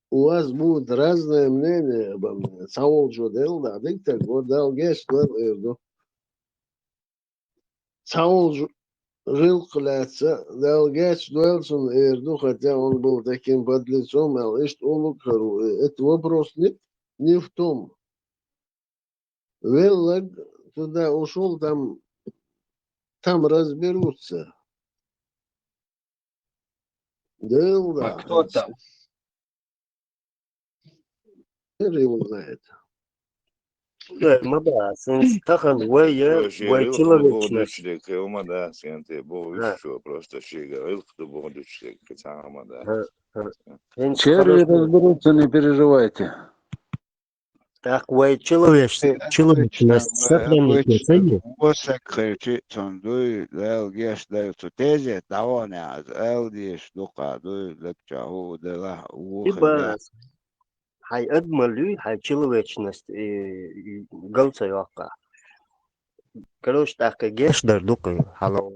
у вас будет разное мнение обо мне. Цхьаволчо делла, дика стаг вара, Дала геш дойла эр ду. Цхьаволчо гӀиллакх лаьцна, Дала геш дойла цунна эр ду, хотя он был таким подлецом, аьлла, иштта олу хӀара ву. Это вопрос не, не в том. Веллаг туда ушел, там, там разберутся. Дела. А кто там? Хер его знает. Э, ма бац, хӀинца тахан вай я, вай человечность. Богу дучу декхе, ма дац, хӀинца богу виш чо просто шига гӀиллакх ду богу дучу декхе, цхьа ма дац. ХӀинца хӀинца хер разберутся, не переживайте. ТӀаккха вай человечес-, человечность сохранить ца йо. Вон саг хилча, цунна дуй, Дала геш дойла цу тезе, дӀавахана аз, ала дезаш дукха дуй, лекча хӀу делахь, ву хилла. Хьайн адамалла юй, хьайн человечность, и, и гал ца йоккхахь. Короче, тӀаккха геш дар ду кхин, хьала.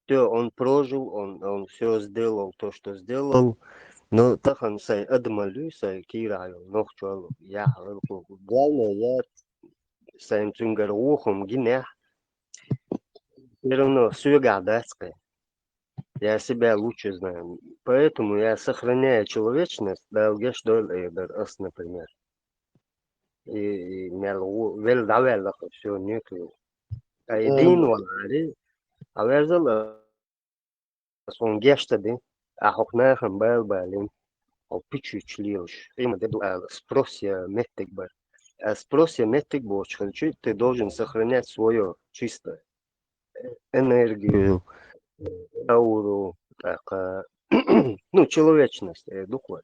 Всё, он прожил, он, он всё сделал, то, что сделал. Ну, тахан сайн адамалла юй, сайн кийрахь йолу, нохчалла, яхь, гӀиллакхо. Главное, я сайн цуьнгара вохам гинехь, всё равно соьгахь дац кхин. Я себя лучше знаю. Поэтому я сохраняю человечность, Дала геш дойла эр дара ас, например. И, и мел ву-, вел дӀаваьлла, всё, некий. Ткъа и дийна валаре, а верзал, а, суна геш ца дина, а хӀокху нахана бала балийна, хьо пичуьйчу лелаш, къемат де ду ала, спрос я меттиг бара. А спрос я меттиг боцуш хилча, ты должен сохранять своё чистое. Энергию, ауру, тӀаккха, ну, человечность, э, дукха вай.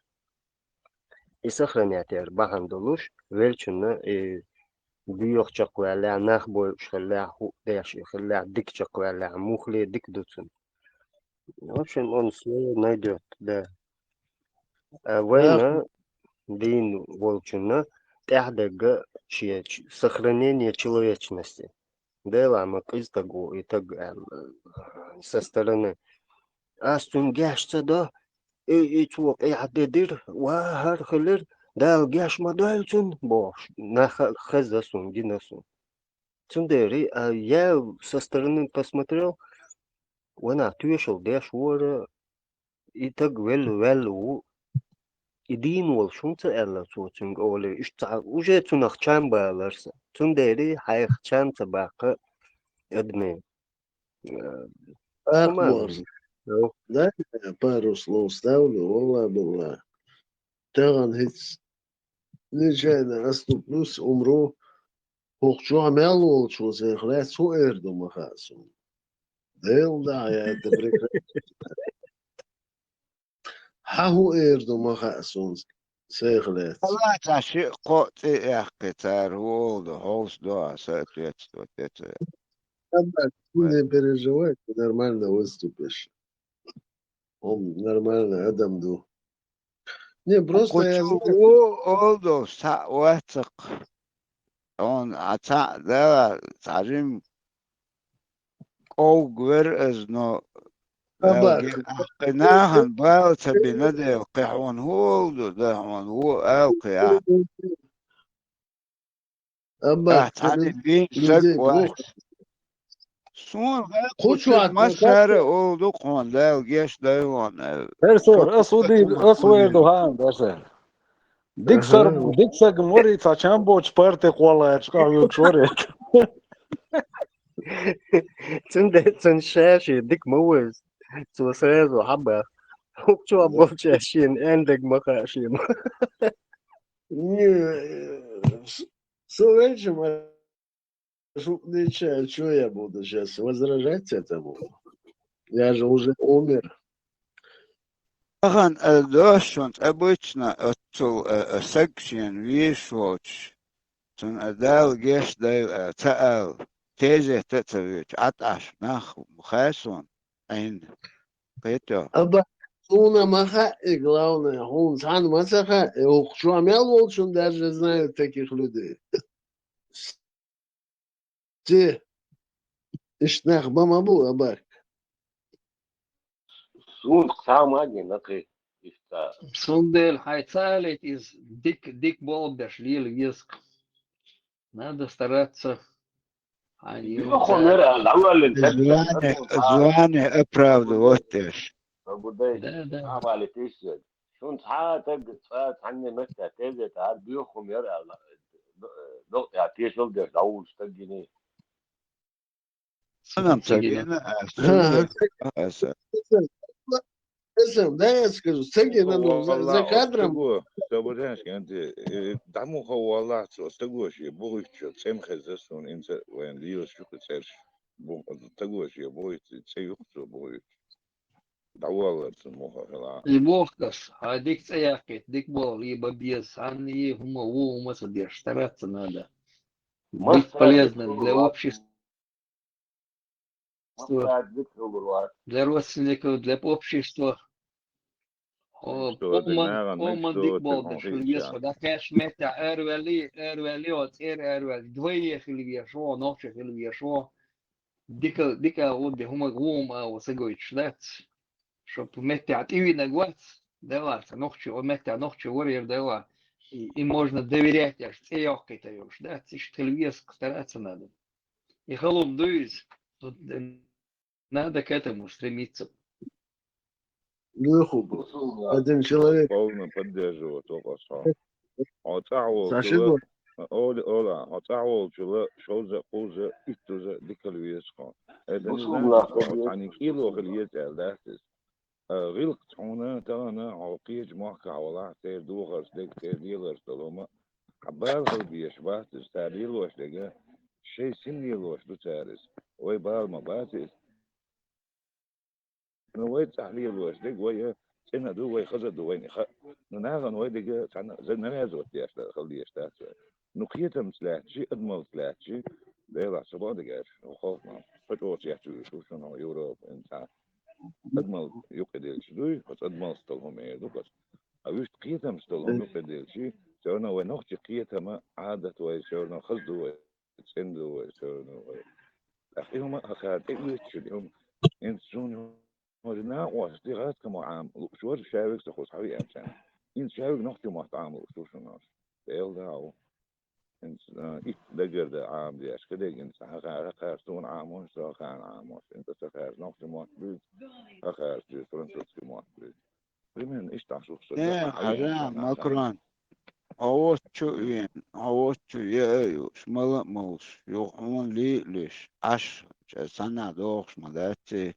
И сохранять яр бахьана долуш, веллачунна и боьха чекхваьллехь, нах бойуш хиллехь, хӀуъа деш и хиллехь, дика чекхваьллехь, мухле дика ду цунна. В общем, он своё найдёт, да. А вайна, дийна волчунна, тӀаьхьадерг шен ч-, сохранение человечности. Делахь ма къиза стаг ву и стаг аьлла, со стороны. Ас цунна геш ца до, и, и цо къехьа де дира, ва хӀара хилира, Дала геш ма дойла цунна, бохуш, нах а хезна суна, гина суна. Цундела, а, я со стороны посмотрел, ванах тоьшалла деш вара, и таг велла, ваьлла ву, и дийна волуш хӀунда ца аьлла цо цуьнга олий, иштта цхьа, уже цунах чам балар сан. Цундела хьайх чам ца баккха адаме. Э, Акмар. Самарин. Йо. Дай пару слов ставлю, валла, билла. Тахана хӀинца нечаянно аступлюсь, умру, хӀокху чохь мел волчо сайх лаьцна хӀун эр ду ма хаьа суна. Делан дуьхьа яьлла прекрасно. Хьан хӀун эр ду ма хаьа суна сайх лаьцна. Ала цхьа шиъ кхоъ цӀе а яьккхи цара, хӀун олу ду, хьовса ду хьан, соответствовать де ца. Амма не переживай, ты нормально выступишь. ХӀума нормальный адам ду. Не, просто я знаю. Кху чу ву олу долуш цхьаъ вацахь. Хьуна хьан цхьаъ дала цхьа жима кӀовга вер иза, но Аба. Кхин нахана бала ца бина дела, кхин хьуна хӀун олу ду, дан хьуна ву ала кхин ахь. Амма Ахь цхьаьна вийна стаг вац. Суна гӀайгӀа кхучу массара а олу ду кхуна, Дала гечдойла хьуна. Херсор, ас ву дийна, ас вер ду хаам, Херсор. Дика сар, дика саг мари цхьа чам боцу парти кхоллаьрчу къахьоьгуш варе. Цундела цунна ша шен дика ма ву иза. Цо сразу хьабаха. ХӀокху чохь болчаьрца шена аьннарг ма хаьа шена. Не, с-, со ваьлча ма, шуна ничего, чё я буду сейчас возражать этому? Я же уже умер. Ахана, э, дош шуна тӀебуьйцу, оццул, э, э, саг шена везаш волчу, цунна, э, Дала гечдойла, э, ца ала, тезета а ца воьдуш, Ӏад Ӏаш нах хаьа суна. Ӏийна. Кхетий? Аба, суна ма хаьа и, главное, хьуна цхьаьна ма ца хаьа, и хӀокху чохь мел волчунна даже знаю таких людей. Те, иштта нах бан ма бу, Абак. Суна цхьа а ма гина кхин иштта. Цундела хьайн ца алийта иза дика, дика болх беш лела веза. Надо стараться. Хьайна юха мера аьлла, дӀавоьллина стаг. Звание, звание оправдывать деш. Да, да. Цхьа а валийта иза. Шуна цхьа а стаг, цхьа а цхьанне меттехь тезета хӀара боьха хӀума яра аьлла, догӀу тӀехь тешал деш дӀавуллуш стаг гиний. Санам ца гина, аса. Эсам, да, я скажу, ца гина, ну, за, за кадром. Стаго, стаго, знаешь, кенти, э, дӀа муха валлахь цо, стаго шен бохуьйтуш, цӀена хеза суна, инца вайн лелаш ю кху церш. Бу-, стаго шен бохуьйту, цӀе ю кху цо бохуьйтуш. ДӀаваллар цунна муха хила. И боху ас, хьайн дика цӀе яккхийта, дика болх ле бан беза, цхьанне а хӀума, вон хӀума ца деш, стараться надо. Быть полезным для общества. Для родственников, для общества. О, поман, поман дика болх беш хила веза хьо, дӀакхаьчча меттехь араваьллий, араваьллий, о, цӀера араваьллий, двое хила веза хьо, нохча хила веза хьо. Дика, дика а вон де хӀума, вон хӀума а вон ца гойтуш дац. Шоп меттехь тӀевинарг вац, делаца, нохча, о, меттехь нохча варера дела, и, и можно доверять, аш цӀе йоккхийта йолуш дац, иштта хила веза, стараться надо. И халом ду иза. Тут, э, надо к этому стремиться. Луьйху бу. Один человек. Полно поддерживать ву аса. Хьо цӀахь волчула, ола, ола, хьо цӀахь волчула шовза, кхуза, иттуза дикал веза хьо. Это не значит, что хьо цхьаьна кӀело хила еза аьлла дац иза. А, гӀиллакхца хьуна, тахана хьо кхечу махкахь валахь, церан духарца дерг, церан леларца долу хӀума, хьан бала хила безаш бац иза, цара лелош дерг, шайн син лелош ду цара иза. Вай бала ма бац иза. Ну, вай цӀахь лелош дерг, вай цӀена ду, вай хаза ду, вайна хаьа. Ну, нахана вай дерг цхьаьна за-, навязывать деш дац, хила дезаш дац вай. Ну, кхетамца лаьтташ, адамаллица лаьтташ, Делахь, ца боху дерг аьлча, хӀокху халкъана, со чӀогӀа цецвуьйш ву шуна хьо Европа, цхьа адамалла юкъа делча дуй, оцу адамаллица долу хӀума эр ду оцу. А вуьшта кхетамца долу хӀума юкъа делча, всё равно вай нохчийн кхетам а, Ӏадат вай, всё равно хаза ду вай, цӀена ду вай, всё равно вай. ТӀаккха и хӀума а хӀокхара тӀеоьцуш ю, и хӀума. ХӀинца суна хӀора накъост, и гӀазкхамо Ӏама лууш вара, ша верг ца хоза хьан веана царна. ХӀинца ша верг нохчийн мотт Ӏама лууш ву шуна хӀорш. Делахь, да, ву. ХӀинца, а, итт дагара да Ӏамадеш, кадегинца хьакхаьр, хьакхаьр суна Ӏамош, со хьакхаьр Ӏамош. ХӀинца ца хьаьр нохча мотт буьйцу, хьакхаьр цуьнан французский мотт буьйцу. Примерно иштта Ӏаш ву со. Э, хьажа, Макрон. Хьо воччу а вена, хьо воччу а яа а юуш, мала а молуш, юха хьуна лиъалуш, Ӏаш, санна дохуш ма дац и.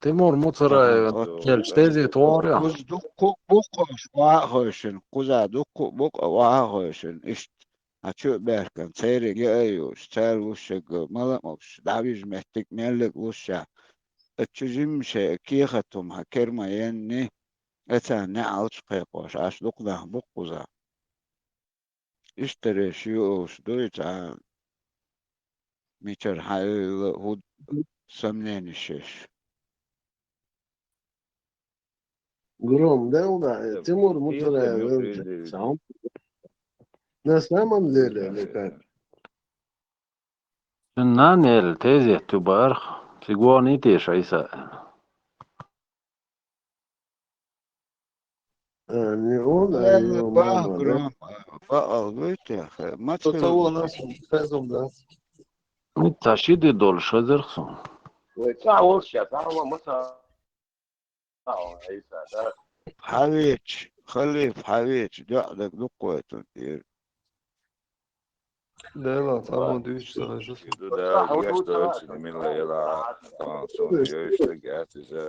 Тимур Муцараев, Аха, кхелча тезет вогӀур ю? Кхуза дуккха а бу-кх уьш, охьа а хевшина, кхуза дуккха а бу-кх охьа а хевшина, иштта, хьан чу а баьхкина, церан яа а юуш, цара луш ерг мала а молуш, дӀавижа меттиг меллиг а луш а, оцу чу жимма шайн кехат хӀума хьан кера ма енний, оцарна неӀалт а кхайкхош, Ӏаш дукха нах бу-кх кхуза. Иштта дерриш юуш дуй цхьа мичара хьаевлла а хӀу сомненеш еш. Гром, делла, Тимур Муцараев, на самом деле, или как? Цуьнан нана елла тезет ю бахара, цига вахана теша Ӏийса. А, не он, а его мама, да? Бахара, бакъал вуй те, маца хир ву? Ца ши де долуш хезира суна. Вай, ца волуш ша, ца ва, маца. Хьавеча, халифа хьавеча, доӀа дага дукха вайтун тӀера. Дела, цхьаммо дуьйцуш ца хеза. Ду да, геш доцу, милла ела, тхан сон йойшург аьтта иза.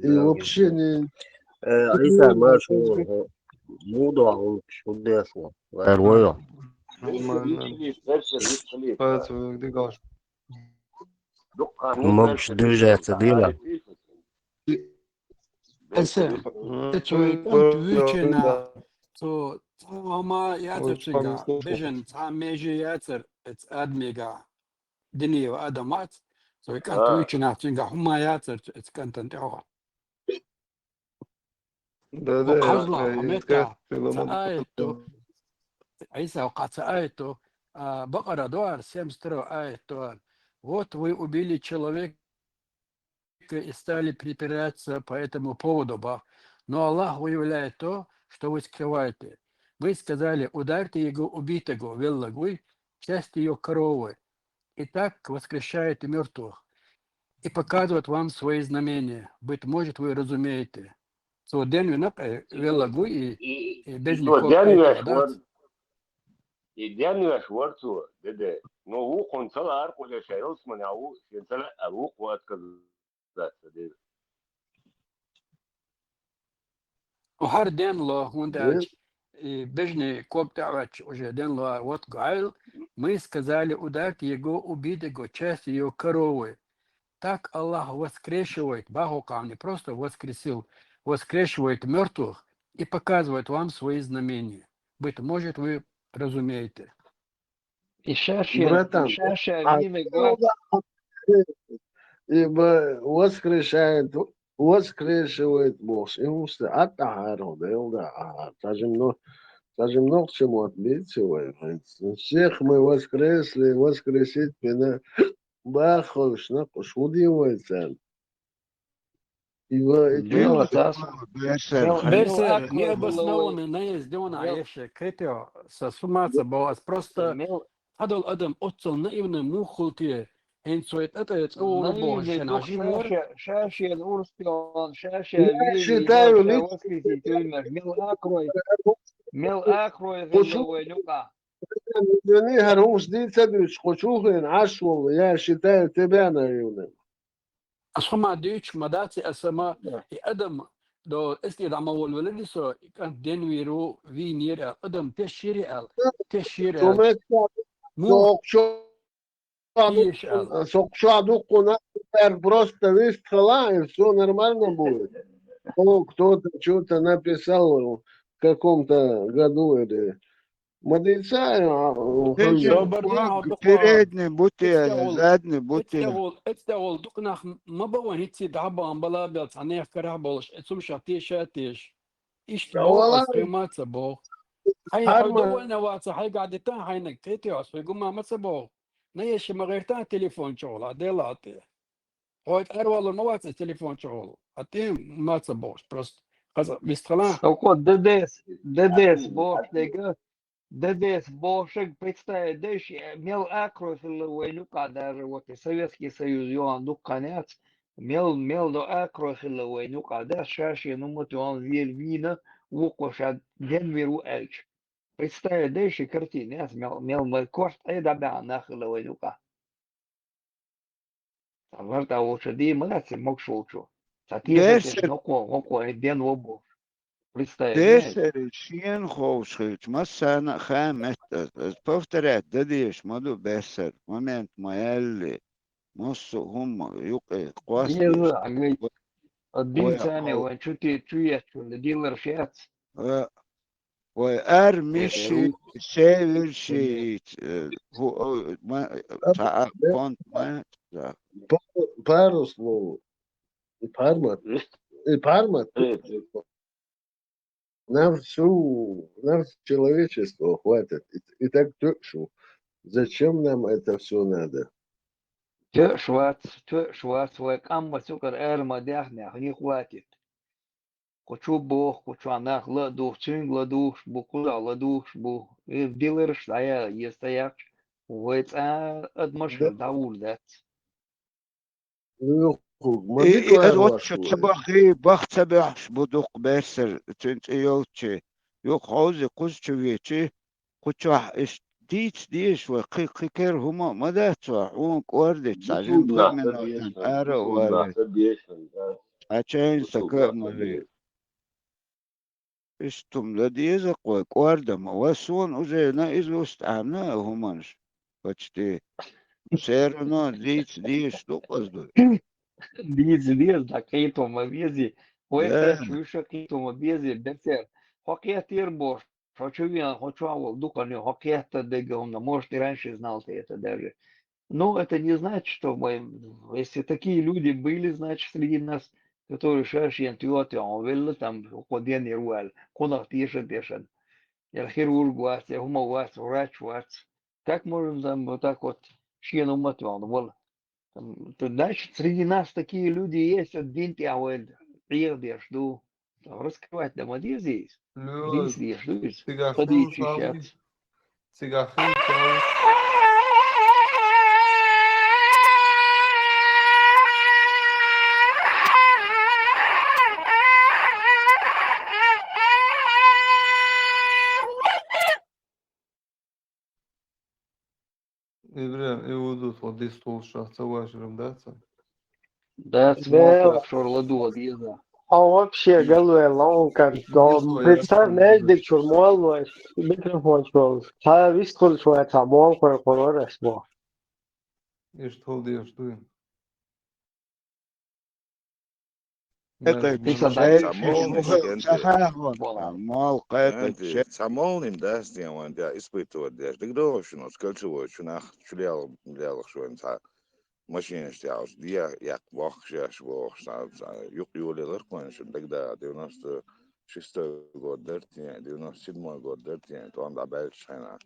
И вообще не... Э, Ӏийса, маша, мудо гӀуллакхаш хӀун деш ву? Ваьр войо? Нормально. Спасибо, дигаш. Могуш дуьйжаьцца дийла. Эсэ, эцу кӀант вуьйчина, цо цхьа хӀума яцар цуьнга, бежан цхьа меже яцар эцу адамига, динева адам вац, цо кӀант вуьйчина цуьнга хӀума яцар эцу кӀантан тӀехь. Да, да, хьажла, э, Ахьмед, э, ца аято. Ӏийса, кхаъ ца аято. А, Бакъара дуара, семьдесят второй аят дуара. Вот вы убили человека и стали припираться по этому поводу, ба. Но Аллах выявляет то, что вы скрываете. Вы сказали: «Ударьте его, убитого, веллагуй, часть её коровы». И так воскрешает мёртвых и показывает вам свои знамения. Быть может, вы разумеете. Цо денвина, э, веллагуй и, и бежник. Цо денвеш вар, и денвеш вар цо, деде. Но вукхун ца лаар кху де шайн ялсмане ву, шен ца лаьа вукху отказаться дира. ХӀара денло, хӀунда аьлча, и бежни ког тӀе а ваьчча, уже денло, вот гӀайл, мы сказали: «Ударьте его, убить его, часть её коровы». Так Аллах воскрешивает, баху кхамни, просто воскресил, воскрешивает мёртвых и показывает вам свои знамения. Быть может, вы разумеете. И ша шен, братан, и ша шен а вийна гӀо. И б-, воскрешает, воскрешивает Бог. И уста атта хьару, да, да, а, тажим но, тажим нохчим вот, видите, вы, всех мы воскресли, воскресить пена, баххуш, на, кушуди вай цен. Берса, необоснованный, наезд дона, а еши, кхетио, са сумаца бо, ас просто хьадол адам оццал наивный мух хул те, хӀинца вай тӀатӀа цӀа вур бо, шен хьажим вар. Ша шен урс пион, ша шен вири, считаю, ша лично воскресить уймеш, мел акрой, мел акрой гӀелла вай нукъа. Извини, хӀара хӀумаш дийца дуьйцуш, кху чухуйна Ӏаш волу, я считаю тебя наивным. Ас хӀума дуьйцуш ма дац, аса ма, и адам, до, эс тӀе дӀа ма волавелла со, и кӀант денвийр ву, вийнера аьлла, адам тешшийра аьлла, тешшийра аьлла. Муха? Со кху чохь дуккхуна, просто вистхила, и всё нормально будет. О, кто-то чё-то написал в каком-то году или Ма дийцай, а, передний бути, задний бути. Эцтегул, эцтегул дукха нах ма бан вайн хӀинций дӀа бан бала бел цхьа нех карахь болуш, эцум ша теша а теша. Иштта боху ас, кхин ма ца боху. Хьайн хьо довольна ваца, хьайгахь дита хьайнаг, кхетий ас, хьоьга ма ца боху. На еши ма гӀерта телефон чухула, дела а те. Хьой тӀаьрвалур ма вац ас телефон чухула. А те ма ца бохуш, просто. Хаза, вистхала? Око ДДС, ДДС бохуш дега, ДДС бохушег представить деш, мел акро хилла вайн юкъа даже, вот и Советский Союз йоан дуккханяц, мел, мел до акро хилла вайн юкъа да, ша шен уммат йоан вел вийна, вукхо ша денвер ву аьлча. Представить деш, и картина яц, мел, мел, мел корт ай да бяхьа нах хилла вайн юкъа. Сан вартӀа волчу дий ма дац и могуш волчу. Сан тешаш Берсер. Нокъо, гӀокъо, э, ден во бохуш. Представить, Берсер шена ховш хилча, массарна а хаам метта. Ас повторять дан дезаш ма ду Берсер. Момент ма яьлли. Массо а хӀума юкъе кхоссадеш. Деза, агай. От дин Ой, царне ой. Вайн чу те, чу ецчунна дилар шец. Э, Вай ар миши, север шиит, э, ху-, о, ма, цхьа а понт ма, да. Па-, пару слов. И пармат. И пармат. Нам всю, нам человечество хватит. И, и так тёшу. Зачем нам это всё надо? Тёш вац, тёш вац, вай къам ма цукъар ара ма дехнех, не хватит. Кху чу боху, кху чохь нах ла а дух, цуьнга ла духуш бу, кхузахь ла духуш бу. И диларш дӀаяла еза ца яхча, вай цкъа а адамаш Да. ДӀавур дац. Ну, ма И, и дика аса ваьр оццу ваш ца вай. Бахий, бах ца бехьаш бу дукха Берсер, цуьнан цӀе йолчу. Юха хьовзий кхуза чу вечи, кху чохь иштта дийца дезаш вай, кхин, кхин кара хӀума а ма дац вай, хьуна кӀордича, цхьа жима Бутулна ца поминать дезаш, ара а бутулна валийта. Ца дезаш, да. Цхьа чайна сан Бутулна ка а ца ма ве. Дезаш. Иштта хӀума дан деза-кх вай, кӀордам. Ва суна уже наизусть Ӏамна а хӀуманаш. Почти. Все равно дийца дезаш ду-кх аса ду. Дийца деза, да, кхетам ма вези. Вай Да. Тхаьш вуьйша кхетам ма вези, Берсер. Хьо кхеттера бохуш, хьо чу веана, хьо чохь волу дукха ю, хьо кхетта дерг хӀума, может, и раньше знал ты это даже. Ну, это не значит, что мы, если такие люди были, значит, среди нас, которые ша шена тоьхна велла, там, кхо ден яр ву аьлла, кхунах теша а тешан. Я хирург вац, я хӀума вац, врач вац. Как можно там вот так вот шена уммат вахна вала? Там, то, значит, среди нас такие люди есть, от дин тӀехь вай Ӏехадеш ду. Там раскрывать да ма деза иза. Лёш, дийца дезаш ду иза. Цигахь Ца дийца хилла йиш яц. Цигахь хилла. Ибрахим, и ву ду тхо дистхула шах ца вашарам дац? Дац, Бел. Мохк шор ладогӀа деза. Хьо вообще галваьлла, он как, Ишта дисхула представь, яц, неждик чур мол вай, микрофон чур. Цхьа вистхуьлуш вай, цхьа мол кхойкхур вара ас боху. Иштта хӀу деш дуй? Кхайкхайча Иса шайна дац, шайна мол шайна нисден ца те. Хьахаван, мол кхайкхайча Анти, шайна. Ца молним дац ден ван дя испытывать деш. ДагадогӀу шуна оцу кольцевой чу нах чу лел-, лелахаш вайн цхьа машинаш тӀехь де яккха бохкаш еш бохуш, цхьа, цхьа юкъ йолаелар кхойна шуна дагадогӀу девяносто шестой год дара те, девяносто седьмой год дара те, тхьовна дӀабаьллачу хенахь.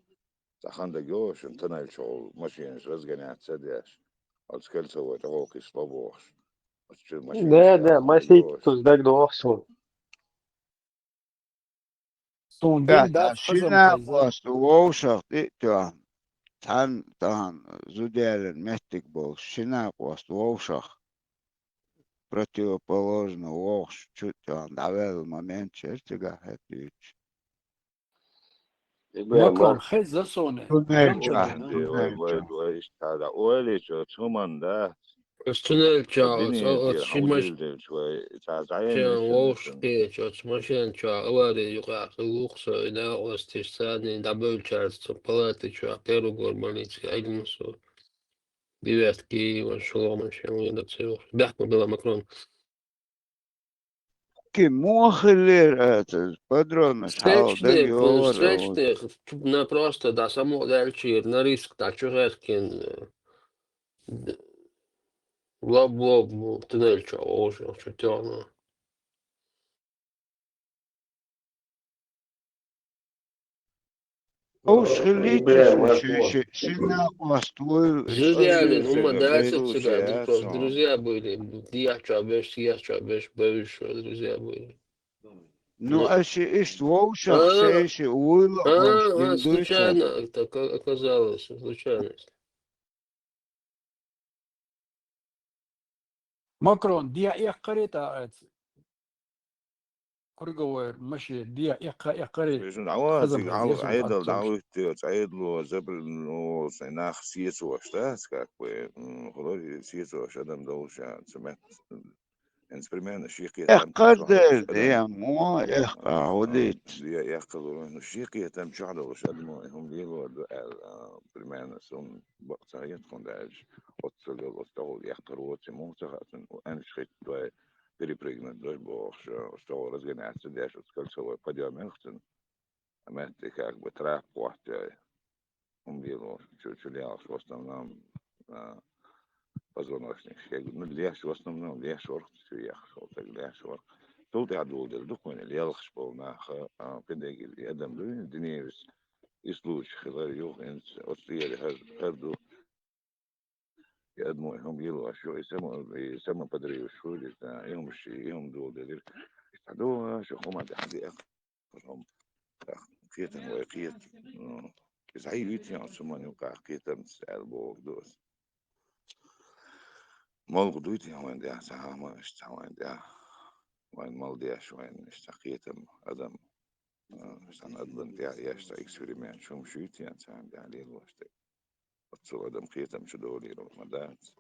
Цхьа хан дагайогӀу шуна, тоннель чухула машинаш разгоняться а деш, оцу кольцевой тӀехула кхиссало бохуш. Оцу чу машинаш Да, да, тӀехула масийтта дагайогӀу шуна. ДагадогӀу суна. Суна Да, дин да, дац хаза шина хаза. Къоста вовшах тӀе а тоьхна, цхьаьна тахана зуда ялийна меттиг болуш, шина къоста вовшах противоположно вогӀуш чу а тоьхна дӀаваьлла момент яра цигахь хӀетта дуьйцуш. Макрон, хеза соне. Туннель чохь, туннель чохь. Ойла йича, цхьа да, ойла йича, цхьа хӀуманна дац. Оцу туннель чохь, оцу, оцу шин машин, вовшах кхечу, оцу машина чохь авари юкъахь хилла ву-кх со, и накъосташ царний дӀабевллачара цу палати чохь, первый гор больнице, Ӏилма со. Девятки, ван шолгӀа машина, ван яда ца йогӀуш. Баьхкина дала Макрон. Ки муха хиллера аса, патронаш хьалха дага йогӀура. Встречный, встречный, на просто, да, самоудаьлчийра, на риск, да, чу гӀеркина, э, д-, лоб, лоб, ну, туннель чу, ожа, чу тёрна. Уьш хилийта шуна ши-, ши-, шина къоста вуй, Зуда ялийна хӀума дац цига, просто друзья были, дехьа чохь берш, цигахь чохь берш, бевзаш друзья были. Ну, ну, а ши иштта вовшах, а, ши, ши вуйла а, вовш а, дин дуй ца? Случайно так о-, оказалось, случайность. Макрон, дехьа эккхаре тӀаккха аьлла. Круговой маши дехьа эккха, эккхаре. Вешан дӀавазиг хазам хьал-, беза, Ӏедал атом дӀавуьтту, Ӏедало, забр-, ну, сайн нах сецош дац, как бы, м, худой сецош адам долуш, а, ца мет-, м, инструмент ши кхетам эккхар чохь дер, долуш адам. Де, мо, эккха, а, хьо дийцча. Де, эккха лур, ну, ши кхетам чохь долуш адамо, и хӀума лелор ду аьлла, а, примерно, сум бакъ ца хета хӀунда аьлча, оццул йолу, оццул эккхар воций, муха ца хаьа цунна, у, аьнаш хӀитта вай перепрыгнуть дой бохуш, а, оццул разгоняться деш, оцу кольцевой подъём яхцун. Метте как бы трап хӀоттайой. ХӀума лелош, чу, чу лелош, в основном, а, позвоночник. Я говорю, ну, леш, в основном, леш варх, чу яхаш, вот так леш варх. Цул тӀаьхьа доладелла ду кхуьнан лелхаш болу нах, а, педагоги адам ду, Денис, и случай хилар, юха инца, оцу тӀера хӀар, хӀар ду. И адамо и хӀума лелош ю, и само, и самоподрыв шу, и, а, и хӀума ши, и хӀума доладелира. И цхьа ду, а, шу хӀума тӀехь деа. Кхетам вай кхета. Ну, иза хьайвитина оцу хӀуманна юкъахь кхетамца аьлла бохург ду аса. Молха дуй те вайн тӀехь, ца хьахма иштта вайн тӀехь. Вайн мал деш вайн иштта кхетам адам. А, сан адамна тӀехь еш цхьа эксперимент, хӀума шуьйту ян царна тӀехь лелош тӀе. Оццул адам кхетам чу долийра ма дац.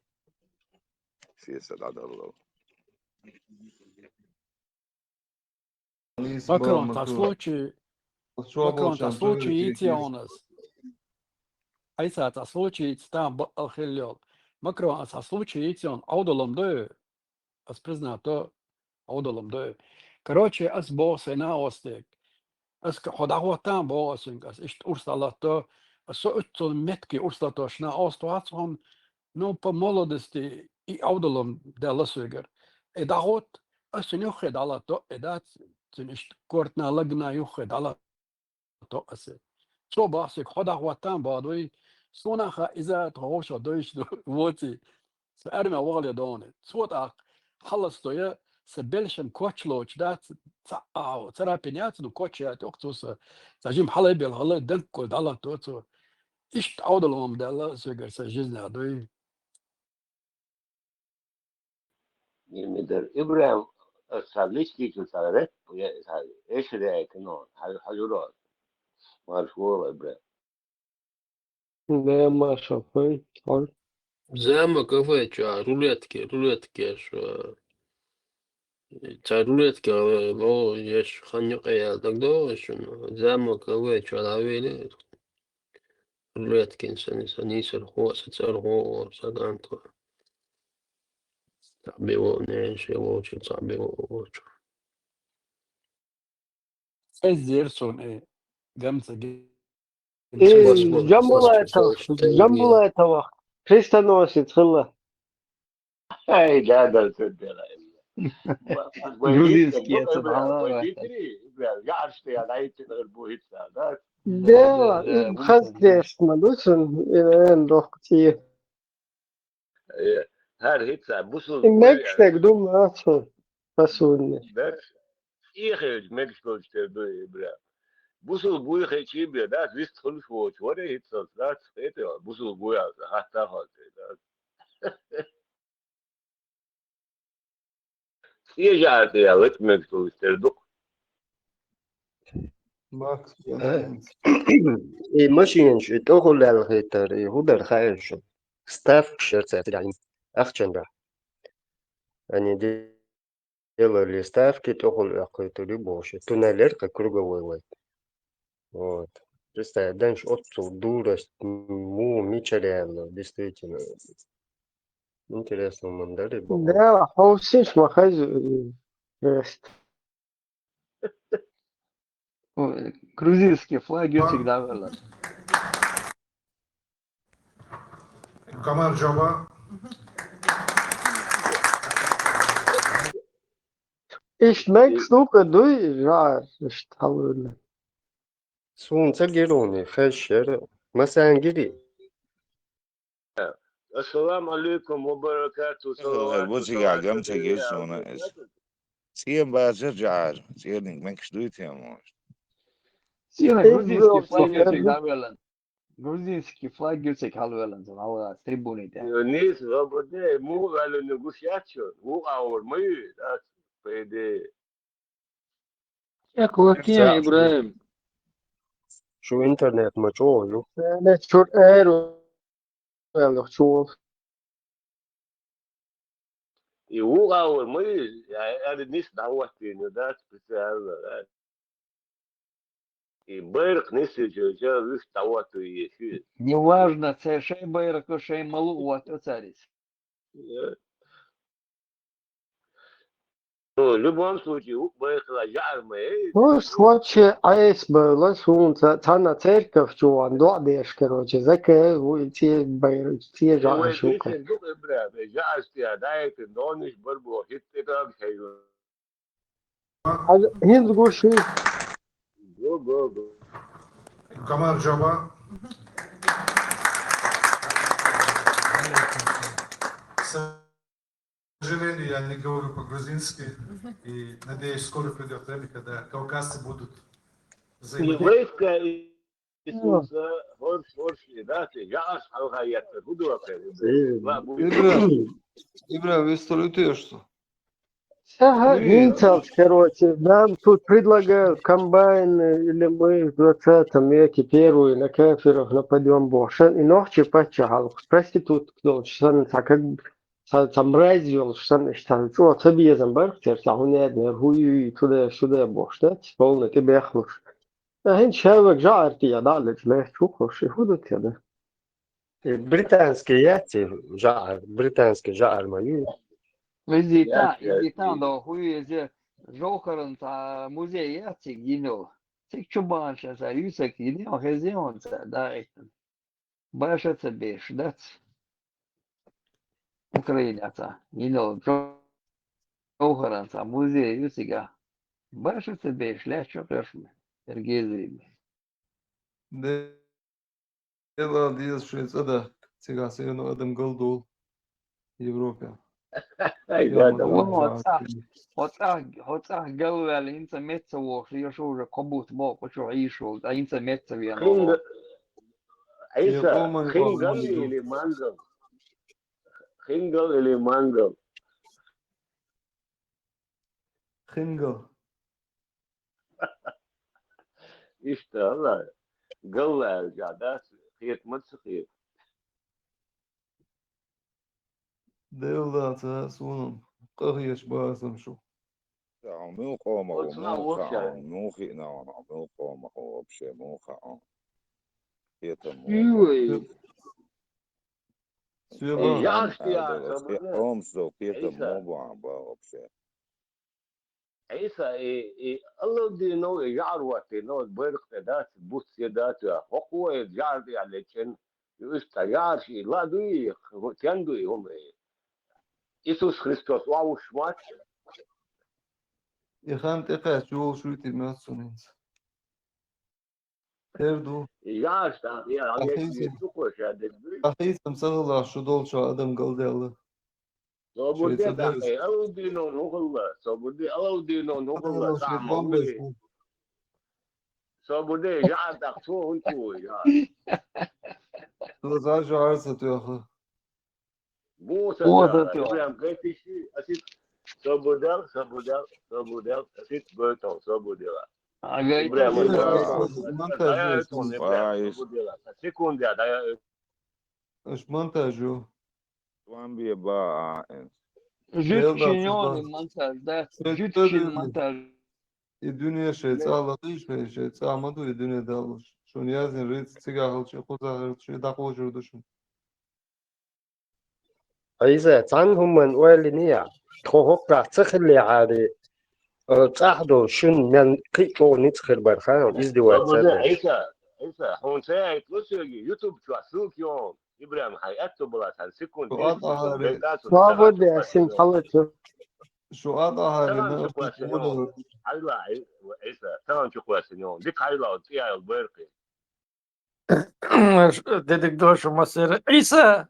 Шен са дӀадаллал. Макрон, цхьа случай, Макрон, цхьа случай йийци хьуна ас. Айса, цхьа случай йийци, там бакъал хилла йолу. Макрон, ас цхьа случай йийци хьуна, Ӏовдалам ду? Ас признато, Ӏовдалам ду. Короче, ас боху сайн накъостега. Ас ка-, хьо дӀахӀоттам боху ас цуьнга, ас иштта урс дӀалатто. Ас со уьццул метке урс латош накъост вац хьуна, ну, по молодости и Ӏовдалам даьлла соьгара. И дӀахӀотта, ас цуьнан юххе дӀалатто, и дац, цуьнан иштта кортана лагна юххе дӀалатто аса. Цо боху соьга, хьо дӀахӀоттам боху дуй, суна а хаьа, иза тхо вовшах девзаш ду, воций. Со армия вахале догӀу. Цо тӀаккха хьаласто я, сан белшам коч лоцуш дац, цхьаъ а, царапина яц, ну, коч яц, тӀаккха цо сан, сан жима хьалабелла хала, данккхула дӀалатто цо. Иштта Ӏовдалам даьлла соьгара сан жизнь дуй. Ибрахим, аса листичу цара рэп, я, аса эшаре кино, хьажура. Марш вора, Ибрахим. Да, Маша, хой, хой. Зама кафе чу, рулетки, рулетки, аш, э, ца рулетки, э, ло, еш, хан юкъе ял, так до, аш, ну, зама кафе чу, лавели. Рулеткин сани, сани, сархо, са цархо, са ганто. Цабиво, не, шево, чу, цабиво, чу. Эззер сон, э, гамца ге-, Э, Джамбулатов, Джамбулатов, крестоносец хилла. Ай, да, да, да, да, да. Грузинский, это, да, да. Да, да, хас дешна, ну, сон, э, э, дохти. Э, хӀара хӀинца бусул И мегаш дерг ду, маца, пасунни. Берш, и хевж мегаш долчу тера ду, и бра. Бусул буй хечи бе, да, вист хулуш воч, варе хитсалц, да, хете, бусул буй а, хатта халте, да. ЦӀе жӀаьртӀе яьллачу мегаш долуш тера ду-кх. Макс, Э, и машинаш, и тӀехула лелхийтар, и хӀун дара хаьий шуна? Ставкаш яра цаьрца даим. Ахчан дара. Они де-, делали ставки, тӀехула оьккхуьйтур ю бохуш. Туннель яра кхин круговой вай. Вот. Представь, данш оццул дураст, му, мичара яьлла, действительно. Интересно, ман дали боху. Да, хьовсийша ма хеза, э, жест. Ой, грузинский флаг ю всегда вела. Камар Джаба. Ишт мегаш ду-кх дуй, жа, ишт хьалвелла. Суна ца гира хьуна, хезаш яра. Массан гири. Ассаламу алейкум ва баракату. Э, салават, ву цигахь гам ца гира суна иза. ЦӀена бацар жӀар, цӀениг мегаш дуй тема ваш? Сиона Эй, грузинский бро, флаг сиона. Цик хьалвелан. Грузинский флаг Цик хьалвелан, сан хьалвелан, трибуни тӀа. Нийса, Зобаде, муха ваьллина гуш яц шуна? Вукхавар ма ю, дац, по идее. Чекхваккхе, Ибрагим. Шу интернет ма чӀогӀа ю. Нечур эру. Чул. И вукхавар ма ю, ара нийса дӀахӀоттийна ю, дац, специально, да. И байракх нийса чуьра вуьш дӀахӀоттуй еш ю. Неважно, це шай байракх, шай малу вот оцарис. Ну, в любом случае, у байракхла жӀар ма ю. Ну, шваче айс бала сунца цана церковь чуван доа деш, короче, заке у те байр те жа Вай шука. дисен ду, бля, бля, жӀар стия, даиты, дониш барбо, хит тӀе даг шай. Хинз гуши. Го, го, го. Камар Джаба. К сожалению, я не говорю по-грузински. И надеюсь, скоро придет время, когда кавказцы будут взаимодействовать. Еврейская искусство, хорш, хорш, да, ты жӀар хьалха яттар, худо апрел. Ва, будет. Ибра, Ибра, висталуьте аш со. Ага, инцалц, короче, нам тут предлагают комбайн или мы в двадцатом веке первую на кафиров нападем бошен, и ногчи паччахьалкхаш, проститутка долча санна, ца как ца, ца мразь йолча санна, иштта ца, цо ца безам барх тера, ца хӀун яд мер, хӀу ю, туда, сюда бош, да, полный тӀе бехлуш. А хӀинца шаваг жа арти я, да, леч, леч, чухуш, и хӀу ду те, да. Э, британский яц и жӀар, британский жӀар ма ю. Везита, Я, я, везита, да, хуй, зе Жохаранца музей яц и гинул. Цик чубанча ца, юсак гинул, хезионца, да, это. Баша ца беш, дац. Украинаца, гинул, Жохаранца музей юсига. Баша ца беш, лячо кашме, Эргезиме. Дела деза шуьца цӀа да, цигахь сено адам галдул Европе. Ай, да, да, Вон вот. оцӀа, оцӀа, оцӀа галваьлла, хӀинца меца вохуш, я шу уже кхо бутт бокъу чу Ӏийшул, а хӀинца меца вена. Хинга-, Я Иса, помню, хингал помню. Или мангал? Хингал или мангал? Хингал. Иштта, ла, галла аьлча, да, хетамаца хета. Делла ца суна къахеташ бацам шу. Хьо муьлха къомах Оцу ву, нах муха вовшах. хьо, муха хиъна ву, хьо муьлха къомах ву вообще, муха хьо? Кхетам Ой. Соьба. Яхь тӀе яхь, ца бу, Хомсдо кхетам Иса. Мо бу хьан ба вообще. Иса, и, и Алавдинов, и жӀар ваттинов, байракх тӀе дац, буц е дац, хӀокхо и жӀар тӀе лечен, и иштта жӀар ши ла дуй, тен дуй хӀума. Иисус Христос вовш вац. И хан тӀекхаьчча, волуш вуьтий моьтту суна хӀинца. Тера ду. И жӀар шта, я, Ахиса. Алавдин, шу кхоша дерг дуй. Ахиса ца хилахь, шу долчу адам галдаьлла. Собуде Швеция дахе, дерг. Алавдинов нухалла, Собуде, Алавдинов нухалла, Алавдинов сама швеция уй. бомбеш бу. Собуде, жӀар дах, цо хӀун цо, жӀар. Цо за жӀар ца тоьху. Муса Муса да, да. Ибрахим Гайтиши, асит, Собудел, Собудел, Собудел, асит, Гойтон, Собудела. Агай, Ибрахим, Ибрахим, Ибрахим, монтаж Ибрахим, есть. Ибрахим, Собудела. Секунда, да, Аш монтажу. Ван бе ба а. Жуткинёный Белла монтаж, да? Светлана. Жуткин монтаж. И дуьне шайн цӀа латуй, шайн, шайн цӀа ма ду, и дуьне даллуш. Шуна яздина риц, цигахь хилча, кхузахь хилча, дӀакхочур ду шуна. Айса, цхьана хӀуманна ойла йина я, тхо хӀоккхахь ца хиллехьара, э, цӀахь долу шуна мел кхин а чӀогӀа ницкъ хир бара хан, издеваться Собуде, дерш. Иса, Иса, хьуна ца яйта ло соьга, YouTube чохь ссылка йо, Ибрахим, хьайн аьтту бала цхьана секунда. Шу а тӀахьарий. Собуде, син халачу. Шу а тӀахьарий, Тахана на чу кхоьссина йо. Хьайла, Иса, тахана чу кхоьссина йо. Дика хьайла, цӀе яйла байракхе. Дедик дошу масера. Иса!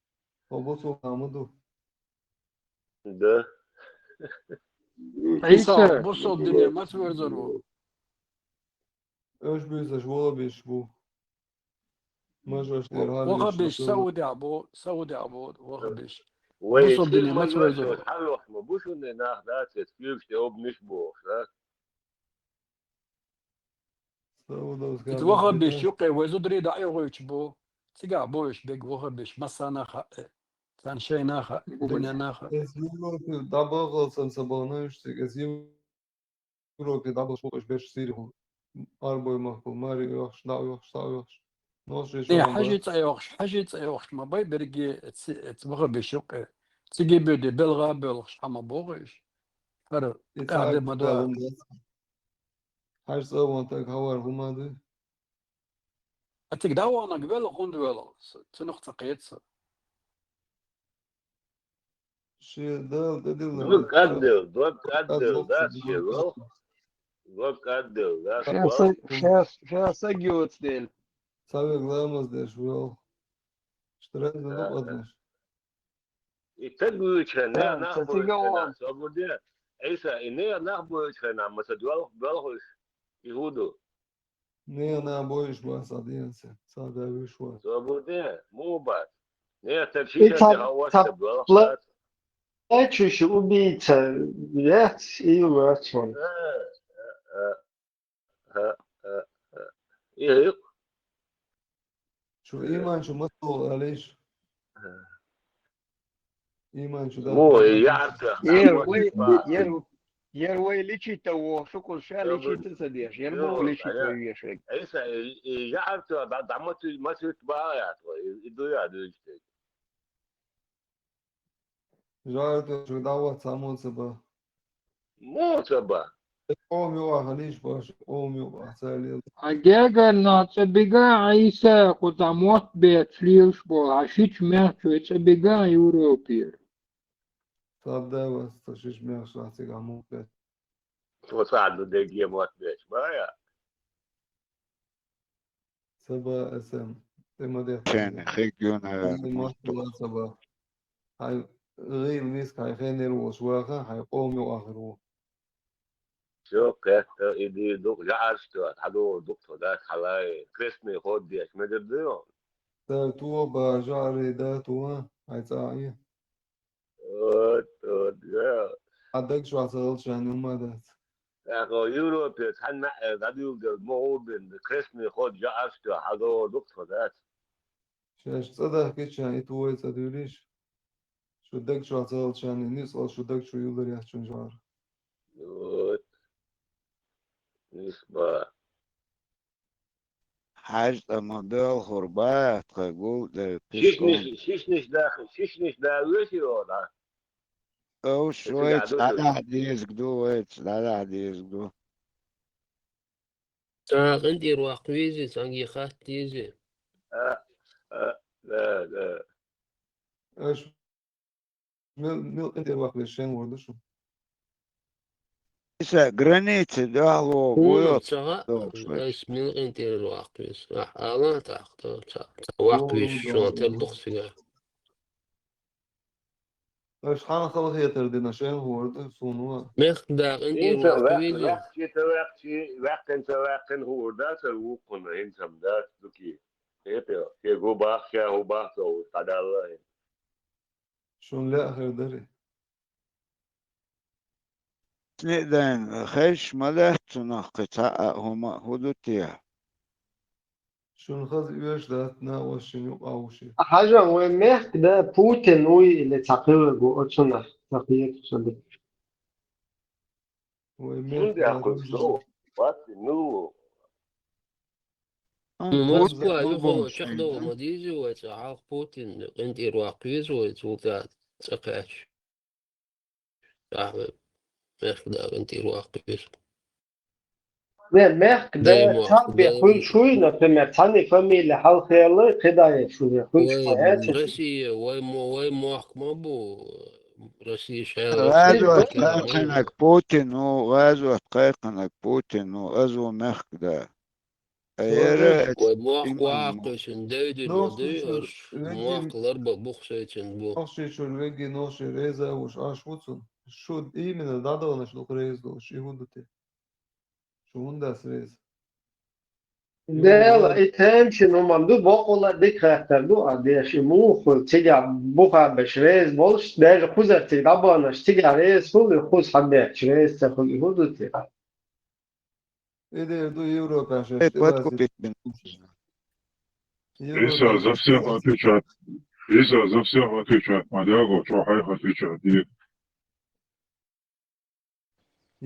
Хьо бусулба нах ма ду. Да. Ӏийса, Ӏийса, бусулба дине маца верзар ву? Уьш буьйсанаш ваххабиташ бу. Мажош дер хьалийша ваххабиташ ма ду. Саудехь бу, Саудехь бу ваххабиташ. Вай бусулба дине маца верзар ву? Хьавохуш ма бу шуна нах дац, эс куьйгаш тӀе обниш бохуш, да? Саудовская Аравия. Ваххабиташ юккъе вай зударий дӀа а йогӀуьйтуш бу. Цигахь бу уьш берриг ваххабиташ, массанхьа а хаьа. Царна шайна а хаьа, дуьненна а хаьа. Эс Европе дӀабахалц сан ца бахана уьш цига. Эс Европе дӀабахалц бу уьш берш Сирихула. Арабойн махкахула, маре оьхуш, дӀа а оьхуш, схьа а оьхуш. Нохчийчу Э, хьажи цӀа йохуш, хьажи цӀа йохуш ма бай берриге ц-, ц-, ваххабиташ юккъе. Цига а буьди, белгӀа а боьлхуш, хьан ма боху уьш. ХӀара И тӀаьхьа цхьа де ма а дуьйла. Хьажа цӀа вахана стаг хьавар хӀума дуй? Ткъа цига дӀаваханарг велха хӀунда воьлху? Цунах ца кхета сан. Шен Дала тӀедиллина. Дог кӀадделла, дог кӀадделла дац шен велха. Дог кӀадделла дац велха. Шен са-, шен, шен саг йоцу дела. Цхьа верг ламаз деш велха. Штразе ду къадмаш. И стаг вуьйчу хенахь, нах бойту хенахь, собар де. Ӏийса, и нехан нах бойту хенахь, ма ца доьлху, доьлхуш, и хӀун ду? Нехан нах бойуш бац, схьа дийна ца, схьа да вуьйш вац. Собар де, муха бац? Нехан стаг ши шен тӀе хьан вац ца доьлху бац? Плачущий убийца, яц и вац вон. Э, э, э. ХӀа, хӀа, хӀа. И хӀикъ. Шу иман чу ма тоху, алиш. ХӀа. Иман чу дац. Во, и яхьар ца, Ер вай, ер, ер вай личита во, шу кху ша личита ца деш, ер мо личита вай вешаг. Ӏийса, и, и яхьар ца, да, да, ма ца, ма ца бахьа яц вай, и, и ду я дуьйцу. ЖӀара тӀе шу дӀавац, цхьаммо ца бан. Муха ца бан? Къоман юкъахь хилийша баш, къоман юкъахь ца лела. Хьан гергара нах цӀа бигахь, Ӏийса, кху цхьа мотт бетташ лелаш болу, хьан шича мехкачу цӀа бигахь Европера. Сабда вац, ца шича мехкашкахь цигахь мотт бетташ. Цо цхьаъ ду дегге мотт бетташ, бая? Ца ба аса, тӀе ма дехка. Шайна хиг ю, наверное, Хьайна мотт ма ду ца ба. Хьайн гӀийла миска хьайн хенера волуш ваха, хьайн къоман юкъахь хир ву. Всё, кхетта, и дийр ду, жӀараш тӀе, хьадогӀур ду-кх тхо, дас хьалай, крестный ход деш, ма дер ду йо? Цара тоха бахара жӀарий да тоха, хьайн цӀахь а. От, от, я. Хьан даг чохь ца хилчарна хӀума дац. ТӀаккха Европе цхьанна а дӀадуьйладелла ма гӀур бен, крестный ход жа аш тӀе хьадогӀур ду-кх тхо, дац? Шаьш цӀа дахкича, и ту вай цӀа дуьйлийша. Шу даг чохь ца хилчарна, и нуьцкъала шу даг чу юллар яц чун жӀара. Вот. Нисба. ХьаьжцӀа ма доьлхур бац тхайн гул тӀе пхи Шишниш, ком. Шишниш даха, шишниш да веший оха? Ов, шуьца вайца дӀадахьа дезиг ду, вайца дӀадахьа дезиг ду. Цхьа къинтӀера ваккха везий, цхьаьнгге хатта дезий? А, а, да, да. Аша Мел, мел къинтӀера ваккха веза, шен гӀур ду шу? Иса граница дуьхьало Хьуна гойо ца хаьа, догӀуш вай. Ас мел къинтӀера ваккха веза. Ахь ала тӀаккха, ца, ца ваккха веза, шуна тера ду-кх цигахь. Аша хьан халахетар дина, шен гӀур ду, суна ва. Мехкда къинтӀера ваккха веза. ХӀинца ваьккхи, ваьккхи, ваьккхина ца ваьккхина хӀур дац, ара вукхунна, хӀинца ма дац, дукий. ХӀета, шен гу бахча, хӀу бахча, хӀу дӀадалла. Шуна лаьа хир дарий? Цни а дайна, хезаш ма дац цунах кхин цхьа а хӀума а, хӀун ду те? Шуна хаза оьшуш дац, накъосташна юкъа ву шен. Хьажа, вайн мехкда Путин вуй или цхьа кхин верг ву, оцунах ца кхета ца ду. Вайн мехкда Путин ву. Москва юха чекхдала ма дезий вай цкъа, хьалха Путин къинтӀера ваккха веза вай, цул тӀаьхьа цӀа кхаьчча. Ахьа мехкда къинтӀера ваккха веза. Не, мехкда цхьаъ бен хуьлуш хуй, например, цхьанна фамилия хьалхаялла, кхидӀа хуьлуш ма яц. Россия, вай мо-, вай мохк ма бу, Россия шаьра. ГӀазот кхайкхинарг Путин ву, гӀазот кхайкхинарг Путин ву, аз ву мехкда. Ткъа яра вай мохк иман ваккхийчун девдина ма дуй, аш мохк ларба бухшайчун бу. Нохчийчуьра вегги нохчий реза вуш аш ву цун. Шу именно дадаланаш ду реза долуш, и хӀун ду те? Шу хӀунда ас реза? Дела, и тем шин хӀуман ду, бокъула дика хаттар ду, а деш, и муха цига бухабеш реза болуш, даже кхузар цига дӀабанаш, цига реза хули, кхуз хьаббечу реза ца хули, хӀун ду цига? И дер ду Европа шаьш. Эй, тӀе подкупить бин. Европа Иса за всех отвечает. Иса за всех отвечает. Мадяго, что хай отвечает? И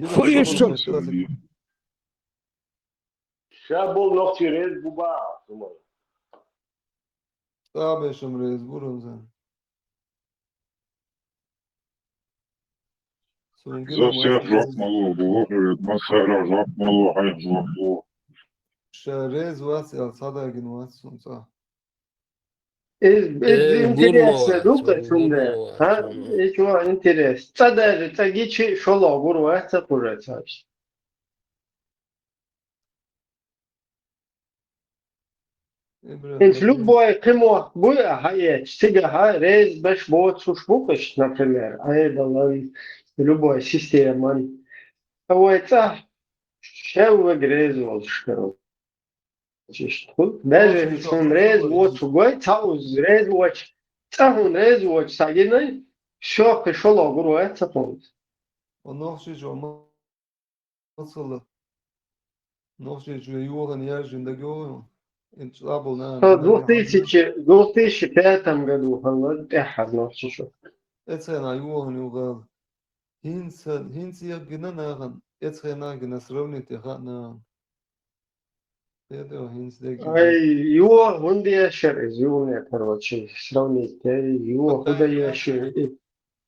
Фу, Европа Иса. Ша бол нохчий рез буба, думаю. Цабешам рез бурам зан. За всех жоп малу, бу, массара жоп малу, хай жоп малу. Ша рез вац, ял цадагин вац, сунца. Э, э, интересно, ду-ка, сунда. А? Э, чего интерес? Цадари, цагичи, шоло, гур вац, ца курец. ХӀинца любой кхин мохк буй а хьаэцча, цигахь реза беш боцуш бу-кх иштта, например, Ӏедалан, любой системан. Ткъа вай цӀа шел вега реза волуш, короче. Иштта хуьлу. Даже хӀинца хьуна реза воцу гой, цхьа уза реза воцу, цӀа хьуна реза воцу схьагиний, шо кхин шоло гур вац ца хьуна. Нохчийчу Масала, Нохчийчу вай йохана яьржина дагайогӀу хьуна? И цӀа болу нана. Со две тысячи, две тысячи пятом году хьалла тӀаьххьара Нохчийчу. Эцхьана йохана ю гӀала. ХӀинца, хӀинца еггина нахана, эцхьана гина сравнить яха нахана. ХӀинца дегги. Ай, ю, хӀунда ешар иза, юне, короче, сравнить, ю, хӀунда ешар?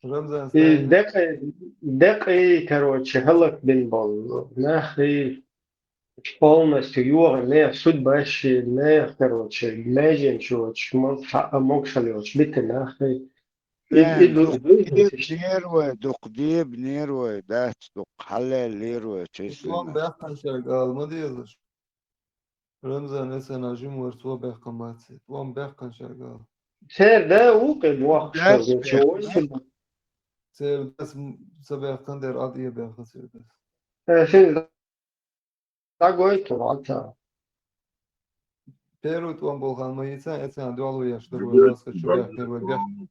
Рамзан, и стайна. Декъе, декъе, короче, хӀаллакбина болу нах и полностью йогӀу нехан судьбаш, нехан, короче, меженаш йоцуш, мог-, хьа-, могушалла йоцуш битина нах и. И, и ду-, дукха дебнера вай, дукха дебнера вай, дац, дукха хьаллаьллера вай, честно. Ислам баьхканчаьрга ала ма дезаш. Рамзан, эцхьана жима вара, цо баьхкан бац. ТӀом баьхкан шаьргала. Церан да ву кхин бохкуш. Церан дас м-, ца баьхкан дера, Ӏад е баьхкан церан дас. Э, шин дӀагойту ваца. Первый тӀом болу хан ма йийца, эцхьана дуьхьало еш дара вай, ласка чу баьхкира вай баьхкан.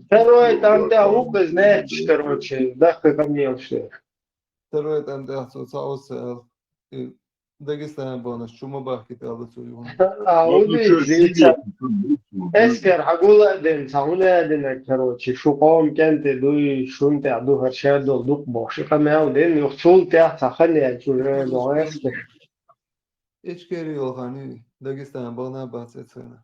Первый тӀом тӀехь ву кхин, короче, дахка къамелаш дара. Второй тӀам тӀехь цо цхьа оццу аьлла, и Дагестан баханаш чу ма бахкийта аьлла цо юхана. А, ну, удуьйцу, эскар хьагула а дина, цхьа хӀуна а дина, короче, шу къоман кӀентий дуй, шун тӀехь ду хӀара шадолу дукха бохуш, и къамел дина, юха цул тӀехь цхьа хан яьлча уже боху эскар. Ичкери йолу хан ю, Дагестан бахана а бац эцхьана.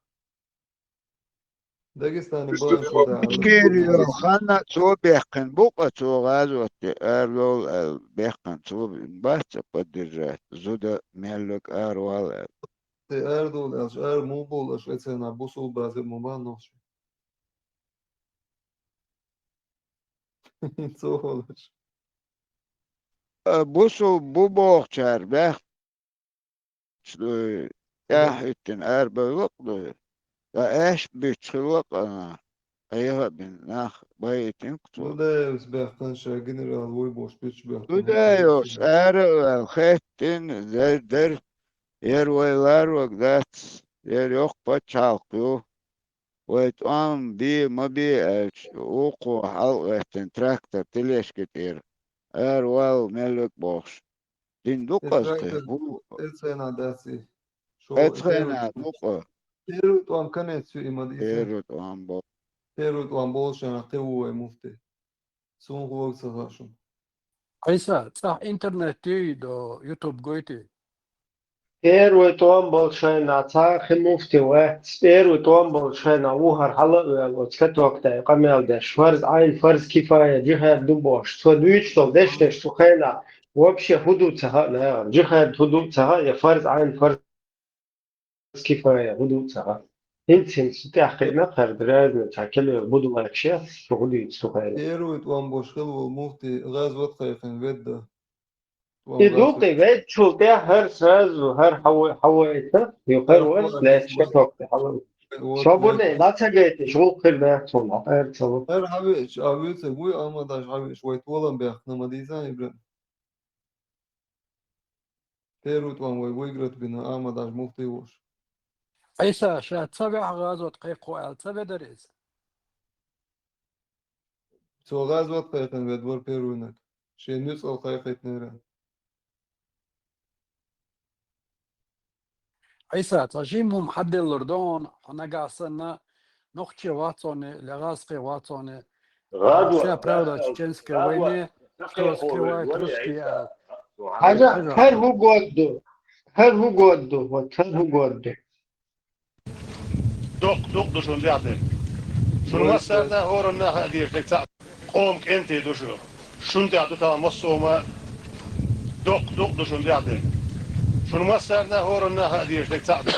Дагестане бахана шу да. Ичкери йолу ханна цо баьхкина бу-кх, цо гӀазот де арадовла аьлла баьхкина цо бац поддержать. Зуда меллиг аравала аьлла. Те арадовла аьлча, ара муха бовла аша, эцхьана бусул базар ма бан нохчи. Цо волуш. А, бусул бу бохучара баьхкина. Ду, тӀаьхьа хӀиттина арабевлла а ду. Ткъа аьшпа буьттуш хилла-кх, ана, къеха а бина, нах байитина-кх цо. Дудаевс баьхкина ша генерал вуй бохуш, буьттуш баьхкина. Дудаевс ара а ваьлла, хеттина, дер-, дер-, яра вай ларваг дац, яра йоккха пачхьалкх ю. Вай тӀом бе, ма бе аьлча, вукхо хьалгӀеттина трактор, тележка тӀера. Ара валла меллиг а бохуш. Дин ду-кх аса кхин? Эцхьана дац и. Эцхьана ду-кх. Первый тӀом конец ю и ма дийца. Первый тӀом бо. Первый тӀом болушшехь кхин ву вай муфти. Цунах вага ца хаьа шуна. Айса, цӀахь интернет юй до YouTube гойтий? Первый тӀом болчу шайна цхьа а кхин муфти вац. Первый тӀом болчу шайна ву хӀара хьала а ваьлла, оцу катоктай къамел деш. Фарз Ӏайн, фарз кифая, джихад ду бохуш. Цо дуьйцуш долу дешнаш цу хенахь вообще хӀун ду ца хаьа нахана. Джихад хӀун ду ца хаьа, я фарз Ӏайн, фарз кифая хӀун ду ца хаьа. ХӀинца-хӀинца тӀаьхьа кхиъна кхара разница, цхьа килоьра будулайх шех, шу хӀун дийца цу хенахь. Первый тӀом болуш хилла волу муфти гӀазот кхайкхина ведда. И дукха вед чул тӀе хӀара сразу, хӀара хьава-, хьавайта, ю хӀара вар лаьцка токта хьава. Шо бурне, ла ца гайташ, гӀулакх хир дац цунна, хӀара ца ву. ХӀара хьавеъча, а вуьйцург вуй, амма даже хьавеъча, вай толам баьхна ма дийза, Ибрахим. Первый тӀом вай выиграть бина, амма даже муфтий вуш. Ӏийса, ша ца ваьхьа гӀазот кхайкхо аьлла, ца ведар иза? Цо гӀазот кхайкхина вед вар первыйнаг. Шен нуьцкъала кхайкхийтинера. Ӏийса, цхьа жимма хӀума хьаделлар ду хьуна, хьо нагахь санна нохче вац хьуна, ле гӀазкхе вац хьуна. ГӀазот, вся правда о чеченской войне, что скрывает русские, а. Хьажа, хӀара хӀу год ду, хӀара хӀу год ду, вот хӀара хӀу год ду. Доккха дукъ ду шун тӀехь дерг. Шун массарна а, хӀоранна а хаа дезаш дерг цхьаъ. Къоман кӀентий ду шу. Шун тӀехь ду тахана массо а хӀума. Доккха дукъ ду шун тӀехь дерг. Шун массарна а, хӀоранна а хаа дезаш дерг цхьаъ ду.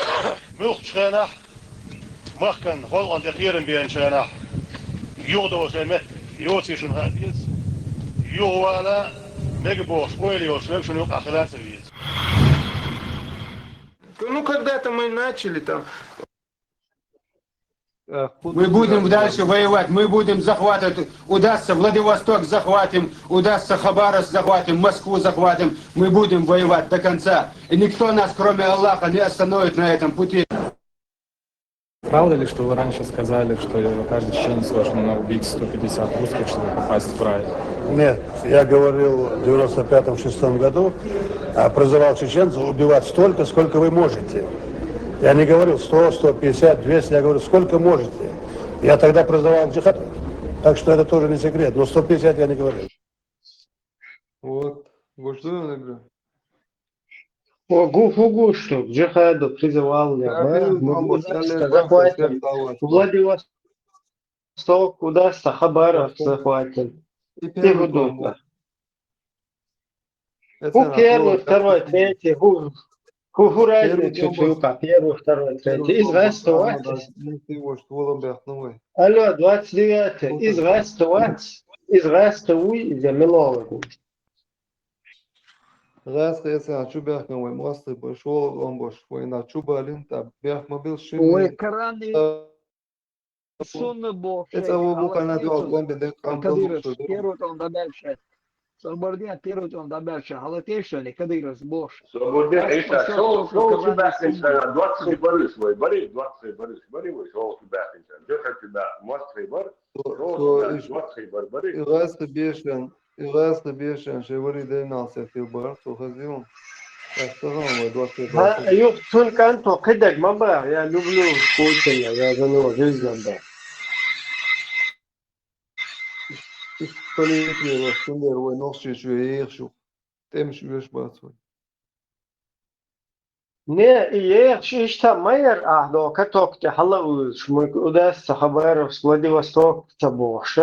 Муьлххачу хенахь, махкан халкъана тӀе кхерам беанчу хенахь, юхадолу шайн меттиг йоций шуна хаа деза. Юхавала мега бохуш, ойла йолуш верг шуна юкъахь хила а ца веза. Ну, когда-то мы начали там. Мы будем дальше воевать, мы будем захватывать. Удастся Владивосток захватим, удастся Хабаровск захватим, Москву захватим. Мы будем воевать до конца. И никто нас, кроме Аллаха, не остановит на этом пути. Правда ли, что вы раньше сказали, что каждый чеченец должен убить сто пятьдесят русских, чтобы попасть в рай? Нет, я говорил в девяносто пятом-шестом году, а призывал чеченцев убивать столько, сколько вы можете. Я не говорил сто, сто пятьдесят, двести, я говорю, сколько можете. Я тогда призывал к джихаду. Так что это тоже не секрет, но сто пятьдесят я не говорил. Вот. Гуш ду, Ибрахим? О, гу-, хӀу гуш ду, джихаду призывал я, да, мы будем захватим Владивосток, удастся Хабаровск захватим. И первый тӀом. ХӀу первый, второй, третий, хӀу, хӀу, хӀу разница чу юкъа, первый, второй, третий. Из гӀаста вац. Алло, двадцать девятый. Из гӀаста вац. Из гӀаста вуй, иза мелологу. ГӀаста эцна чу баьхкина вай мостагӀий бу, шолгӀа тӀом бу, вайна чу балийна, тӀаккха бехк ма билла шимма. Вай Коран и Сунна бохуш. Эца ву бухана дуьхьал тӀом бен декъа къам Кадыровс первый тӀом дӀабаьлча. Собардия первый тӀом дӀабаьлча, хьала тешале Кадыровс бохуш. Собардия, Ӏийса, шо, шо чу баьхкинчарна доцций бариш вай, бари, доцций бариш, бари вай, шо чу баьхкинчарна. Дуьхьал чу баьхкина мостагӀий бар, шо чу баьхкина доцций бар, бари. И гӀаста бешан. И гӀаста бешан шайн вари дайнал сехил бар, цо хазийла. Ас тахана вай доцций бар. Ха, юха цун кӀанто кхидерг ма баха, я люблю Путина, я за него жизнь отдам. Иш-, иш политика вай, цундела вай нохчий чу ехаш ю. ТӀемаш оьшуш бац вай. Не, и ехаш иштта ма яра ахь до каток тӀе хьала а вуьйлуш, муьлхха удастца Хабаровск, Владивосток ца бохуш,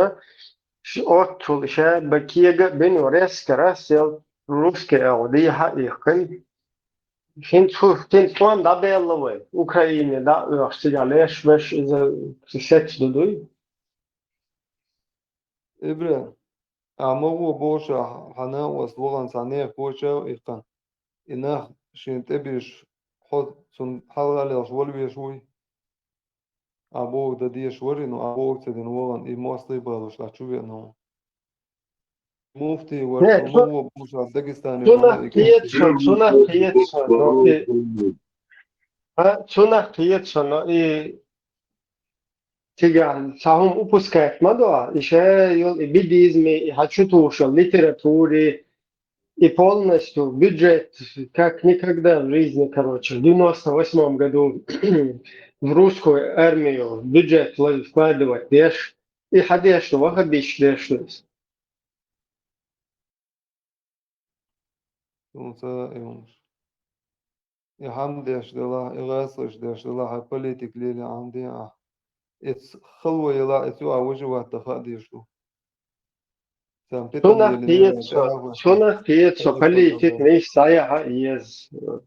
ш-, оццул ша бан кега а бина, резко рассел, русский агӀо дехьа а иккхина. ХӀинца хӀу-, хӀинца тӀом дӀабелла вай, Украине дӀа а оьхуш, цигахь леш беш иза сецна ду дуй? Ибрахим, ахьа ма гӀо бохуш ахь, хьан накъост вахана цхьа нехан коча а иккхина, и нах шена тӀебижаш, хьо цунна хьалхалелаш вала везаш вуй? Ахьа бохург дан дезаш варий, но ахьа бохург ца дина вахана, и мостагӀий балош ахь чу веана хьуна. Муфтий вара, цо ма гӀо бохуш ахь Дагестане вахана и кӀант. Цунах кхета со, цунах кхета со, но и, а, цунах кхета со, но и Цигахь цхьа хӀума упускать ма до, и ша йолу и буддизме, и хьан чу тухуш йолу литературе, и полностью бюджет, как никогда в жизни, короче, в девяносто восьмом году в русскую армию бюджет вла-, вкладывать деш, и хьан деш ду, вахабиташ деш ду. Цунца и хӀумаш. И хьан деш делахь, и гӀазкхаша деш делахь, хьайн политика лелийна хьан ден ахь? Эца хало елахь, эца юкъахь выживать дан хаа дезаш ду. Цунах кхета со, цунах кхета со, политика мийса дӀаяхьа а еза.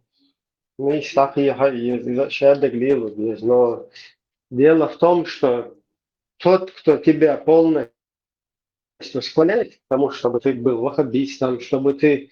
Мийса дӀакхехьа а еза. Иза шадерг лело деза. Но дело в том, что тот, кто тебя полностью склоняет к тому, чтобы ты был ваххабистом, чтобы ты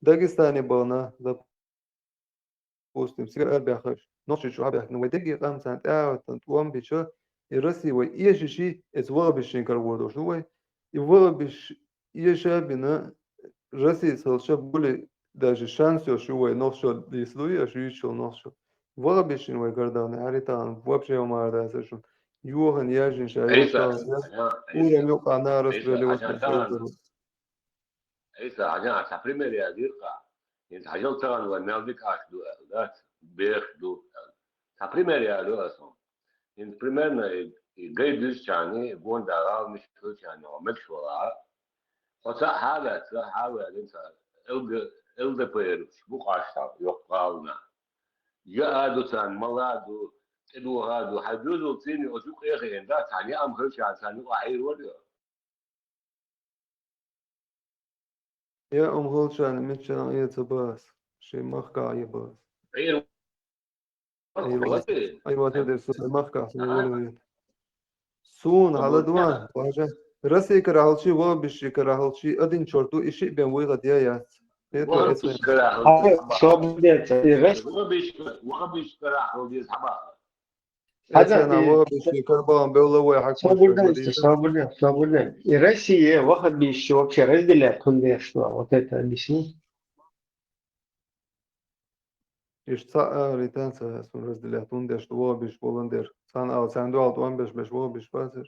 Дагестане бахана, допустим, цигара арабаьхаш, Нохчийчу хьабаьхкина, вай дерриге къам царна тӀаьхьа а хӀоьттина, тӀом бича, и Россия вай эшаш йий, эца ваххабишийн кара гӀо долуш ду вай. И ваххабиш эша а бина, Россияца хилча более даже шанс йолуш ю вай нохчо, дийцалуй аша юьйцучул нохчо. Ваххабишийн вай карадахана, хьаьрий тахана вообще ма-, мара дацара шуна. Йохана, яьжжина ша, Ӏийса, йохана, ша, Ӏийса, урам юкъа нара Ӏийса, стрелять Ӏийса, ватна, Ӏийса, Ӏийса, Ӏийса, Ӏийса, Ӏийса, пример яздира-кх. ХӀинца хьажал тахана вай мел дика Ӏаш ду аьлла, дац? Бех ду аьлла. Цхьа пример яздо аса хьуна. ХӀинца примерно и, и гай дуьзучарний, и гонда гӀала мичахь хилчарний хьо мегаш валахь, хьо цхьаъ хьа а ваьцна, хьа а ваьлла, цхьа Л Г, Л Д П Р бу-кх Ӏаш цхьа йоккха гӀала нах. Я а ду царна, мала а ду, тӀедуха а ду, хьайн доьзалца цӀийнан оцу юкъа а хиъна дац, цхьана яа ма хилчарна царна юкъахь Ӏийр вара. Яа ма хилчарна миччанхьа Ӏе ца бац, шен махкахь Ӏе бац. Ӏийр Ӏийр вац. Ӏийр вац, дера, со шен махкахь, со волавелла. Суна хьаладо, бажа, Россия кара хьалчий, ваххабишийн кара хьалчий, один чёрт ду, и шиъ бен вуй хӀа де яц. Хетто эцна. Ваххабиш кара хьалчий. Ай, собере, и Рос- Ваххабиш, ваххабиш кара хьал деза хьабаха. Хьажа, эцна и ваххабишийн кара бахана бевлла вай хьакма. Собере, собере, собере. И Россия ваххабиш вообще разделять хӀунда деш ду, вот это объясни. Иштта цхьаъ а гӀертан ца яц, разделять хӀунда деш ду, ваххабиш болун дера. Царна ала, царна дуьхьал тӀом беш, беш ваххабиш бацара.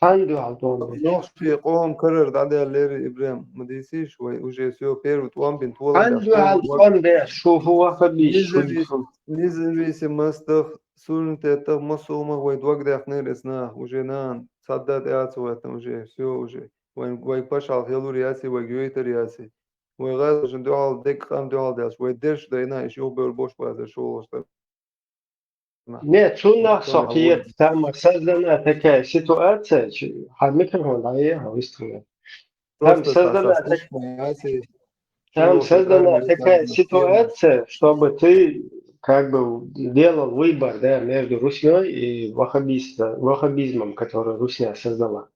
Хьан дуьхьал тӀом беш? Нохчийн къоман карара дӀадаьллера, Ибрем, ма дийцийша вай, уже всё, первый тӀом бина, толам беш. Хьан дуьхьал тӀом беш, шу хӀун ваххабиш? Независ-, независимостах, суверенитетах, массо а хӀумах вай дог даьккхинера эцна, уже нана, цхьа а да тӀе а ца хӀоьттина, уже всё, уже. Вайн, вай пачхьалкх хилур яций, вайга йойтур яций. Вай гӀазкхашна дуьхьал, дерриг къам дуьхьал даьлча, вай дерш дайна, иштта юхабевр болуш бацара шолгӀачу тӀе. Не, цунах со кхета, там создана такая ситуация, ч-, а микрофон, да, я выставлю. Там создана так-, там создана такая ситуация, чтобы ты как бы делал выбор, да, между руснёй и ваххабиста-, ваххабизмом, который русня создала.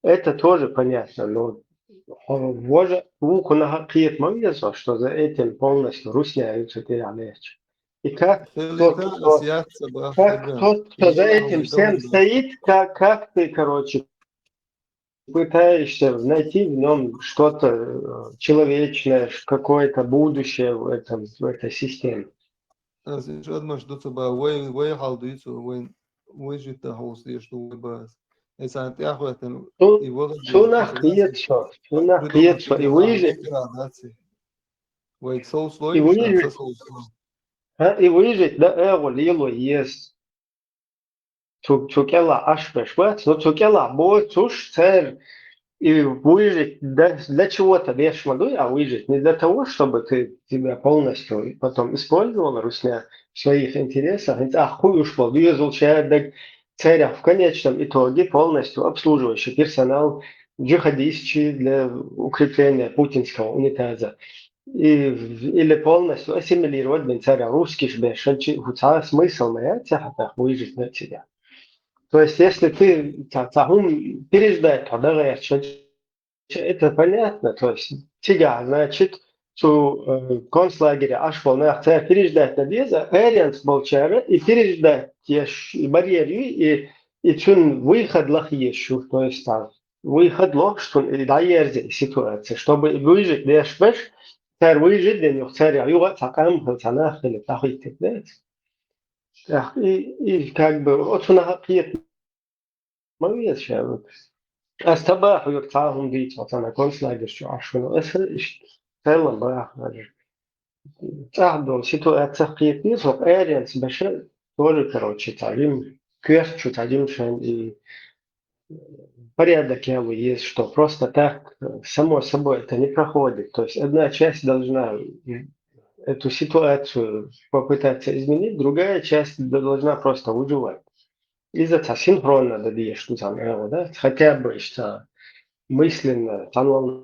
Это тоже понятно, но, э, вожа вукхунах кхета ма веза, что за этим полностью русня юьца тӀе а лечу. И как тот, кто, как тот, кто за этим всем стоит, как, как ты, короче, пытаешься найти в нём что-то, э, человечное, ш-, какое-то будущее в этом, в этой системе. Ас иштта адамаш ду ца бан, вай, вай хьал дуьйцу, вайн выжить-а хьовса дезаш ду вай бан ас. Ай царна тӀаьхьахӀоьттина, и ваххабизм, цунах кхета со, цунах кхета со, и выжить. Вайга совцалой, и выжить, ца совцалой. А, и выжить, да, эгӀо лело еза. Цу, цу кӀелахь Ӏаш берш бац, но цу кӀелахь боцуш, церан и выжить для, для чего-то беш ма дуй, а выжить не для того, чтобы ты, тебя полностью потом использовала русня в своих интересах. ХӀинца ахь кхуьуш болу доьзалчаьрга, церах в конечном итоге полностью обслуживающий персонал, джихадистчий для укрепления путинского унитаза. И, или полностью ассимилировать бен цара русскиш бешан чи, хӀу цхьа смысл ма яц, цхьа хьатах выжить на тебя. То есть, если ты ца, ца хӀума переждать хьо дагӀерча, это понятно. То есть, цигахь, значит, цу, э, концлагере Ӏаш болу нах цара переждать на деза, эренц болчара и переждать еш, и барьер ю, и, и цуьнан выход лаха езаш ю. То есть, цхьа выход лохуш цунна и дӀаерза и ситуация, чтобы и выжить деш беш, цара выжить дина юха, цара юха а цхьа къам хила, цхьа нах хила, дӀахӀиттина деза. ТӀаккха и, и как бы оцунах а кхета ма веза ша. Ас ца боху юха цхьа а хӀума дийца, оцу концлагерш чу Ӏаш вуьлу. Аса иштта цхьаьна боху. ЦӀахь долу ситуацех кхетий, со эренца беша тоже, короче, цхьа жима коьрта чу цхьа жима шайн и порядок яло еза, что просто так, э, само собой это не проходит. То есть одна часть должна, м, эту ситуацию попытаться изменить, другая часть д-, должна просто выживать. Иза цхьа синхронно дан дезаш ду цхьана эгӀо, да? Хотя бы иштта мысленно, цхьана волна.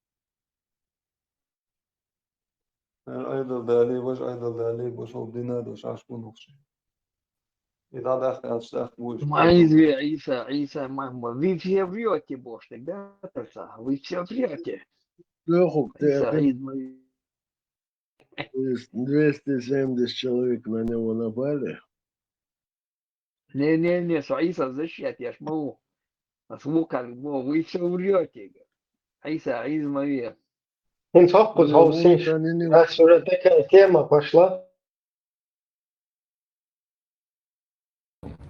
Ӏайдал дале, важа Ӏайдал дале, бошал дина дош Ӏаш бу нохчий. И дӀадахка аьлча, дахка вуйш. Ма изви, Ӏийса, Ӏийса, ма, ма, вы все врёте, бошник, да, Тарса? Вы все врёте. Лёху, Ӏийса, ты изма. двести семьдесят человек на него напали. Не, не, не, со Ӏийса защищать еш ма ву. Ас ву кар, бо, вы все врёте. Ӏийса, изма ве. ХӀинца хӀокхуза хьовсийша. Раз уже такая тема пошла.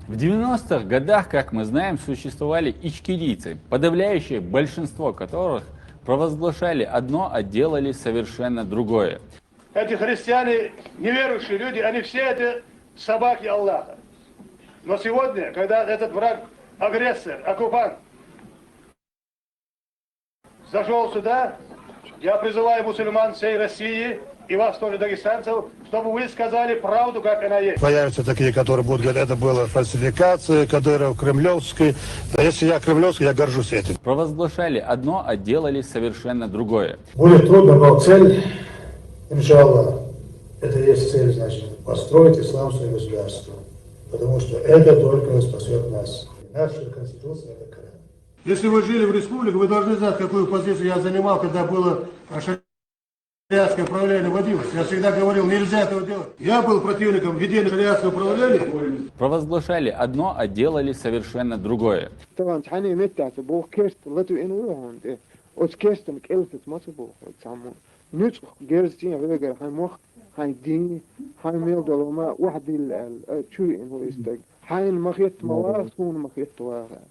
В девяностых годах, как мы знаем, существовали ичкерийцы, подавляющее большинство которых провозглашали одно, а делали совершенно другое. Эти христиане, неверующие люди, они все это собаки Аллаха. Но сегодня, когда этот враг, агрессор, оккупант зашел сюда, я призываю мусульман всей России и вас тоже, дагестанцев, чтобы вы сказали правду, как она есть. Появятся такие, которые будут говорить, это была фальсификация, Кадыров кремлевский. Да если я кремлевский, я горжусь этим. Провозглашали одно, а делали совершенно другое. Будет трудно, но цель, иншаллах, это есть цель, значит, построить исламское государство. Потому что это только спасет нас. Наша Конституция — это Коран. Если вы жили в республике, вы должны знать, какую позицию я занимал, когда было шариатское правление вводилось. Я всегда говорил, нельзя этого делать. Я был противником введения шариатского правления. Провозглашали одно, а делали совершенно другое. Талант хьанийн меттаца боху керста латуьйна ву хьуна тӀе. Оцу керстан кӀелсаца ма ца боху цхьаммо. Нуьцкъах герза цӀен вегара хьайн мох, хьайн дин, хьайн мел долу ма охьадилла аьлла, чу виъна ву и стаг. Хьайна ма хетта ма ваха, суна ма хетта ваха аьлла.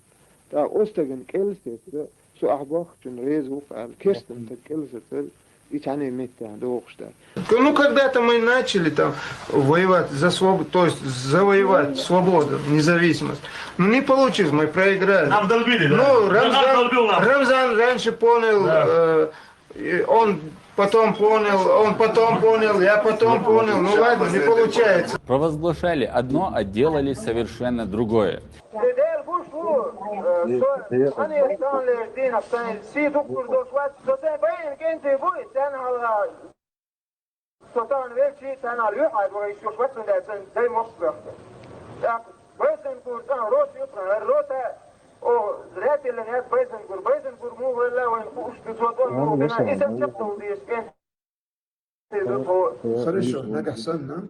ТӀаккха оцу стагана кӀелсаца, со ахь бохучунна реза ву-кх аьлла, керстан стаг кӀелсаца, и цхьанийн меттехь дохуш дац. Ну, когда-то мы начали там воевать за свободу, то есть завоевать свободу, независимость. Ну, не получилось, мы проиграли. Нам долбили, да? Ну, Нас Рамзан, долбил нам. Рамзан раньше понял, Да. э, и он потом понял, он потом понял, я потом понял. Ну ладно, не получается. Провозглашали одно, а делали совершенно другое. Дел буш ву, э, со хьанехтан леш дийнах сайн сий дуккхур долуш вац, со сайн байна кӀентий буй, сайн хьалха. Со тахана велчий, царна юьхьа бохуш вац, цундела сайн дай мохк бехке. Так, Байзангур цӀан рот юкъа, хӀара рота, о, зря тиллина яц Байзангур, Байзангур муха велла вайн хууш ду, цо тӀом муха бина, и сайн чекхдала дезаш кӀентий ду тхо. Хорошо, нагахь санна,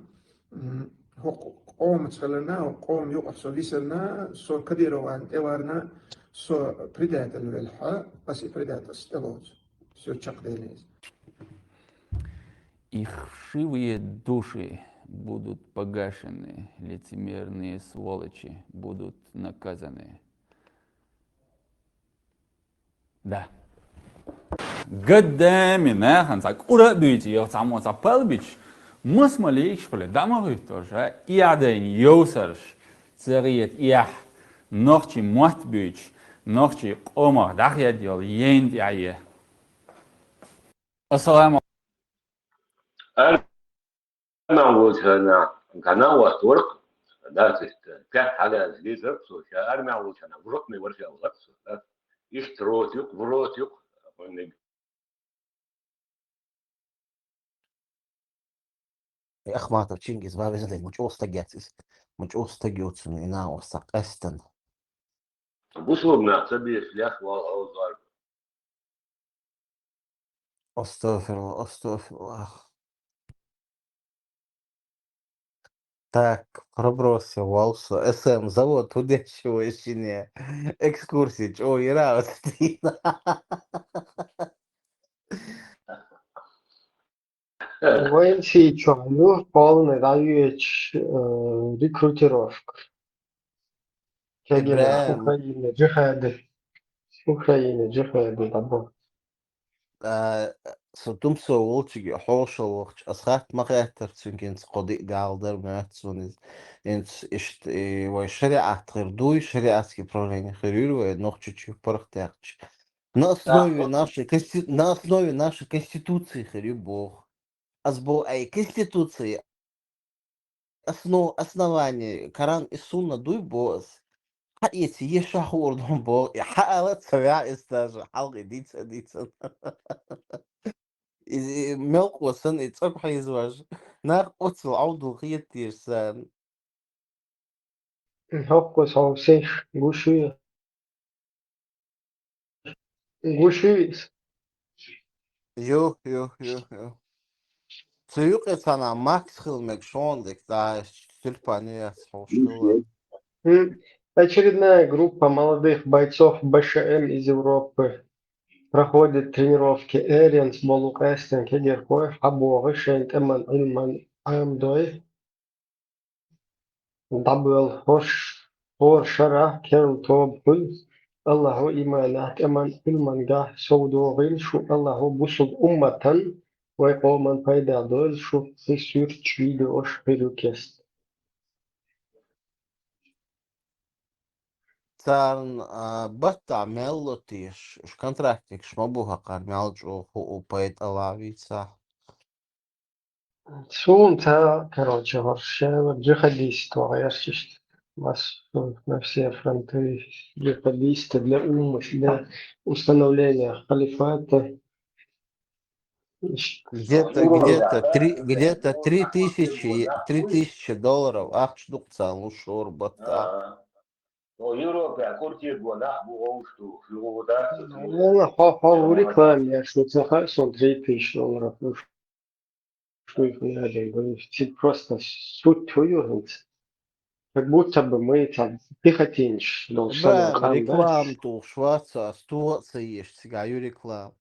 м, хӀокху къомаца хиларна, хӀокху къоман юкъахь со висарна, со Кадыровна тӀеварна, со предатель велахь, ас и предательство тӀелоцу. Всё, чекхдели иза. Их вшивые души будут погашены, лицемерные сволочи будут наказаны. Да. Гаддами нахана цхьа кӀура а дуьйцу, йо, цхьаммо цхьа пал бича, мас ма лийгаш хиле, дӀа ма хӀуьттуш, а, и Ӏадайна йовсарш, ца гӀета эхь, нохчий мотт буьйцуш, нохчий къомах дӀахедда йолу ейн тӀехь е. Ассаламу Армян волчарна гана ватторх, да, то есть, пять хьалаьлла лезарх со, ша армян волчарна в ротный вархел вац со, да. Иштта рот юкъ, в рот юкъ, Ахматов Чингиз, ва везан Дела, мучӀо стаг яц иза. МучӀо стаг йоцуна, и нагӀо ца къестана. Бусург нах ца беш леш вал хьовзор. Астагфируллах, астагфируллах. Так, пробросся вал со. С М завод, хӀун деш вай шине? Экскурсия чӀогӀа йира оцу дийнахь. Вайн сий чохь ю полный дӀаоьцуш, э, рекрутировка. Кегина ИбрахӀим. Украина джихади. Украина джихади дӀабо. А, со Тумсо волчуьнга хьошалла вахча, ас хатта ма хаьттара цуьнга, хӀинца кхо-диъ гала дара моьтту суна иза. ХӀинца иштта, и, вай шариӀат хир дуй, шариӀатский правление хир юьра вай Нохчийчу паргӀатехча. На основе нашей консти-, на основе нашей конституции хир ю боху. Ас боху, ай, конституция, основ-, основание, Коран и Сунна дуй боху ас. Хьаэца ешахь хуур ду боху, и хьаала ца ваьхьа иза даже, хьалха и дийца а дийцина. И, и мелкъо санна и цӀа бахьийзавеш. Нах оццул Ӏовдал хеташ царна. ХӀокхо сов сеш гуш ву. Гуш ву иза. Ю, ю, ю, ю. Цу юкъе цхьана Макс хила мега шондик, да, тюльпан яц хьо шула. М. Очередная группа молодых бойцов Б Ш М из Европы проходит тренировки. Эренс болу къаьстина кегийрхой хьабогӀу шайн тӀеман Ӏилман Ӏамадой. ДӀабоьлху хӀорш, хӀора шарахь керла тоба хуьлу, Аллахьо иманехь, тӀеман Ӏилмангахь сов догӀийла шу, Аллахьо бусулба умматан, вай къоман пайда дойла шу, и суьрташ, видеош хир ю кест. Царна, а, баттахь мел ло теша, уьш контрактникаш ма бу хӀокхара, мел чӀогӀа хуу пайда Аллахь вийцахь. Суна ца, короче, хӀорш шаьвар джихадист ваха гӀерташ, массо на все фронты джихадисты для умы-, для установления халифата. Где-то, где-то три, где-то три тысячи, три тысячи долларов ахча ду-кх царна луш хӀора баттахь. Европе квартира бу, нах бу, гӀовш ду, шу гӀо дац. Валла, хьо, хьо ву реклама еш, шу ца хаьа, сон три тысячи долларов луш. Шу их не один, цига просто суть хӀу ю хӀинца. Как будто бы мы там пехотинцаш долуш санна, Бан, реклама тухуш вац, ас тоха а ца езаш цигахь ю реклама.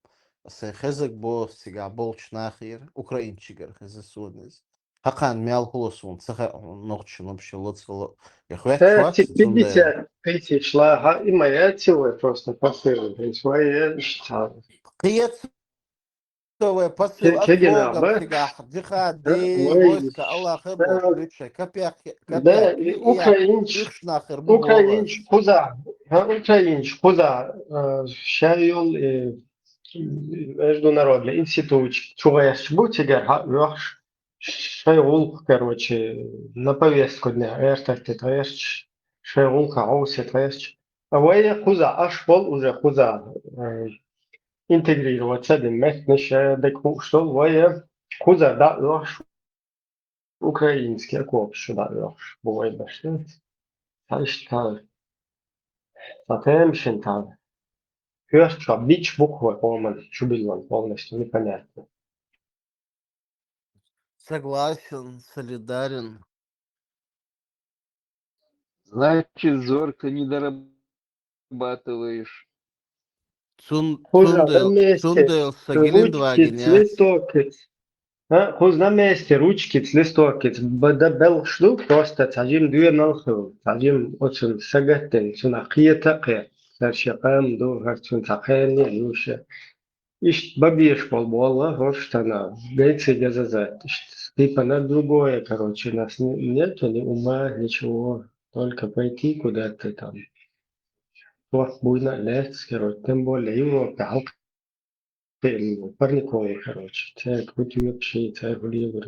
Сайн хезаг боху цигахь болчу нахера, украинчигара хеза суна иза. ХӀокхарна мел хуьлу суна ца хаьа, нохчашна вообще ло ца ло. Я хветташ вац, цундела. Пятьдесят тысяч лаха, и моя целая просто посыл, то есть вай я ища. Кхета вай посыл, Ке-, кегина, ас ба? Цигахь, джихад, Да, де, вай, войска, Аллах, да, хӀебоху, кхечай, капех, Да, капех, и и украинч, уьш нахера бу украинч кхуза, ха, украинч кхуза, э, шай йол, э, международный институт, чугӀаьрча бу цигара хьа оьхуш, шай гӀуллакх, короче, на повестку дня, гӀертарте тхаьрча, шай гӀуллакха хьовсе тхаьрча. А вай кхуза, аш бол уже кхуза, э, интегрироваться дин меттанаш, э, дага хууш дол, вай кхуза дӀа оьхуш, украинский окопаш чу дӀа оьхуш бу вай башха. Цхьа иштта цхьа тема шина цхьа хӀоьртачохь бича бу-кх вай къоман чубиллан полностью непонятно. Согласен, солидарен. Значит, зорко не дорабатываешь. Цун-, Кхуза на цундел-, месте цундела сан ручки Гелендваген с яц. листовкой. А, кхуза на месте ручки с листовкой. Бада белхаш ду, просто цхьа жима доьналла хилла. Цхьа жима оцун сагатдина, цунах кхета а кхета. Цара шен къам ду, хӀара цунна цхьа кхераме а ю ша. Иштта бан безаш болу болла, хӀорш тана, гайций газаза, иштта типа на другое, короче, нас не-, нету ни ума, ничего, только пойти куда-то там. Тох буйна а лаьцна, короче, тем более Европе хьалкхиъна бу, парниковый, короче, цаьрга хӀу тоьпаш, цаьрга хӀу лелур.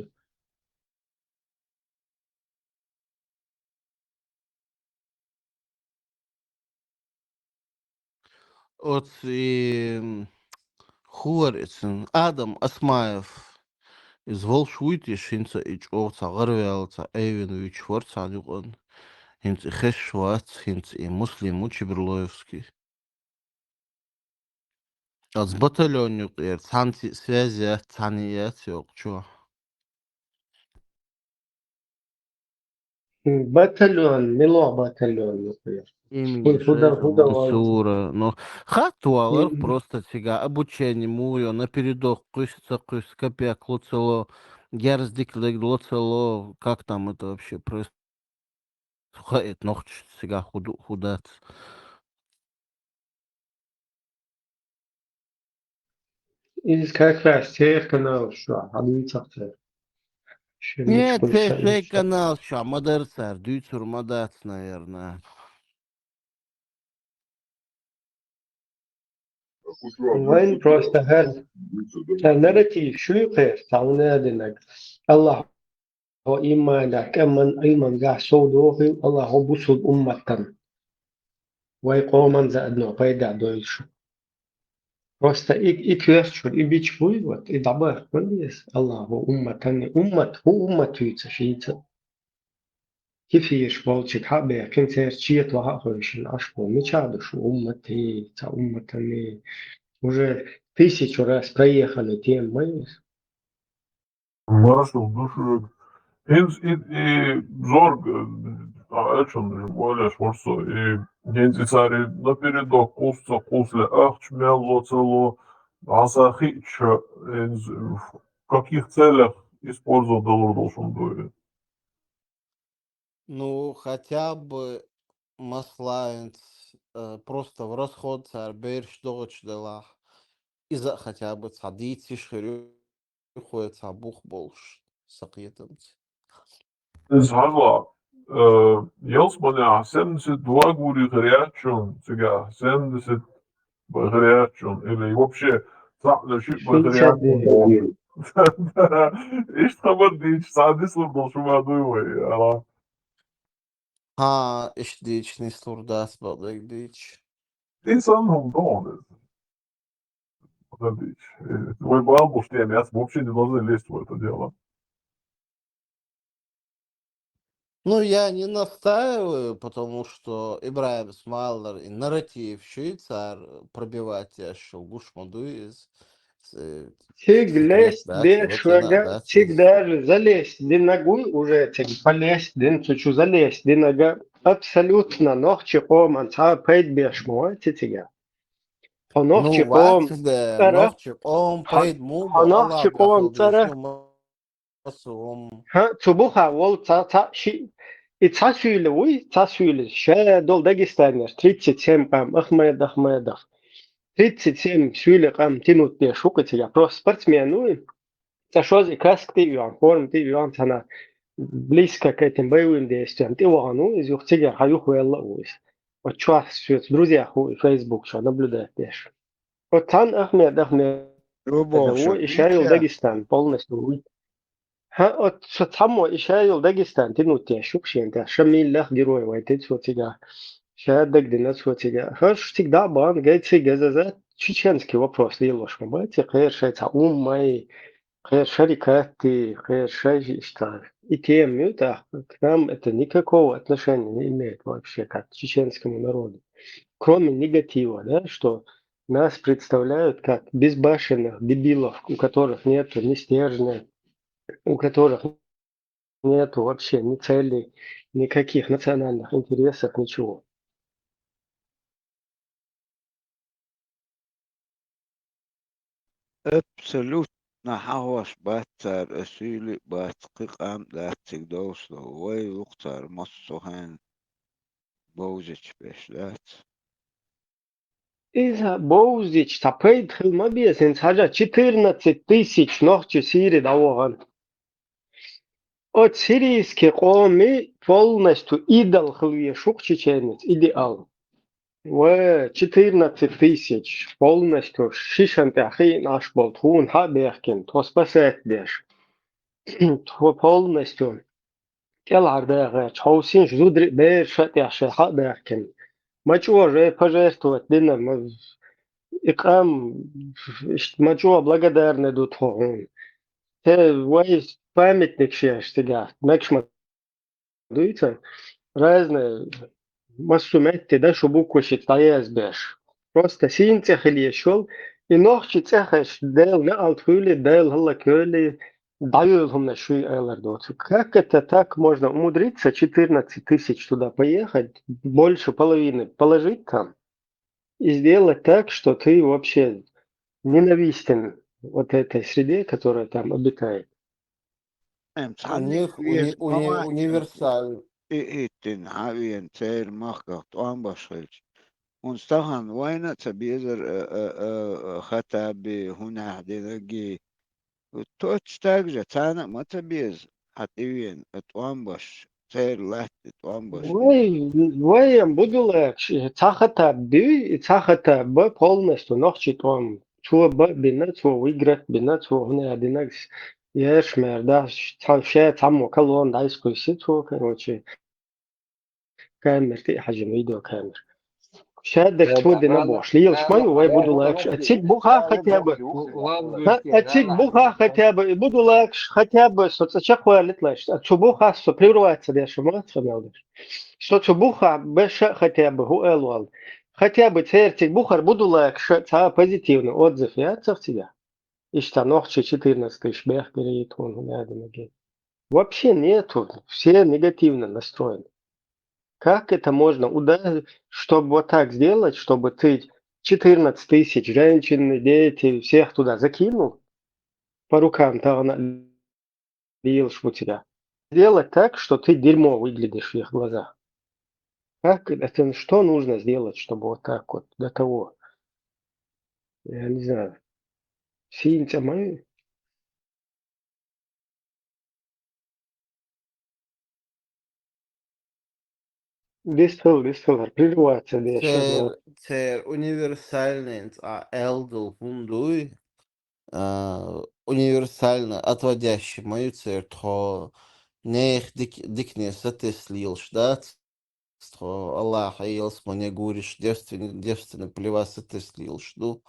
Оцу и, м, хӀора и цуьнан Адам Осмаев, иза волуш вуй те, хӀинца и чӀогӀа цхьа гӀараваьлла, цхьа айвина вуьйцуш вара цхьана юкъанна. ХӀинца и хезаш вац, хӀинца и Муслим ву Чеберлоевский. Оцу батальон юкъера цхьаьнца связь яц, цхьаьна яц йоккху чохь. Батальон, мила батальон юкъера? Именно ХӀу-, хӀу дан, хӀу дан вац? Сура. Ну, хатта валар Мгм. Просто цигахь обучение муха йо, напередок кхуьссу, ца кхуьссу, капек ло, ца ло, герз дика ло, ца ло, как там это вообще происходит? Хаийта нохчашца цигахь хӀу ду, хӀу дац. Иза как раз церан каналаш чохь хьан дуьйцу цара? Шен Нет, мичахь церан шайн шайн иштта. Каналаш чохь ма дара цара, дуьйцур ма дац, наверное. Вайн просто хӀара, хӀара нарратив шу ю кхера, цхьа хӀума а динарг. Аллахьо иманехь, тӀеман Ӏилмангахь сов дохийла, Аллахьо бусулба умматан, вай къоман заодно пайда дойла шу. Просто и, и коьртачура и бича буй, вот, и дӀабахка ма беза. Аллахо умматан, уммат, хӀун уммат ю цу шийца? Кефираш болчиг хьа а баьхкина, церан чета ваха а ховшина, Ӏаш бу. Мичахь ду шу уммат, цхьа умматан? Уже тысячу раз проеханная тема ма ю иза. Маршал ду шуьга. ХӀинца и, и зорга, а, аьлча, олеш вара со, и хӀинца и цара напередок кхувсца кхувсале, ахча мел ло, ца ло, дӀаса хиъча, хӀинца в каких целях использовать далур долуш хӀума ду и? Ну, хотя бы, масала, хӀинца, э, просто в расход цара бераш догӀучу делахь, иза а хотя бы цхьа дийца йиш хир ю, хӀокхуьнца бух болуш, сан кхетамца. Иза хьажал, э, ялсаманехь семьдесят два гури хир яц шуна, цигахь семьдесят бен хир яц шуна, или вообще цхьаъ а шиъ бен хир яц шуна. Иштта хабар дийцча, цхьа нислур долуш хӀума дуй вай, ала? Хьа, иштта дийцча, нислур дац, бакъдерг дийцча. И санна хӀума ду хьуна иза. Хьа дийцча. Э, вай бала болуш тема яц, вообще не должны лезть в это дело. Ну, я не настаиваю, потому что ИбрахӀим Смайлер и нарратив шуьйцара пробивать еш шу гуш ма дуй иза. С-, э, Цига секрет лезть дац, деш вот и на-, вага, дац цига иза. Даже залезть динаг ву уже, цига полезть дина, цу чу залезть динага абсолютно нохчи къоман цхьа пайда беш ма вац цига. Хьо нохчи Ну, къом вац де, цӀара, нохчи къом хьо, пайда муха хьо бу, нохчи Аллах къом бахьал цӀара, дийцина ма сум. ХӀа, цу буха волу цхьа, цхьа ши-, и цхьа суьйла вуй, цхьа суьйла. Ша долу Дагестанера тридцать семь къам, Ахмед, Ахмедов. Тридцать семь суьйла къам тянуть деш ву кхин цига. Просто спортсмен вуй. Цкъа шозза и каска тӀе а йоьхна, форма тӀе а йоьхна, цхьана близко к этим боевым действиям тӀе вахана ву, иза юха цигара хьан юхаваьлла а ву иза. Вот чохь соьца друзьях ву и Facebook чохь наблюдать деш. Вот цхьана Ахмед, Ахмед Любовь ву, и шуьга ша йолу дийцича? Дагестан полностью вуй. ХӀа, оцу цхьаммо и ша йолу Дагестан тянуть деш ю-кх шена тӀехь, ша миллех герой вайтина цо цигахь, ша дагадина цо цигахь. ХӀорш цига дӀа а бахана, гай цига ГЗЗ, чеченский вопрос лелош ма бац, и кхера шайн цхьа уммай, кхера шарикатти, кхера шай иштта. И тема ю тӀаккха, к нам это никакого отношения не имеет вообще, как к чеченскому народу. Кроме негатива, да, что нас представляют как безбашенных дебилов, у которых нету ни стержня, у которых нету вообще ни целей, никаких национальных интересов, ничего. Абсолютно хьахош бац цара, ас уьйла а бац, кхин къам а дац цига довш долу. Вай ву-кх цара массо а хенахь бовзича беш дац. Иза бовзича, цхьа пайда хила ма беза, хӀинца хьажа, четырнадцать тысяч нохчи Сири дӀавахана. Оцу сирийский къоми полностью идол хила везаш ву-кх чеченец, идеал. Ва четырнадцать тысяч полностью шишан тӀехь хиъна Ӏаш болу тхуна хьа а бехкина, тхо спасать деш. Тхо полностью кӀелхьардахарчу хьовсийша зударий а бераш а тӀехь шайн хьа а баьхкина. Ма чӀогӀа же пожертвовать дина, ма, и къам, иштта ма чӀогӀа благодарный ду тхо хьуна. Те вай памятник шеш цигахь, мегаш ма дуьйцу, разные массо а метте да шу буквашца дӀаязбеш. Просто сийна цӀе хила езаш йолу, и нохчи цӀе хезча, Делан неӀалт хуьлий, Дела хӀаллакьйойла, дӀайойла хӀуманаш шуй алар доцург. Как это так можно умудриться четырнадцать тысяч туда поехать, больше половины положить там и сделать так, что ты вообще ненавистен вот этой среде, которая там обитает? Эм, У цхьанна них, у веза ни-, у ни-, ма вац универсаль. И хӀиттина хьан вена церан махках тӀом баш хилча. ХӀунда стахан вайна а ца безар, а, а, а, а, Хаттаби, хӀунда динаргий. Точно так же, царна а ма ца беза, хьан тӀевена, а, тӀом баш, церан латта тӀом баш. Вай, вай ам будулакаш, цхьа Хаттаб дуй, и цхьа Хаттаб ба полностью нохчи тӀом. Цо ба а бина, цо выиграть бина, цо хӀунда динарг ерш мер да, цхьа ше цхьаммо колонна дӀайскуьйси цо, короче, камера тӀе а хьажина, видеокамера. Ша дерг цо дина бохуш. Лелаш ма ю вай будулакаш. А цига буха хотя бы. Ха, а цига буха хотя бы. И будулакаш хотя бы со цӀа чакхвалит лаш. А цу буха со прерваться деш, ма ца мел деш. Со цу буха беша хотя бы хӀу эл вал. Хотя бы церцига бухар будулакаш ца позитивный отзыв яцах цига. Иштта нохчий четырнадцать тысяч бехкарий тхуна хӀуна адамаги. Вообще нету. Все негативно настроены. Как это можно, уда-, чтобы вот так сделать, чтобы ты четырнадцать тысяч женщин, дети, всех туда закинул, по рукам тагӀна лелаш бу цига? Сделать так, что ты дерьмо выглядишь в их глазах. Как это, что нужно сделать, чтобы вот так вот до того? Я не знаю. Синца мою. Дистхил, дистхил, прерваться деш. Цер, цер универсальный цӀа элдал хӀун дуй? А, универсально отводящий ма ю цер тхо. Нех дик-, дикне сатес лелаш дац. Тхо Аллахьа ялсмане гуриш, девственный, девственный плевать сатес лелаш ду.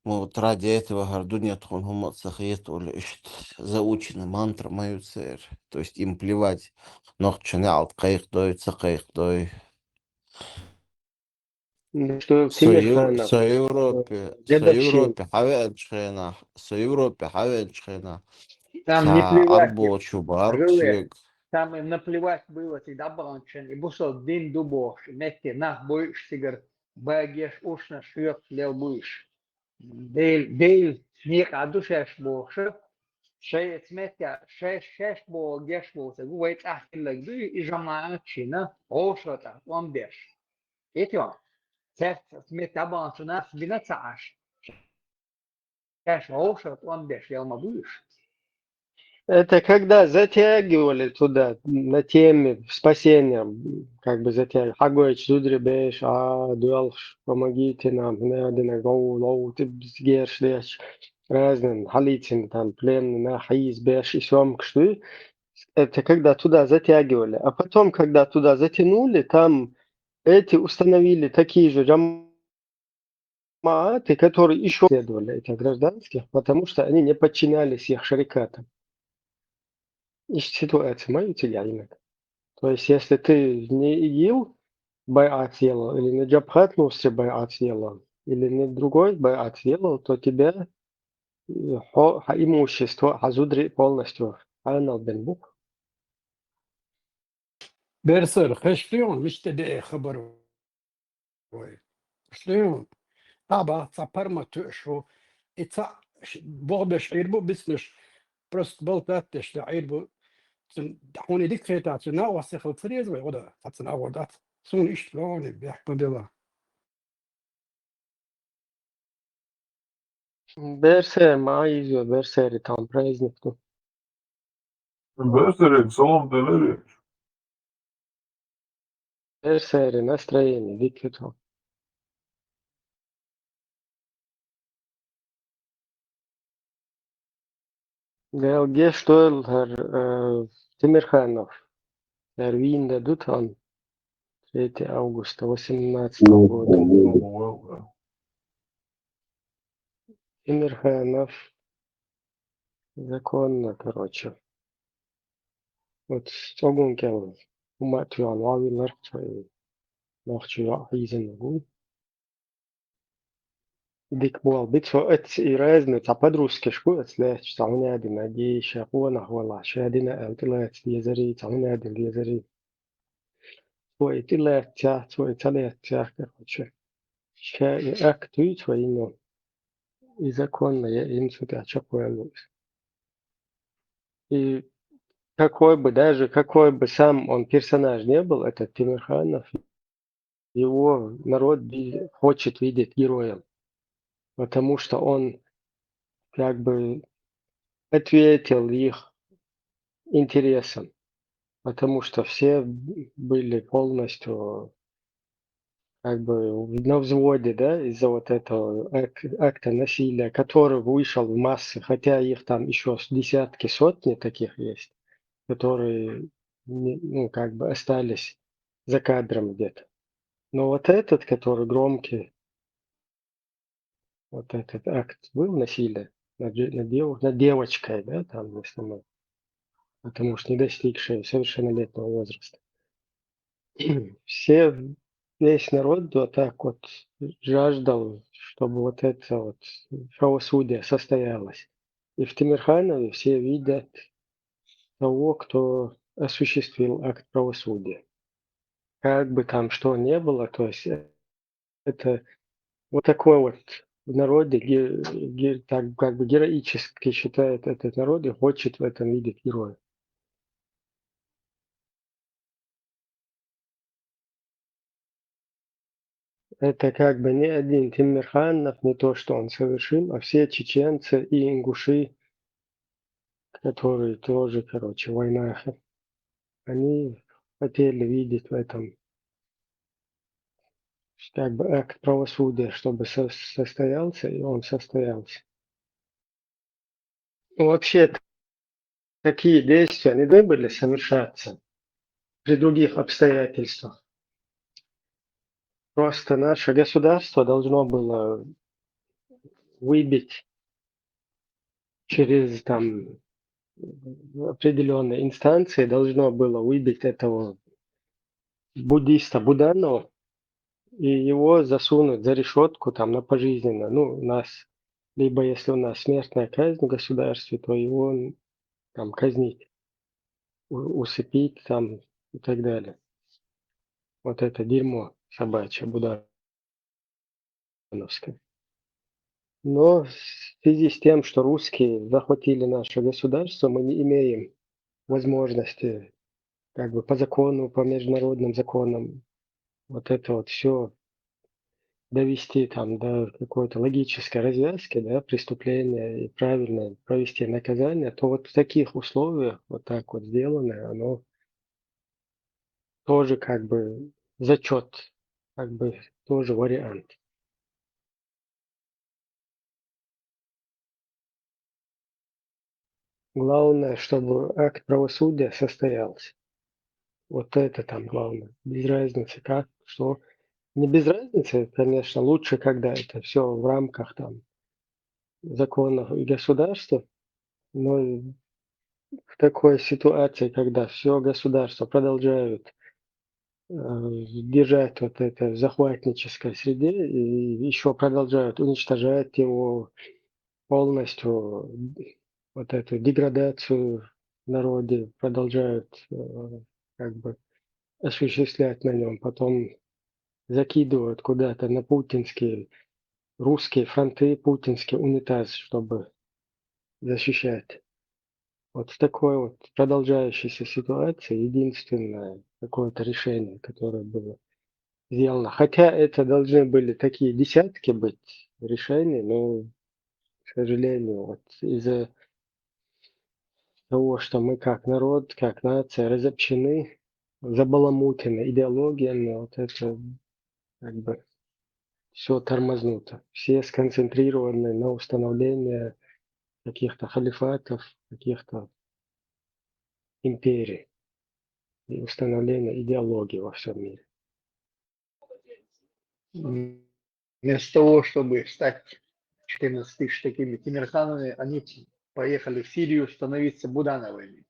Ну, вот ради этого хӀара дуне тхуна хӀума ца хеталуш, иштта заученная мантра ма ю цер. То есть им плевать, нохчо неӀалт кхайкхадой, ца кхайкхадой. Ну, что Со Ев-, Тимирханов, со Европе, э, со дедовщина. Европе хьавеанчу хенахь, со Европе хьавеанчу хенахь. Там не плевать, Арбочу Барчег. Там им наплевать было, всегда баханчен, и бусал дин ду бохуш, метте нах буйш цигара, багеш, ушнаш, хьоькхуш лел буйш. Дел-, Дел некъа ду шаьш бохуша, шайца метта, шаьш, шаьш боху геш болу ца гу, вай цӀахь хилларг дуй, и жамаат шина, гӀовшо тӀехь тӀом беш. Эти он, цаьрца метта баханчу нах бина ца Ӏаш. Шаьш гӀовшо тӀом беш лел ма буй уьш. Это когда затягивали туда, на теме спасения, как бы затягивали. Хьагойтуш зударий беш, а, доьлхуш, помогите нам, надо на голову, голову, ты герш деш, разные, хьалийцина там, пленный, нах хьийза беш, и съёмкаш дуй. Это когда туда затягивали. А потом, когда туда затянули, там эти установили такие же жамааты, которые ещё следовали этих гражданских, потому что они не подчинялись их шарикатам. Иштта ситуация ма ю цига Ӏийнарг. То есть, если ты не ИГИЛ байӀат сделал, или не Джабхат Нусре байӀат сделал, или не другой байӀат сделал, то тебя, э, хьо-, хьан имущество, хьан зударий полностью хьанал бен бу. Берсер, хешли он, мишта де хабар вай. Хешли он. Таба, цхьа парма туьш ву. И цхьа ш-, бохбеш Ӏийр бу, бицнаш просто болтат деш да Ӏийр бу. Цун хьуна дика хета, цун нагӀо сихал ца реза вай, гӀо да, цхьа цун агӀо дац. Суна иштта лони бехк ма дела. Берсер ма изо, берсери там праздник ду. Берсери салам делери. Берсери настроение дика ду. Дела геш дойла хӀара, э, Тимирханов. ХӀара вийна дан ду тхуна. Третье августа восемнадцатого года. Тимирханов. Законно, короче. Вот цӀогун кӀел хӀума а тоьхна вовлар, цо и нохчо йоӀ хьийзина ву. Дика болу би цо, оцу и разный, цхьа подружкаш бу оцу лаьтташ, цхьа хӀуна а дина, гей, ша къонах валахь, ша дина аьлла тӀелаца дезарий, цхьа хӀуна а дина дезарий. Цо и тӀелаьццехь, цо и ца лаьццехь, короче. Ша и акт дуьйцу вай, ну, и законно я, и цу тӀехь чекхваьлла ву иза. И какой бы, даже какой бы сам он персонаж не был, этот Тимирханов, его народ ви-, хочет видеть героем, потому что он как бы ответил их интересам, потому что все были полностью как бы на взводе, да, из-за вот этого ак-, акта насилия, который вышел в массы, хотя их там ещё с десятки, сотни таких есть, которые не, ну, как бы остались за кадром где-то. Но вот этот, который громкий, вот этот акт был насилия над, же- над, дев- над девочкой, да, там, если мы, потому что не достигшая совершеннолетнего возраста. Все, весь народ вот так вот жаждал, чтобы вот это вот правосудие состоялось. И в Тимирханове все видят того, кто осуществил акт правосудия. Как бы там что ни было, то есть это вот такой вот в народе, ге- ге- так как бы героически считает этот народ и хочет в этом видеть героя. Это как бы не один Тимирханов, не то, что он совершил, а все чеченцы и ингуши, которые тоже, короче, в войнах, они хотели видеть в этом как бы акт правосудия, чтобы со- состоялся, и он состоялся. Ну, вообще, такие действия не должны были совершаться при других обстоятельствах. Просто наше государство должно было выбить через там определенные инстанции, должно было выбить этого буддиста Буданова и его засунуть за решетку там на пожизненно. Ну, у нас, либо если у нас смертная казнь в государстве, то его там казнить, у- усыпить там и так далее. Вот это дерьмо собачье, Будановское. Но в связи с тем, что русские захватили наше государство, мы не имеем возможности как бы по закону, по международным законам вот это вот все довести там до какой-то логической развязки, да, преступления и правильно провести наказание, то вот в таких условиях вот так вот сделанное, оно тоже как бы зачет, как бы тоже вариант. Главное, чтобы акт правосудия состоялся. Вот это там главное. Без разницы как, что. Не без разницы, конечно, лучше, когда это все в рамках там законов и государства, но в такой ситуации, когда все государства продолжают э, держать вот это в захватнической среде и еще продолжают уничтожать его полностью, вот эту деградацию в народе продолжают э, как бы осуществлять на нем, потом закидывают куда-то на путинские, русские фронты, путинский унитаз, чтобы защищать. Вот в такой вот продолжающейся ситуации единственное какое-то решение, которое было сделано. Хотя это должны были такие десятки быть решений, но, к сожалению, вот из-за того, что мы как народ, как нация разобщены, забаламутены идеологиями, вот это как бы все тормознуто. Все сконцентрированы на установлении каких-то халифатов, каких-то империй и установления идеологии во всем мире. Вместо того, чтобы стать четырнадцать тысяч такими Тимирхановыми, они поехали в Сирию становиться Будановыми.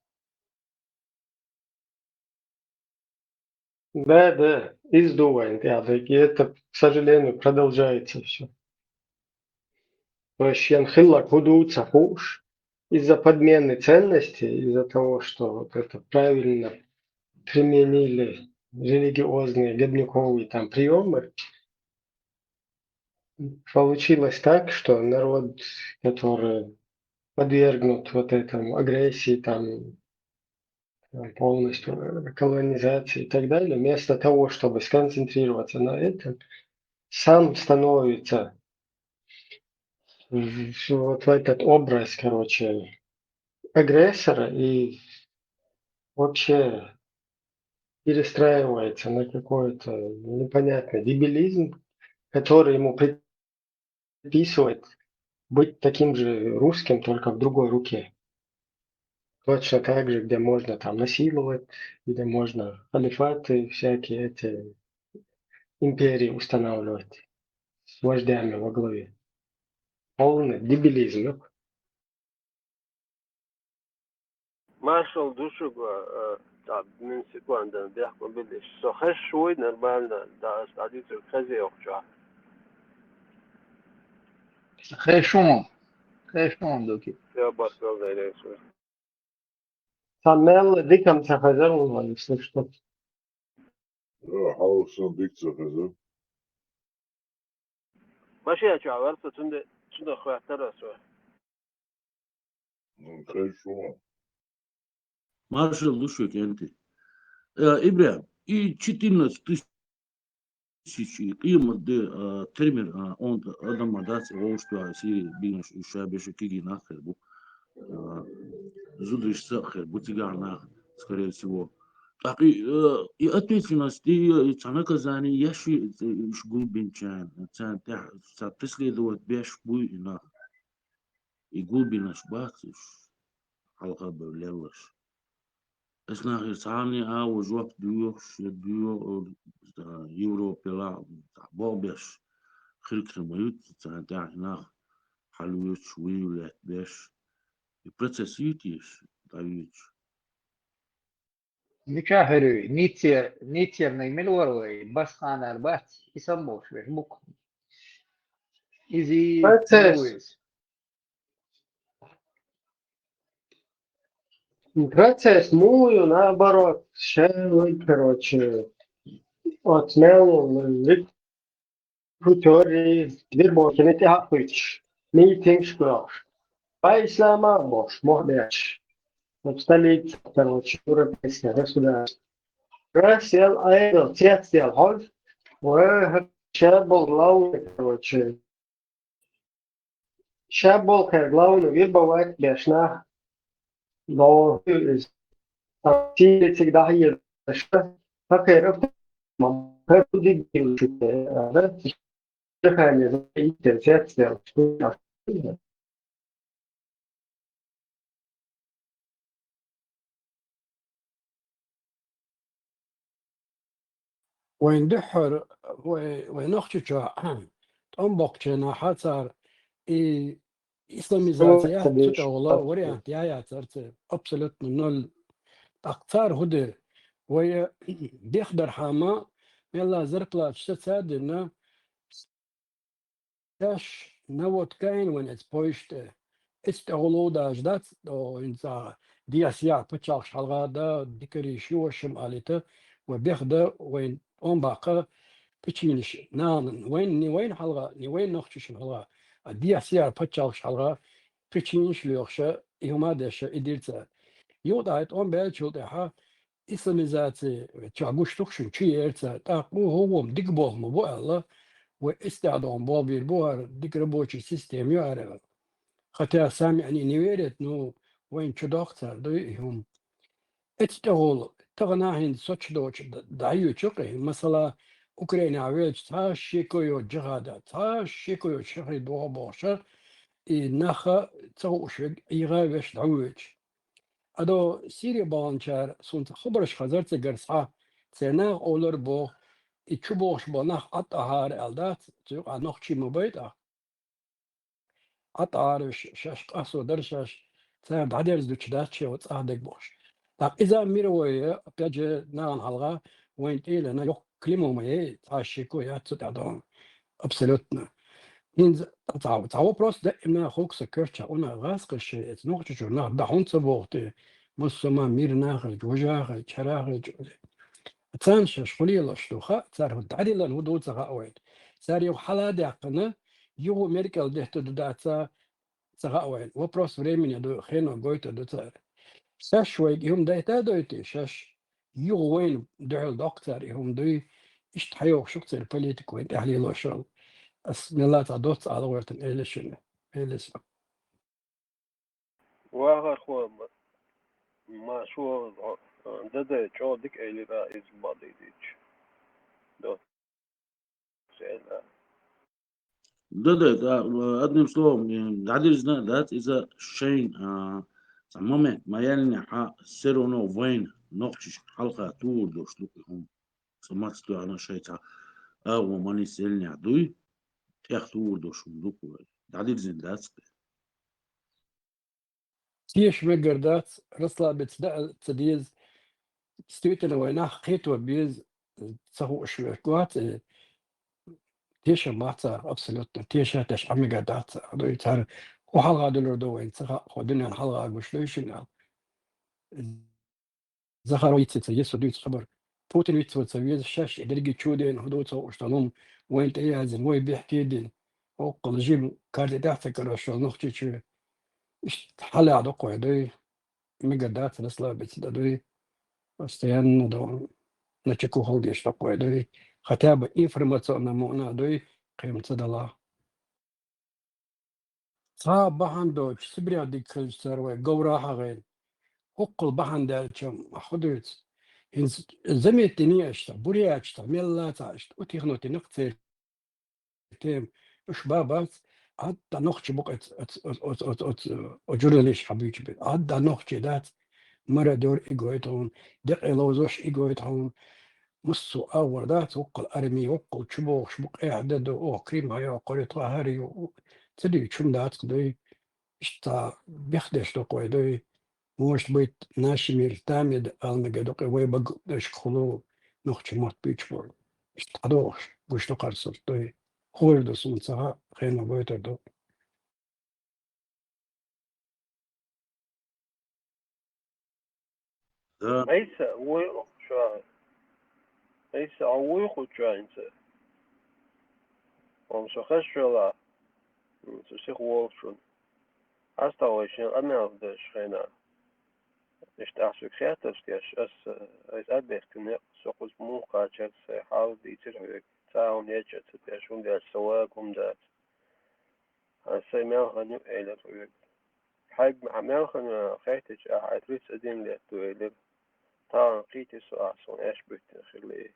Да, да, издувает, да, и это, к сожалению, продолжается все. То есть янхилла кудуца хуш из-за подмены ценностей, из-за того, что вот это правильно применили религиозные, годниковые там приемы, получилось так, что народ, который подвергнут вот этому агрессии, там, полностью колонизации и так далее, вместо того, чтобы сконцентрироваться на этом, сам становится вот в этот образ, короче, агрессора и вообще перестраивается на какой-то непонятный дебилизм, который ему приписывает быть таким же русским, только в другой руке. Точно так же, где можно там насиловать, где можно халифаты, всякие эти империю устанавливать с вождями во главе. Полный дебилизм, ёп. Маршал ду шуга, э, цхьа минут секунда бехк ма биллиш. Со хезаш вуй нормально, да, ас дӀадийцар хеза йоккхача. Хешун. Хешун дуки. Я баркал дайрайсу. Цхьа мел дика-м ца хезар вуна, если что. Хьалха сан дика ца хезар. Машина чу варса, цунда, цунда хваттар ас вай. Ну, хезаш ву. Маршал ду шуга, кӀентий. Э, Ибрахим, и четырнадцать тысяч и къемат де, а, термер, а, он адам ма дац, вовш туа, си бигнаш, и ша беша киги нах хер бу. А, зудриш са хер бу цигар нах, скорее всего. Так и, э, и ответственность, и, и ца наказание, я ши, и ш гулбинчан, ца, ца преследовать беш буй и нах. И гулбинаш бац, и ш хьалха бер леллаш. Эс нахир цхьанне а во жоп дуйохш, я дуйо, а, Европе ла, бо беш. Хиркхи ма ют, ца, тя нах, хьалуйоч, выявлять беш. И процесс ютиш, даюч. Мича хӀерий, Ницце, Ниццернай мел вар вай, Басханар бац, и сам болш веш бук. Изи Процесс. Луис. Процесс мулю, наоборот, шелы, короче, от мел, вик, кутёри, две бокины тяхуч, митинг шкош. По ислама бош, мохбяч. Вот столица, короче, европейское государство. Россия, айдл, цец дел, хол, ва, шабол, лау, короче. Шабол, хер, главный, вибавать, бешна. Но, сили всегда есть. Что, как я, мам, как будет, да? Дыхание, интерсекция. Вайн дуьххьара, вай, вай Нохчийчохь тӀом боккхучу нахьа цара и исламизация яц, цу тӀехула вариант я яцара церан абсолютно ноль. ТӀаккха цара хӀун дира? Вай бехдархьама, мелла зарплаташ саца а дина, Шаьш наводка айн вайн эца пойш тӀе. Эца тӀе гӀуллу даже дац, о, хӀинца дехьа-сехьа паччахьаш хьалха да, дикарий ши вашам алита, вай бех да, вайн тӀом баккха причинаш, нахана, вайн, не вайн хьалха, не вайн нохчашна хьалха, а дехьа-сехьа паччахьаш хьалха причинаш лоьхуша, и хӀума а деша, и дира цара. Юха тӀаккха тӀом баьллачул тӀаьхьа, исламизация чохь гуш ду-кх шуна, чу ерца, тӀаккха ву хӀума дика болх ма бу аьлла, вай эццахь догӀун болх бийр бу хӀара, дика рабочий система ю хӀара аьлла. Хотя сами они не верят, ну, вайна чу доккху цара, дуй и хӀума. Эцу тӀехула, тахана хӀинца соцу доцу д-, дӀайоьчу-кх и, масала, Украинахь велча цхьа а шеко йоцу джихада, цхьа а шеко йоцу шахрий догӀа бохуша, и наха ца хууш верг ӀийгӀа веш дӀавоьдуш. Адо Сири баханчара суна хабарш хазар цигара схьа, церан наха олар боху, и чу бохуш болу нах Ӏад ахьара аьлла дац, цу юкъа нохчий ма байтӀа. Ӏад ахьара ш-, шаьш къасо дара шаьш, цара дӀадерза дуьтуш дац шен ван цӀа дерг бохуш. ТӀаккха иза мира вай, опять же, нахана хьалха, вайн тӀелана йоккха климо ма яй, цхьа шеко яц цу тӀехь догӀун. Абсолютно. ХӀинца цхьа, цхьа вопрос даимна хӀокху сан коьртачохь уна гӀазкхаша шайн эца нохчочуьра нах дӀа хӀунда ца боху те? Массо а ма мир нахарчу, важахарчу, чарахарчу. Царна шаьш хӀун лелош ду хаьа, цара хӀун дӀадиллина хӀун ду ца хаьа вайна. Цара юха хьала а даьккхина, юха меркӀал детта ду дац, ца хаьа вайна. Вопрос времени ду, хено гойтур ду цара. Шаьш вайга и хӀума дайта а дойтий, шаьш юха вайна дуьхьал доккху цара и хӀума дуй, иштта хьайогӀуш ю-кх церан политика вайна тӀехь лелош йолу. Ас мелла цхьа доцца ала гӀоьртина, элира шуна. Элира сан. Вахархо, ма-, ма шо дадай чӀогӀа дика элира иза ма дийдича. До. Сена. Да, да, да, одним словом, э, дӀадирзина дац иза шайн, а, цхьа момент ма яьллинехь, всё равно вайн нохчаш хьалха тухур долуш ду и хӀума. Цкъа маца тоьхна шайн цхьа агӀо ма нийса элнехь дуй, тӀех тувр долуш хӀума ду-кх вай. ДӀадирзина дац те. Теша мегар дац, расслабиться даа ца деза. Действительно, вай нах кхето беза, ца хууш верг вац, э, тешам бац цара, абсолютно. Теша теш Ӏа мегар дац цара. Дуй цара, хӀун хьалха дуьллур ду вайна, ца хаьа, хӀо дуьненна хьалха гуш дуй шуна аьлла. Захаров йицъян ца еза, со дуьйцу хабар. Путин вицван ца веза, шаьш и дерриге чу а деана, хӀун ду ца хууш долу хӀума вайна тӀе а яздина, вай бехке а дина. ХӀоккхул жима карта тӀехь а ца карош йолу Нохчийчоь. Иштта хьалха ду-кх вай дуй. Мегар дац расслабиться дан дуй. Постоянно ду. На чеку хила дезаш ду-кх вай дуй. Хотя бы информационно муъна дуй, кхин ца далахь. Цхьа а бахьана доцуш, Сибрех дика хилча цара вай говра а хьахийна. ХӀоккхул бахьана даьлча, хӀун дуьйцу? ХӀинца заметни аша, буряташ, мел лаца аша, утихнутина-кх церан тема. Уьш бан бац, Ӏадда нохчий бу-кх оцу, оцу, оцу журналисташа хьан буьйцу бен. Ӏадда нохчий дац, мародёр и гойту хьуна, декъе ловзош и гойту хьуна. Массо а агӀор дац, воккхал арми, воккхал чу богӀуш бу, къаьхьа дан ду, оха Крым хьайоккхур ю, тхо хӀара ю. Ца дуьйцу хӀума дац-кх дуй. Иштта бехдеш ду-кх вай дуй. Может быть, нашими ртами ала мегар ду-кх, вай багадешка хуьлу нохчий мотт буьйцуш болу. Иштта дӀадохуш гуш ду-кх хӀара сурт дуй. Хуур ду суна ца хаьа, хенахь гойтур ду. Да. Айса, вуй хӀу чохь. Айса, а вуй хӀу чохь хӀинца? Хьуна со хезчохь, м, со сиха волчун. ХьастагӀа вай шен къамел деш хенахь. Иштта ахь соьга хеттарш деш, ас, ай, тӀебехкина, со кхуза муха кхачара, сайн хьал дийцира хьоьга. Цхьа а хӀума еча ца деш, хӀунда аьлча сан вага хӀума дац. Ас сайн мел хан ю, элира хьоьга. Хьайга хьан мел хан ю аьлла хаьттича, ахь хьайн тридцать один лет ду, элира. Тахана кхийтира со ахь суна аьшпуьттина хилла.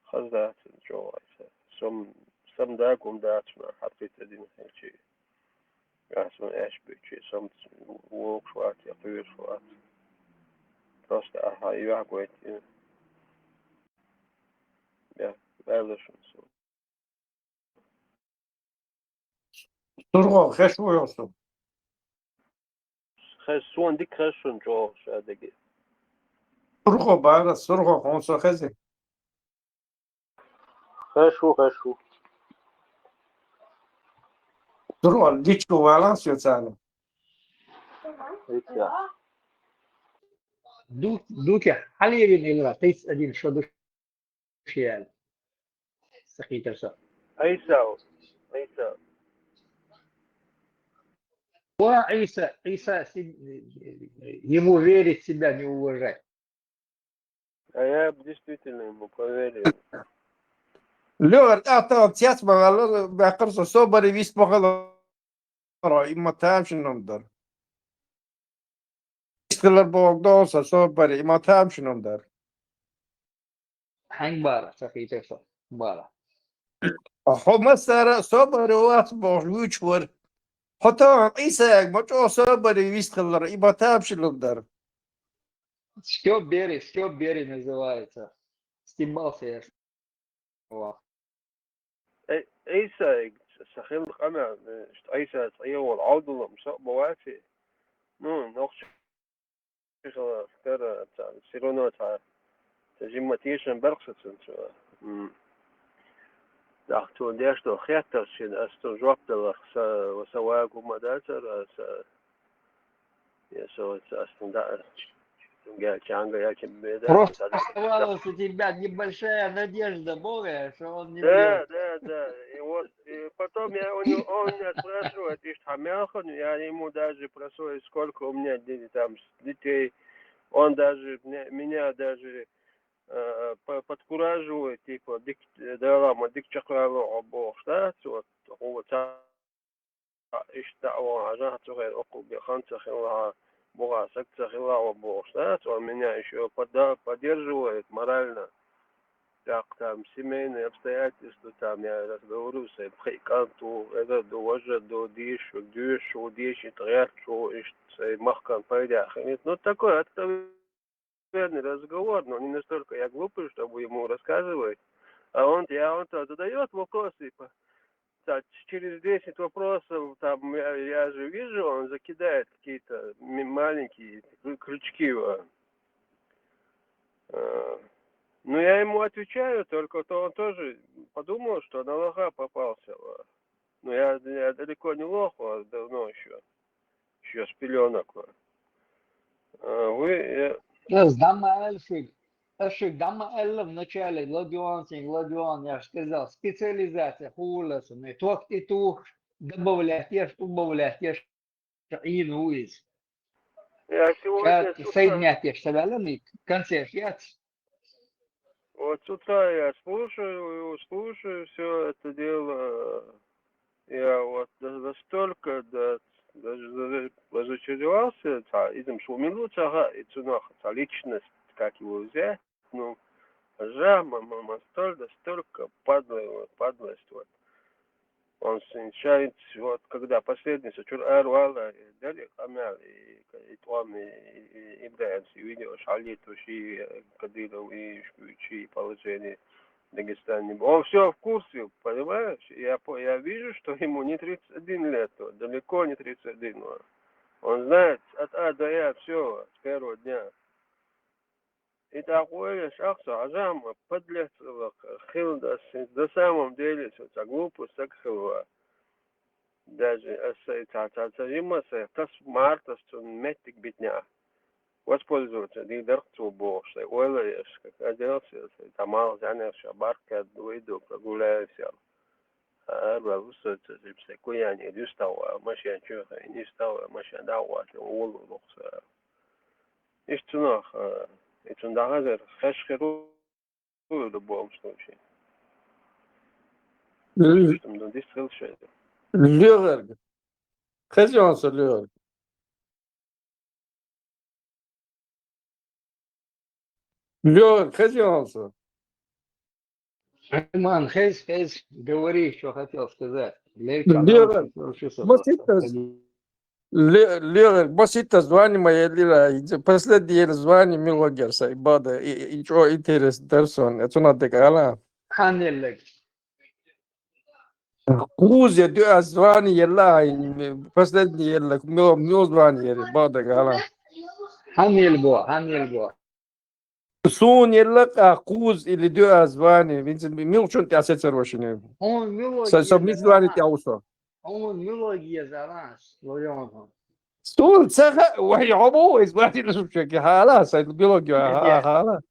Хаза дац сан чӀогӀа айса. Со-м, сан дага хӀума дац ма хьан тридцать один хилчий. Ахь суна аьшпуьттичий, со-м вогӀуш вац я кхоьруш вац. Просто ахь хьайн юьхь гойту. Я, ваьлла шуна со. Сурхо, хезаш вуй хьо со? Хеза, суна дика хеза шуна чӀогӀа ша дерг. Сурхо бара, Сурхо, хьуна со хези? Хезаш ву, хезаш ву. Сурхо, дичу валан соьцана. Ду-, дукех хьалийрина ила, тридцать один шо ду шен. Сахитарса. Айса, Айса. О, Иса, Иса, си-, ему верить себя не уважать. А я б действительно ему поверил. Лёр, а то цец ма валла, бакъар со, собаре вист ма хала. Ро, и ма тамашийна дар. Хилар боху доху сан собаре, и ма тамашийна дар. Хьайн бара, ца хийтира со, бара. Хьо массара собаре вац бохуш вуьйчу вара. Хьо тахана Ӏийсага ма чӀогӀа собаре вист хилар, и ма тамашийна дар. Стёб бери, стёб бери называется. Стебался я. Ва. Эй, Ӏийса, сан хилла къамел, э, Ӏийса цӀе йолу Ӏовдалам со а бан вац и? Ну, нохчи хилла тера, ца, всё равно ца, ца жимма тешам бара-кх сан цуьнца. М. ТӀаккха цо деш долу хеттарш шена, ас цунна жоп далахь, сан, сан вагу ма дацара, сан Я со ас, ас цунна даа, я чанга, я чембеда. Просто оставалась у тебя небольшая надежда Бога, что он не Да, врёт. Да, да. И вот, и потом я у него, он меня спрашивает, ишт хьан мел хан ю, я ему даже про свои, сколько у меня де-, там с-, детей. Он даже мне, меня даже, э, по-, подкураживает, типа, дик, да, ладно, дик чекхвало, бохуш, да, вот, вот, Иштта а вон хьажахь, цу хенахь оккхул бен хан ца хилла, бухахь саг ца хилла ван бохуш дац, он меня ещё пода-, поддерживает морально. ТӀаккха там семейные обстоятельства, там я говорю, сайн пхи кӀант ву, эзар ду, важа ду, дийш ву, доьшуш ву, дийшийта гӀерташ ву, иштта сайн махкан пайда хилийта. Ну, такой откровенный разговор, но не настолько я глупый, чтобы ему рассказывать. А он, я, он то задает вопросы, типа, так, через десять вопросов, там, я, я же вижу, он закидает какие-то м- маленькие крю- крючки. Во. Э, Ну, я ему отвечаю, только то он тоже подумал, что на лоха попался. Во. Но я, я далеко не лох, а давно еще. Еще с пеленок. Во. Э, Вы, э, Аз дӀа ма аьлла шуьга. Аз шуьга дӀа ма аьлла вначале, ладёнцинг, ладён, я же сказал, специализация хуласа, не тот и ту, добавлять еш, убавлять еш, Ӏийна ву иза. я сегодня Ша с утра, соединять еш, ца ваьлла, концерт яц. вот с утра я слушаю, слушаю все это дело. Я вот настолько, да, даже разочаровался, цхьа иза шуна мила ву ца хаьа, и цунах цхьа личность, как его взять, ну, жа, ма, ма, ма, столь, настолько подлый, вот, подлость, вот. Он с- ша, вот, когда последний со чура ара вала, и Дали Къамаьл, и, и Тӏом, и, и, и ИбрахӀим, и видео, Шалиту, и Кадыров, и, и положение в Дагестане. Он все в курсе, понимаешь? Я, по- я вижу, что ему не тридцать один лет, вот, далеко не тридцать один. Вот. Он знает от А до Я все с первого дня. И такой же шахс, а жа ма, подлец, хилда, до самом деле, всё, цхьа глупость, так хилла. Даже аса, ца, ца, ца, жима, аса, тас, марта, цун меттиг битня. Воспользоваться, ди дарх цу бохш, аса, ойла еш, как оделся, аса, тамал, занялся, барка, выйду, прогуляюсь, я. Арба, вусо, ца, жима, аса, куяни, дюстава, машин чуха, не става, машин дава, улу рухса. Иш цунах, э, и цун дагазар, хеш хиру, в любом случае. Что там, ну, здесь целый шайдер. Лёгерг. Хезёнса лёгерг. Лёгерг, хезёнса. Роман, хез, хез, говори, что хотел сказать. Лёгерг, маситтас, ле- лёгерг, маситтас звани ма елира, последний ел звани милогер сай, бада, и, и, чё интерес дарсон, это надо кала. Ханеллек. Куз я дуа звани ела, последний ела, мило, мило звани ели, бада кала. Ханелбо, ханелбо. Сун ела, а куз или дуа звани, винцин, мил чун тя сецер вашине. Он мило. Са, са мил звани тя усо. Он мило езарас, лоён. Сул цаха, вай, обо, из вай, ну, слушай, ки хала, сай, било, ки, ха, хала.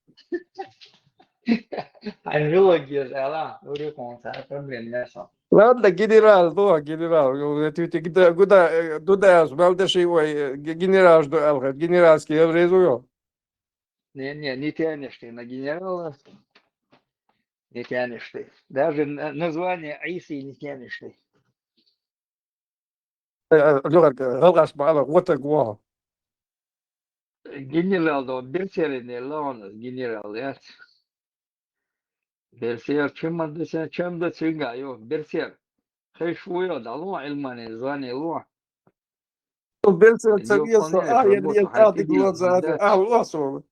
Ай, мило езарас, ури конца, проблем не сон. Ладно, генерал, да, генерал. Ты, ты, куда, куда, э, туда, Малдаши, ой, э, ге- генерал, что, Алхат, генеральский, я врезаю. Не, не, не тянешь ты на генерала. Не тянешь ты. Даже на- название Айси не тянешь ты. Э, э, Лёгерг, э, гьалгъаш баала, вот так во. Генерал да, берсерин лаунас генерал, я. Берсер, чем да, чем да цинга, ё, берсер. Хай шуя да, ло, Эльмане, звание, ло. Берсер, Ё, цавьёса, понятно, а, я, работа, я, хай а, ты кидиёт, глаза, да. а, луасо.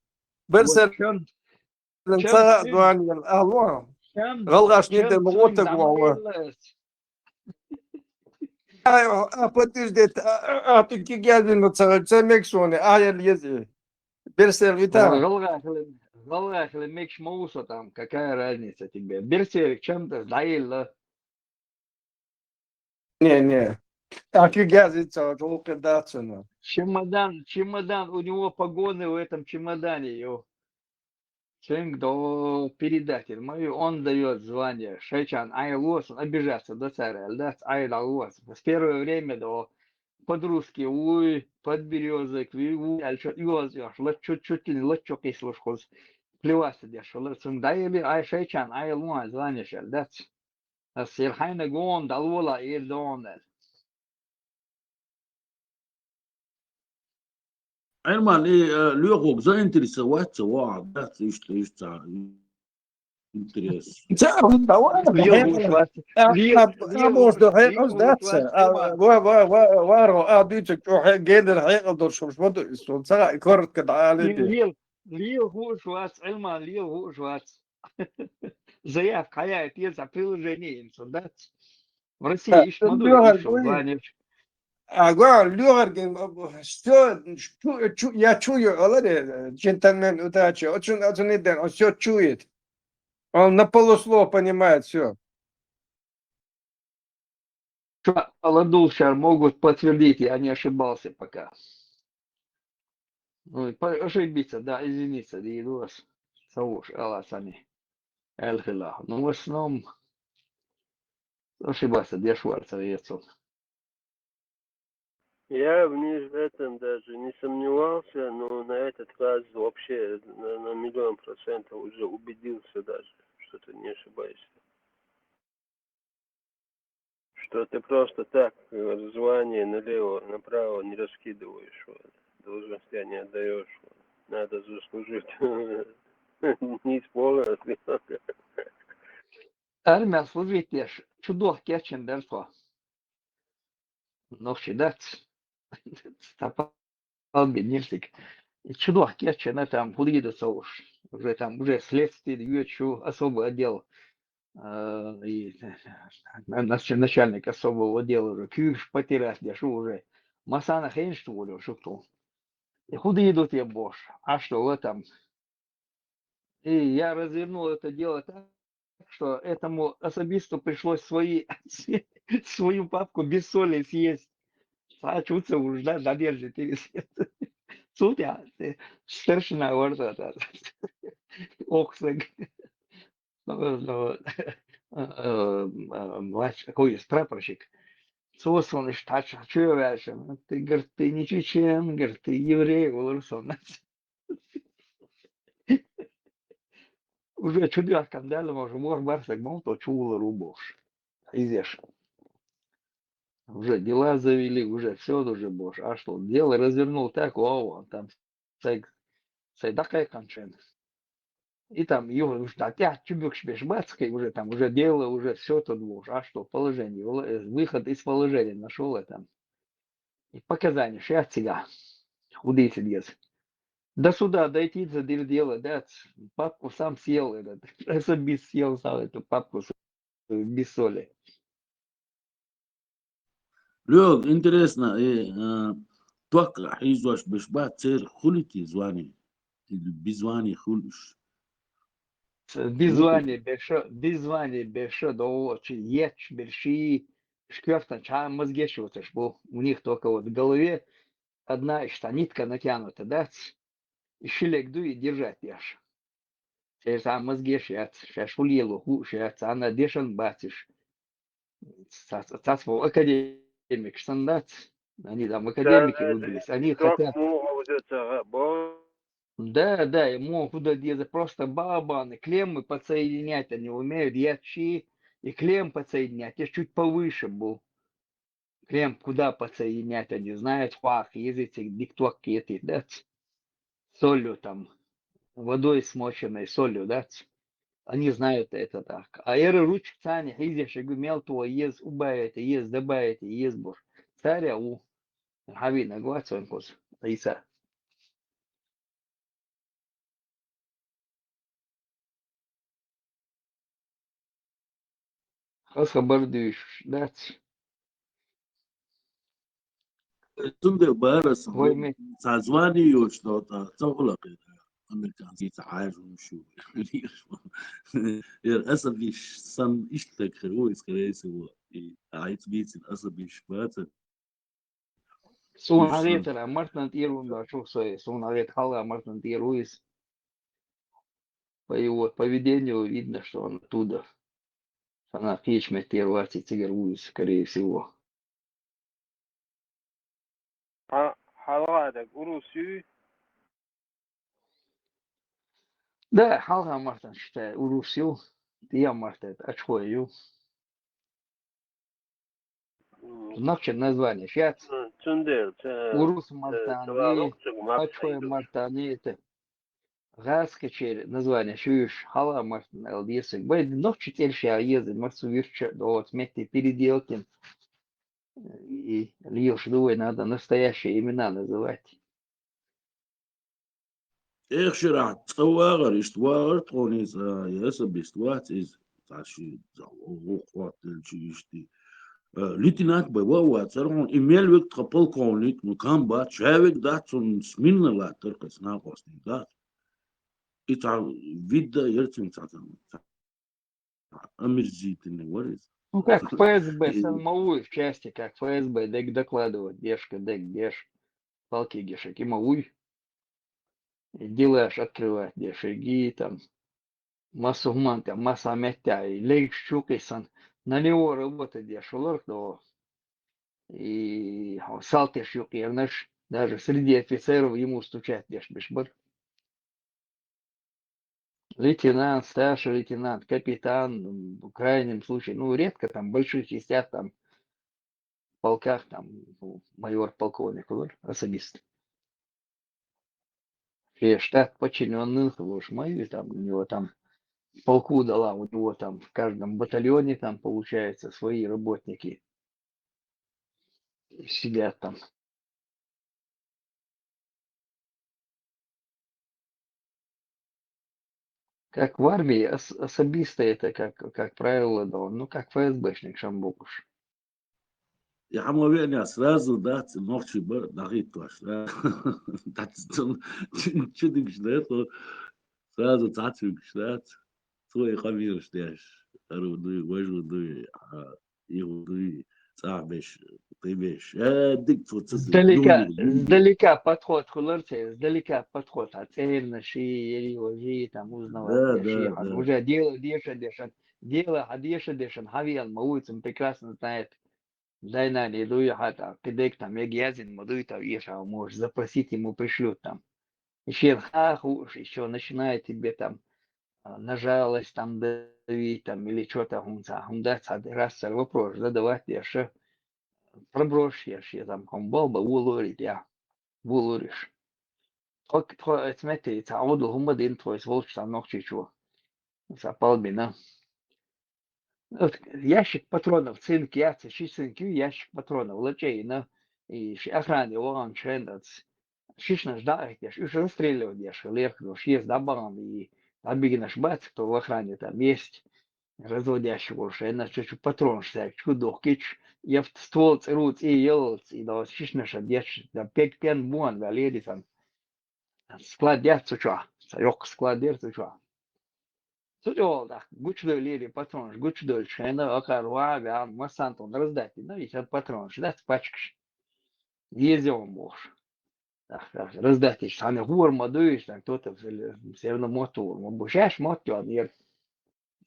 Берсер, Чем, ца, чем, дуаньял, а, луа. чем, Гьалгъаш не чем дер, вот цинга так во. меллес. А, а, подожди, а, а, а, ты кигядин, ну, ца, ца мексоне, а, я лези. Берсер вита. Гьалгъахле, гьалгъахле мекш ма усо там, какая разница тебе? Берсер, чем да, да, ела. Не, не. А кигядин, ца, вот, лукъе дацана. Чемодан, чемодан, у него погоны в этом чемодане, ё. Цинг да, предатель. Мою, он даёт звание. Шайчан, ай лос, обижаться, да, царь, да, ай лос. В первое время, да, под русский, уй, под берёзок, уй, уй, аль чё, юоз, юош, ло, чуть, чуть ли, ло, чё, кислушкус. Плеваться, деш, ло, цинг да, или, ай, шайчан, ай луан, звание, шаль, да. Ас ир хайна гон, дал вола, ир дон, да. Эльман, и, э, лёгерг заинтересоваться, ва, да, ишта, ишта, интерес. Ца, давай, Лёгуш, хьекъал. ва, А, лё-, а, а, лёгуш, может, хьекъал лёгуш, дац, ва, а, ва. ва, ва, ва, ва, ро, а, дуьйцуг, чӀо хье-, генер хьекъал долуш, шуна, вот, сон ца коротко дӀаалийтира. Лел, лел хууш вац, Эльман, лел хууш вац. Заявка хьаяйта еза приложение ин цо дац. В России Да, иштта ма ду, лоьхар иштта гуй. Звание. А, гуй, лоьхар гуй, всё, чу-, чу-, я чую, аларе, джентльмен удачи. Очень, очень идеально, он всё чует. Он на полуслов понимает всё. Ша-, ала дулшар могут подтвердить, я не ошибался пока. Ну, и по-, ошибиться, да, извиниться, да и вас. Сауш, ала сами. Эль хила. Ну, в основном, ошибаться, дешвар, советцов. Я в них, в этом даже не сомневался, но на этот раз вообще на, на миллион процентов уже убедился даже, что ты не ошибаешься. Что ты просто так, э, звание налево, направо не раскидываешь, вот. Должность я не отдаешь, вот. Надо заслужить. Не исполнилось. Армия служить еш, чудох кечен дерсо. Нохчи дац. Стапа алби нефтик. Чудох кечен, а там худгида соуш. Уже там, уже следствие, ю эйч у, особый отдел. Э, и, э, на-, нач-, начальник особого отдела уже. Кюш потерять, я шу уже. Масана хенш ту уже, шукту. И худгида те бош. А что в этом? И я развернул это дело так, что этому особисту пришлось свои, свою папку без соли съесть. Сачуца уж, да, задержите. Сутя, старшина орда, да. Оксаг. Ну, ну, э, э, э, младший, какой есть прапорщик. Сосун иш тач, чё я вяжем? Ты, говорит, ты не чечен, говорит, ты еврей, уларсон. Уже чудо, скандал, может, может, барсак, мол, то чула рубош. Изеш. Уже дела завели, уже всё уже бош. А что, дело развернул так, о, там, сай, сай, да, кай кончен. И там, его уж так, я чубик шпеш, бацкай, уже там, уже дело, уже всё тут бош. А что, положение, вла-, э, выход из положения нашёл я там. И показания, что я от себя. Худый сидец. До суда дойти за дел-, дело, да, ц-, папку сам съел этот, особист съел сам эту папку с-, без соли. Лёг, интересно, э, э, только хизош бешба цер хулити звание. Или без звания хулиш. Без звания беша, без звания беша, да, очень еч беши, шкёфтан ча мозгеш вот аш был. У них только вот в голове одна ишта нитка натянута, да? И шилек ду и держать яш. Сейчас а мозгеш яц, сейчас шулилу ху, сейчас она дешан бациш. Цас, цас вол академик штандац. Они там академики выбрались. Они хотят. Да, да, ему куда где-то просто барабаны, клеммы подсоединять они умеют. Я чи и клем подсоединять, я чуть повыше был. Клем куда подсоединять, они знают, фах, языцик, дикток, эти, да? Солью там, водой смоченной, солью, да? Они знают это так. А эры ручкцани хизеш, я говорю, мел то ез, убавите, ез, добавите, ез буш. Царя у. Хави на гуацонкус, Иса. Хас хабар дуьйш дац. Цундел барас Вай ме- ца звание йош дота, ца хула кеда. Американский ца хай жун шу. Ер особист сан иштак хе, ой, скорее всего. И айц бицин особист баца. Сун Ишсан. Агетара мартан тирун да шухсой, сун агет хала мартан тируис. По его поведению видно, что он оттуда. Она кичме тируати цигер уис, скорее всего. А, хала так, урусю? Да, хала мартан считай, урусю. Я мартан, очхою. Нахча название, сейчас. Цундел, ца-, Урус ца-, мартан, ца-, и локцуг мартан, ачхой и мартан, и это. Гаска чер название, шуш, хала мартан, эл десек. Бай, нохчи тельш я езы, марсу вирча, да вот, мети переделкин. И льёш, думаю, надо настоящие имена называть. ТӀехьашкара цӀа вагӀар, иштта вагӀар тхона иза, я особист вац иза. Цхьа ши гӀулакх хӀоттаделча иштта. Э, лейтенант бай ва а вацар хьона, и мел вег тха полковник, ну, кам бац, ша вег дац, цун смирно латтар, кхы цхьа накъостий дац. И цхьа вид да яр цун цхьа, цхьа, цхьа омерзительный вар иза. Ну, как Цхьа, ФСБ, и сан ма вуй в части, как ФСБ, дег докладывать, дешка, дег, деш, палки гешек, и ма вуй. И делаш открывать дешеги, там, массу хӀуман тӀа, масса меттаь, и легаш чу кхийсан, на него работать деш хулар, то и хьо салтеш юкъернаш, даже среди офицеров ему стучать деш беш бар. Лейтенант, старший лейтенант, капитан, в крайнем случае, ну, редко там в больших частях, там, в полках, там, ну, майор, полковник, вот, особист. Все штат подчиненных, вот, мои, там, у него там в полку дала, у него там в каждом батальоне там, получается, свои работники сидят там. Как в армии, ос-, особисто это, как, как правило, да, ну, как ФСБшник шамбукуш. Я хӀама веана сразу дац, нохчий бар, дагӀитташ, да? Дац, цун, чу-, чудигаш да, то сразу цацугаш дац. Цо и къамелаш деш, ару дуй, важу дуй, а, иху дуй, цӀа беш, кхы беш. Э, дик цо ца зе, Сдалека, юг, юг. Сдалека подход хулар це, сдалека подход, а церна ши, ери важи, там, узнавать Да, я ши, да, а да. Уже дело деша, деша, дело, а деша, деша, Хавиан Мауицын прекрасно знает. Дай на не дуй, а та, кидек там, я гязин, ма дуй, там, еша, можешь запросить, ему пришлют там. И шен хахуш, ещё начинает тебе там, а, на жалость там давить, там, или что-то хунца, хундац, а раз цар вопрос задавать, я ше проброш, я ше там, хомбал, ба, улорит, я, улориш. Тхо, тхо, эцмети, ца одл хумба дин, тхо, сволч, там, нохчичу. Са палбина. Вот ящик патронов, цинк, яц, ши цинк, ящик патронов, лачейна, и ши охране, вон, шендац. Шишнаш да, эх, уж расстреливать, я ше лерк, но ши да бан, и обигнаш бац, кто в охране там есть. Разводящий больше, я на чуть патрон шаг, чудох кич, я в ствол церу, и елц, и да шишнаш, да пек пен буан, да леди там. Склад я цуча, са ёк склад я цуча. Цуча, да, гучдой леди патрон, гучдой шена, акар ва, вян, масантон раздать, ну, и сад патрон, да, пачкаш. Ездил он больше. Так, так, раздать, и сами гур мадуиш, так, кто-то все равно мотор, он больше, аж мотор, он ер.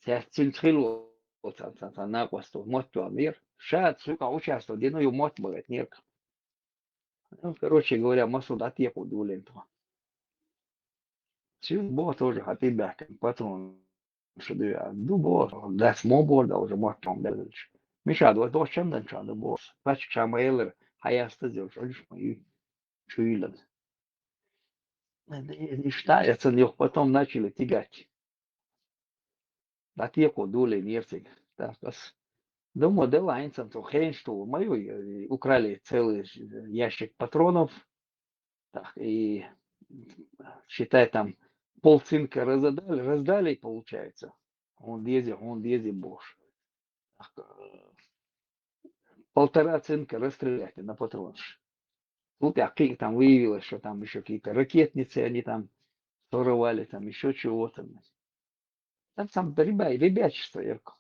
Сейчас цинцхил, вот, там, там, там, на косту, мотор, он ер. Шат, сука, участвовал, где, ну, и мот бывает, нерк. Ну, короче говоря, масу дати я кудулен то. Сил бо тоже хати бяк, патрон, что да, ду бо, да, смо бо, да, уже мот там, да, миша, да, то чем дан чан, да, бо, пачк чама елер, хаяста зел, что лишь мои чуйлен. И что, я цен их потом начали тягать. Да, те кудулен, нерцик. Так, ас. Думаю, да, лайнцем, то хрен, что мы, э, украли целый ящик патронов. Так, и, считай, там полцинка раздали, раздали, получается. Он дези, он дези бош. Так, э, полтора цинка расстрелять на патронш. Тут я кик там выявилось, что там ещё какие-то ракетницы они там сорвали, там ещё чего-то. Там, там ребя-, ребячество, Ирко.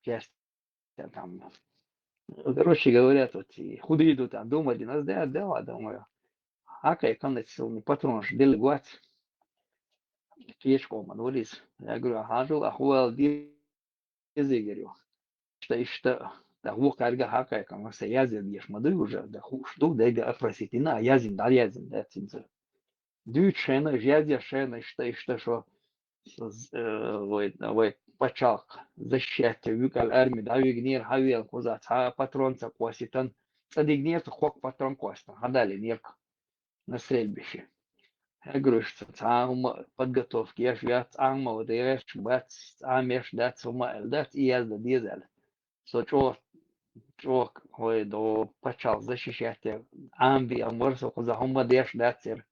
Часть там. Короче говоря, тут и худы идут, там, дома один раз, да, да, думаю. А как он сил не патрон, ж дели гуац. Течко, ман, вылез. Я говорю, ага, жил, а хуял, дези, говорю. Что, и что, да, во карга хакай, кам се язин еш, ма дуй уже, да, ху, что, да, да, опросить, и на, язин, да, язин, да, цинца. Дуй шена, язя шена, что, и что, что, э, вой, вой, пачалк, защищать, выкал армии, да, вигнер, хавиал, коза, ца, патрон, ца, кваситан, ца дигнер, ца, хок патрон, кваситан, хадали, нерк. На стрельбище. Я говорю, что цаама подготовки, я ж, я цаама, вот я ж бац, цаама я ж дац, ума эл дац, и я сда дезал. Со чо, чо, ой, до пачал защищать, амби, а мор со куза, ума деш дац, я.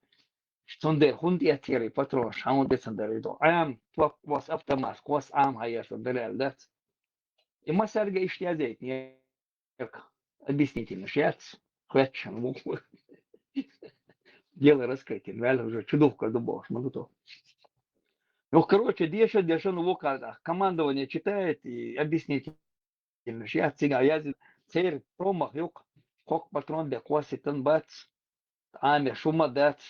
Цундела хӀунда эццера и патронаш, хьан хӀунда эцна дара и до? Ӏам, топ кхосса, автомат кхосса Ӏам хьаерза дара аьлла дац. И массаьрга иштта язъяйтина яхка. Объяснительнаш яц, хоьтташ хӀана ву. Дело раскрыто, ваьлла уже чудухкар ду бохуш ма ду то. Ну, короче, деша, деша, ну, вокхар, командование читает и объяснительнаш яц, цига язъян, церан промах юкъа, кхоккха патрон бе кхоссийтан бац, Ӏамеш хӀума дац,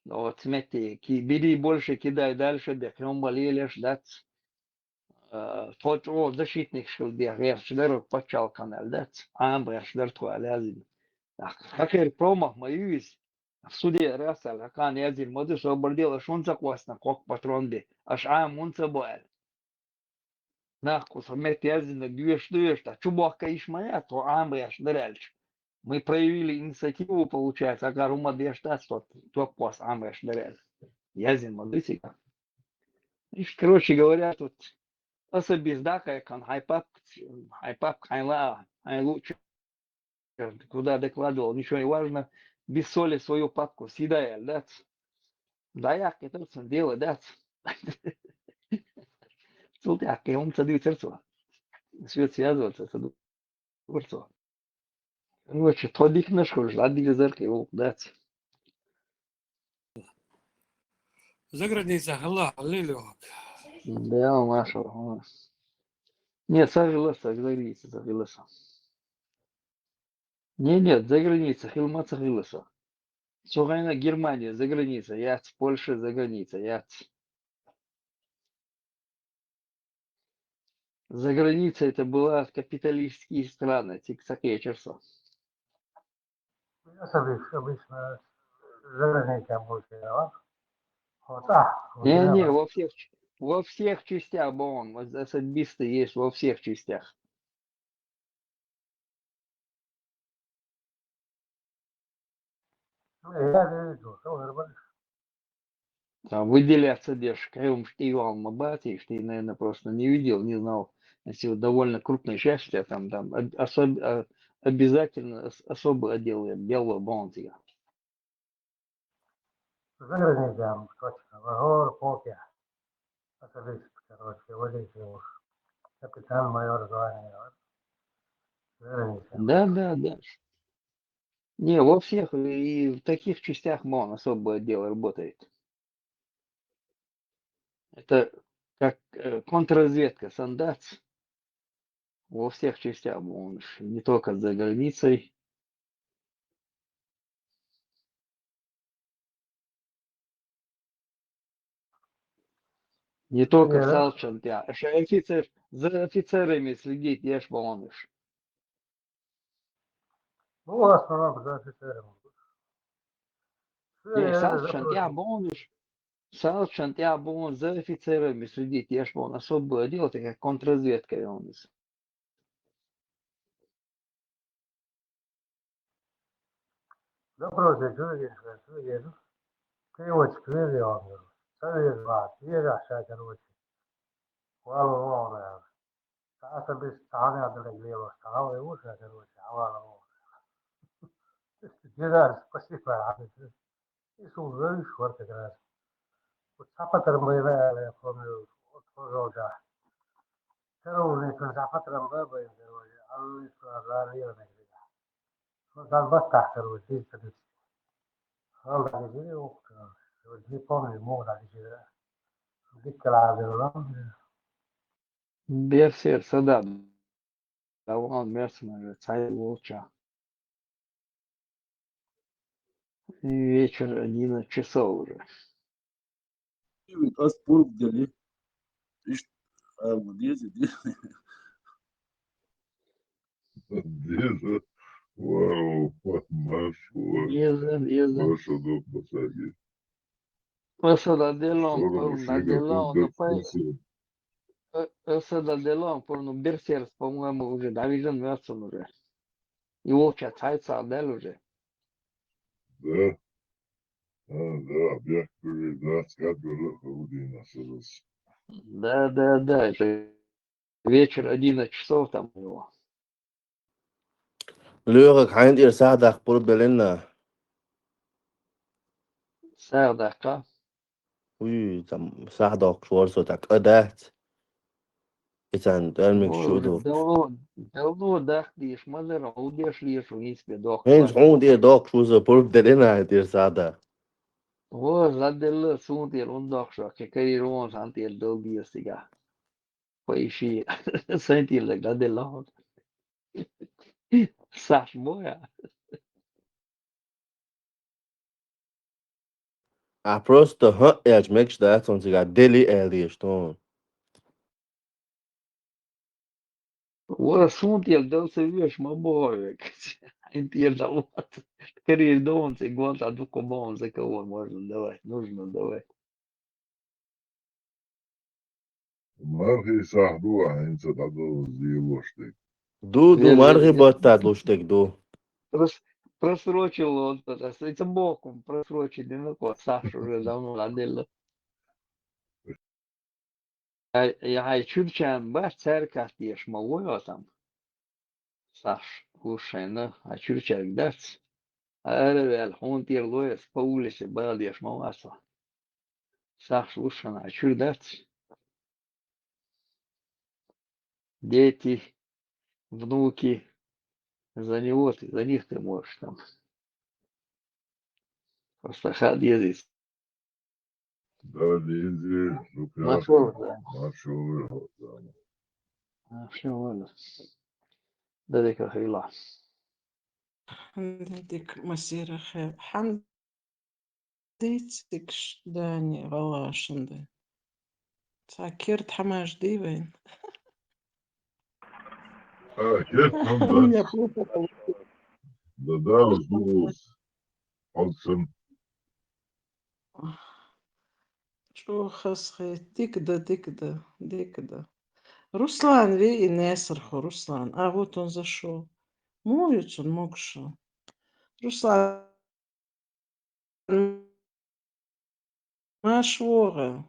оцу метте ки-, бери больше, кидай дальше, бе хӀума лелаш дац. Э, тхо чӀогӀа защитникаш хила деза гӀерташ дара пачхьалкхана аьлла дац, Ӏам гӀерташ дара тхо аьлла язйина. Хьакхера промах ма ю иза. Суде а расал, хьакхана язйина ма ду, собар дела, аша хӀунда ца кхоссина кхоккха патрон бе, аша Ӏам хӀунда ца бо аьлла. Нах кху сан метта язйина доьшуш, доьшуш, ткъа чу бохка йиш ма яц, тхо Ӏам гӀерташ дара аьлча. Мы проявили инициативу, получается, хьакхара хӀума деш дац, тхо топ кхосса Ӏам гӀерташ дара аьлла. Язйина ма ду цига. Иштта, короче говоря, тут особист дӀакхайкхина, хьайн папка, хьайн папка хьайн лаа, хьайн луучу куда докладывал, ничего не важно, без соли свою папку съедай аьлла дац. ДӀаяккхийтар цунна, дело дац. Цул тӀаьхьа кхин хӀума ца дуьйцура цо. Соьца связываться ца дуьйцура цо. Короче, тхо диканаш хуьлуш, дӀадиллазар кхин гӀуллакх дац. Заграница хилла хьаллий, Лёхак? Да, Маша, ага. Не, ца хилла сан, заграница ца хилла сан. Не, не, заграница хилла ма ца хилла сан. Цу хенахь Германия заграница яц, Польша заграница яц. За границей это была капиталистские страны, цига ца кхечира со. Я собере обычно за границей больше, а? Вот так. Вот Не, не, прямо. Во всех, ч- во всех частях, бо он, вот особисто есть во всех частях. Ну, я не видел, что говоришь. Там выделяться деш, кайвум штивал ма баци, ты, наверное, просто не видел, не знал. Если вот довольно крупная часть, а там, там об- особ- а- обязательно ос- особый отдел белого бонтига. За границей, точно. Вагор, Покия. Особист, короче, водитель. Капитан-майор звания. За границей. Да, да, да. Не, во всех и в таких частях МОН особый отдел работает. Это как э, контрразведка, сандац. Во всех частях МОН, не только за границей. Не только в Салчан, да. Ещё офицер, за офицерами следить, еш бонуш. Ну, в основном за офицерами. Не, Салчан, да, бонуш. Салчан, да, бон за офицерами следить, еш бон особое дело, это как контрразведка, он. Доброго дня, Георгий Николаевич, Георгий. Приводит к вере, он говорит. Совет два, вере, короче. Валу, валу, наверное. Особист цхьаьна а дерг лелош, цхьа гӀалгӀай ву ша, короче, хьавала ву. Динар, спасибо, Ахмед. И сул вевзаш вара как раз. Вот цхьа патрон бай ваьлла, я помню, вот хожалжа. Караулникан цхьа патрон бай бай, короче, аллис ла ларьера нагрида. Вот дан баттах, короче, из кадык. Хал да гидире, вот, не помню, мог да гидире. Дикка ла дерла. Берсер сада. Даван мерсман цай волча. Вечер одиннадцать часов уже. Ас пург дели. Ишт аргу дези ди. Деза. Вау, Маша. Деза, деза. Маша, доп басаги. Аса да делон, Сорок пурн да шесть делон, секунд, да пай. Спасибо. Э, аса да делон, пурн, ну, берсерс, по-моему, уже, да, вижен мёртвым уже. И волча цайца дел уже. Да. А, да, бяк уже двадцать пять было, Удина сразу. Да, да, да, это вечер одиннадцать часов там у него. Лёха, хьайн тӀера сахь даккха пурба белина? СагӀа даккха? Уй, там сагӀа доккхуш вара со, тӀаккха дац. И царна тӀармиг шу ду. Давно, давно даккха дезаш ма дара, хьо деш лешу, хӀинца бе доккхуш. ХӀинца хьуна тӀера доккхуш ву со, пурба дерина хьай тӀера сагӀа да. Во, дӀаделла, суна тӀера хӀунда доккхуш, кхы карийра вон сан тӀера дала деза цигахь. Пайши, сайн тӀера дӀаделла хьо. Саш моя. А просто хӀаъ аьлча мегаш дац хьуна цигахь, дели аьлла дезаш тхуна. Вара суна тӀера дала ца везаш ма боху век. Хьайн тӀера дала вац. Карийра дона цига, вон цхьа дукха боху, закон можно давать, нужно давать. МархӀи сахь ду ахь хӀинца дӀадала зелош дерг? Ду, ду, мархӀи баттад луш дерг ду. Прос-, просрочил он, аса, это боком, просрочил, не на кого, Саша уже давно дӀаделла. Я, я хьай чуьрчарна бац, цаьрга деш ма вой там. Саш, луш шайна, а чуьрчарг дац. Ара ваьлла, хьуна тӀера лой ас, по улице бала деш ма вац. Саш, луш шайна, а чуьра дац. Дети, внуки, за него ты, за них ты можешь там. Просто хьадезийс. Да, Лизи, Лукьяшка, Машалла, да. Машалла, да. Машалла. Да, дика хила. Да, дика масира хе-, хьан дицикш дани гӀалгӀашан да. Ца керт хьамаш дий вайн? А, керт хьан да? У меня плохо получилось. Да, да, уж дугӀуз. Алцам. ЧӀоагӀа хазахет, дика да, дика да, дика да. Руслан ве и Несархо, Руслан. А вот он зашёл. Муха ю цун могуш? Руслан, маша вогӀа.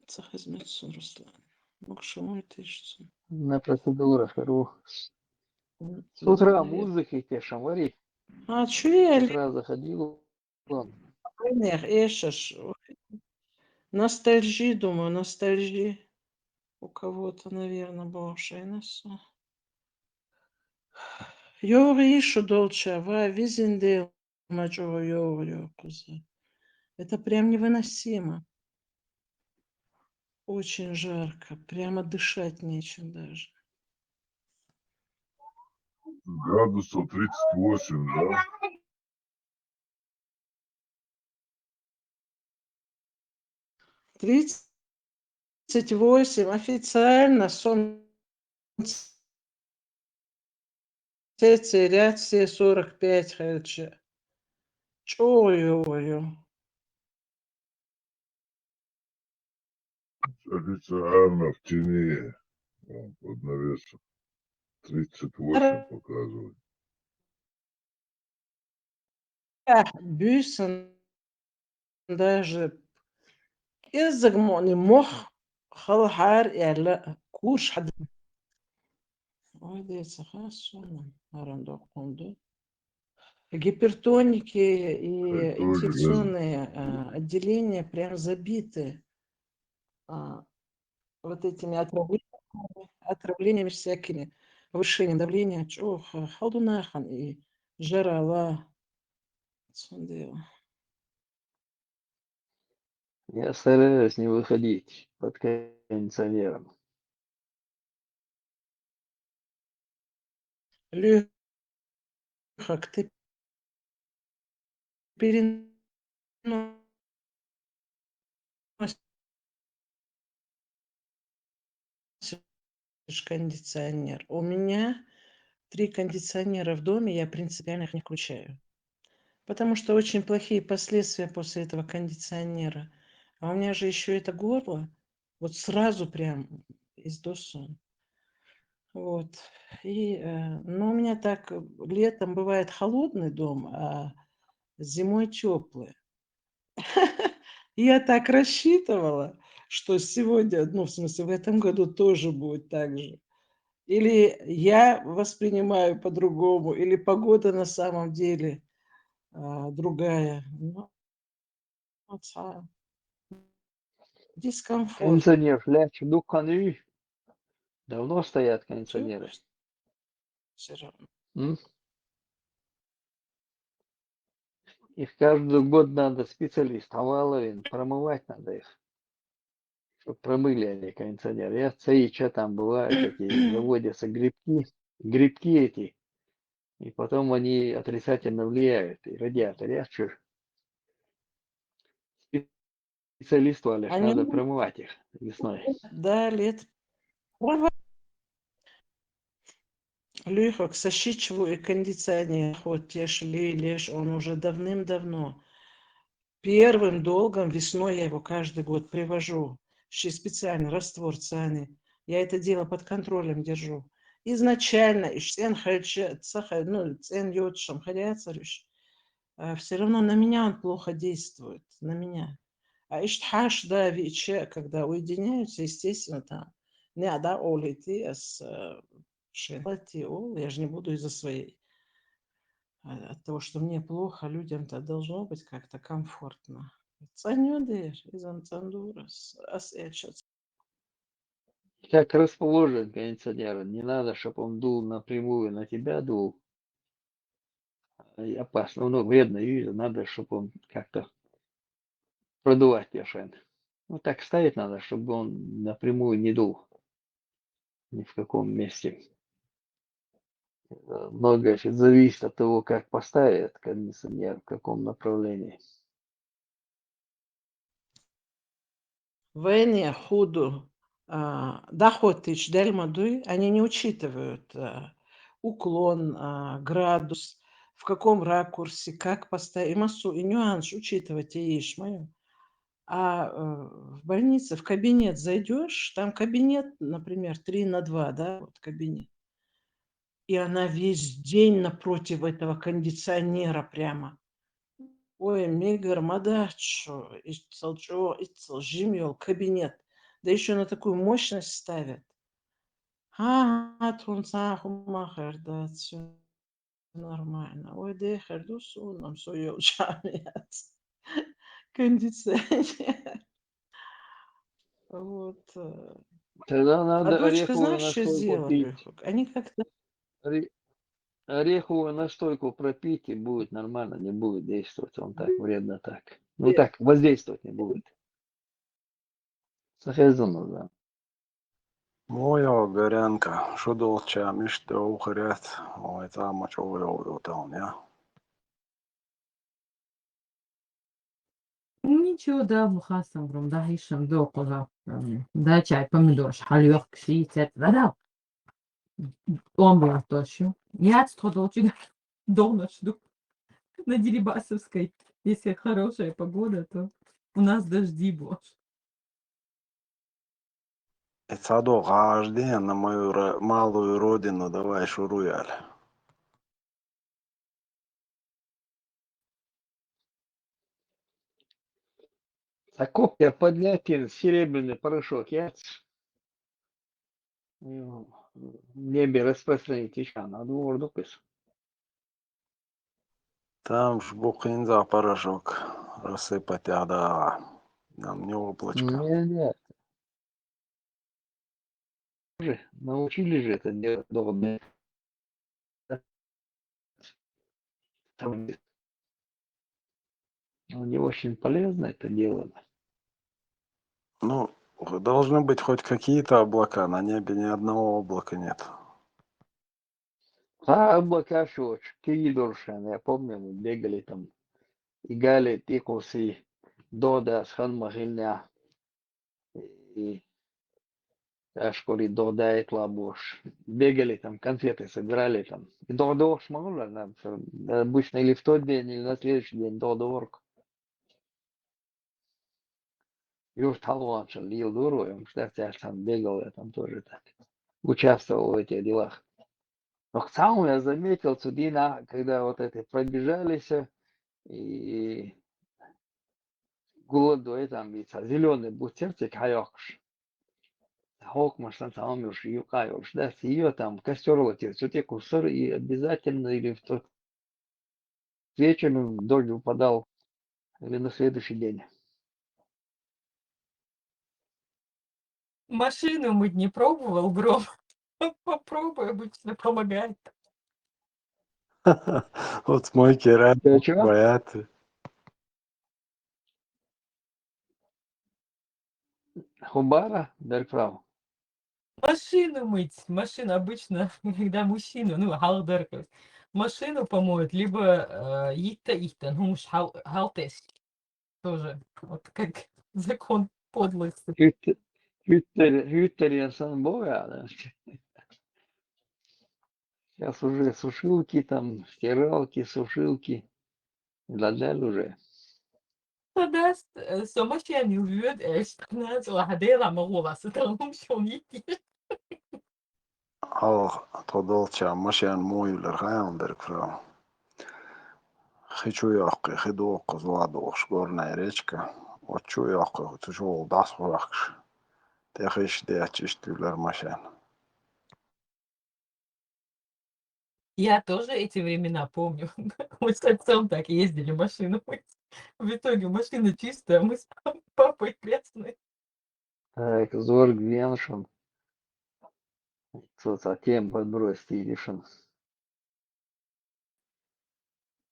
Ца хезмет цун, Руслан. Могуш муй тешцун. На процедурах ру. С утра музыка тешам вари. А, чу я? С утра заходил он. Айнех эшаш. Ностальжи, думаю, ностальжи. У кого-то, наверное, богӀуш айнасу. ЙогӀу йиш ю долча, ва визин дел ма чӀогӀа йогӀу йоккхуза. Это прям невыносимо. Очень жарко, прямо дышать нечем даже. Градусов тридцать восемь, да? Тридцать восемь официально, солнце терять все сорок пять хьелча. ЧӀогӀа йогӀу. Официально в тени, вон, под навесом. Тридцать восемь показывает. Э, буьйсан даже кӀеззиг муъни мох халхьар аьлла курш хьад-. Ой, деца, хасуна, маран доккхун ду. Гипертоники и инфекционные, а, отделения прям забиты, а, вот этими отравлениями, отравлениями всякими, повышение давления, чё, х-, халдунахан и жарала. Цундела. Я стараюсь не выходить под кондиционером. Лёха, ты переносишь кондиционер. У меня три кондиционера в доме, я принципиально их не включаю. Потому что очень плохие последствия после этого кондиционера. А у меня же ещё это горло. Вот сразу прям из досу. Вот. И, э, ну, у меня так, э, летом бывает холодный дом, а зимой тёплый. Я так рассчитывала, что сегодня, ну, в смысле, в этом году тоже будет так же. Или я воспринимаю по-другому, или погода на самом деле а, другая. Ну, вот, а, дискомфорт. Кондиционер, ляча дукха нуй. Давно стоят кондиционеры. Все равно. М? Их каждый год надо специалист, а валовин промывать надо их. Чтоб промыли они кондиционер. Я цеи, что там бывают, эти заводятся грибки, грибки эти. И потом они отрицательно влияют. И радиатор, я чё? Специалист, Валя, Они надо не- промывать их весной. Да, лет. Луихок, сащичву и кондиционер, хоть еш ли леш, он уже давным-давно. Первым долгом весной я его каждый год привожу. Ще специально раствор цены. Я это дело под контролем держу. Изначально, иш цен хальче, цаха, ну, цен йод шам халяцариш. Все равно на меня он плохо действует, на меня. А иш хаш да виче, когда уединяются, естественно, там, не да олити, а с, э, шенлати ол, я же не буду из-за своей, э, от того, что мне плохо, людям-то должно быть как-то комфортно. Цанёдер, из-за цандурас, ас эча Как расположен кондиционер, не надо, чтобы он дул напрямую на тебя, дул. И опасно, ну, вредно, и надо, чтобы он как-то продувать ешен. Ну, так ставить надо, чтобы он напрямую не дул ни в каком месте. Э, Многое же зависит от того, как поставят кондиционер, в каком направлении. Вене худу, а, дахотич дельмадуй, они не учитывают а, уклон, а, градус, в каком ракурсе, как поставить. И массу и нюанс учитывать и ишмаю. А э, в больнице, в кабинет зайдешь, там кабинет, например, три на два, да, вот кабинет. И она весь день напротив этого кондиционера прямо. Ой, мигр, мадачо, и солчо, и жимьёл кабинет. Да еще на такую мощность ставят. Ага, тунца хумахар, да, все нормально. Ой, дехер, дусун, нам суёл чамец. Кондиционер. Вот. э. Тогда А надо дочка, ореховую знаешь, что настойку сделала, пить. Лёхок? Они как-то Оре- Ореховую настойку пропить, и будет нормально, не будет действовать он так вредно так. Ну так, воздействовать не будет. Сахезон, да. Моя горянка, шудолча, мишта ухрят, ой, там, а чё вы, я. Ничего, да, бухасам бром, да, ишам, да, коза. Да, чай, помидорш, хальёх, кши, цет, да, да. Он был то, что. Я отстходил, чего. Дома жду. На Дерибасовской. Если хорошая погода, то у нас дожди больше. Ицадо гажден на мою ро- малую родину, давай шуруяль. А копья поднять и серебряный порошок, я ц- м, в небе распространить еще на двор докыс. Там ж бухинза порошок рассыпать надо. Нам не облачко. Не, не. Уже научили же это делать долго. Там не очень полезно это дело. Ну, должны быть хоть какие-то облака. На небе ни одного облака нет. А облака шоч, киги доршен, я помню, мы бегали там, игали, тикуси, дода, схан махильня, и ашкори дода и тлабуш. Бегали там, конфеты собирали там. И дода ох шмагула, нам, э, обычно или в тот день, или на следующий день дода орк. Юж талуанча лил дуру, и он, кстати, аж там бегал, я там тоже так участвовал в этих делах. Но в целом я заметил, цудина, когда вот это пробежались, э, и гуландуэ там ведь зеленый бутер, цик хайокш. хьокхамаш санна цхьа хӀума йолуш, юкъа йолуш, да, йо, там костёр латийра, цу тӀе кхуссура и обязательно или в тот вечер дождь выпадал, или на следующий день. Машину мыть не пробовал, Гром? Попробуй, обычно помогает. Вот мой керам. Чё, чё? Боят. Хубара, Беркфрау. Машину мыть, машину обычно, когда мужчину, ну, хьалха дара, машину помоют, либо, э, йитта-йиттан, хӀумаш хьал-, хьалтес. Тоже, вот как закон подлости. Хьуьттар-, хьуьттар-, хьуьттаренна санна боху, да? Сейчас уже сушилки, там, стиралки, сушилки. Дадел уже. Со дас, э, со машен юьйцу, э, шканаца, ва хьан дела ма гӀолахь, со там хӀума шуна йитте. Хьалха тхо долчохь машен муха юьллира хаьий, Беркфрау? Хи чу йоккхий, хи дохкхуза ван дохуш, горная речка. Оцу чу йоккхий, цу чу дӀасахьоьхкуш. ТӀехиш детташ иштта юьллира машен. Я тоже эти времена помню. Мы с отцом так ездили машину мыть. В итоге машина чистая, мы с папой грязные. Так, зорг веншин. Цо цхьа тема подбросить йиш ю.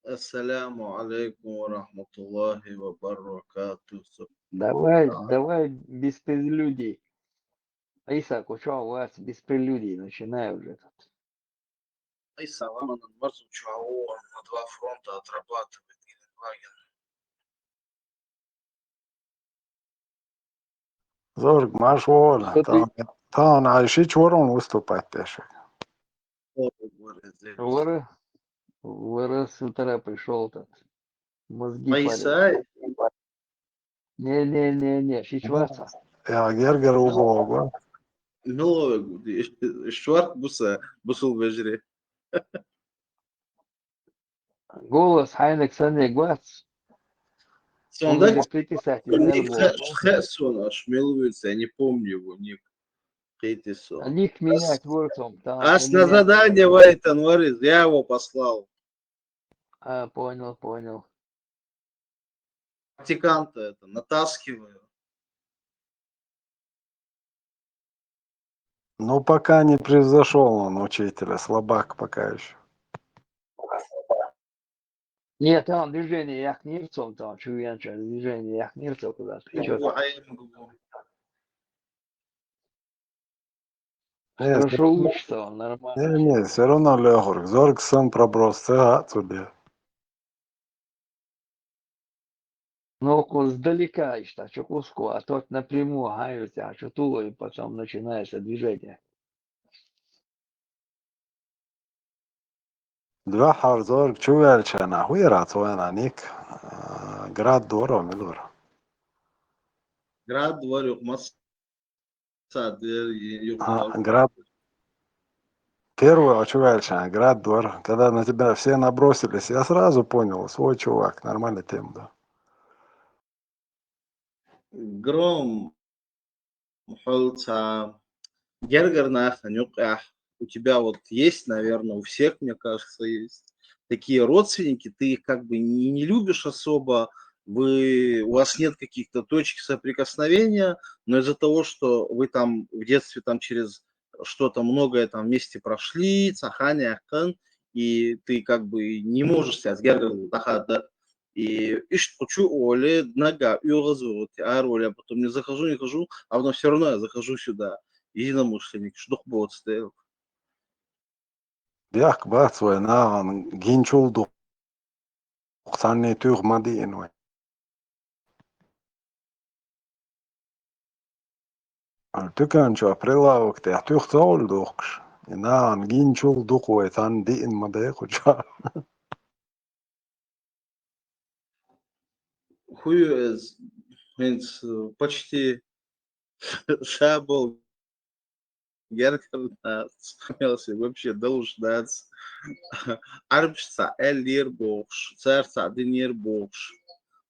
Ассаламу алейкум ва рахматуллахи ва баракатух. Давай, давай без прелюдий. Иса, куча у вас без прелюдий, начинай уже тут. Айса, ламанан марзу чу гӀо, на два фронта отрабатывает Гелендваген. Зорг, марш вогӀу. Что ты? Тахана, тахана хьайн шича вара хьуна выступать деш. О, вара, вара, вара с утра пришёл этот. Мозги парень. Не, не, не, не, ши чваца. Я гергара ву боху. Мила вегу, иш чварх буса, бусул вежаре. Голос хьайниг санна гуц. Сон даг приписать, хе-, хе-, сон аш мила вуьйцу, я не помню его ник. Кхийти со. А ник менять вуьйцу, там, ас на задание вайтан варис, я его послал. А, понял, понял. Практиканта это, натаскиваю. Ну, пока не превзошёл он учителя, слабак пока ещё. Нет, там движение яхнирцом, там чувенча движение яхнирцом куда-то. И чё там? Э, хорошо учится он, нормально. Не, не, всё равно лёгок. Зорг сан проброс, ца а цуде. Ну, ку-, сдалека иштта, чу куску, а тот напрямую хьаьвза, а чу тулой, потом начинается движение. Дуьххьара зорг чу ваьлча нах, вера цо вайна ник, а, град дора, мила вара? Град вара, юха мас- Ца дер, ю-, ю-, А, град. Первый, а чё дальше? А, град двор. Когда на тебя все набросились, я сразу понял, свой чувак, нормальная тема, да. Гром, хьо ца гергара нахана юкъехь, у тебя вот есть, наверное, у всех, мне кажется, есть такие родственники, ты их как бы не, не любишь особо, вы, у вас нет каких-то точек соприкосновения, но из-за того, что вы там в детстве там через что-то многое там вместе прошли, цхьа хан яьккхина, и ты как бы не можешь себя с гергара даха, да, и иштта кху чу оле, нагахь оьгӀаз ву, ара оле, а потом не захожу, не хожу, а потом всё равно я захожу сюда. Единомышленник, ш дукха боцу дела. Бехк бац вай нахана гинчул дукха, цхьанне туьйха ма диъна вай. Тукан чохь прилавок тӀехь туьха ца хуьлу духкуш, и нахана гинчул дукха вай цхьанна диъна ма дайкхучохь. Хьуьйу эз хӀинца, э, почти ша болу гергара нах, мелси вообще далуш дац. Ӏарбаш цхьа аьллера бохуш, цара цхьа динера бохуш.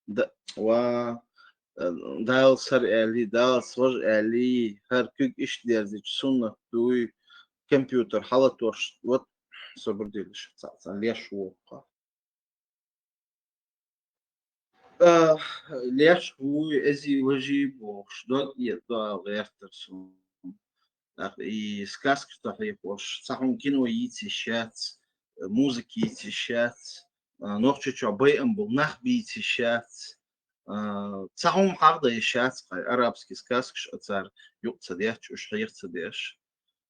Да, ва, Э, Дала сар аьлли, Дала вож аьлли, хӀара куьг иштта дерзича суннат дуй, компьютер хьалатош, вот, собар делаш, цхьацца леш воккха. А, леш вуй, эзи важи бохуш, дог эца дуьхьал гӀертар суна. ТӀаккха и сказкаш тӀа хьехош, цхьа хӀума кино йийца йиш яц, музыка йийца йиш яц, а, Нохчийчохь байам болу нах бийца йиш яц. А, цхьа хӀума хьахдан йиш яц, кхай арабский сказкаш а цара юкъа ца детташ, уьш хьеха ца деш.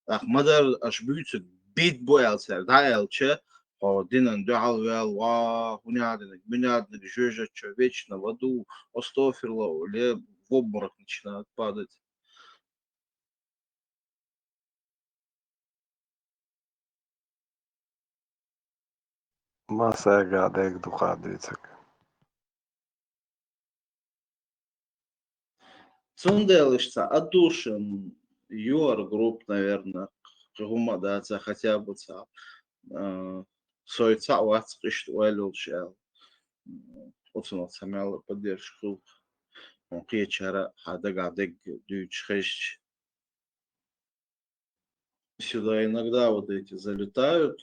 ТӀаккха ма-дарра аша буьйцург бит бу аьлла цара дӀааьлча, хьо динан дуьхьал ваьлла, ва, хӀун яа динарг, муьн яа динарг, жоьжаччо, вечно в аду, астагфируллах, оле, в обморок начинают падать. Массаьрга а дерг ду кхаа дуьйцург. Цундела иштта цхьа отдушина, your group, наверное, кхин хӀумма а дац, хотя бы цхьа, а, сой цхьаъ вац-кх иштта ойла йолуш аьлла. Оцунах цхьа мел поддержка хуьлу. Хьуна кхечара хьан дагахь дерг дуьйцуш хезча. Сюда иногда вот эти залетают,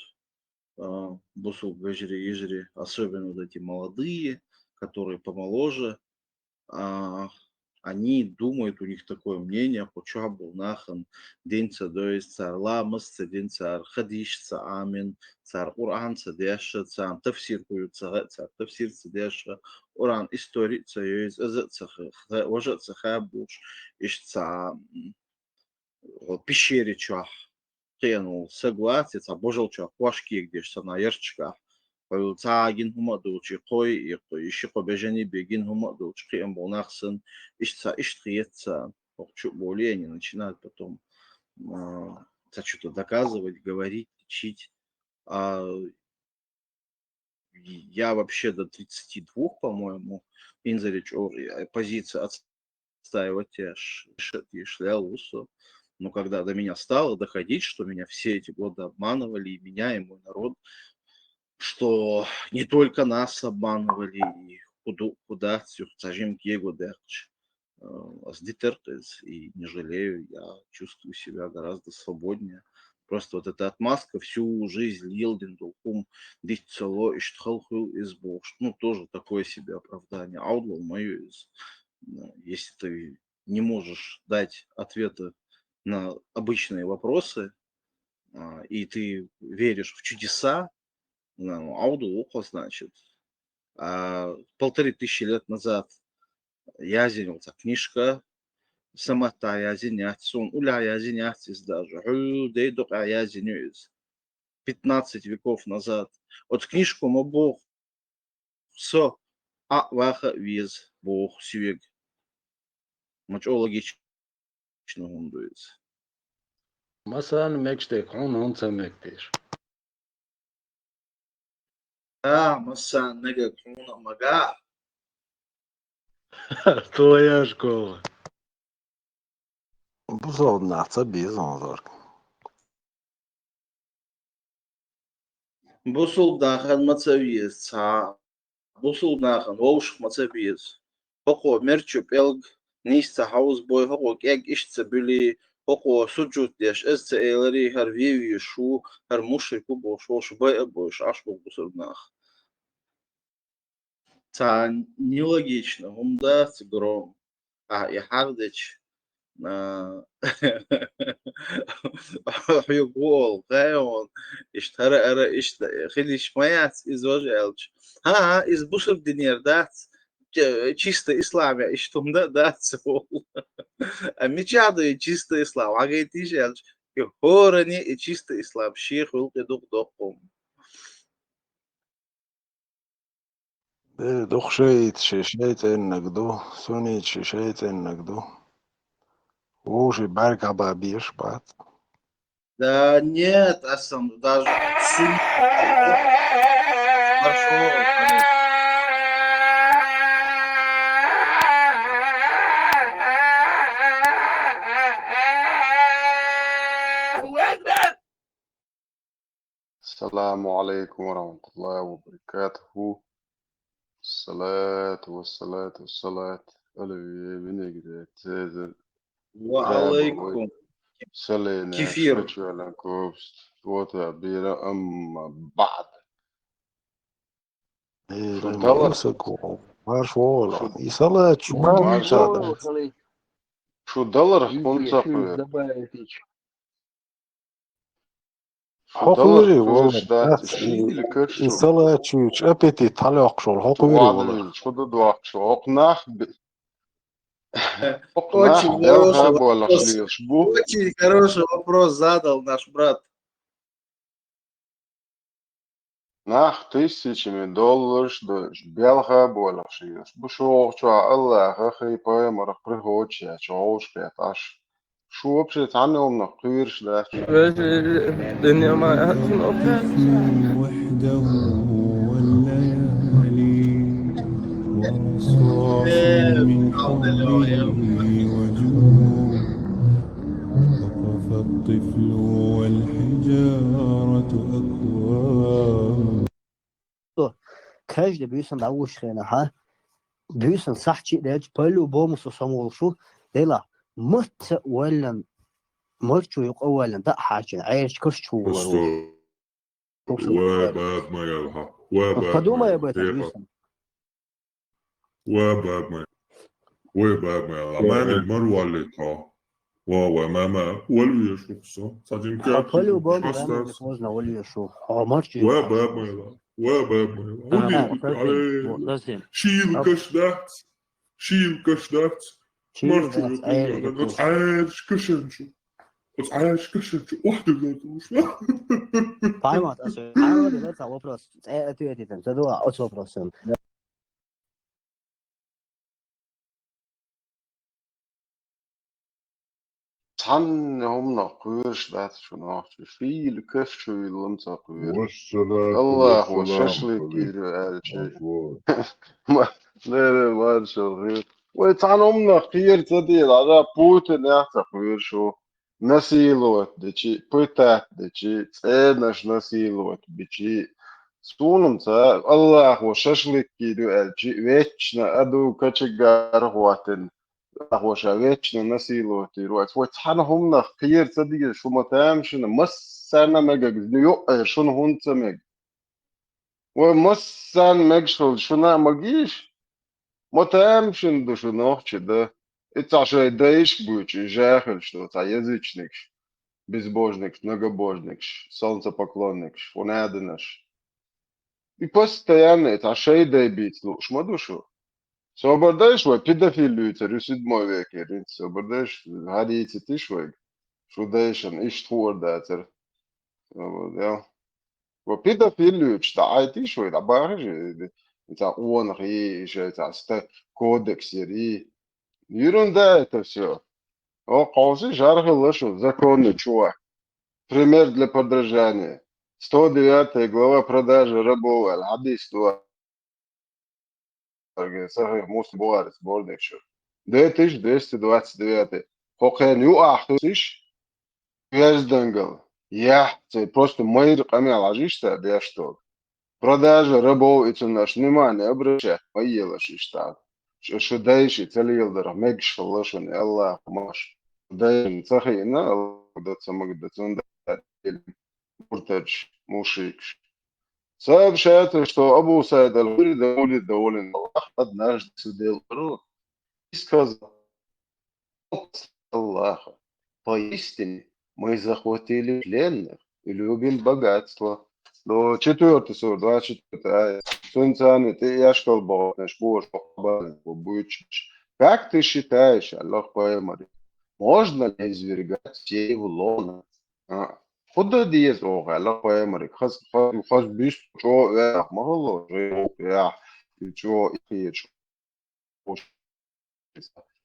а, бусулба вежарий, йижарий, особенно вот эти молодые, которые помоложе, а, они думают, у них такое мнение, кху чохь болу нахана дин ца дойзу, цара ламаз ца дина, цара хадис ца Ӏамина, цара Къуръан ца дешша, царна тафсир хӀун ю ца хаьа, цара тафсир ца дешша, Къуръан истори а ца йойзу, аза а ца ха-, ха-, важа а ца хаьа бохуш, иштта цхьа, м, хӀо пещере чохь кхиъна волу саг вац, я цхьа божалчохь кхош кегадеш санна ярташкахь, хьуьлла цхьа а гина хӀума а долчу, и кхой, и кхо-, и ши-кхо бежанийн бен гина хӀума а долчу кхиъна болу нах санна, иштта цхьа иштта хета царна, хӀокху чу а болий, они начинают потом, а, цхьа чу-то доказывать, говорить, лечить. А, Я вообще до тридцати двух, по-моему, инзаре чӀогӀа, э, позиция отстаивать еш, еш лел ву со. Но когда до меня стало доходить, что меня все эти годы обманывали, и меня, и мой народ, что не только нас обманывали, и куда, куда цих цажим кего дехч. Э, ас дитер-кх иза, и не жалею, я чувствую себя гораздо свободнее. Просто вот эта отмазка, всю жизнь лелдина долу хӀума диц ца ло, иштта хала хуьлу иза бохуш, ну, тоже такое себе оправдание. Ӏовдал ма ю иза. Э, если ты не можешь дать ответа на обычные вопросы, а, и ты веришь в чудеса, ну, Ӏовдал ву-кх хьо, значит. А, полторы тысячи лет назад яздина йолу цхьа книжка, саматтахь яздина яц, суна уллехь яздина яц иза даже. Хьуьлла дей дукъехь яздина ю иза. Пятнадцать веков назад. Оцу книжко ма боху, со Ӏа а ваха а веза, боху соьга. Ма чӀогӀа логична хӀума ду иза. Массарна мегаш дерг хьуна хӀунда ца мега теша? Да, массарна мегар хьуна а магахь. Твоя школа. Бусалба нах ца беза хьуна зорг. Бусалба нахана ма ца веза цхьа а. Бусалба нахана вовшах ма ца беза. ХӀокхо мерчу пӀелг нийса ца хьовзабой, хӀокхо кӀег иштта ца буьлий, хӀокхо суджуд деш, иза ца эларий, хӀара вевеш ву, хӀара мушрик ву бохуш, вовшах бай а бойуш, Ӏаш болу бусалба нах. Цхьа нелогично хӀума дац, Гром. Ахьа и хьардечу, а, хьоьга гӀо олу, хаьий хьуна, иштта хӀара-ара иштта хилиш ма яц иза важа аьлча. ХӀан-хӀа, иза бусалба динера дац, ч-, чисто ислам я, иштта хӀума дан а дац олу. А мичахь ду и чисто ислам? Хьагайтийша аьлча, и хӀоране и чисто ислам шех хуьлу кхин дукха доккхум. Дера дукха шииташ шайн цӀеннаг ду, сунниташ шайн цӀеннаг ду. Вовшийн бӀаьрг хьабан безаш бац. Да нет, ас ам даже суннит. Хорошо, конечно. السلام عليكم ورحمة الله وبركاته. الصلاة والصلاة والصلاة Оливье, винегрет, цезарь, Ва алейкум. Соленый, Кефир. Швечуэлэн кобст, вот, бира, амма баъд. Э, Шо ну, далар. Марш вол. И салат, Шо марш марш вол. вол. Шо далар хунца куэр. Шо Хокъури далар вол. куэрш дац, шийле каш И шо. салат чуч аппетит талёк шол. Хокъури вол. Валин, шо да дуак шо. Хокъ нах б-, хокъ нах Очень бялха хороший болаш вопрос. лиеш бу. Очень хороший вопрос задал наш брат. Нах тысячами долларш дойш, бялха болаш лиеш бу. Шо чуа Аллаха хай пайхамарах прихоча, чуа ошпет аш. Шо вообще цхьанна хӀуманах кхоьруш дац. الدنيا ما أحسن أوقات. وحده والليالي وأصوات من حوله وجوه وقف الطفل والحجارة أكوام. Каждый буьйсан дӀавуш хенахьа, буьйсан сахьчи дерча, по-любому со самолшу, дела, мыцца уэллан, марчу юкъа уэллан, да хьачина, Ӏерч каш чу вугар вуш. Ва баб ма ялха. Ва баб Подумай ма об этом, ялха. Висан. Ва баб ма. Ва баб ма ялха. Мамин мар валли то. Ва, ва, мама, валли шухсо. Садим По-любому, да, можно валли шу. А марчу Ва юкъа. баб ма ялха. Ва баб ма ялха. А, Уди, Мутасим, але. Мутасим. Шийл каш дац. Шийл каш дац. Шийл Марчу дац, юкъа Ӏер уэллан. каш. Ӏерч кашанчу. Ӏерч кашанчу. Ох, ты гнатуш. Поймат, а что? А вот это вопрос. Э, ответить там. Задала, вот вопрос. Цхьанна хӀуманах кхоьруш дац шо нах чу. Шийле каш чу йиллам ца кхоьру. والصلاة Аллахо والسلام шашлык عليك. кийрю аьлча. Вот. Ма-, лера маршал хир. Вай цхьанна хӀуманах кхера ца дела, ара Путин яхца кхоьруш шу. Насиловать дечи, пытать дечи, цӀенаш насиловать бичи. Сунам ца, Аллахо шашлык кийрю аьлчи, вечно аду кочегар хӀоттина. Аллахо ша вечно насиловать йир вац. Вай цхьанна хӀуманах кхера ца деза, шу ма тамашийна, массарна мегаг, ну, юкъера шуна хӀунца мег. Вай массарна мегаш хилча, шуна а магийша? Ма тамашийна ду шу нохчи да. И цхьа шоай дайшка буьйцу, и жаьхилш ду, цхьа язычникаш, безбожникаш, многобожникаш, солнцепоклонникаш, фунаданаш. И постоянно и цхьа шоай дай бийца лууш ма ду шу. Собар дайша вай педофил луьйцар ю седьмой векера, инца собар дайша, хьадийцитиш вайга. Шу дайшан иштта хуур дацар. Собар дел. Ва педофил луьйчу дӀаӀайтиш вай, дӀабахаш, и цхьа къонах и, и шай цхьа ста кодекс яр и. Ерунда это всё. О, кховси жархилла шу законный чувак. Пример для подражания. Сто девятая глава продажа рабов, аль-хадис, ду. Сахих Муслим, Бухари, сборник шу. Две тысячи двести двадцать девятый. Хокхен ю ахтусиш, граждангал. Я, це просто майр къамел ажиш та деш тог. Продажа рабов и цунаш внимание обращать, майелаш иштта. Ш-, шу дайши ца лелдарах мегаш хилла шуна, Аллах маш. Дайшин ца хиъна, Аллах да ца магда цунда муртадш, мушрикш. Сообщается, что Абу Саид аль-Хури, да будет доволен Аллах, однажды сидел у ворот и сказал: «О, посланник Аллаха, поистине мы захватили пленных и любим богатство». Ну, четвёртый сура, двадцать четвёртый аят. Сунцаны ты яшкал богатнаш, боже, богатство будет. Как ты считаешь, Аллах Пайгамбар, можно ли извергать сей в лоно? А, худа деза оха, Аллах Пайгамбар, хаз, хаз, хаз бис, чо, э, махало, же, я, чо, и чо.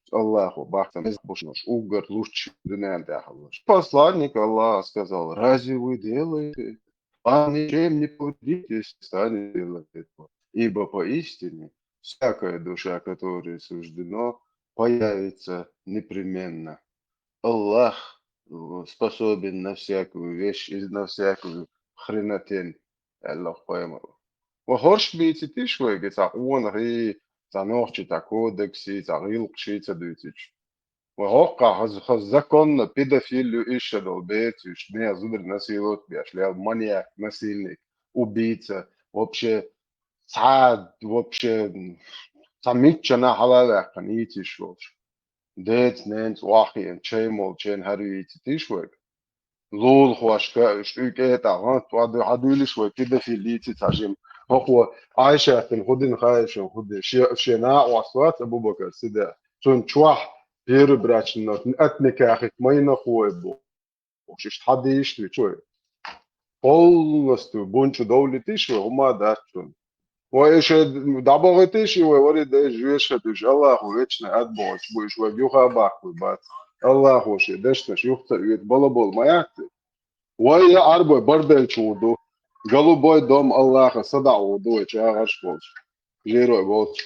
Аллаху бахтам, бушнуш, уггар лучше дунен тяхаллаш. Посланник Аллаха сказал: «Разве вы делаете? Вам ничем не повредите, если станете делать этого. Ибо поистине всякая душа, которой суждено, появится непременно». Аллах, э, способен на всякую вещь и на всякую хренотень, аьлла Пайхамара. Ва хӀорш бийцитиш вайга цхьа къонахий, цхьа нохчи цхьа кодексий, цхьа гӀиллакхаший ца дуьйцича. Вай хӀокхахь хаза, хаза законно педофил ю, иштта долу бецаш, нехан зударий насиловать беш, лел маньяк, насильник, убийца, вообще, цхьа, вообще, цхьа миччана хьала а ваьккхина, йийцийш волуш. Деца, ненца охьахиъна, чай молу, чайна хӀара йийцитийш вайга. Лулахошка, уьш тӀуьйкӀе тӀе, хӀан, тӀадуьйхьа дуьйлиш вай, педофил йийци цхьа жима. ХӀокхо Ӏайшатина хӀу дина хаьа шуна, хӀу дина, шен, шен накъост вац Абу-Бакар Сиддикъ. Цунна чохь перебрачный от никаха майна хой бу. Уьш иштта хьан дийш вичой? Полностью бунчу довлитиш вай, хӀума дац цунна. Вай шайн дӀабохуьйтиш и вай, вари дайша жоьша дуьш, Аллахо вечный ад бохуьйтуш бу, уьш вай юха а баккхур бац. Аллахо шен дешнаш юха ца оьцу, балабол ма яц. Вай я Ӏарбой барделча гӀур ду. Голубой дом Аллаха садаӀа гӀур ду вай чагӀарш болчу. Жирой болчу.